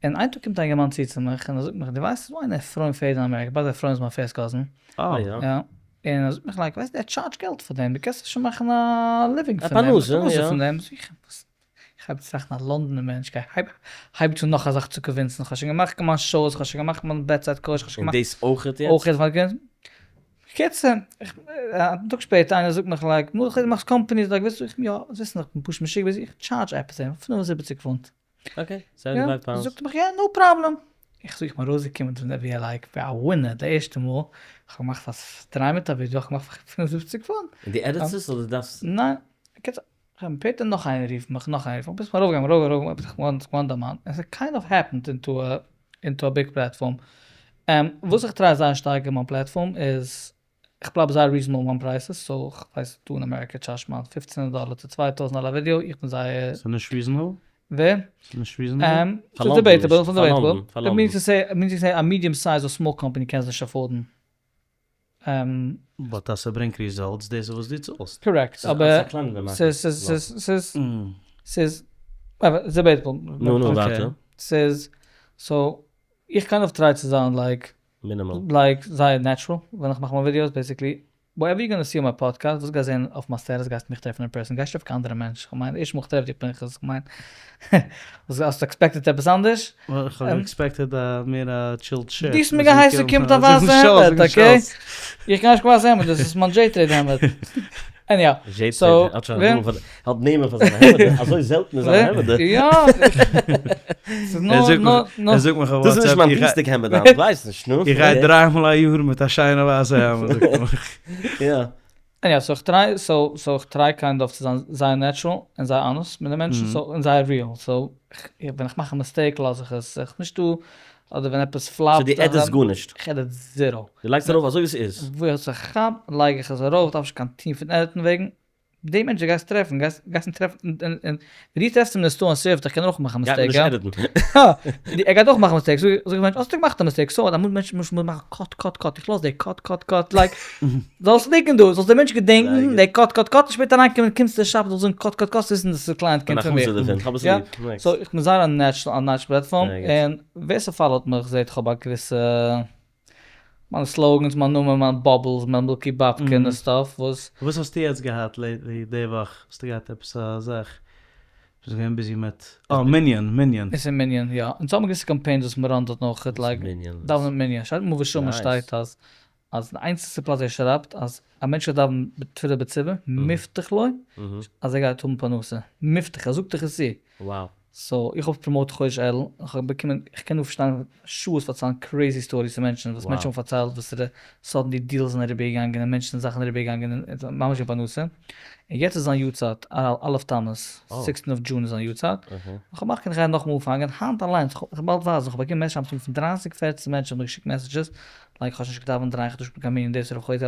און איין טאג קומט א אינגערמאן צו צו מיך און ער זאגט מיך, דו ווייסט ס'איז דא איינער אפרים פעדער אין אמעריקע, by the way אפרים איז מיין first cousin. אה יא. יא. און ער זאגט מיך like, ווייסט ער טשארדזשט געלט פאר דעם, דו קענסט שוין מאכן א living פון דעם, א פרנסה פון דעם, זאג איך וואס? איך הייב צו טראכטן א לאנדאנער מענטש גיי הייב הייב צו נאך א זאך צו convince ן, איך האב שוין געמאכט מיין shows, איך האב שוין געמאכט מיין bedside coach, איך האב שוין געמאכט. און דאס אויכעט יעצט? אויכעט פאר קענסט. בקיצור, א טאג שפעטער איינער זאגט מיך like, נו איך מאך companies, like ווילסט זאג איך יא, זאלסט וויסן איך בין פשוט משוגע ביזי, איך טשארדזש עפעס אים 75 פונט. Okay, seventy five pounds. זאגט ער מיך יא, no problem. איך זאג איך בין ארויסגעקומען פון דער ווי like ווי א winner די ערשטע מאל, איך האב געמאכט א דריי מיט א ווידעא, איך האב געמאכט פאר 75 פונט. און דו edit סט עס אדער דארפסט? ניין, בקיצור, שפעטער נאך איינער רופט מיך, נאך איינער רופט מיך, ביז כ'בין ארויפגעגאנגען ארויף ארויף ביז כ'בין געווארן דערמאנט, און ס'איז kind of happened into a into a big platform. וואס איך try זייער שטארק אין מיין platform איז, איך בלייב זייער reasonable אין מיין prices, so כ'ווייס דא אין אמעריקע טשארדזשט מען פופצן דאלער צו 2000 דאלער א ווידעא, איך בין זייער. ס'איז נישט reasonable? ווער? ס'איז נישט reasonable? ס'איז debatable, ס'איז debatable. Means to say, means to say א medium size אר small company קען עס נישט afford ן. But אז ס'ברענגט results, דאס איז וואס דו צאלסט. Correct, אבער ס'איז ס'איז ס'איז ס'איז debatable. נו נו ווייטער. ס'איז, so איך kind of try צו זיין like minimal. Like זייער natural ווען איך מאך מיין ווידיאוס basically. whatever you gonna see on my podcast, וואס גייסט זען אויף מיין status גייסטו מיך טרעפן אין person, גייסט נישט טרעפן קיין אנדערע מענטש, כ'מיין ערשט מאל כ'טרעף דיך פנחס, כ'מיין וואס האסטו expected עפעס אנדערש? איך האב expected א מער א chilled shirt. דו האסט מיר געהייסן קומען מיט א ווייסע העמד, okay? איך גיי נישט קיין ווייסע העמד, דאס איז מיין דזשעי-טרעיד העמד. anyhow, so. האט נעמען פאר זיינע העמעדער, אזוי זעלטן איז זיינע העמעדער. יא. ס'איז נאר, נאר, נאר. ער זאגט מיך אויף דאס איז נישט מיין דינסטאג העמד היינט, כ'ווייס נישט, נו. איך גיי דריי מאל א יאר מיט א שיינע ווייסע העמד, זאגט ער מיך. יא. anyhow, so איך try, so, so איך try kind of צו זיין זייער natural און זייער honest מיט די מענטשן, so, און זייער real, so, ווען איך מאך א mistake לאז איך עס, איך נישטא, אדער ווען עפעס flop ט. so דו edit סט גארנישט? איך edit zero. דו לייגסט ארויף אזוי ווי ס'איז? ווי איך זיך כאפ לייג איך עס ארויף, דארף נישט קיין team פון edit ן וועגן, די מענטש דו גייסט טרעפן, גייסט גייסט אים טרעפן און און ווען דו טרעפסט אים אין די store און serve ט דיך קען ער אויך מאכן א mistake, גייט מען נישט edit ן. ער גייט אויך מאכן mistake, זאג איך מענטש האסטו געמאכט א mistake, so אמאל מענטשן מוזן מאכן cut cut cut, איך לאז די cut cut cut, like זאלסט ליגן דא, זאלסט די מענטש געדענקן די cut cut cut, און שפעטער אריינקומען קומסט צו shop זאלסט זאגן cut cut cut, וויסן אז די client קומט פון מיר. so איך בין זייער א natural א natural platform, און ווער ס' follow ט מיך זעט איך האב א געוויסע. מיינע slogans, מיין נאמען, מיין bubbles, מיין מילקי באבקע און stuff וואס. וואס האסטו יעצט געהאט lately די וואך? האסטו געהאט עפעס א זאך? ביסט געווען busy מיט אה מנין מנין. עס איז מנין יא. אונז האבן געוויסע קאמפיינס וואס מען run ט דארט נאך like דאווענען מיט מנין. שטייט אין מובא שטייט אז אז די איינציגסטע פלאץ ווי ער שרייבט אז א מענטש גייט דאווענען בתפילה בציבור מובטח לו אז ער גייט האבן פרנסה. מובטח ער זאגט דיך עס צו. so איך האב promote חודש אלול, איך האב באקומען, איך קען דא שטיין שעות פארציילן crazy stories פון מענטשן וואס מענטשן האבן פארציילט וואסערע suddenly deals זענען אריבער געגאנגען און מענטשן זאכן אריבער געגאנגען און ממש געווען פרנסה, און יעצט איז זיין יארצייט א' תמוז, sixteen of June איז זיין יארצייט, איך האב מאכן איך גיי נאכאמאל אנפאנגען, היינט אליינס, איך וועל באלד ווייזן, איך האב באקומען messages פון דרייסיג פערצן מענטשן האבן מיר געשיקט messages, like איך האב שוין נישט געדאווענט דריי חדשים מיט קיין מנין דאס ר' חודש,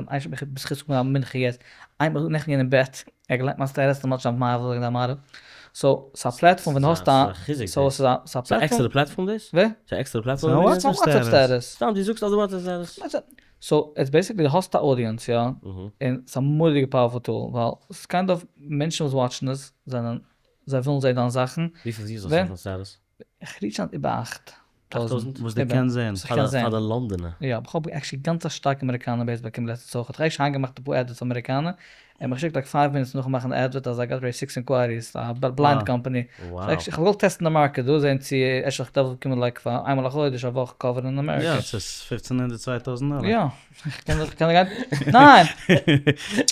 בזכות מנחה יעצט, איינמאל נעכטן געווען אין בעט. ער האט געליינט מיין status און מ'האט שוין מעריב זאגן די מעריב. so ס'איז א platform ווען דו האסט א. so ס'איז א ס'איז א ס'איז א עקסטערע platform דאס? ווער? ס'איז א עקסטערע platform דאס? ס'איז א WhatsApp status. סתם דו זאגסט אויף די WhatsApp status. so it's basically דו האסט א audience יא, און ס'איז א מורא'דיגע powerful tool, ווייל ס'איז kind of מענטשן וואס watch ן עס זענען זיי ווילן זען דיין זאכן. וויפיל views האסטו אויפן status? איך reach היינט איבער 8000. וואס דו קענסט זען. וואס איך קען זען. פאר די לאנדאנער. יא, איך האב actually גאנץ א שטארקע אמעריקאנער base באקומען לעצטנס אויך. איך האב עקשעלי היינט געמאכט אפאר adverts פאר אמעריקאנער, און מיך געשיקט like five minutes נאכן מאכן די advert אז I got already six inquiries, א blind company. איך האב געוואלט טעסטן די market דא, זען צו אפשר איך דארף באקומען like פאר איינמאל א חודש א וואך cover אין אמעריקע. יא, ס'איז פופצן הונדערט 2000 דאלער. יא. קען גיין. ניין!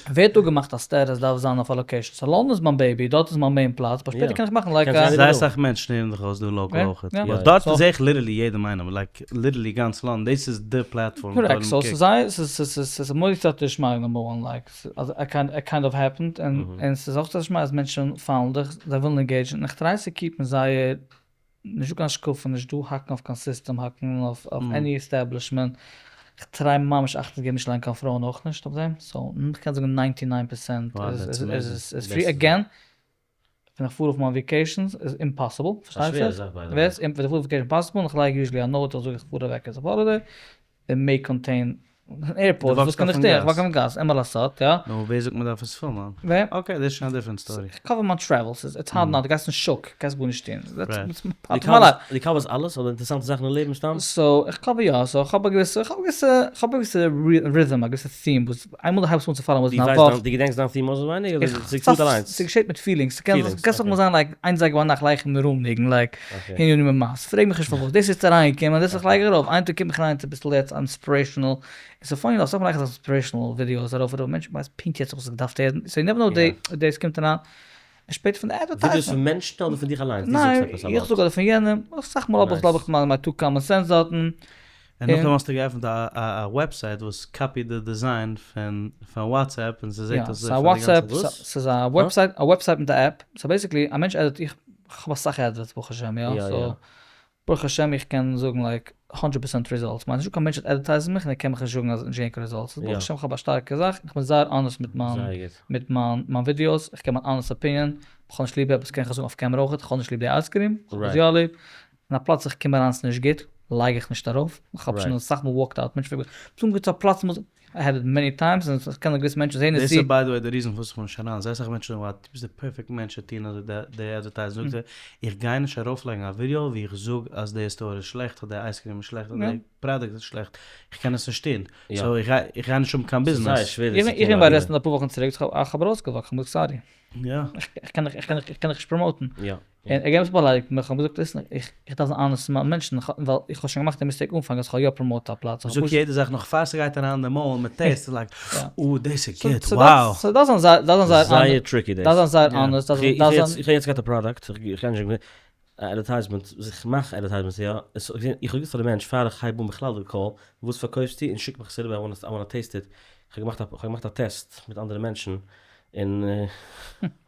ווער האט אפגעמאכט אז status דארף זיין אויף א location? so לאנדאן איז מיין baby, דארט איז מיין main פלאץ, but שפעטער קען איך מאכן like א. זייער אסאך מענטשן הערן זיך אויס דא local אויכעט. דארט זעה איך literally יעדעם איינעם, like literally גאנץ לאנדאן, דאס איז די platform. correct, so ס'איז זייער, ס'איז מורא'דיג סייעתא דשמיא number one, like it kind of happened, און ס'איז אויך סייעתא דשמיא אז מענטשן follow ן דיך, זיי ווילן engage ן, און איך try צו keep ן זייער נישט דא קיין השקפה, נישט דא האקן אויף קיין סיסטעם, האקן אויף any establishment, איך try ממש אכטונג צו געבן נישט לייגן קיין פרויען אויך נישט אויף דעם, so איך קען זאגן ninety nine percent איז free, again ווען איך פאר אויף מיין vacations איז impossible, פארשטייט זיך, ווען איך פאר אויף vacation impossible, איך לייג usually א note איך זאג איך פאר אוועק אויף holiday, it may contain airport, וואס קען איך טון? איך walk אויפן גאס, אין מה לעשות, יא. נו, ווער זאגט מען דארף עס פילמען? ווער? okay, דאס איז שוין א different story. איך cover מיין travels, it's hard not, דו גייסט אין שוק, קענסט גארנישט טון. דו cover סט אלעס אדער אינטערעסאנטע זאכן אין לעבן סתם? so, איך cover יא, so איך האב א געוויסע, איך האב א געוויסע, איך האב א געוויסע rhythm, א געוויסע theme, וואס איינמאל דו הייבסט אן צו follow ן וואס אין א וואך. דו געדענקסט דיין theme אויסענווייניג אדער ס'קומט אליינס? ס'געשעט מיט feelings, ס'קען אויך אמאל זיין like איין זייגער ביינאכט לייג איך מיר ארום ניגון like הנה אני ממאס, פרעג מיך נישט פארוואס, דאס איז יעצט אריינגעקומען, דאס איך לייג ארויף, איין טאג קומט מיך אריין אביסל יעצט inspirational, און ס'איז funny אסאך מאל לייג איך אזעלכע inspirational videos ארויף ארויף, מענטשן ווייסן פונקט יעצט וואס איך געדארפט הערן, so you never know דאס קומט אריין, און שפעטער פון די advertisement. ווידיאוס פון מענטשן אדער פון דיך אליינס? דו זאגסט עפעס ניין, איך זאג אדער פון יענעם, אסאך מאל האב איך לייג איך מיין two common sense דארטן. און נאכדעם האסטו געעפנט א website וואס copy ט די design פון WhatsApp און ס'זעט אויס אזוי פאר די גאנצע וואס? ס'איז א website, א website מיט א app, so basically א מענטש edit, איך האב אסאך adverts ברוך השם יא, so ברוך השם איך קען זאגן like hundred percent results, מיין נישטא קיין מענטש וואס advertise ט מיך און ער קען מיך נישט זאגן אז נישט געווען קיין results, ברוך השם איך האב א שטארקע זאך, איך בין זייער honest מיט מיין מיט מיין מיין ווידיאוס, איך געב מיין honest opinion, איך האב נישט ליב עפעס קען איך עס זאגן אויף קעמרע אויכעט, איך האב נישט ליב די ice cream, איך האב עס יא ליב, אין א פלאץ איך קום אריין ס'נישט גוט. לייג איך נישט ארויף, איך האב שוין אסאך מאל walked out, מענטשן פרעגן מיך, ביסט אנגעקומען צו א פלאץ וואס, I had it many times, און איך קען געוויסע מענטשן זעהן עס דאס צו. איז by the way די reason פארוואס איך בין נישט אריין, זייער אסאך מענטשן זאגן wow דו ביסט די perfect מענטש צו טון אזוי די advertising, זאגט ער, איך גיי נישט ארויפלייגן א ווידעא ווי איך זאג אז די store איז שלעכט אדער די ice cream איז שלעכט אדער די פראדוקט איז שלעכט, איך קען עס נישט טון, so איך גיי נישט האבן קיין ביזנעס. איך בין ביי רעסטן אפאר וואכן צוריק, איך האב ארויסגע walk ט, איך האב געזאגט sorry, איך קען דיך נישט promote ן. און ער געבט באליידיגט מיך, כ'האב געזאגט listen, איך דארף זיין honest צו מיינע מענטשן, ווייל איך האב שוין געמאכט די mistake אנפאנג אז כ'האב יא promote ט א פלאץ. מ'זאגט יעדע זאך נאך פאר ס'גייט אריין אין די מויל, מ'טעסט, איז like, אה דאס איז גוט, wow. so דארף זיין זייער, דארף זיין זייער זייער tricky דאס. דארף זיין זייער honest, דארף זיין. איך האב יעצט געהאט א פראדוקט, איך קען נישט זאגן, א advertisement, איך מאך advertisements יא, איך האב געזאגט פאר די מענטש פאר איך הייב אן בכלל די call, וואס פארקויפסטו און שיק מיך עס אריבער, I wanna taste it, איך האב געמאכט א טעסט מיט אנדערע מענטשן, און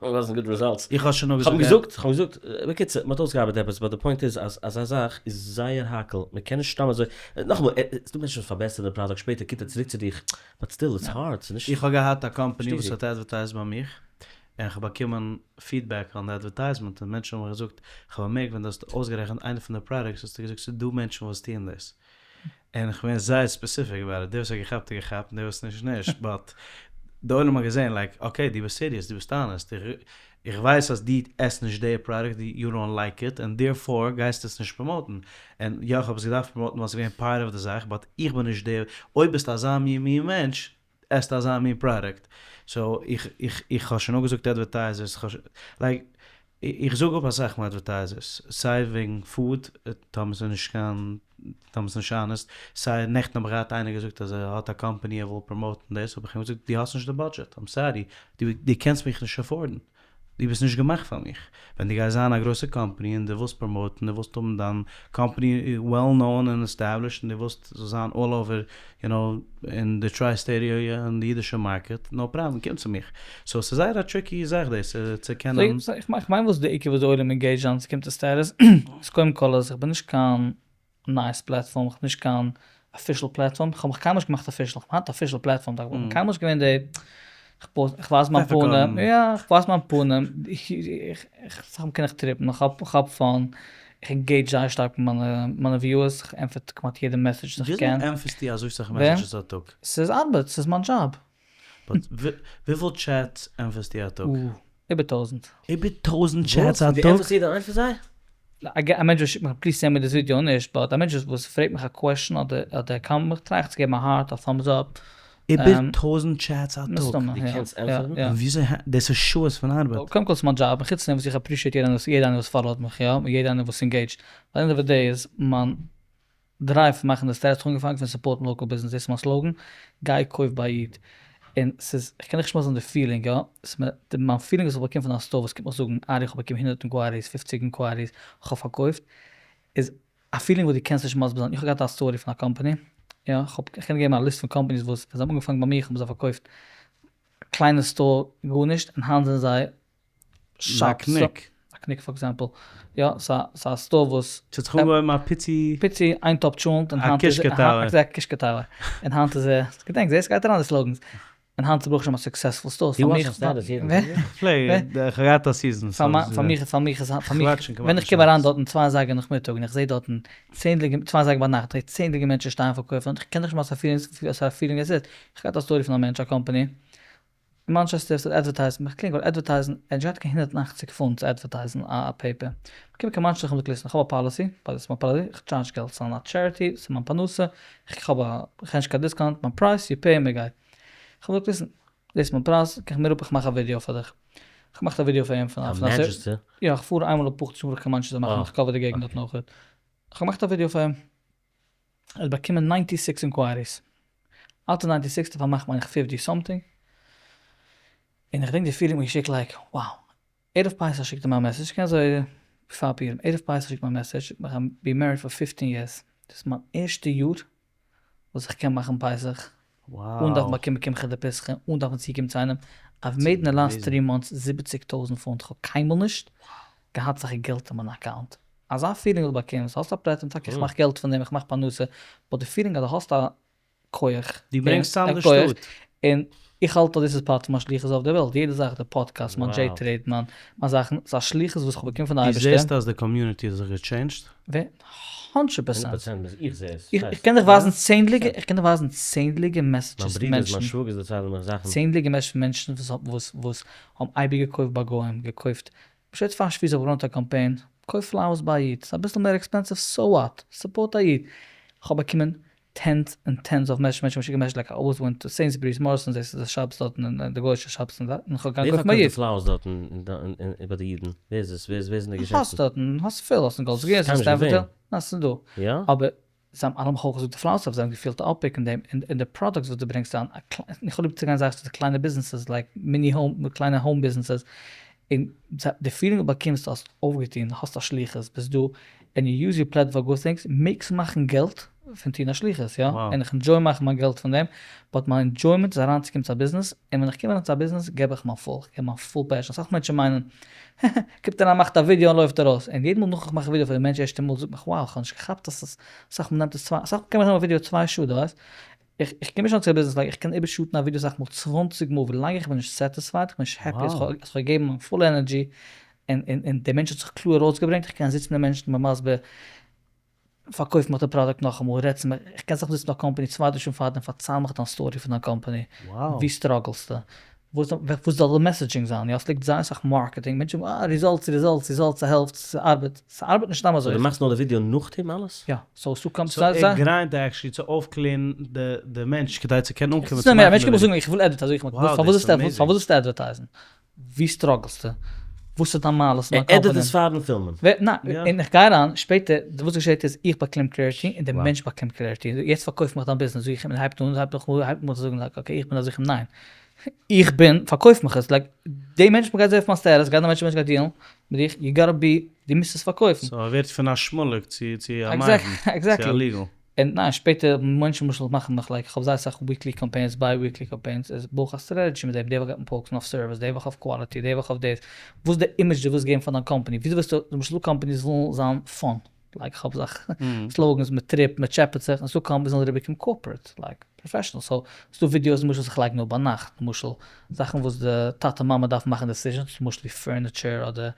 wasn't good results. איך האב שוין נאר געזאגט. כ'האב געזאגט, בקיצור, מ'האט אויסגעארבעט עפעס, but די point איז אז אזא זאך איז זייער האקל, מ'קען נישט סתם אזוי, נאכאמאל, ס'דא מענטשן וואס פארבעסערן די פראדוקט שפעטער קומט ער צוריק צו דיך, but still it's hard, ס'איז נישט. איך האב געהאט א קאמפאני וואס האט advertised ביי מיך, און כ'האב באקומען feedback on די advertisement, און מענטשן האבן מיר געזאגט, כ'האב באמערקט ווען דו האסט אויסגערעכנט איינע פון די פראדוקטס האסטו געזאגט ס'איז דא מענטשן וואס טוען דאס, און איך בין זייער specific about it, דער וואס האט געכאפט האט געכאפט און דער וואס נישט נישט, but די עולם האט געזען like okay דו ביסט serious, דו ביסט honest, איך ווייס אז דו עסט נישט די פראדוקט, you don't like it, און therefore גייסטו עס נישט promote ן, און יא איך האב עס געדארפט promote ן ווייל ס'איז געווען part of די זאך, but איך בין נישט דער, אויב ביסטו אזא מין מין מענטש, עסט אזא מין פראדוקט, so איך איך איך האב שוין אפגעזאגט advertisers, איך האב שוין, like, איך זאג אפ אסאך מאל advertisers, סיי וועגן food, טאמער ס'איז נישט קיין, טאמער ס'איז נישט honest, סיי נעכטן האב איך געהאט איינער געזאגט אז ער האט א קאמפאני ער וויל promote ן דאס, האב איך אים געזאגט דו האסט נישט די budget, I'm sorry, דו דו קענסט מיך נישט afford ן. דו ביסט נישט געמאכט פאר מיך. ווען דו גייסט זיין א גרויסע קאמפאני און דו ווילסט promote ן, דו ווילסט האבן דיין קאמפאני well known און established און דו ווילסט ס'זאל זיין all over you know אין די tri state area און די אידישע market, no problem, קום צו מיך. so ס'איז זייער א tricky זאך דאס צו קענען. איך מיין וואס די עיקר וואס די עולם engage זיין ס'קומט צו status איז קודם כל אז איך בין נישט קיין נייעס platform, איך בין נישט קיין official platform, איך האב מיך קיינמאל נישט געמאכט official, איך בין היינט official platform, איך בין קיינמאל נישט געווען די, איך post, איך ווייז מיין פנים, יא, איך ווייז מיין פנים, איך, אסאך מאל קען איך trip ן, איך האב, איך האב fun, איך engage זייער שטארק מיט מיינע, מיינע viewers, איך ענטפער כמעט יעדע message וואס איך קען. וויאזוי ענטפערסטו אזוי סאך messages א טאג? ס'איז ארבעט, ס'איז מיין דזשאב. but וויפיל chats ענטפערסטו א טאג? איבער טויזענט. איבער טויזענט chats א טאג? דו ענטפערסט יעדע איינס פון זיי? א מענטש וואס שיקט מיך please send מיר דאס ווידיאו נישט, but א מענטש וואס פרעגט מיך א question אדער אדער קאמענט מיך try איך צו געבן א heart א thumbs up. איבער טויזענט chats א טאג? מסתמא דו קענסט ענטפערן? און וויאזוי דאס איז שעות פון ארבעט. קודם כל ס'איז מיין דזשאב, חוץ פון דעם וואס איך appreciate יעדער איינער וואס follow ט מיך יא, און יעדער איינער וואס engage ט, ביי די end of the day איז מיין drive פון מאכן די status האט אנגעפאנגען פון support ן local business, דאס איז מיין slogan, גיי קויף ביי א איד, און ס'איז, איך קען דיך נישט מסביר זיין די feeling, יא, ס'איז מיין feeling וואס איך באקום פון א store וואס קומט מיך זאגן, ארי איך האב באקומען הונדערט inquiries, פופציג inquiries, איך האב פארקויפט, איז א feeling וואס דו קענסט נישט מסביר זיין, איך האב געהאט א story פון א קאמפאני, יא, איך האב, איך קען געבן א list פון companies וואס ווען זיי האבן אנגעפאנגען ביי מיך האבן זיי פארקויפט קליינע store גארנישט, און היינט זענען זיי שאפס. א קניק. א קניק for example. יא, ס'איז א store וואס. ס'האט זיך אנגעהויבן א פיצי. פיצי, איין טאפ טשולנט און היינט איז. א קישקע tower. Exact, קישקע tower. און היינט איז ער, געדענק, זעסט ס'גייט אריין די slogans. און היינט איז ברוך השם א successful store. דו וואטשסט status יעדן טאג? כ'פלעג, כ'האב געהאט א season. פאר מיך, פאר מיך איז, פאר מיך, ווען איך קום אריין דארטן צוויי אזייגער נאכמיטאג און איך זע דארטן צענדליגע, צוויי אזייגער ביינאכט, איך זע צענדליגע מענטשן שטייען פארקויפן, איך קען נישט מסביר וואסארא feeling עס איז. איך האב געהאט א story פון א מענטש, א קאמפאני, אין מאנטשעסטער וואס האט advertised, מיך קלינג ווייל advertise ן, ער האט נישט געהאט קיין 180 פונט צו advertise ן א paper. מ'קומט קיין מאנטשעסטער איך האב געזאגט listen איך האב א policy, ווייל דאס איז מיין policy, איך טשארדזש געלט, ס'איז א charity, ס'איז מיין פרנסה, איך האב א, איך נישט קיין discount, מיין price, you pay און מ'גייט. איך האב געזאגט listen, דאס איז מיין פרייז, קוק מיר אפ איך מאך א ווידיאו פאר דיך. איך האב געמאכט א ווידיאו פאר אים פון א. קיין מאנטשעסטער? יא, איך פאר איינמאל אפאר חדשים פאר איך קיין מאנטשעסטער מאכן, איך cover די געגנט דארט נאך. איך האב געמאכט א ווידיאו פאר אים. ער האט באקומען ninety six inquiries. Out of ninety six דערפאר מאכט מיין איך fifty something. און איך דענק די feeling מיר געשיקט like wow. ערב פסח שיקט ער מיר א message, כ'קען אזוי פאר פורים, ערב פסח שיקט מיר א message, זאגט מיך I'm been married for fifteen years, דאס איז מיין ערשטע יאר וואס איך קען מאכן פסח אן דארפן באקומען קמחא דפסחא, אן דארפן צוקומען צו איינעם, I've made in the last three months זיבעציג טויזנט פונט, כ'האב קיינמאל נישט געהאט אזעלכע געלט אין מיין account. אזא feeling וואס דו באקומסט, האסט א platform, טאקע איך מאך געלט פון דעם, איך מאך פרנסה, but די feeling אז דו האסט א כח, דו ברענגסט צאם די שטאט. און איך האלט אז דאס איז part פון מיין שליחות אויף דער וועלט, יעדע זאך, די פאדקעסט, מיין דזשעי טרעיד, מיין מיין זאכן, ס'איז א שליחות וואס איך האב באקומען פון די דו אייבערשטער. זעסט אז די community האט זיך גע change ט? ווער? הונדרעט פערסענט. איך זע עס. איך קען דיך ווייזן צענדליגע, איך קען דיך ווייזן צענדליגע messages פון מיין ברודערס, מענטשן. מיין שוואגערס דערציילן מיך זאכן. צענדליגע messages פון מענטשן וואס וואס וואס האבן אייביג געקויפט ביי גוים, געקויפט, פשוט פאר שבועות האב איך גע run ט א קאמפיין, קויף flowers ביי א איד, ס'איז אביסל מער expensive, so what, support א איד. איך האב באקומען tens און tens of messages, מענטשן האבן געשיקט messages like I always went to Sainsbury's, Morrisons, דאס איז די shops דארטן אין די גוי'אישע shops און איך האב געגאנגען ווער קויפן ביי פארקויפט די איד. flowers דארטן ביי די אידן? ווער איז עס? ווער איז אין די געשעפטן? האסט דארטן, האסט פיל, האסט אין גאלדס גרין, האסט אין סטעמפארד היל, ניין ס'איז דא. יא? אבער זיי האבן אלע מיך אויך געזאגט די flowers זיי האבן געפילט א uptick אין דעם, און די products וואס דו ברענגסט אריין, איך האב ליב צו גיין זייער צו די קליינע ביזנעסעס like mini home, קליינע home ביזנעסעס, און די feeling וואס באקומסט האסט אויפגעטון, האסט א שליחות, ביסט דא, and you use your platform for good things, מעגסט מאכן געלט פון טון א שליחות, יא, און איך enjoy מאכן מיין געלט פון דעם, but מיין enjoyment איז אריינצוקומען צו א ביזנעס, און ווען איך קום אריין צו א ביזנעס געב איך מיין full, איך געב מיין full passion, אסאך מענטשן מיינען, העהע, קומט אריין מאכט א ווידיאו און לויפט ארויס, און יעדע מאל נאך איך מאך א ווידיאו פאר די מענטש ערשטע מאל זאגט מיך wow איך האב נישט געכאפט אז ס'איז, אסאך מאל נעמט עס צוויי, אסאך מאל קען מען נעמען א ווידיאו צוויי שעה דו ווייסט, איך איך קום נישט אן צו א ביזנעס like איך קען איבער shoot ן א ווידיאו אסאך מאל 20 מאל ווילאנג איך בין נישט satisfied איך בין נישט happy אז איך האב געגעבן מיין full energy און און און דער מענטש האט זיך קלאר ארויסגעברענגט איך קען זיצן מיט מענטשן און מסביר פארקויף מיך די פראדוקט נאכאמאל רעד צו מיר איך קען זיך זיצן אין א קאמפאני צוויי חדשים פארדעם פארצייל מיך דיין story פון דיין קאמפאני ווי struggle סטו וואס וואס זאל די messaging זיין יא ס'ליגט זייער אסאך marketing מענטשן זאגן אה results results results ס'העלפט ס'ארבעט ס'ארבעט נישט סתם אזוי. סאו דו מאכסט נאר די ווידיאו נאכדעם אלעס? יא, סאו ס'קומט סאו ער grind ט actually צו אויפקלערן די מענטש כדי צו קענען אנקומען צו מאכן די א מענטש קומט מיר זאגן איך וויל advertise זאג איך אים פארוואס ווילסטו advertise ן? ווי struggle סטו? וואס איז דיין מעלות און דיין ער edit עס פארן פילמען. ניין, און איך גיי אריין שפעטער, וואס געשעט איז איך באקום clarity און די מענטש באקומט clarity, יעצט פארקויף מיך דיין ביזנעס זאג איך אים און ער הייבט אן, הייבט אן צו זאגן like okay איך בין אזוי, זאג איך אים ניין, איך בין, פארקויף מיך עס, like, די מענטש מ'גייט זעהן אויף מיין status, גייט די מענטש גייט deal ן מיט דיך, you gotta be, דו מוזט עס פארקויפן. סאו ער ווערט פון א שמוליק צו צו א מבין, צו א legal. און ניין, שפעטער מענטשן למשל מאכן מיך like, איך האב זייער אסאך weekly campaigns, bi-weekly campaigns, איז בוי איך א strategy מיט דעם, די וואך גייט מען focus ן אויף service, די וואך אויף quality, די וואך אויף דאס, וואס די image דו ווילסט געבן פאר דיין קאמפאני, וויאזוי ווילסטו, למשל דא companies ווילן זיין fun, like איך האב זאך slogans, מען trip, מען טשעפעט זיך, און ס'דא companies ווילן אריבערקומען corporate, like professional, so ס'דא ווידיאוס למשל וואס איך לייג נאר ביינאכט, למשל זאכן וואס די טאטע מאמע דארפן מאכן decisions, למשל ווי furniture אדער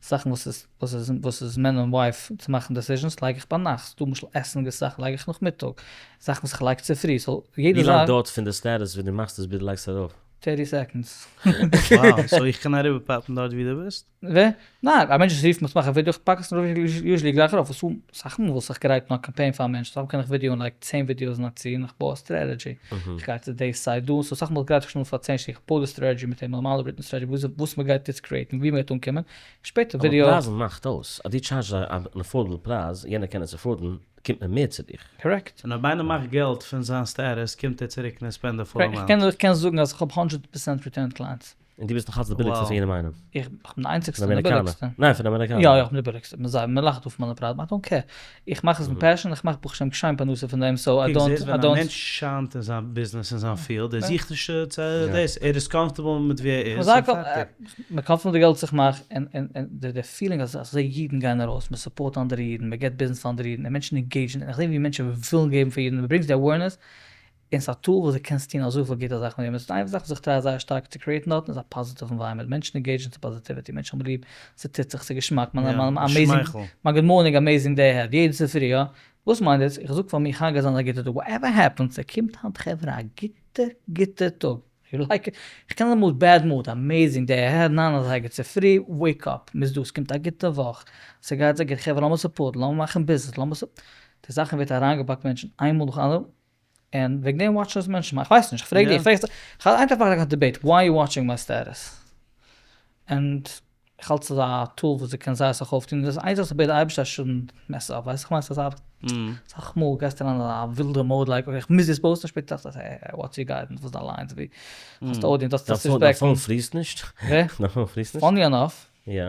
זאכן וואס איז וואס איז וואס איז man און wife צו מאכן decisions לייג איך ביינאכט, ס'דא למשל עסן זאכן לייג איך נאכמיטאג, זאכן וואס איך לייג צופרי, so יעדע ווי זאך. לאנג דויערט פון די status ווען דו מאכסט עס ביז דו לייגסט ארויף? thirty seconds. Wow, so איך קען אריבער pop ן דארט ווי דו ביסט? ווער? ניין, א מענטש וואס רופט מיך צו מאכן א ווידעא, איך פאק עס ארויף usually גלייך ארויף, וואס אסאך מאל וואס איך גרייט נאר א קאמפיין פאר א מענטש, אסאך מאל קען איך ווידעא'ן like צען ווידעאס אין א צי און איך בוי א strategy, איך גיי צו די site דא, so אסאך מאל גרייט איך שוין אן פאר צען שעה, איך בוי די strategy מיט אים, נארמאלע written strategy, וואס מען גייט יעצט create ן, ווי מען גייט אנקומען, שפעטער ווידעא. אבער פרייזן מאכט אויס, אז דו טשארדזשסט אן affordable פרייז, יענער קען עס afford ן, קומט מען מער צו דיך. Correct. און אויב איינער מאכט געלט פון זיין status קומט ער צוריק און ער spend די full amount. איך קען זאגן אז איך האב הונדרעט פערסענט return clients. און דו ביסט נאך אלץ די ביליגסטע פון יעדעם איינעם. איך בין די איינציגסטע און די ביליגסטע. ניין, פון אמעריקאנער. יא יא, איך בין די ביליגסטע. מען זאגט, מען לאכט אויף מיינע פרייזן, I don't care. איך מאך עס מיט passion, איך מאך ברוך השם שיין פרנסה פון דעם, so I don't, I don't. ווען א מענטש שיינט אין זיין ביזנעס, אין זיין field, ער זוכט נישט צו דאס, ער איז comfortable מיט ווי ער איז, און פארטיג. מען comfortable מיט די געלט וואס איך מאך, און און די feeling אז איך זע אידן גייען ארויס, מען support אנדערע אידן, מען געבט ביזנעס פאר אנדערע אידן, און מענטשן engage ן, און איך זע ווי מענטשן ווילן געבן פאר אידן, מען ברענגט די awareness, און ס'איז א tool וואס דו קענסט טון אזויפיל גוטע זאכן מיט דעם, עס איז איין זאך וואס איך try זייער שטארק צו create ן דארטן איז א positive environment, מענטשן engage ן צו positivity, מענטשן האבן ליב, ס'טוט זיך, ס'איז געשמאק, מיין amazing, מיין good morning amazing day ahead, יעדן צופרי יא, וואס מיינט דאס? איך זאג פאר מיך היינט גייט זיין א גוטע טאג, whatever happens, ס'קומט היינט חברה א גוטע גוטע טאג, you like it, איך קען אמאל bad mood, amazing day ahead, ניין אזייגער צופרי, wake up, מ'איז דא, ס'קומט א גוטע וואך, ס'גייט זיך גוט, חברה לאמיר support ן, לאמיר מאכן ביזנעס, לאמיר די זאכן ווערט אריינגעפאקט מענטשן איינמאל נאך אנדערע, און וועגן דעם watch ן עס מענטשן, איך ווייס נישט, איך פרעג דיך, איך האב איין טאג פאר א debate, why you watching my status? און איך האלט ס'איז א tool וואס דו קענסט זייער אסאך אויפטון, דאס איז איין זאך וואס איך בעט די אייבערשטער I shouldn't mess up, ווייסט איך מיין ס'איז אסאך מאל גייסטו אריין אין א ווילדע mode like okay איך מוז דאס post ן, שפעטער טראכסטו hey what's your guidance, וואס איז דיין lines, ווי האסט audience, האסט עס צו דיין phone freeze ט נישט? ווער? דיין phone freeze ט נישט? Funny enough. יא.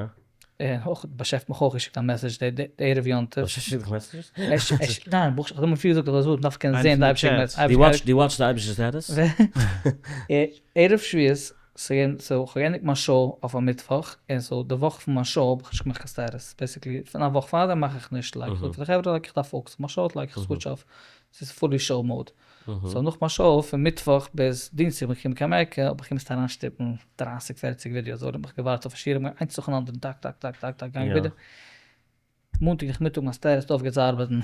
און אויך באשעפט מיך אויך געשיקט א message די ערב יום טוב. באשעפט שיקט דיך messages? ניין, ברוך השם, איך האב אים פריער געזאגט אז מ'דארף קענען זען די אייבערשטער. דו watch סט די אייבערשטער status? ערב שבועות. So כ'האב געענדיגט מיין show אויף א מיטוואך, און so די וואך פון מיין show האב איך נישט געמאכט קיין status, basically פון א וואך פארדעם מאך איך נישט, like כ'זאג פאר די חברה like איך דארף focus אויף מיין show, like איך switch off, ס'איז fully show mode. So נאך מיין show פון מיטוואך ביז דינסטאג בין איך געקומען קיין אמעריקע האב איך געמוזט אריינשטופן דרייסיג פערציג ווידיאוס, אזוי האב איך געווארט אויף א שיעור, איינס נאכן אנדערן טאק טאק טאק טאק טאק געגאנגען ווידער. מאנטאג נאכמיטאג מיין status האט אויפגעהערט צו ארבעטן,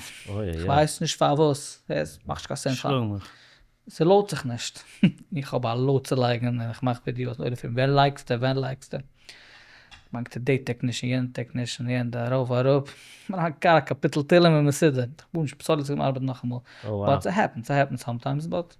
כ'ווייס נישט פארוואס, עס מאכט נישט קיין sense, ס'לוינט זיך נישט, איך האב א load צו לייגן און איך מאך ווידיאוס און אויב ווען לייגסטו ווען לייגסטו, מיין צו די technician יענע technician יענע ארויף אראפ, א קאפיטל תהלים און מסודר, כ'בין sorry צו ארבעטן נאכאמאל, but ס'העפענט ס'העפענט sometimes but.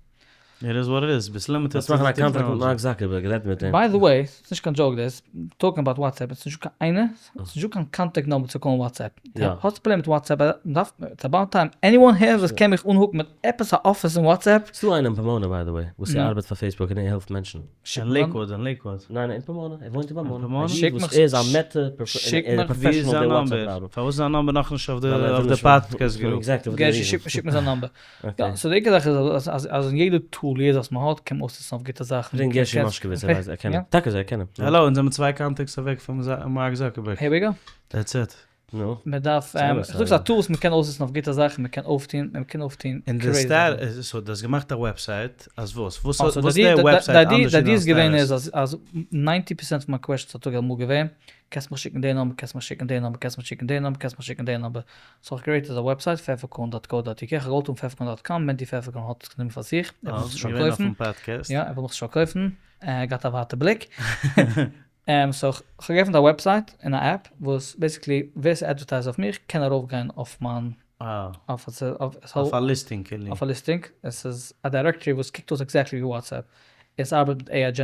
It is what it is, ביסט limited צו די מאכן א קאנטראקט מיט מארק זאקערבערג, רעד מיט אים. By the way, ס'איז נישט קיין joke דאס, talking about וואטסעפפ, ס'איז נישטא קיין איינער, ס'איז נישטא קיין contact number צו call ן וואטסעפפ. האסט א פראבלעם מיט וואטסעפפ, מ'דארף, it's about time, anyone here וואס קען מיך אנהוקן מיט עפעס א אפיס אין וואטסעפפ? ס'דא איינער אין פאמאנא by the way, וואס ער ארבעט פאר פעיסבוק און ער העלפט מענטשן. אין לעיקוואד, אין לעיקוואד. ניין אין פאמאנא, ער וואוינט אין פאמאנא. א איד וואס ער איז א מעטע professional די וואטסעפפ ארבעט. פארוואס איז זיין number נאכנישט אויף די podcast group? שיק מיר זיין number. יא, so די עיקר זאך איז אז אז אין יעדע tool יעדע זאך וואס מען האט קען מען אויסנוצן אויף גוטע זאכן. פרעג גערשי מאשקאוויץ ער ווייסט ער קען אים. טאקע זיי קענען אים. האלא אונז זעמער צוויי contacts אוועק פון מארק זאקערבערג. Here we go. That's it. נו. מען דארף, איך זאג ס'איז א tool וואס מען קען אויסנוצן אויף גוטע זאכן, מען קען אויפטון, מען קען אויפטון און די crazy זאכן. So דו האסט געמאכט א website אז וואס? וואס איז די website אנדערש די idea איז געווען איז אז אז ninety percent פון מיין questions א טאג איז אמאל געווען, קענסט מיך שיקן די number, קענסט מיך שיקן די number, קענסט מיך שיקן די number, קענסט מיך שיקן די number. So איך create א website פעפערקארן dot co dot uk, איך האב געוואלט האבן פעפערקארן dot com, מענדי פעפערקארן האט עס גענומען פאר זיך, ער וויל עס שוין קויפן, יא ער וויל מיך שוין קויפן, ער האט געהאט א ווייטע בליק, so איך האב געעפנט א website און א app וואס basically ווער ס'אדווערטייזט אויף מיך קען ארויף גיין אויף מיין אויף א listing כאילו. אויף א listing, עס איז א directory וואס קוקט אויס exactly ווי וואטסעפפ, עס ארבעט מיט AI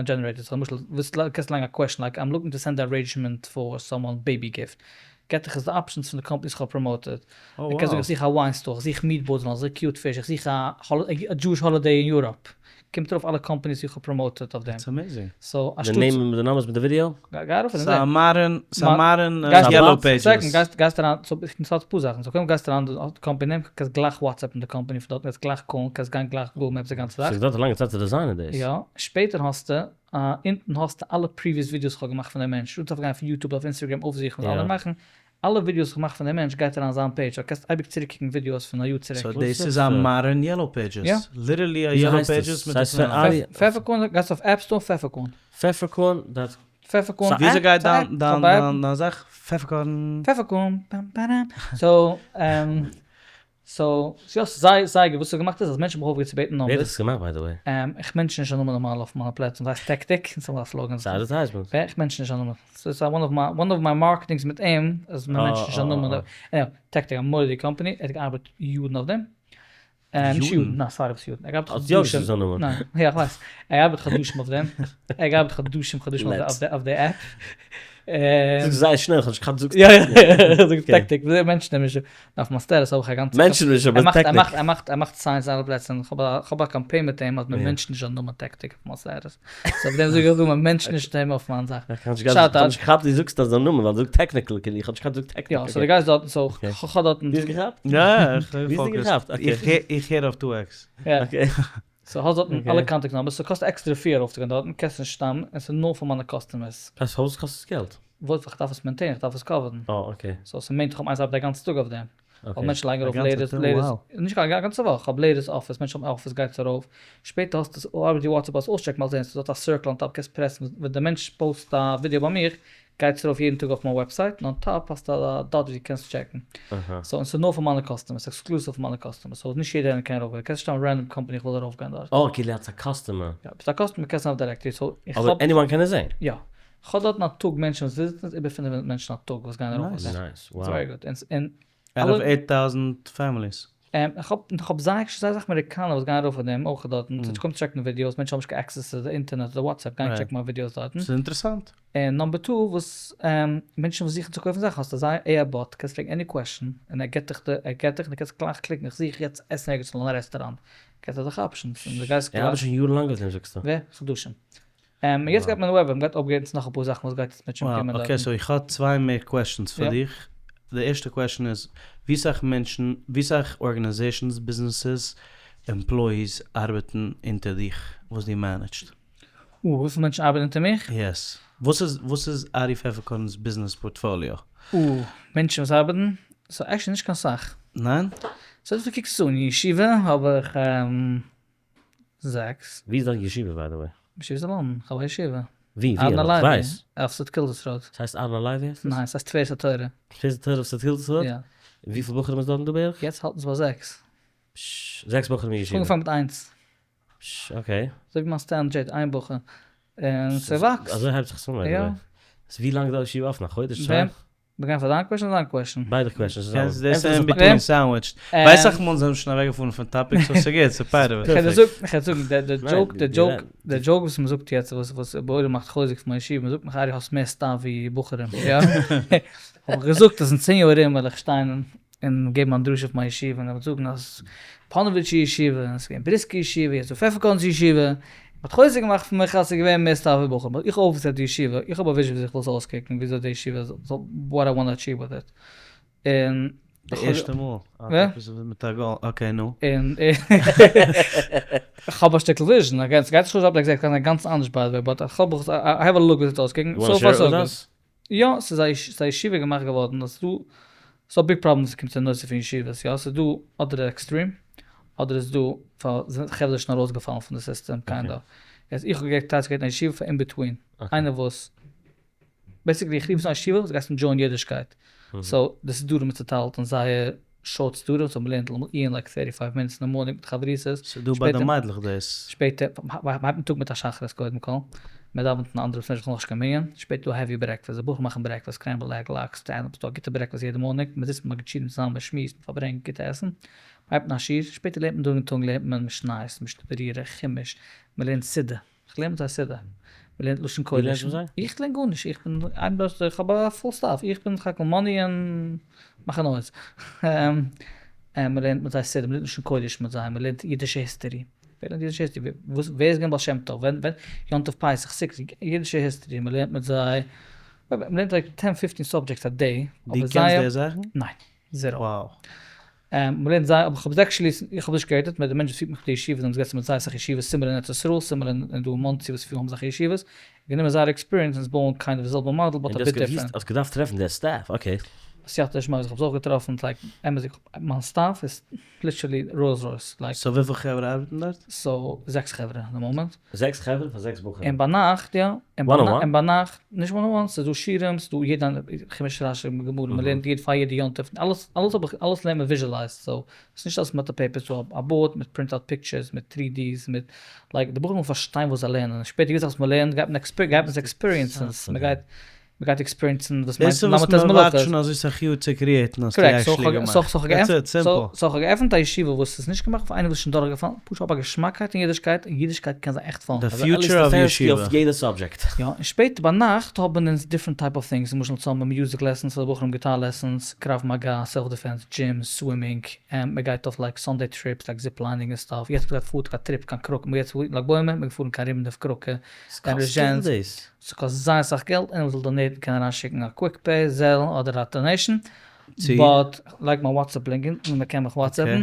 generated, so למשל ווילסט קענסט לייגן א question like I'm looking to send א arrangement for someone baby gift, געט דיך עס די options פון די companies איך האב promoted, דו קענסט זאגן איך זוך א wine store, איך זוך meat boards, איך זוך cute fish, איך זוך א Jewish holiday אין Europe, קומט ארויף אלע companies ווי איך האב promoted אויף דעם. That's amazing. So אנשטאט. די נעמען מיט די numbers מיט די ווידיאו? גיי ארויף און זע. ס'א modern, ס'א modern yellow pages. גייסט גייסט אריין, so ס'האט אפאר זאכן, so קודם גייסט אריין די קאמפאני name, קענסט גלייך וואטסעפפן די קאמפאני פון דארטן, קענסט גלייך call ן, קענסט גיין גלייך גוגל maps די גאנצע זאך. ס'געדויערט א לאנגע צייט צו design ען דאס. יא, שפעטער האסטו, אונטן האסטו אלע previous ווידיאוס כ'האב געמאכט פון דעם מענטש, אנשטאט גיין אויף יוטוב אויף אינסטעגרעם אויפזוכן וואס אנדערע מאכן, אלע ווידיאוס וואס איך מאך פון דעם מענטש גייט אריין זיין page, so קענסט אייביג צוריק קוקן ווידיאוס פון א יאר צוריק. So דאס איז א modern yellow pages, literally א yellow pages מיט א פלאן. פעפערקארן, גייסט אויף app store פעפערקארן. פעפערקארן dot. פעפערקארן. וויאזוי גייט דיין דיין זאך? פעפערקארן. פעפערקארן. פאם פאראם. So so יא ס'איז זייער זייער גוט, וואס ס'האט געמאכט איז אז מענטשן האבן אויפגעהערט צו בעטן numbers. ווער האט עס געמאכט by the way? איך mention נישט א נאמען נארמאל אויף מיינע פלעצער, ס'הייסט טעקטיק, אונז האבן א slogan. ס'איז advertisement. ווער? איך mention נישט א נאמען. ס'איז א one of my one of my marketings מיט אים אז מען mention ט נישט א נאמען. Anyway, טעקטיק א מורא'דיגע קאמפאני, ער האט געארבעט יארן אויף דעם. נישט יארן, ניין sorry וואס יארן, ער געארבעט חדשים. האסט יא געזאגט זיין נאמען. ניין, יא איך ווייס. ער געארבעט חדשים אויף דעם. ער געארבעט חדשים חדשים אויף די app. זאגסט זייער שנעל, כ'האב נישט געכאפט זאגסט. יא יא, זאגסט טעקטיק, וויאזוי mention ט ער נישט. אויף מיין status האב איך א גאנצע. mention נישט אבער טעקטיק. ער מאכט ער מאכט ער מאכט signs אין אלע פלעצער, איך האב א איך האב א קאמפיין מיט אים אז מען mention ט נישט זיין נאמען טעקטיק אויף מיין status. So אויף דעם זאג איך דא מען mention ט נישט אים אויף מיין זאך. איך האב נישט געכאפט דו זאגסט אז זיין נאמען ווייל דו זאגסט technical כאילו איך האב נישט געכאפט דו זאגסט טעקניקל. יא so דו גייסט דארטן so איך האב דארטן. דו האסט געכאפט? יא יא איך ווי האסטו געכאפט? Okay. איך הער אויף 2X. Okay. So האסט דארטן אלע contact numbers, ס'קאסט עקסטערע fee ארויפצוגיין דארטן, קענסט נישט סתם, און ס'איז נאר פאר מיינע customers. פארוואס קאסט עס געלט? וואס? איך דארף עס maintain ען, איך דארף עס cover ן. אה okay. So ס'מיינט איך האב איינס ארבעט א גאנצע טאג אויף דעם. ווייל מענטשן לייגן ארויף latest, latest, נישט קיין גאנצע וואך, איך האב latest offers, מענטשן האבן offers גייט עס ארויף, שפעטער האסטו עס ארבעט ווי וואטסעפפ האסט אויסטשעקן באלד זען ס'איז דארט א circle on top קענסט פרעסן ווען די מענטש post א ווידעא ביי מיר גייט עס ארויף יעדן טאג אויף מיין website און on top האסטו א dot ווי דו קענסט טשעקן. So און ס'איז נאר פאר מיינע customers, exclusive פאר מיינע customers, so נישט יעדער איינער קען ארויפגיין, קענסט נישט שטעלן random company איך וויל ארויפגיין דארט. אה כאילו אלס א customer. יא, ביסט א customer קענסט זיין אויף directory, so איך האב. אבער anyone קען עס זען? יא. כ'האב דארטן א טאג מענטשן וואס visit ן איבער 500 מענטשן א טאג וואס גייען ארויף אויף דעם. Nice, wow. Very good. און Out of 8000 families. איך האב איך האב זייער זייער סאך אמעריקאנער וואס גייען ארויף אויף דעם אויך דארטן, סאו קומט טשעקן ווידיאוס, מענטשן האבן נישט קיין access צו די אינטערנעט אדער וואטסעפפ גייען טשעקן מיין ווידיאוס דארטן. ס'איז אינטערעסאנט. און number two וואס מענטשן וואס זוכן צו קויפן זאכן האסטו אזא AI bot קענסט פרעגן any question און ער געט דיך די ער געט דיך און דו קענסט גלייך קליקן איך זוך יעצט עסן ערגעץ אין א רעסטוראנט געט ער דיך options און דו גייסט ער ארבעט שוין יארן לאנג אויף דעם זאגסטו? ווער? חדשים. און יעצט גייט מען וועב, מ'גייט upgrade ן צו נאך אפאר זאכן וואס גייט יעצט מיט שוין קומען דארטן. Okay so איך האב צוויי מער questions פאר דיך, די ערשטע question איז, ווי סאך מענטשן, ווי סאך organizations, ביזנעסעס, employees ארבעטן אונטער דיך וואס דו manage סט? וויפיל מענטשן ארבעטן אונטער מיך? Yes. וואס איז וואס איז ארי פעפערקארן'ס ביזנעס portfolio? מענטשן וואס ארבעטן? ס'איז actually נישט קיין סאך. ניין? So וויפיל קוקסטו אן? אין ישיבה האב איך זעקס. ווי איז דיין ישיבה by the way? ישיבה איז אין לאנדאן, כ'האב א ישיבה. ווי? ווי? אהרן איך הלוי, ווייס. אויף סט קילדערס Road. ס'הייסט אהרן הלוי הייסט עס? ניין, ס'הייסט תפארת התורה. תפארת התורה אויף סט קילדערס Road? יא. וויפיל בחורים איז דארטן דא בערך? יעצט האלטן זיי ביי זעקס. פששש, זעקס בחורים אין ישיבה. כ'האב אנגעפאנגען מיט איינס. פשש, okay. אזוי ווי מיין סטענד דזשעט, איין בחור. און ס'וואקסט. אזוי הייבט זיך עס אן by the way. ווי לאנג דויערט ישיבה אפן? א חודש? צוויי? מיר גייען פאר דיין question אדער דיין question? ביידע questions צוזאמען. קענסט דאס אין between sandwiched. ווייס איך מאל זענען שוין אוועקגעפארן פון topic so ס'גוט ס'פארט אוועק. כ'וועל זאגן, די joke, די joke, די joke וואס מ'זאגט יעצט וואס וואס בעולם מאכט חוזק פון מיין ישיבה, מ'זאגט מיך ארי האסט מער staff ווי בחורים, יא? האב איך געזאגט אז אין צען יאר ארום וועל איך שטיין און געבן א דרשה אויף מיין ישיבה און ער וועט זאגן אז פאנאוויטשע ישיבה און עס איז געווען בריסקע ישיבה יעצט איז דא פעפערקארנס ישיבה, מען האט חוזק געמאכט פון מיך אז עס איז געווען מער staff ווי בחורים, but איך האב אויפגעסעט די ישיבה, איך האב א vision וויאזוי איך וויל עס זאל אויסקוקן, וויאזוי די ישיבה זאל, what I want to achieve with it, און. די ערשטע מאל האט עפעס מיט א goal, okay נו. און איך האב א שטיקל vision, again ס'גייט נישט אויס עקזעקט, קען זיין גאנץ אנדערש by the way, but איך האב, I have a look וויאזוי עס זאל אויסקוקן, so far so good. יא, ס'איז א ישיבה געמאכט געווארן אז ס'דא, ס'דא big problem ווען ס'קומט צו נושא פון ישיבות, יא, ס'איז דא אדער extreme, אדער איז דא פאר חברה זענען שוין ארויסגעפאלן פון די סיסטעם kind of. יעצט איך האב געטרייט צו געבן א ישיבה פאר in between, איינער וואס, basically איך רוף עס א ישיבה וואס גייסט enjoy ען אידישקייט, so די סדרים איז צוטיילט אין זייער short סדרים, so מ'לערנט עיון like thirty five minutes אין די morning מיט חברותות. ס'איז דא ביי די מיידלעך דאס? שפעטער, מ'הייבט אן טאג מיט א שחרית קודם כל, מ'דאווענט אין א אנדערע בית מדרש נאכנישט קיין מנין, שפעטער דא heavy breakfast, די בחורים מאכן breakfast, scramble egg, לאקס, stand up, ס'דא א גוטע breakfast יעדע morning, מ'זיצט מ'מאכט שיעורים צוזאמען, מ'שמועסט, מ'פארברענגט, גוטע עסן, מ'הייבט אן א שיעור, שפעטער לערנט מען דא אין טאג לערנט מען משניות, משנה ברורה, חומש, מ'לערנט סידור. איך לערן מיט זיי סידור, מען לערנט לשון קודש. דו לערנסט מיט זיי? איך לערן גארנישט, איך בין I'm just, איך האב א full staff, איך בין סך הכל money און מאכן noise. מען לערנט מיט זיי סידור, מען לערנט לשון קודש מיט זיי, מען לערנט אידישע history. ווער לערנט אידישע history? וואס, ווער איז געווען בעל שם טוב? ווען, ווען, יום טוב פסח, סוכות, אידישע history, מען לערנט מיט זיי, מען לערנט like ten fifteen subjects א day. דו קענסט די זאכן? ניין, zero. Wow. מ'לערנט זיי, אבער כ'האב עס actually, איך האב נישט גערעדט מיט די מענטש וואס פירט מיך מיט די ישיבות, זיי האבן געזעצן מיט זייער אסאך ישיבות, similar אין ארץ ישראל, similar אין דא אין מאנסי וואס פיל האבן אזעלכע ישיבות, גענומען זייער experience און עס בויען kind of די זעלבע model but a bit different. האסט געדארפט טרעפן די staff, okay. סייעתא דשמיא איך האב עס אויך געטראפן, like אמת'דיג מיין staff איז literally Rolls Royce, like. So וויפיל חברה ארבעטן דארט? So זעקס חברה אין די מאמענט. זעקס חברה פאר זעקס בחורים? און ביינאכט יא, און ביינאכט, נישט one on one, ס'איז דא שיעורים, ס'איז דא יעדע חומש רשי גמרא, מ'לערנט יעדע פאר יעדע יום טוב, אלעס אלעס האב איך אלעס לערנט מען visualized, so ס'איז נישט אז מ'האט א paper, ס'איז דא א board מיט print out pictures, מיט three Ds, מיט like די בחורים פארשטיין וואס זיי לערנען, שפעטער יעדע זאך וואס מ'לערנט גייט מען גייט מען עס experience ן, מ'גייט מ'גייט experience ן וואס מיינט דאס איז וואס מ'ווארט שוין אזוי סאך יאר צו create ן האסטו actually געמאכט. That's it, simple. So כ'האב געעפנט א ישיבה וואס איז נישט געמאכט פאר איינער וואס איז שוין דורכגעפאלן, פשוט האב א געשמאקקייט אין אידישקייט, און אידישקייט קען זיין עכט fun. The future of ישיבה. אויף יעדע subject. יא, און שפעטער ביינאכט האבן אונז different type of things, למשל אונז האבן music lessons פאר די בחורים, guitar lessons, קרב מגע, self defense, gym, swimming, מ'גייט אויף like Sunday trips, like zip lining און stuff, יעצט מ'גייט פארט א trip קיין קראקע, מ'גייט יעצט לג בעומר, מ'גייט פארן קיין רימניוו קראקע, ס'קאסט געלט דאס? ס'קאסט זייער אסאך געלט, איינער וואס וויל donate ן קען אריינשיקן א quick pay, Zelle, אדער א donation, but לייג מיין WhatsApp link אונטן און מ'קען מיך WhatsApp ן,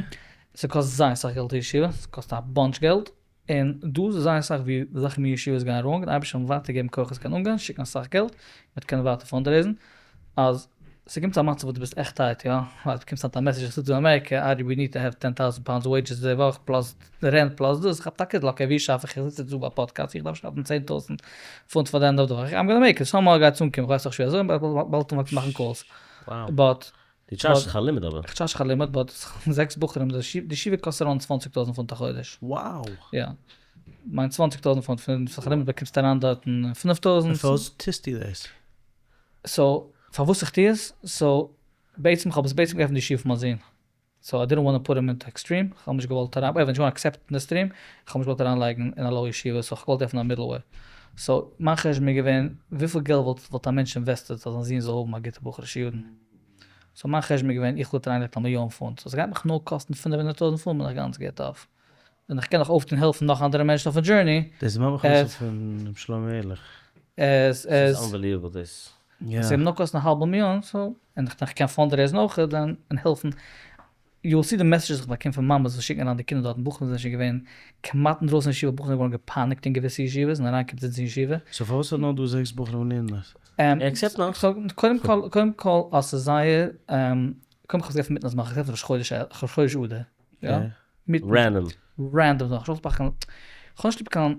ס'קאסט זייער אסאך געלט די ישיבה, ס'קאסט א bunch געלט, און דא איז זייער אסאך ווי זאכן ווי ישיבות גייען wrong, און אייבערשטער זאל ווייטער געבן כוחות קען אנגיין, שיקן אסאך געלט, מ'וועט קענען ווייטער fundraise ן, אז ס'קומט צו א מצב וואס דו ביסט עכט tight, יא, ווייל דו באקומסט היינט א message איך זיץ דא אין אמעריקע, ארי we need to have ten thousand pounds wages די וואך, plus rent plus דאס, איך האב טאקע luck ווי שאף איך, איך זיץ יעצט דא ביי א פאדקעסט, איך דארף שאפן 10,000 פונט פאר די end of די וואך, I'm gonna make it, somehow גייט עס אנקומען, איך ווייס נאכנישט ווי אזוי, באלד אנפאנגען צו מאכן calls, but. דו טשארדזשסט שכר לימוד אבער? איך טשארדזש שכר לימוד but זעקס בחורים, די ישיבה קאסט around צוואנציג טויזנט פונט א חודש. Wow! יא. מיין צוואנציג טויזנט פונט פון שכר לימוד באקומסטו אריין דארטן פינף טויזנט. און פארוואס טוסטו דאס? So פארוואס איך טו עס? So בעצם איך האב עס בעצם געעפנט די ישיבה פאר מיין זון. So I didn't want put him into extreme, איך האב נישט געוואלט אריין, ער וועט נישט וועלן accept ן די stream, איך האב נישט געוואלט אריין לייגן אין א low ישיבה, so איך האב געוואלט עפענען א middle way. So מיין חשבון איז געווען, וויפיל געלט וואלט וואלט א מענטש invested אז זיין זון זאל האבן א גוטע בחור'ישע יארן. So מיין חשבון איז געווען, איך וואלט אריינגעלייגט א מיליאן פונט, so ס'גייט מיך נאר קאסטן 500,000 פונט בין איך גאנץ גוט off. און איך קען נאך אויפטון העלפן נאך אנדערע מענטשן אויפן journey. דאס איז ממש אויס פון ר' שלמה עהרליך. עס איז unbelievable דאס. עס איז נאר קאסטן א האלבע מיליאן, so, און איך קען fundraise ן אויך, און העלפן. you will see די messages איך באקום פון מאמעס וואס שיקן אריין די קינדער דארטן, בחורים זענען שוין געווען כמעט אינדרויסן ישיבה, בחורים זענען געווארן געפייניגט אין געוויסע ישיבות און אריינגעקומען זיצן אין ישיבה. so פארוואס האט נאר דא זעקס בחורים לערנען דארט? Except נאך. קודם כל, קודם כל אז ס'איז זייער, קודם כל כ'האב עס געעפנט מיטן הזמן, כ'האב עס געעפנט ראש חודש ראש חודש אדר, יא? Random. Random זאך, נישט אויסמאכן, כ'האב נישט ליב קיין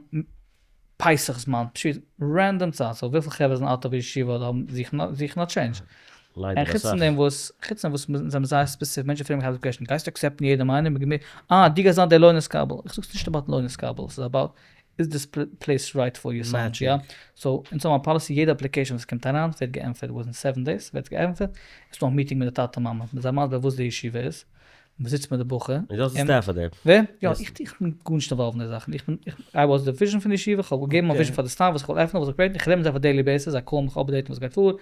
פסח זמן, פשוט random צייט, so וויפיל חברה זענען out of ישיבה אדער האבן זוכן א change. ליידער און חוץ אסאך. פון דעם וואס, חוץ פון דעם וואס מיר זענען זייער specific, מענטשן פרעגן מיך אזא question, גייסטו accept ן יעדעם איינעם? אה, דו גייסט זיין דער לא נתקבל. איך זאג ס'איז נישט about לא נתקבל, ס'איז about איז this place right for your son, יא? So אונז האבן א policy יעדע application וואס קומט אריין ווערט געענטפערט within seven days ווערט געענטפערט, עס איז דא א meeting מיט די טאטע מאמע, מ'איז זיי מסביר וואס די ישיבה איז, מ'זיצט מיט די בחור, און דו האסט די staff פאר דעם? ווער? יא, איך איך בין גארנישט involved אין די זאכן, איך בין I was די vision פון די ישיבה, איך האב געגעבן מיין vision פאר די staff וואס איך וויל עפענען וואס איך create ן, איך רעד מיט זיי אויף א daily basis, זיי call ן מיך update ן וואס גייט פאר,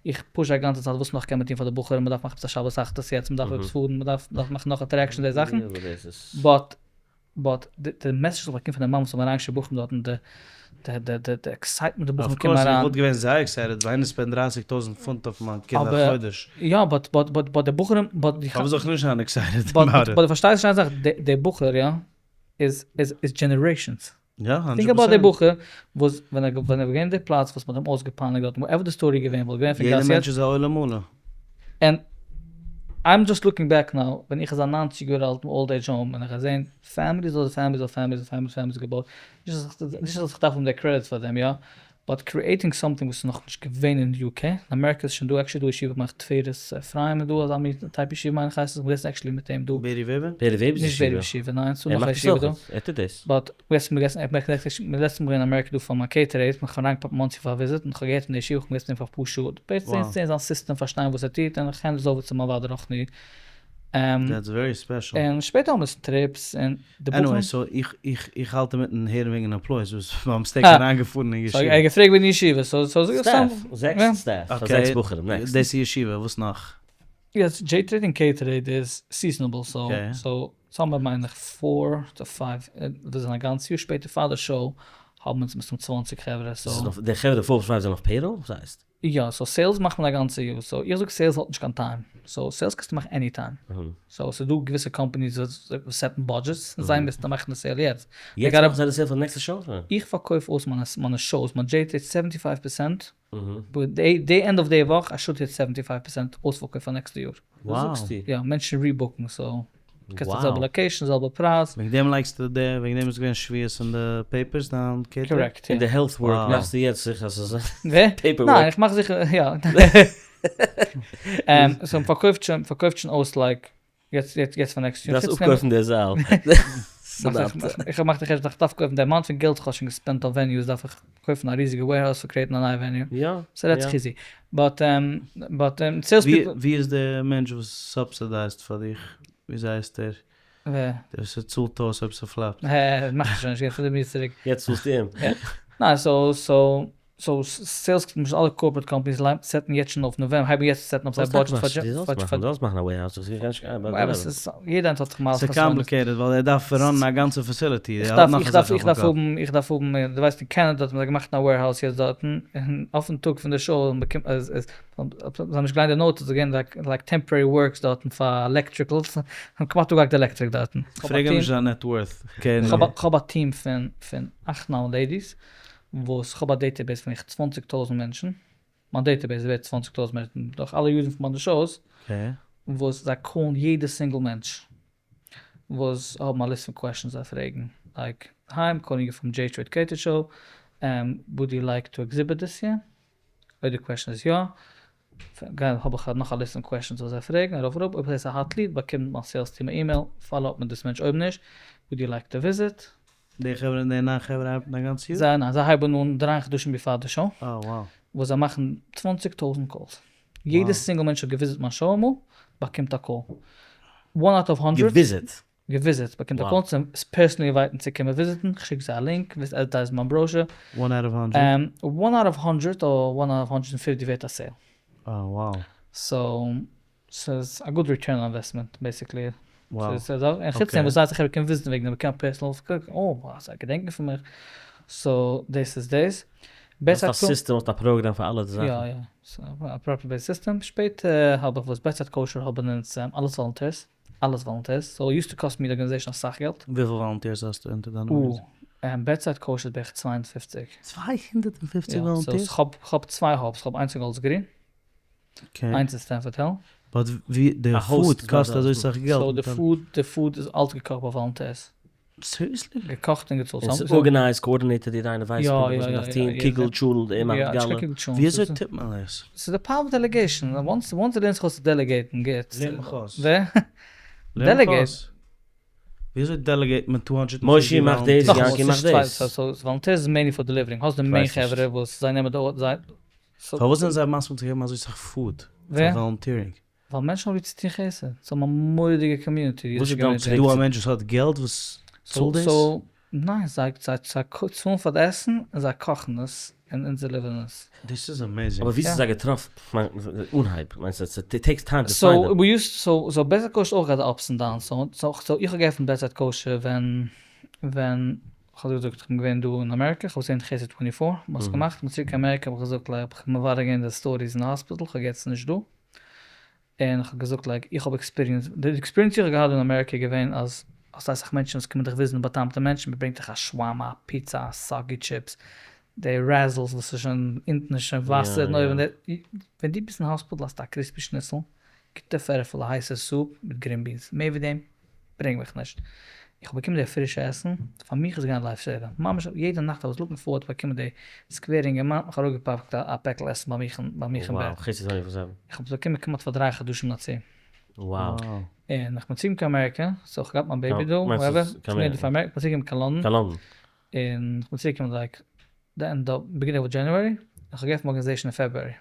איך push זיי א גאנצע צייט וואס נאך קען מען טון פאר די בחורים, מ'דארף מאכן עפעס א שבת אחדות יעצט, מ'דארף עפעס פארן, מ'דארף מ'דארף מאכן נאך attraction די זאכן, but but די message וואס איך באקום פון די מאמעס וואס האבן אריינגעשיקט בחורים דארטן, די די די די excitement די בחורים קומען אריין. Of course, איך וואלט געווען זייער excited ווען איינער spend דרייסיג טויזענט פונט אויף מיין קינד א חודש. יא but but but but די בחורים but די. פארוואס זאל איך נישט זיין excited about it? But דו פארשטייסט נישט איין זאך, די בחור יא, איז איז איז generations. יא, hundred think about די percent. בחור וואס ווען ער ווען ער געווען אין די פלאץ וואס מ'האט אים אויסגעפייניגט דארטן whatever די story געווען וואלט געווען פון יעדע גאס מענטש יעצט. איז א עולם מלא. And I'm just looking back now, ווען איך איז א 90 יאר אלט old age home און איך גיי זעהן families אדער families אויף families אויף families families געבויט, נישט אז איך דארף האבן די credit פאר דעם יא, but creating something וואס איז נאכנישט געווען אין די UK, אין אמעריקא איז שוין דא actually דא ישיבה געמאכט תפארת אפרים איז דא אזא מין type ישיבה מיין איך הייסט עס, מ'געזעצן actually מיט אים דא. בערי וועבער? בערי וועבער'ס ישיבה. נישט בערי ישיבה ניין, ס'דא ער נאך א מאכט עס ישיבה דא. אויך, ער טוט דאס. But מ'געזעצן מ'געזעצן מ'געווען אין אמעריקא דא פאר מיין caterer, מ'האט אריינגעפאפט מאנסי פאר א visit, און כ'האב געהערט פון די ישיבה, כ'בין געזעצן מיט אים פאר אפאר שעה, בעצם זעהן זיין סיסטעם פארשטיין וואס ער טוט, און איך hand עס over צו מיין ועד רוחני. That's very special. און שפעטער האבן מיר trips און די בחורים. Anyway, so איך איך איך האלט אינמיטן הערן וועגן employees וואס by mistake אריינגעפארן אין ישיבה. So ער האט געפרעגט וועגן ישיבה, so so זאג איך סתם. Staff, זעקס staff, פאר זעקס בחורים, next. דאס איז ישיבה, וואס נאך? יעצט דזשעי טרעיד און קעי טרעיד איז seasonable, so so summer מיין איך four to five, דאס איז א גאנץ יאר, שפעטער פאר די show האבן אונז מסתם 20 חברה, so. די חברה four five זענען אויף payroll? וואס הייסט? יא, so sales מאכט מען א גאנצע יאר, so איך זאג sales האט נישט קיין time, so sales קענסטו מאכן any time, so ס'איז דא געוויסע companies וואס set ן budgets, זיי מוזן מאכן די sale יעצט. יעצט מאכן זיי די sale פאר די נעקסטע show? איך פארקויף אויס מיינע shows, מיין דזשעי טרעיד seventy five percent, די end of די וואך I should hit seventy five percent אויספארקויף פאר נעקסטע יאר. וואס זאגסטו? יא, מענטשן rebook ן, so קענסט די זעלבע location, זעלבע פרייז. וועגן דעם לייגסטו די, וועגן דעם איז געווען שביעות אין די papers דיין catering? Correct, יא. און די health work מאכסטו יעצט זיכער אז ס'איז ווער? Paper work. ניין, איך מאך זיכער, יא. So מ'פארקויפט שוין, מ'פארקויפט שוין אויס like, יעצט יעצט פאר next יאר. דארפסט אפקויפן די זאל. איך האב געמאכט די חשבון איך דארף קויפן די amount פון געלט איך האב שוין גע spend ט אויף venues דארף איך קויפן א ריזיגע warehouse פאר create ן א נייע venue. יא. ס'רעדט זיך easy. But but sales people. ווי איז די מענטש וואס subsidize ט פאר דיך? וויאזוי הייסט ער? ווער? דער וואס צאלט אויס אויב ס' flop ט. הע, מאכט ער שוין נישט, געב פון מיר צוריק. יעצט צאלסטו אים. ניין, so so so sales למשל אלע corporate companies set ן יעצט שוין אויף November, הייבן יעצט set ן אויף זייער budget פאר פאר. דו זאלסט מאכן א warehouse, איך קען נישט גיין. יעדער איינס האט זיך מעלות ס'איז complicated ווייל ער דארף run ען א גאנצע facility. איך דארף איך דארף איך דארף האבן איך דארף האבן דו ווייסט אין קענעדע האט מען געמאכט א warehouse יעצט דארטן און אויפן טאג פון די show באקומט איז איז זיי האבן נישט געליינט די notes איז געווען like temporary works דארטן פאר electricals האבן כמעט אפגעהאקט די electric דארטן. פרעג אים נישט זיין net worth. כ'האב א טיעם פון פון אכט ניין ladies וואס כ'האב א database פון איך צוואנציג טויזנט מענטשן, מיין database איז ווערט צוואנציג טויזנט מענטשן דורך אלע יארן פון מיינע shows, וואס זיי call ן יעדע single מענטש וואס האבן א list פון questions זיי פרעגן, like, hi I'm calling you from J Trade Cater Show, would you like to exhibit this year? אויב די question איז יא, האב איך נאך א list פון questions וואס זיי פרעגן, ארויף אראפ, אויב עס איז א hot lead באקומט מיין sales team א email, follow up מיט דאס מענטש, אויב נישט, would you like to visit? די חברה און די ניין חברה ארבעטן א גאנץ יאר? זיי ניין, זיי הייבן אן דריי חדשים בעפאר די show, אה wow. וואס זיי מאכן צוואנציג טויזנט calls, יעדע single מענטש האט גע visit מיין show אמאל, באקומט א call, one out of hundred. גע visit? גע visit, באקומט א call צו personally invite ן צו קומען visit ן, כ'שיק זיי א link, וואס advertise ן מיין brochure. One out of hundred? One out of hundred אדער one out of hundred און fifty ווערט א sale. אה wow. So ס'איז א good return on investment basically. Wow. און חוץ דעם וואס זיי זיך קען וויסן וועגן דעם באקומען personal אוי וואו זיי געדענקען פון מיך. So דאס איז דאס. האסט א סיסטעם האסט א program פאר אלע די זאכן. יא יא. א proper base system. שפעטער האב איך וואס בעסער kosher האבן אונז אלעס volunteers. אלעס volunteers, so used to cost מיר די organization אסאך געלט. וויפיל volunteers האסטו אונטער דיין organization? Bedside Kosher איז בערך 250. 250 volunteers? כ'האב צוויי hubs, כ'האב איינס אין גאלדס גרין, איינס אין סטעמפארד היל. but ווי די food קאסט אזוי סאך געלט. so די food, די food איז אלץ געקאכט ביי volunteers. Seriously? געקאכט און געצאלט. און ס'איז organized, coordinated, יעדער איינער ווייסט פונקטליך וואס מ'דארף טון, קוגל, טשולנט, ער מאכט גאלע. ווי אזוי טוט מען דאס? ס'איז די power of delegation, once דו לערנסט זיך אויס צו delegate ן גוט. לערן מיך אויס. ווער? לערן מיך delegate. אויס. ווי אזוי delegate מען 250 מושי מאכט דאס, יענקי מאכט דאס. so volunteers איז mainly פאר delivering, האסט די main חברה וואס זיי נעמען די זיי. פארוואס זענען זיי מסכים צו געבן אזוי סאך food פאר volunteering? ווייל מענטשן האבן ליב צו טון חסד, זיי האבן א מורא'דיגע community. וואס איז דיין ס'איז דא א מענטש וואס האט געלט וואס צאלט דאס? ניין, זיי צאלן פאר די עסן און זיי קאכן עס און אונז deliver ן עס. דאס איז amazing. אבער ווי האסטו זיי געטראפן? כ'מיין אנהייב, מיינסט איט takes time to find דעם. so Bedside Kosher האט אויך געהאט די ups און downs, so איך האב געעפנט Bedside Kosher ווען ווען כ'האב דיר געזאגט כ'בין געווען דא אין אמעריקע, כ'האב געזען חסד twenty four, מ'האט עס געמאכט, כ'בין צוריק קיין אמעריקע האב איך געזאגט like כ'בין מברר געווען די stories אין די האספיטאל, כ'האב געהערט ס'איז נישט דא, און כ'האב געזאגט like איך האב experience, די experience איך האב געהאט אין אמעריקע איז געווען אז האסט אסאך מענטשן וואס קומען דיך visit ן בא'טעמ'טע מענטשן, מ'ברענגט דיך א שווארמא, א פיצא, א soggy chips, די Razzles וואס איז שוין אונטן איז שוין וואסער און אויבן די, ווען דו ביסט אין האספיטאל האסטו א crispy שניצל, גוטע פערפל, א הייסע soup מיט green beans, מער ווי דעם ברענג מיך נישט. איך האב באקומען די פרישע עסן, פאר מיך איז געווען א life saver, ממש יעדע נאכט I was looking forward צו באקומען די סקווער אינגערמאן האט מיך אראפגעפאקט א פעקל עסן ביי מיך ביי מיך אין בעט. איך האב עס באקומען כמעט פאר דריי חדשים נאך צו. און איך בין צוגעקומען קיין אמעריקע, so איך האב געהאט מיין baby דא, whatever, איך בין צוגעקומען קיין לאנדאן, און איך בין צוגעקומען like די end of, beginning of January, און איך האב געעפנט organization אין February.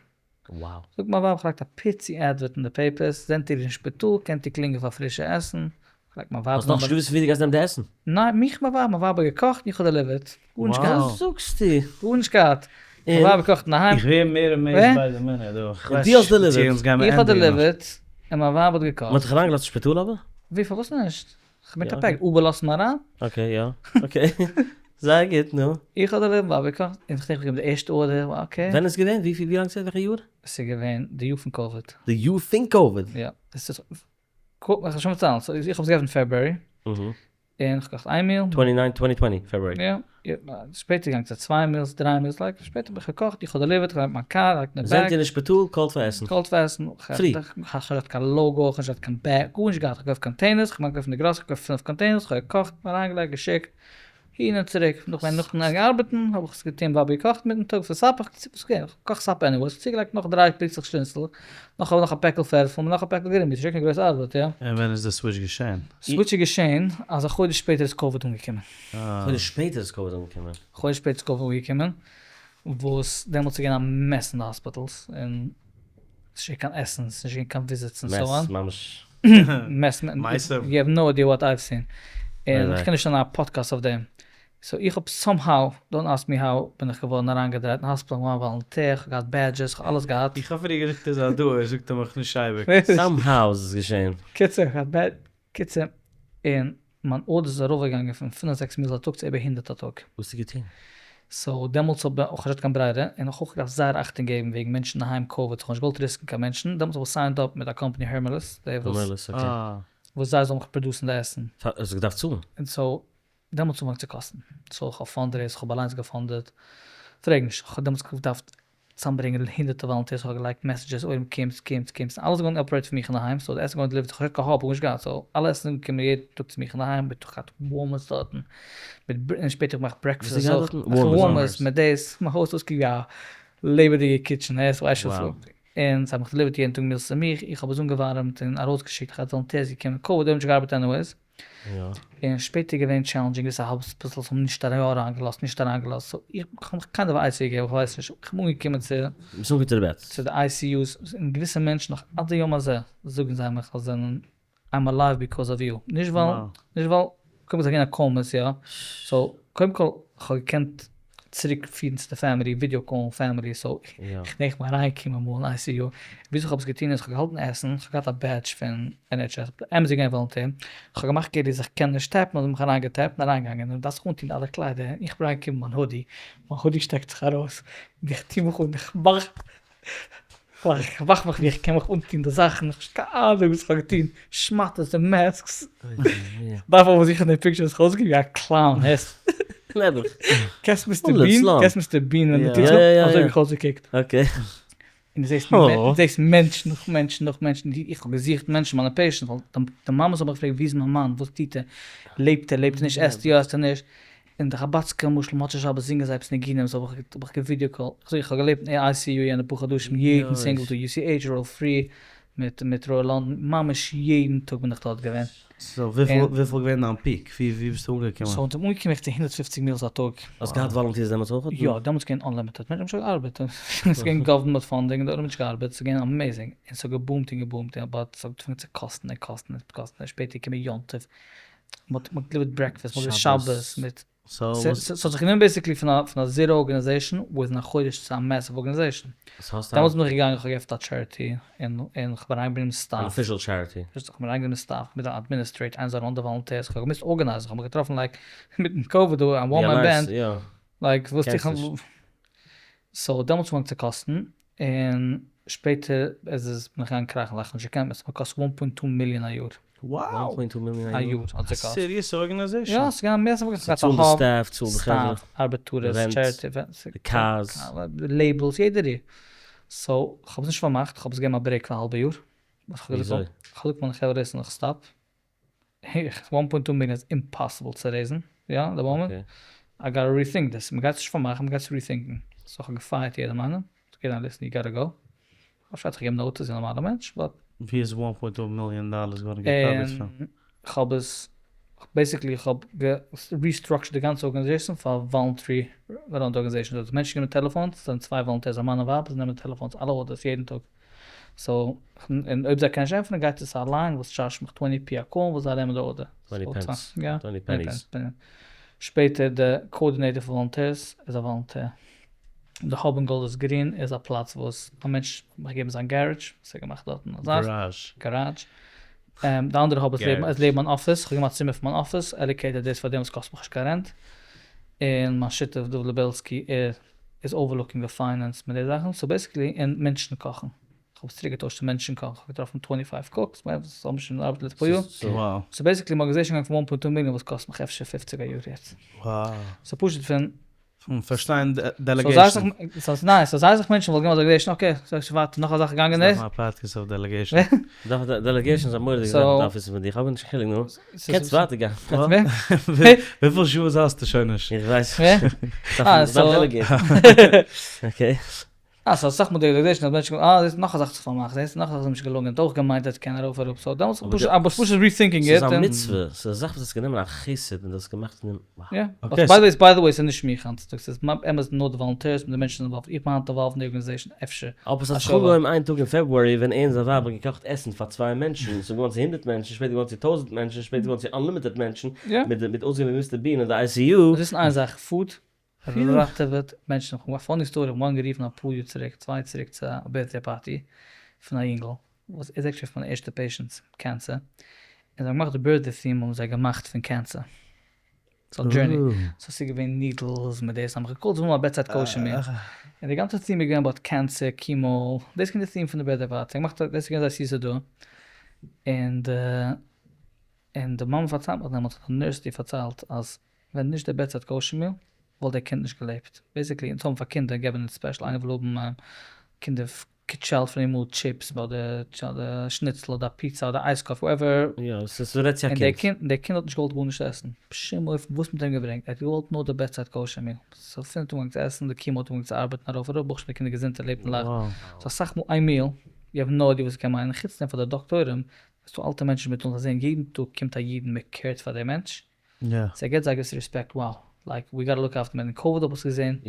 זאגט מיין ווייב איך לייג א פיצי advert אין די papers, זענט איר אין שפיטאל קענט איר קלינגען פאר פרישע עסן, כ'לייג מיין ווייב. האסט נאכנישט געוואוסט ווי דו גייסט נעמען די עסן? ניין, מיך מיין ווייב, מיין ווייב האט געקאכט איך האב delivered, גארנישט געהאט. וואס זאגסטו? גארנישט געהאט, מיין ווייב האט געקאכט אינדערהיים. איך ווער מער amazed by the minute דא. און דו האסט delivered? איך האב delivered און מיין ווייב האט געקאכט. מ'האט דיך אריינגעלאזט אין שפיטאל אבער? ווי פארוואס נישט? כ'בין מיט א פעק, Uber לאזט מיר אריין. Okay יא, okay. זייער גוט נו. איך האב delivered, מיין ווייב האט געקאכט, און כ'דענק איך האב געגעבן די ערשטע order, okay. ווען איז געווען? ווי לאנג צוריק? וועלכע יאר? ס'איז געווען די יאר פון COVID. די יאר פון COVID? יא. עס איז קוק, איך וועל שוין פארציילן, so איך האב עס געעפנט February, און איך האב געקאכט איין meal. twenty nine, twenty twenty, February. יא, שפעטער געגאנגען צו צוויי meals, דריי meals, like שפעטער האב איך געקאכט, איך האב delivered, איך האב גענומען מיין קאר, לייגט אין די back. זענט איר אין שפיטאל, call ט פאר עסן. call ט פאר עסן. פרי. איך האב נישט געהאט קיין logo, איך האב נישט געהאט קיין בעג, גארנישט געהאט, איך האב געקויפט containers, איך האב געקויפט אין די גראסערי, איך האב געקויפט פינף containers, איך האב געקאכט, אריינגעלייגט, געשיקט, הין און צוריק, נאך ווען נאכן ארבעטן האב איך עס געטון ווייב געקאכט מיטן טאג פאר supper, איך קאך supper anyways, צוגעלייגט נאך דריי פיצלעך שניצל, נאך נאך א פעקל פערפל, נאך א פעקל green beans, נישט קיין גרויס ארבעט, יא. און ווען איז די סוויטש געשען? סוויטש איז געשען אז א חודש שפעטער איז COVID אנגעקומען. חודש שפעטער איז COVID אנגעקומען? חודש שפעטער איז COVID אנגעקומען, וואס דעמאלטס איז געווען א mess אין די hospitals, און ס'איז נישט געווען קיין עסן, ס'איז נישט געווען קיין visits און so on. Mess ממש. Mess, you have no idea what I've seen. און איך קען נישט האבן א פאדקעסט אויף דעם. So איך האב somehow, don't ask me how, בין איך געווארן אריינגעדרייט אין האספיטאל, געווארן volunteer, איך האב געהאט badges, איך האב אלעס געהאט. איך האב פריער געזאגט איז א דא, ער זאגט מיך נישט אייביג. Somehow איז עס געשען. קיצור, איך האב געהאט קיצור, און מיין order איז ארויפגעגאנגען פון פינף זעקס meals א טאג צו איבער הונדערט א טאג. וואס האסטו געטון? So דעמאלטס האב איך נישט געהאט קיין ברירה, און איך האב אויך געדארפט זייער אכטונג געבן וועגן מענטשן אינדערהיים COVID, איך האב נישט געוואלט risk ן קיין מענטשן, דעמאלטס האב איך signed up מיט א קאמפאני Hermelis, די וואס וואס זיי זאלן מיך produce ן די עסן. האסט געדארפט צאלן? און so דעמאלטס אנגעפאנגען צו קאסטן, so איך האב fundraise, איך האב אליינס גע fund עט, פרעג נישט, איך האב דעמאלטס געדארפט צוזאמברענגען הונדערטער volunteers, איך האב געלייגט messages, אויב קומטס, קומטס, קומטס, אלעס געווארן operate פון מיך אינדערהיים, so די עסן געווארן delivered, איך האב נישט קיין hub, גארנישט געהאט, so אלע עסן איז געקומען יעדן טאג צו מיך אינדערהיים, מיט איך געהאט warmers דארטן, מיט און שפעטער געמאכט breakfast אויך, warmers מיט דאס, מיין הויז האט אויסגעקוקט ווי א לעבעדיגע kitchen, הערסט ווייסט שוין וואס, און זיי האבן מיך delivered יעדן טאג meals צו מיך, איך האב עס אנגעווארעמט און ארויסגעשיקט, איך האב volunteers געקומען, COVID האט נישט געארבעט anyways. און שפעטער געווען challenging געוויסע hospitals האבן נישט אריינגעלאזט נישט אריינגעלאזט so איך האב מיך kind of א עצה געגעבן איך ווייס נישט איך בין אנגעקומען צו ביסט אנגעקומען צו די בעט. צו די ICUs און געוויסע מענטשן נאך עד היום הזה זאגן זיי מיך אז זענען I'm alive because of you נישט ווייל נישט ווייל קודם כל זיי געווען א קאומעס יא so קודם כל איך האב געקענט צוריק פירן צו די family video call ן family so איך דענק כ'בין אריינגעקומען אמאל אין ICU וויאזוי כ'האב עס געטון איז כ'האב געהאלטן עסן כ'האב געהאט א badge פון NHS אמת'דיג געווען volunteer כ'האב געמאכט כאילו אז איך קען נישט tap ן האט מען מיך אריין געטעפט און אריינגעגאנגען און דארפסט זיך אנטון אלע קליידער און איך בין אריינגעקומען מיין hoodie מיין hoodie שטעקט זיך ארויס און איך טו מיך אן איך מאך. איך וואך מיך ווי איך קען מיך אנטון די זאכן, איך האב נישט קיין אהנונג וואס איך האב געטון, שמאטעס און masks, דארף אבער זוכן די pictures, איך האב אויסגעקוקט ווי א clown, הערסט? נעבעך. קענסט Mister Bean? קענסט Mister Bean ווען די טוט זיך אפ? אזוי האב איך אויסגעקוקט. okay. און דו זעסט דו זעסט מענטשן נאך מענטשן נאך מענטשן, איך האב געזוכט מענטשן מיינע patients, ווייל די מאמעס האבן מיך געפרעגט ווי איז מיין מאן, וואס טוט ער, לעבט ער, לעבט ער נישט, עסט ער יא, עסט ער נישט, און די חבדסקע למשל מוצאי שבת זינגען זיי עפעס ניגונים, so האב איך גע video call, איך זאג איך האב געלעבט אין ICU יענע פאר חדשים יעדן single טאג, UCH, Royal Free, מיט מיט Royal London, ממש יעדן טאג בין איך דארט געווען. so וויפיל וויפיל געווען דיין peak? ווי ווי ביסטו אנגעקומען? so אונז זענען אנגעקומען צו 150 meals א טאג. האסט געהאט volunteers דעמאלטס אויך? יא, דעמאלטס געווען unlimited, מענטשן האבן שוין געארבעט, ס'איז געווען government funding און די עולם האט נישט געארבעט, ס'איז געווען amazing, און ס'האט געבומט און געבומט, but ס'האט אנגעפאנגען צו קאסטן און קאסטן און קאסטן, און שפעטער געקומען יום טוב, מ'האט געדעליווערט breakfast, מ'האט געדעליווערט שבת מיט, ס'האט זיך גענומען basically פון א zero organization within א חודש צו א massive organization. דעמאלטס בין איך געגאנגען איך האב געעפנט א charity און איך האב אריינגעברענגט סטעף. אן official charity. איך האב אריינגענומען staff מיט א administrator איינער זאל run די volunteers, איך האב געמוזט ארגענייזן, איך האב מיך געטראפן like מיטן קאוויד דא א one man band, like וואס טו איך, so דעמאלטס אנגעפאנגען צו קאסטן, און שפעטער איז עס בין איך געגאנגען קראכן ווייל איך האב נישט געקענט מער, ס'האט מיר געקאסט one point two million א יאר. one point two million א יאר? האט עס געקאסט. serious organization? יא, ס'איז געווען מער ס'האט געהאט א צאל די hub, staff, צאל די חברה, staff, ארבעטארעס, rent, charity, די cars. labels, יעדע ריר. so, כ'האב עס נישט פארמאכט, כ'האב עס געגעבן א break פאר א האלבע יאר. וויאזוי? כ'האב געזאגט מיינע חברה listen איך stop. one point two million איז impossible צו raise ן, יא, די מאמענט. I gotta rethink this, מ'גייט עס נישט פארמאכן, מ'גייט עס rethink ן. so כ'האב געפייערט יעדעם איינעם, געגעבן א listen you gotta go. אפשר האט זיך געגעבן notice ווי א נארמאלע מענטש, but. ווי איז one point two million dollars געווארן געקאווערט פון? און כ'האב עס, basically כ'האב restructured די גאנצע organization פאר voluntary run organization, so מענטשן נעמען טעלעפאנס, ס'זענען צוויי volunteers א מאן און ווייב, זיי נעמען טעלעפאנס אלע orders יעדן טאג, so און אויב זיי קענען נישט ענטפערן גייט עס צו א line וואס טשארדזשט מיך twenty p א call וואס זיי נעמען די order. twenty pence. יא. twenty pennies. שפעטער די coordinator פון volunteers איז א volunteer. די hub אין גאלדערס גרין איז א פלאץ וואס א מענטש האט געגעבן זיין garage, וואס ער האט געמאכט דארטן א זאך. garage. garage. די אנדערע hub איז לעבן איז לעבן מיין אפיס, איך האב געמאכט צימער פון מיין אפיס, allocated דאס פאר דעם וואס קאסט מיך נישט קיין rent. און מיין שותף דוד לובעלסקי ער איז overlooking די finance מיט די זאכן, so basically און מענטשן קאכן. איך האב עס צוריק געטוישט צו מענטשן קאכן, איך האב געטראפן twenty five cooks, וואס האבן שוין געארבעט לעצטע פאר יאר. so basically מיין organization געגאנגען פון one point two million וואס קאסט מיך אפשר פופציג א יאר יעצט. so פשוט פון פון פארשטיין delegation. ניין, so זיי זיך מענטשן וואלט געווען אזא delegation, okay, so שוין ווייטער, נאך א זאך געגאנגען איז. דארף מען א פאדקעסט אויף delegation. delegation איז א מורא'דיגע זאך וואס דארף וויסן פון דיר, כ'האב נישט קיין חילוק נו, קענסט ווייטער גיין. וויפיל שעות האסטו שוין נישט? איך ווייס נישט. דארף delegate ן. okay. אה, ס'איז אסאך מאל די delegation אז מענטשן אה, דאס איז נאך א זאך צו פארמאכן, דאס איז נאך א זאך וואס איז נישט געלונגען, האט אויך געמיינט אז קען ארויף אראפ, so דעמאלטס פשוט אבער פשוט rethinking it. ס'איז א מצוה, ס'איז א זאך וואס האסט גענומען א חסד און דו האסט געמאכט פון דעם, wow. יא, by the way, by the way ס'איז נישט מיך היינט צוטאגס, ס'איז באמת נאר די volunteers מיט די מענטשן involved, איך בין היינט involved אין די organization אפשר. אבער ס'האט זיך אנגעהויבן איין טאג אין February ווען ער און זיין ווייב האבן געקאכט עסן פאר צוויי מענטשן, ס'איז געווארן צו הונדרעט מענטשן, שפעטער געווארן צו טויזנט מענטשן, שפעטער געווארן צו unlimited מענטשן, מיט מיט אויסגעבן Mister Bean אין די ICU. מוז וויסן איין זאך, food ראטעוועט מענטשן, כ'האב א funny story, כ'האב אמאל גערופן אפאר יאר צוריק, צוויי צוריק צו א birthday party פון א יונגל וואס איז actually פון מיינע ערשטע patients, cancer, און זיי האבן געמאכט די birthday theme האבן זיי געמאכט פון cancer, ס'איז א journey, so ס'איז געווען needles מיט דאס, האבן מיך געקאלט זיי ווילן א bedside kosher meal, און די גאנצע theme איז געווען about cancer, chemo, דאס איז געווען די theme פון די birthday party, זיי האבן געמאכט, דאס איז געווען זייער זיסע דא, און די און די מאמע פארציילט מיך דעמאלטס האט א nurse איר פארציילט אז ווען נישט די bedside kosher meal וואלט דער קינד נישט געלעבט, basically אונז האבן פאר קינדער געבן אונז special איינער וויל האבן קינדער child free meal chips אדער שניצל אדער פיצא אדער iced coffee whatever, יא ס'איז רעדט צו א קינד. און דער קינד האט נישט געוואלט גארנישט עסן בשום אופן וואס מ'האט אים געברענגט ער האט געוואלט נאר די bedside kosher meal, so פון האט אנגעהויבן צו עסן די chemo האט אנגעהויבן צו ארבעטן ארויף אראפ ברוך השם די קינד איז געזונט ער לעבט און לאכט, so אסאך מאל איין meal you have no idea וואס ס'קען מיינען, חוץ דעם פאר די דאקטוירים ס'דא אלטע מענטשן מיט אונז זעהן יעדן טאג קומט א איד און מען קערט פאר דעם מענטש, so ער געבט זיי א געוויסע רעספעקט, wow, like we gotta look after מען, אין קאוויד האב איך עס געזעהן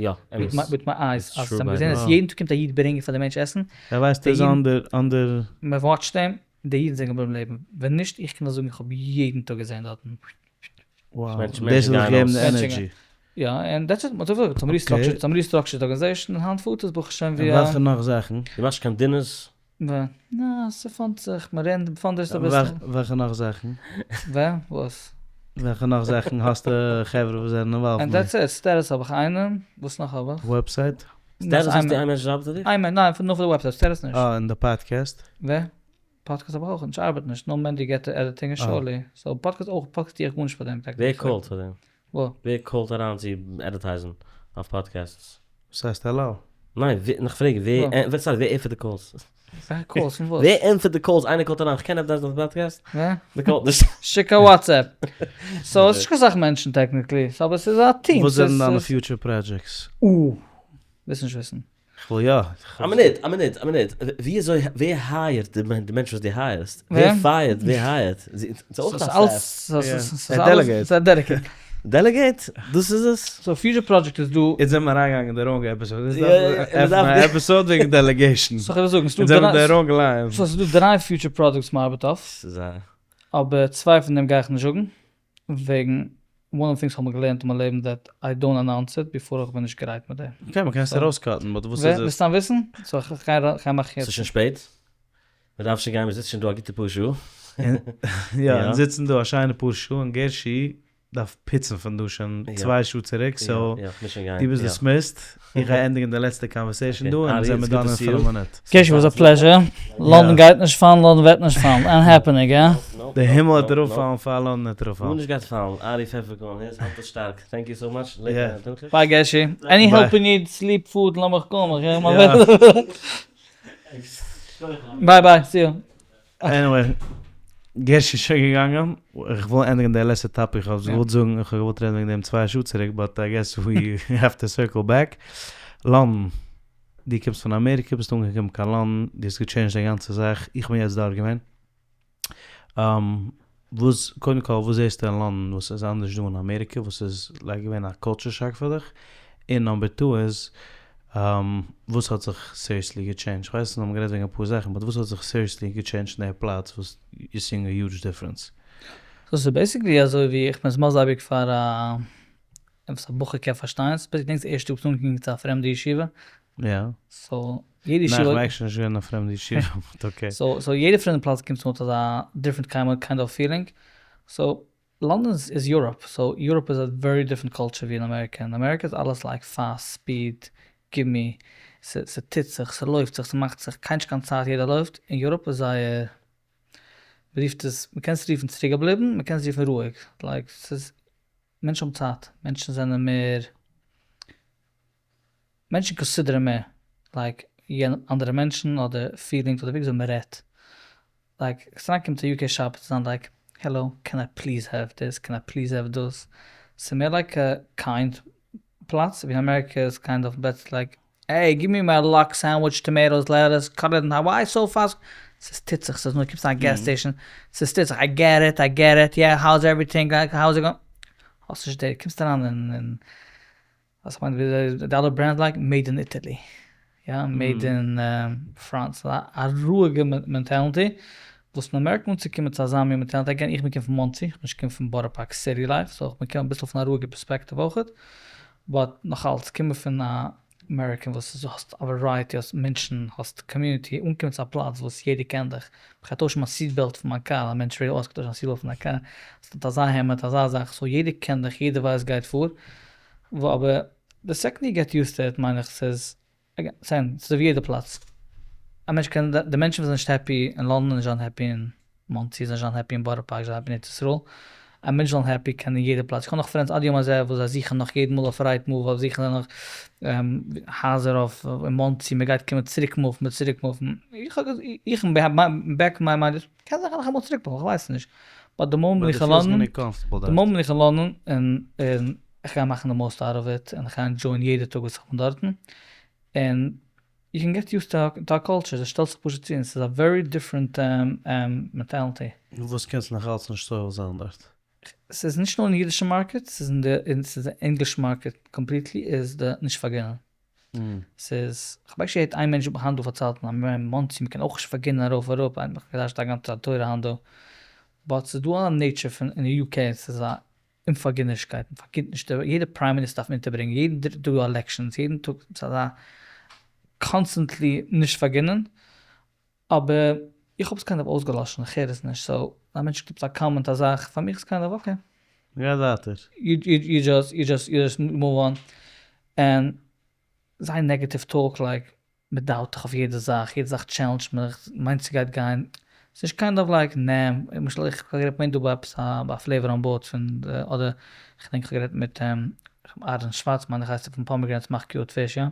מיט מיי eyes, אז זיי האבן געזעהן אז יעדן טאג קומט א איד ברענגען פאר די מענטש עסן, ער ווייסט ער איז under. מען וואטשט אים, די אידן זענען געבליבן לעבן, ווען נישט איך קען דיר זאגן איך האב יעדן טאג געזעהן דארטן. Wow, דאס האט דיך געגעבן די energy. יא, און that's it, מ'האט אזוי געזאגט, restructured organization, און היינט פארט עס ברוך השם ווי א. וועלכע נאך זאכן? דו מאכסט קיין dinners? נא, ס'פאנדט זיך, מ'רענט, מ'פאנדרעיזט אביסל. וועלכע נאך זאכן? ווער? וואס? וועלכע נאך זאכן האסטו חברה וואס זענען involved מיט? and that's it, status האב איך איינעם, וואס נאך האב איך? website? Status האסטו איין מענטש וואס ארבעט פאר דיך? איין מענטש, ניין, נאר פאר די website, status נישט. אה, און די פאדקעסט? ווער? פאדקעסט האב איך אויך נישט, ארבעט נישט, נאר מענדי געט די editing און שאולי, so podcast אויך, פאדקעסט טו איך גארנישט פאר דעם ווער call ט פאר דעם? וואו? ווער call ט אריין צו advertise ן אויף podcasts? וואס הייסט האלא? ניין, איך פרעג ווער, sorry, ווער ענטפערט די calls? ווער calls פון וואס? ווער ענטפערט די calls? איינער call ט אריין, איך קען advertise ן אויף פאדקעסט? ווער? מען call ט נישט. שיק א WhatsApp. So עס איז נישט קיין סאך מענטשן technically, אבער עס איז א טיעם. וואס זענען דיינע future projects? אה. ווילסט נישט וויסן. כ'וויל יא. א מינוט, א מינוט, א מינוט. ווי אזוי, ווער hire ט די מענטש וואס דו hire סט? ווער fire ט, ווער hire ט? ס'איז אויך א staff. ס'איז אלעס, ער delegate. Delegate? דאס איז עס? So future project איז דא. יעצט זענען מיר אריינגעגאנגען אין די wrong episode. אונז דארפן עפענען א episode וועגן delegation. So כ'וועל זאגן, אונז זענען אין די wrong line. So ס'איז דא דריי future projects מ'ארבעט אויף. ס'איז א. אבער צוויי פון דעם גיי איך נישט זאגן. וועגן one of things כ'האב מיר געלערנט אין מיין לעבן that I don't announce it before איך בין נישט גרייט מיט דעם. Okay מ'קען עס ארויס cut ן but וואס איז עס? ווילסט סתם וויסן? So איך גיי מאכן יעצט. ס'איז שוין שפעט. מ'דארף שוין גיין, מ'זיצט שוין דא א גוטע פאר שעה. יא, אונז זיצן דא א שיינע פאר שעה און גערשי דארף פוצן פון דא שוין צוויי שעה צוריק, so דו ביסט dismissed, איך גיי ענדיגן די לעצטע conversation דא און זעמיר done אין פינף מינוט. גערשי was a pleasure, לאנדאן גייט נישט פאלן, לאנדאן וועט נישט פאלן, ain't happening, הא? די הימל וועט אראפפאלן פאר לאנדאן וועט אראפפאלן. גארנישט גייט פאלן, ארי פעפערקארן, האלט עס שטארק, thank you so much, bye גערשי, any help you need, sleep, food, לאמיך קומען, איך גיי מיין bye bye, see you. Anyway, גערשי איז שוין געגאנגען, איך וויל ענדיגן די לעצטע topic, איך האב געוואלט זאגן, איך האב געוואלט רעדן וועגן דעם צוויי שעה צוריק, but I guess we have to circle back. לאנדאן, דו קומסט פון אמעריקע, ביסט אנגעקומען קיין לאנדאן, דו האסט גע change ט די גאנצע זאך, איך בין יעצט דארט געווען. וואס, קודם כל, וואס זעסטו אין לאנדאן וואס איז אנדערש דא אין אמעריקע, וואס איז like געווען א culture shock פאר דיך? און number two איז, וואס האט זיך seriously גע change ט? כ'ווייס אונז האבן גערעדט וועגן אפאר זאכן, but וואס האט זיך seriously גע change ט אין די פלאץ וואס you seeing א huge difference? So ס'איז basically אזוי ווי איך בין עס מסביר אייביג פאר א וואס א בחור קען פארשטיין, ס'איז basically געדענקסט די ערשטע טאג אנגעקומען צו א פרעמדע ישיבה? יא. So יעדע ישיבה. ניין כ'בין actually נישט געווען אין א פרעמדע ישיבה but okay. So יעדע פרעמדע פלאץ קומט מיט אזא different kind of feeling, so לאנדאן איז Europe, so Europe איז א very different culture ווי אין אמעריקע, אין אמעריקע איז אלעס like fast, speed, gimme, ס'טוט זיך, ס'לויפט זיך, ס'מאכט זיך, קיינער נישט קיין צייט יעדער לויפט, אין Europe איז זייער, מ'רופט עס, מ'קען עס רופן צוריקגעבליבן, מ'קען עס רופן רואיג, like ס'איז, מענטשן האבן צייט, מענטשן זענען מער, מענטשן consider ען מער, like אנדערע מענטשן אדער feelings אדער ווי אזוי מ'רעדט, like ס'אריינקומען צו UK shop צו זיין like hello can I please have this can I please have דאס, ס'איז מער like א kind פלאץ, ווי אין אמעריקע איז kind of בעסער like hey give me my lox sandwich tomatoes lettuce cut it why so fast, ס'איז טוט זיך ס'איז נאר קומסט אין א gas station ס'איז טוט זיך I get it I get it yeah how is everything how is it going האסט נישט די קומסט אריין אין וואס איך מיין די אלע brands like made in Italy יא made in France א רואיגע mentality וואס אין אמעריקע אנצוקומען צו אזא מין mentality again איך בין געקומען פון מאנסי איך בין נישט געקומען פון בארא פארק city life so איך בין געקומען אביסל פון א רואיגע פערספעקטיוו אויכעט but נאכאלץ קומען פון א אמעריקען וואס איז האסט א variety האסט מענטשן האסט community אנקומען צו א פלאץ וואס יעדער קען דיך איך גיי טוישן מיין seat belt פון מיין קאר א מענטש רעדט אויס איך גיי טוישן מיין seat belt פון דיין קאר האסט אזא העמד אזא זאך so יעדער קען דיך יעדער ווייסט גייט פאר אבער די second you get used to it מיין איך ס'איז same ס'איז ווי יעדע פלאץ א מענטש קען די מענטשן וואס זענען נישט happy אין לאנדאן נישט זיין happy אין מאנסי זיי זיין happy אין בארא פארק זיי happy אין ארץ ישראל א מענטש זאל happy קען אין יעדע פלאץ איך האב נאך friends עד יום הזה וואס זיי זוכן נאך יעדן מאל אויף Rightmove אויף זוכן זיי נאך הייזער אויף אין מאנסי מען גייט קומען צוריק move ן צוריק move ן איך האב איך back my mind קען זיין איך אמאל צוריק move ן איך ווייס נישט but די מאמענט איך אין לאנדאן די מאמענט איך אין לאנדאן און און איך גיי מאכן די most out of it און איך גיי enjoy ען יעדע טאג וואס איך בין דארטן און you can get used to a culture, עס שטעלט זיך פשוט צו און ס'איז א very different mentality. נו וואס קענסטו נאך אלץ נישט סובל זיין דארט? ס'איז נישט נאר אין אידישע market, ס'איז אין די ס'איז די English market completely איז די נישט פארגינען. ס'איז, כ'האב actually געהערט איין מענטש היינט דא פארציילט אין מאנסי מ'קען אויך נישט פארגינען ארויף אראפ, איינער האט מיך געדרש'ט א גאנצע תורה היינט דא, but ס'איז דא א nature פון אין די UK ס'איז א אומפארגינערישקייט, מען פארגינט נישט, יעדע prime minister דארף מען אונטערברענגען, יעדן דריטן טאג דא elections, יעדן טאג ס'איז אזא constantly נישט פארגינען, אבער איך האב עס kind of אויסגעלאשן, איך הער עס נישט, so א מענטש גיבט א comment א זאך, פאר מיך איז kind of okay. גיי ווייטער. You just, you just, you just move on, און. זייער negative talk like מען דאוט דיך אויף יעדע זאך, יעדע זאך טשעלענדזשט מיך, מיינסט ס'גייט גיין, ס'נישט kind of like נע, למשל איך האב גערעדט מיט דא ביי עפעס א ביי Flavor on Board פון די אדער כ'דענק כ'האב גערעדט מיט אהרן שווארץ מיין איך הייסט ער פון Pomegranate מאכט cured fish יא?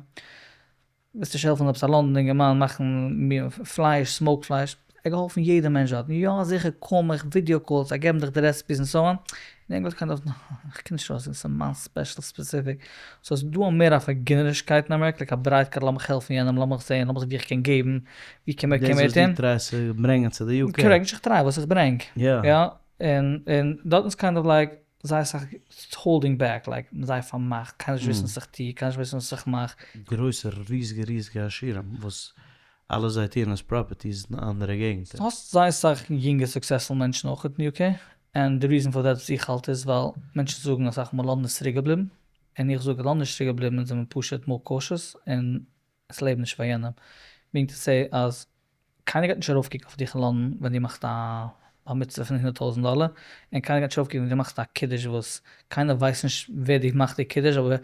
ווילסט נישט העלפן עפעס א לאנדאן אינגערמאן מאכן פלייש smoked פלייש, ער האט געהאלפן יעדע מענטש דארטן, יא זיכער קאל מיך video calls זיי געבן דיך די recipes און so on, אין ענגלאנד kind of איך קען נישט ארויסזאגן ס'איז מיין special specific, so ס'איז דא מער א פארגינערישקייט אין אמעריקע like א ברייטקייט לאמיך העלפן יענעם לאמיך זעהן לאמיך זעהן ווי איך קען געבן ווי קען מען דאס וואס טון. דו טרייסט צו ברענגען צו די יו קעי. correct, נישט איך try, וואס איך ברענג. יא. יא, און און דארטן איז kind of like זייער סאך holding back, like זייער פארמאכט, קיינער נישט וויסן וואס איך טו, קיינער נישט וויסן וואס איך מאך. גרויסע ריזיגע ריזיגע עשירים וואס אלעס זיי טוען איז properties אין אנדערע געגנטער. האסט זייער סאך יונגע successful מענטשן אויך אין יו קעי, and די reason for that וואס איך האלט איז ווייל מענטשן זאגן אסאך מאל לאנדאן איז צוריק געבליבן, און איך זאג לאנדאן איז נישט צוריק געבליבן אונז זעמיר פשוט more cautious און עס לעבן נישט פאר יענעם, meaning to say אז קיינער גייט נישט ארויפקוקן אויף דיך אין לאנדאן ווען דו מאכסט א בר מצוה פון 100,000 דאלער, און קיינער גייט נישט ארויפקוקן ווען דו מאכסט א קידוש וואס קיינער ווייסט נישט ווער די מאכט די קידוש אבער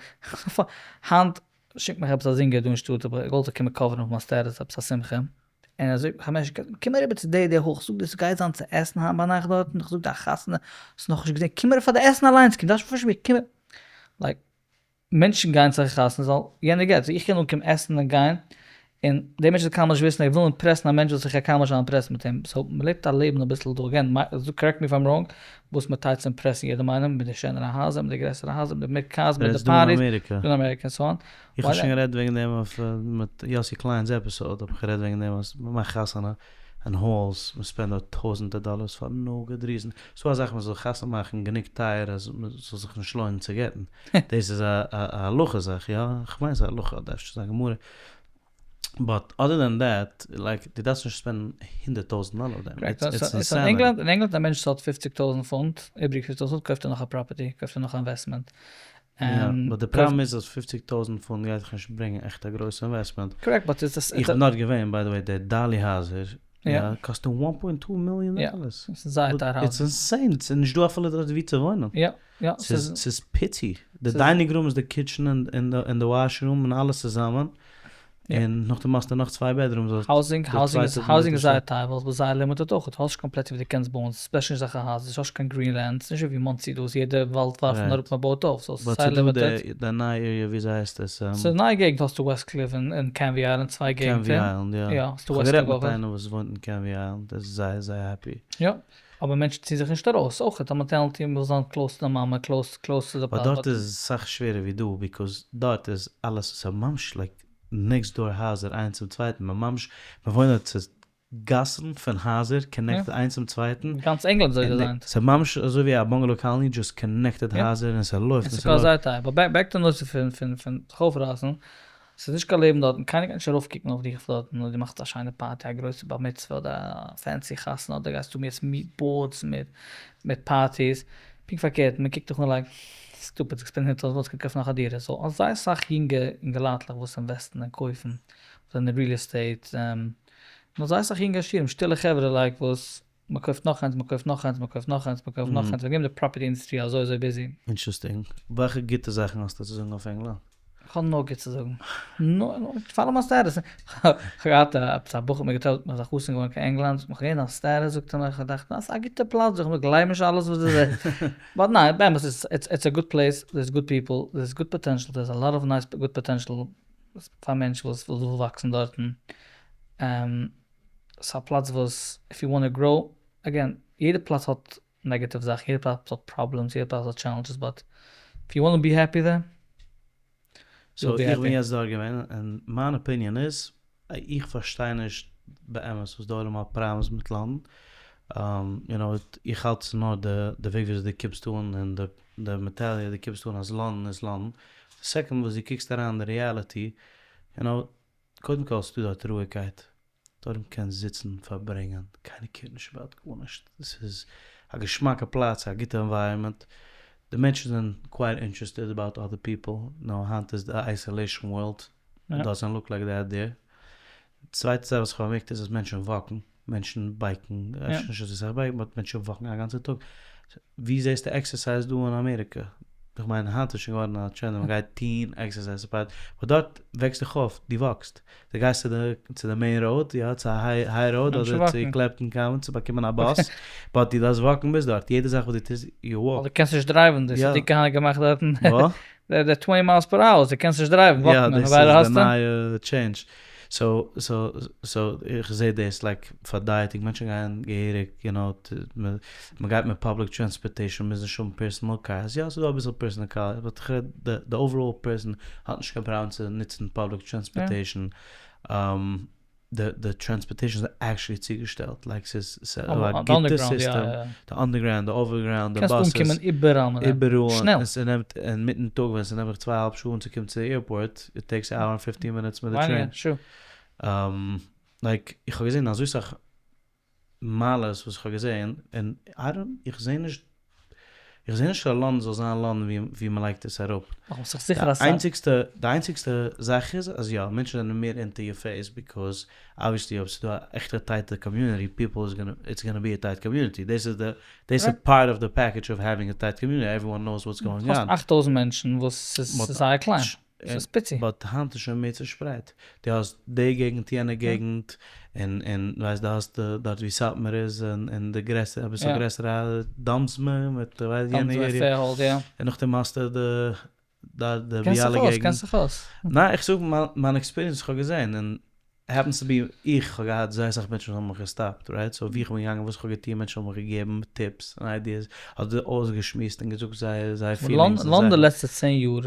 היינט שיקט מיך עפעס א זינגער דא אין שטאט האב איך געוואלט זיך קומען קאווערן אויף מיין status עפעס א שמחה, און ער זאגט חמש קום אריבער צו די די הויך זאג דיר ס'גייט זיין צו עסן היינט ביינאכט דארטן, איך זאג דיר א חתונה האסט נאכנישט געזען קום אריבער פאר די עסן אליינס קום דארפסט נישט פאר קום like מענטשן גייען צו א חתונה זאל יענער גייט, איך קען אנקומען עסן און גיין, און דער מענטש זאל קיינמאל נישט וויסן, ער וויל אימפרעסן א מענטש וואס איך גיי קיינמאל נישט אימפרעסן מיט אים, so מען לעבט א לעבן אביסל דא, again, correct me if I'm wrong, וואס מען טרייט צו אימפרעסן יעדעם איינעם, מיט די שענערע הייזער, מיט די גרעסערע הייזער, מיט די מער cars, מיט די parties, דא אין אמעריקע און so on. איך האב שוין גערעדט וועגן דעם אויף מיט יאסי קליינ'ס episode האב איך גערעדט וועגן דעם אז מען מאכט חתונה אין halls, מען ספענד דארט טויזענטער דאלערס פאר no good reason, ס'דא א זאך מען זאל חתונה מאכן גענוג טייער אז מען זאל זיך נישט לוינען צו גט'ן, דאס איז א הלכה זאך, יא? כ'מיין ס'איז א הלכה אדער אפשר ס'איז א גמרא, but other than that, like דו דארפסט נישט ספענדן 100,000 דאלער אויף דעם, it's insanity. אין ענגלאנד א מענטש צאלט 50 טויזנט פונט, איבריג 50 טויזנט פונט קויפט ער נאך א property, קויפט ער נאך א investment. יא, but די פראבלעם איז אז 50 טויזנט פונט גייט דיך נישט ברענגען עכט א גרויסע investment. correct, but איז עס. איך בין דארט געווען, by the way, די Dolly הייזער, יא, קאסטן 1.2 מיליאן דאלערס. יא, ס'איז זייער טייער הייזער. it's insane, ס'איז נישט דא אפילו דארט ווי צו וואוינען. יא, יא. ס'איז פיצי. די dining room איז די kitchen און די washroom און אלעס צוזאמען. און נאכדעם האסטו נאך צוויי bedrooms. housing, housing איז housing איז זייער טייער ווייל ס'איז זייער limited אויך, האסט נישט קיין פלעצער ווי דו קענסט בויען, special נישט אזעלכע הייזער, האסט נישט קיין green land, ס'נישט ווי מאנסי דא וואס יעדע וואלד ווארפט מען אראפ מען בויט אויף, so ס'איז זייער limited. די נייע area וויאזוי הייסט עס? ס'איז נייע געגנט האסטו וועסט קליף און קענווי איילענד צוויי געגנטער. קענווי איילענד יא. יא, האסטו וועסט קליף אויך. כ'האב גערעדט מיט איינער וואס וואוינט אין קענווי איילענד, ער איז זייער זייער happy. יא, אבער מענטשן ציען זיך נישט ארויס, אויך א mentality מ'וויל זיין close צו די מאמע, close close צו די באט דארט איז אסאך שווערער ווי דא, because דארט איז אלעס ס'איז ממש like next door הייזער איינס צום צווייטן, מען ממש מען וואוינט דארט ס'איז גאסן פון הייזער connected איינס צום צווייטן. גאנץ ענגלאנד אזוי designt. ס'איז ממש אזוי ווי א bungalow colony just connected הייזער און ס'לויפט און ס'לויפט. און ס'קאסט זייער טייער, but back to נושא פון פון פון זיך אויפרייסן, ס'איז נישט קיין לעבן דארטן, קיינער גייט נישט ארויפקוקן אויף דיך דארטן אויב דו מאכסט א שיינע party, א גרויסע בר מצוה אדער א fancy חתונה אדער גייסטו מיט boards מיט מיט parties, פונקט פארקערט מען קוקט דיך אן like stupid זיך ספענדן הונדערט טויזנט וואלסט געקענט קויפן נאך א דירה, so האסט זייער סאך יונגע אינגעלייטלעך וואס אינוועסטן און קויפן, וואס זענען אין real estate, און זייער סאך יונגע עשירים, שטילע חברה like וואס מען קויפט נאך איינס, מען קויפט נאך איינס, מען קויפט נאך איינס, מען קויפט נאך איינס, וועגן דעם די property industry אזוי אזוי busy. Interesting. וועלכע גוטע זאכן האסטו צו זאגן אויף ענגלאנד? איך האב נאר גוט צו זאגן. נאר, נאר, follow מיין status. כ'האב געהאט עפעס א בחור מיר געטעלט מ'איז א חתן געווארן קיין ענגלאנד, זאגט מיך געווען א status, זאגט ער מיר, כ'האב געדאכט ס'איז א גוטע פלאץ, זאג איך גלייב נישט אלעס וואס דו זעסט. but ניין, באמת it's a good place, there's good people, there's good potential, there's a lot of nice good potential פאר מענטש וואס וויל וואקסן דארטן. ס'איז א פלאץ וואס if you wanna grow, again, יעדע פלאץ האט negative זאכן, יעדע פלאץ האט problems, יעדע פלאץ האט challenges, but if you wanna be happy there, so איך בין יעצט דארט געווען, און מיין opinion איז, איך פארשטיי נישט באמת וואס די עולם האט problems מיט לאנדאן, you know, איך האלט ס'איז נאר די וועג וויאזוי דו קומסט אן און די mentality דו קומסט אן אז לאנדאן איז לאנדאן, די second וואס דו קוקסט אריין אין די reality, you know, קודם כל ס'דא דארט רואיגקייט, דארט מ'קען זיצן פארברענגען, קיינער קערט נישט about גארנישט, עס איז א געשמאקע פלאץ, א גוטע environment, די מענטשן זענען quite interested about other people, נאר היינט איז די isolation world, it doesn't look like that there. צווייטע זאך וואס איך האב באמערקט איז אז מענטשן וואקן, מענטשן בייקן, אפשר נישט אזוי סאך בייקן, but מענטשן וואקן א גאנצע טאג, ווי זעסטו exercise דא אין אמעריקע? איך מיין היינט איז שוין געווארן א trend אז מען גייט טוהן exercise apart, but דארט וועקסט דיך אויף, דו walk סט, דו גייסט צו די צו די main road, יא, צו א high road אדער צו Clapton Common צו באקומען א באס, but דו דארפסט walk ן ביז דארט, יעדע זאך וואס דו טוסט, you walk. ווייל דו קענסט נישט drive ן, דאס האט די כהנא געמאכט דארטן, די twenty miles per hour, דו קענסט נישט drive ן, walk ט מען, יא, דאס איז די נייע change. so so so איך זעה דאס like פאר dieting מענטשן גייען געהעריג יו נאו מען גייט מיט public transportation מוז נישט האבן personal cars יא ס'דא אביסל personal cars but איך רעד די overall person האט נישט קיין פראבלעם צו נוצן public transportation די transportation איז actually צוגעשטעלט like ס'איז א גוטע סיסטעם די underground די overground די buses קענסט אנקומען איבעראל מיט דעם שנעל און ס'נעמט אינמיטן טאג ווען ס'נעמט מיך צוויי אהאלב שעה אנצוקומען צו די airport it takes hour and fifteen minutes מיט די train. Like איך האב געזען אזוי סאך מעלות וואס איך האב געזען און I don't איך זע נישט איך זע נישט אז לאנדאן זאל זיין לאנדאן ווי מען לייגט עס אראפ. די איינציגסטע די איינציגסטע זאך איז אז יא מענטשן זענען מער into your face because obviously אויב ס'איז דא א עכטע tight ע community people is gonna it's gonna be a tight community דאס איז די דאס איז part of the package of having a tight community everyone knows what's going on. האסט 8000 מענטשן וואס ס'איז זייער קליין. ס'איז פיצי. But היינט איז שוין מער צושפרייט. דו האסט די געגנט יענע געגנט, און און ווייסט דו האסט דארט ווי סאטמאר איז, און און די גרעסערע אביסל גרעסערע דאמסמע מיט ווייסט יענע area. Fairhold יא. און נאכדעם האסטו די דארט די ביאלע געגנט. קענסט זיך אויס. ניין איך זאג מיין experience וואס איך האב געזען, און happens to be איך האב געהאט זייער אסאך מענטשן וואס האבן מיך געסטאפט right so ווי איך בין געגאנגען וואס איך האב געטון מענטשן האבן מיך געגעבן tips און ideas אדער אויסגעשמועסט און געזאגט זייער זייער feelings און לאנדאן די לעצטע צען יאר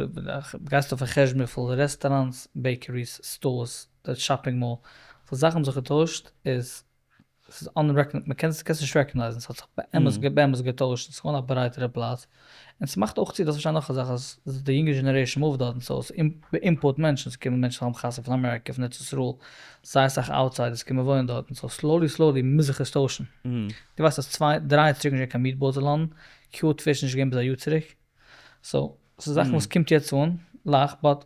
גייסטו אויף א חשבון וויפיל restaurants bakeries stores די shopping mall וויפיל זאכן האבן זיך געטוישט איז ס'איז unrecogn מ'קען עס קענסט נישט recognize ן, ס'האט זיך באמת באמת געטוישט, ס'איז געווארן א ברייטערע פלאץ, און ס'מאכט אויך צו, דאס איז נאך א זאך אז די יונגע generation move ט דארטן, so ס'אימפארט מענטשן, ס'קומען מענטשן האבן חתונה פון אמעריקע, פון ארץ ישראל, זייער אסאך outsiders קומען וואוינען דארטן, so slowly slowly מוז זיך עס טוישן. דו ווייסט אז צוויי דריי יאר צוריק איז נישט געווען קיין meatballs אין לאנדאן, cured fish איז נישט געווען ביז א יאר צוריק, so ס'איז זאכן וואס קומט יעצט אן, לייכט, but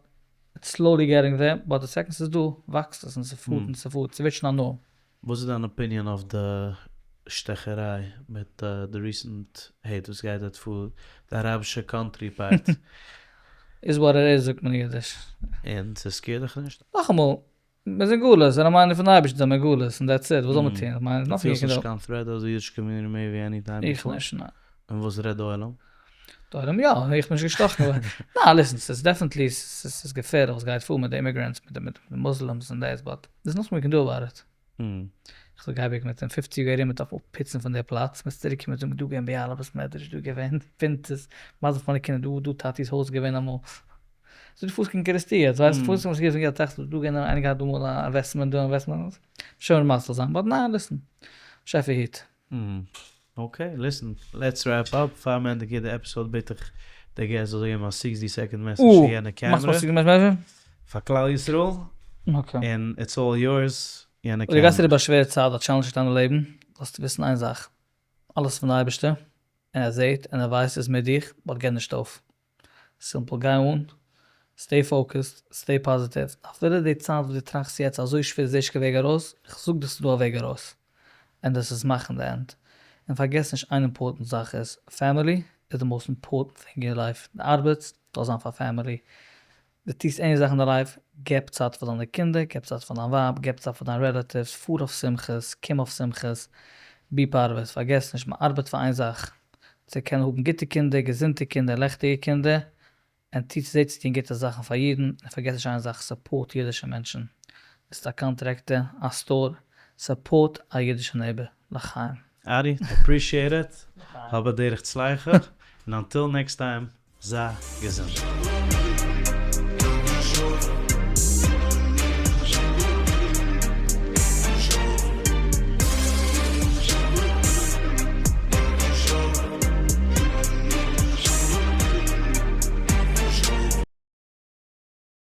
it's slowly getting there, but די second ס'איז דא, וואקסט עס און ס'פארט און ס'פארט, ס'ווערט שוין א נארם. וואס איז דיין opinion אויף די שטעכעריי מיט די recent hate וואס גייט דארט פאר די אראבישע country part? Is what it is זאגט מען אין אידיש. און ס' scare ט דיך נישט? נאכאמאל, מיר זענען גלות, און א מיינונג פון אייבערשטן זענען מיר גלות, און that's it, וואס זאל מען טון? כ'מיין, דו פילסט נישט קיין threat אויף די אידישע community מער ווי any time before? איך נישט, ניין. און וואס רעדט די עולם? די עולם יא, איך בין נישט געשטאכן געווארן. ניין, listen, ס'איז definitely, ס'איז געפערליך וואס גייט פאר מיט די immigrants, מיט די מוסלימס און דאס, but there's nothing we can do about it. איך זאג אייביג מיט אין פופציג יאר ארום מ'דארף אפפוצן פון די פלאץ, מ'מוז צוריק קומען זאגן דא געווען ביאלא בית מדרש, דא געווען פינטעס, מזל פאר מיינע קינדער דא דא טאטי'ס הויז געווען אמאל. זאג דו פארסט קיין קערעסטיר יעצט ווייסט פארסט קיין קערעסטיר טראכסט דא געווען איינער געהאט דא אמאל א investment דא investment שוין מציל זיין but ניין listen שעפער היט. Okay listen let's wrap up פאר מען ענדיגט יעדע episode בעט איך די guest זאל געבן א sixty second message צו יענע קעמרע פאר כלל ישראל און it's all yours יענע קעמרע. אויב דו גייסט אריבער א שווערע צייט א challenge אין דיין לעבן זאלסטו וויסן איין זאך אלעס פון די אייבערשטער און ער זעט און ער ווייסט איז מיט דיך but גיב נישט אויף simple גיי אן, stay focused, stay positive, אפילו די צייט וואס דו טראכסט יעצט אזוי שווער זעסט קיין וועג ארויס, איך זאג דיר ס'איז דא א וועג ארויס, און דאס איז מאכן די end, און פארגעס נישט איין important זאך איז, family איז די most important thing אין life, די ארבעטסט זאל זיין פאר family, די טוסט any זאך אין די life, געב צייט פאר דיינע קינדער, געב צייט פאר דיין ווייב, געב צייט פאר דיין relatives, פאר אויף שמחות, קום אויף שמחות, be part of it, פארגעס נישט מען ארבעט פאר איין זאך, צו קענען האבן גוטע קינדער, געזונטע קינדער, לעכטיגע קינדער, און טו זע צו טון גוטע זאכן פאר אידן, און פארגעס נישט איין זאך, support אידישע מענטשן, ביסט א contractor, א store, support א אידישע neighbor, לחיים. ארי, appreciate it, האב א דרך צלחה, און until next time, זיי געזונט.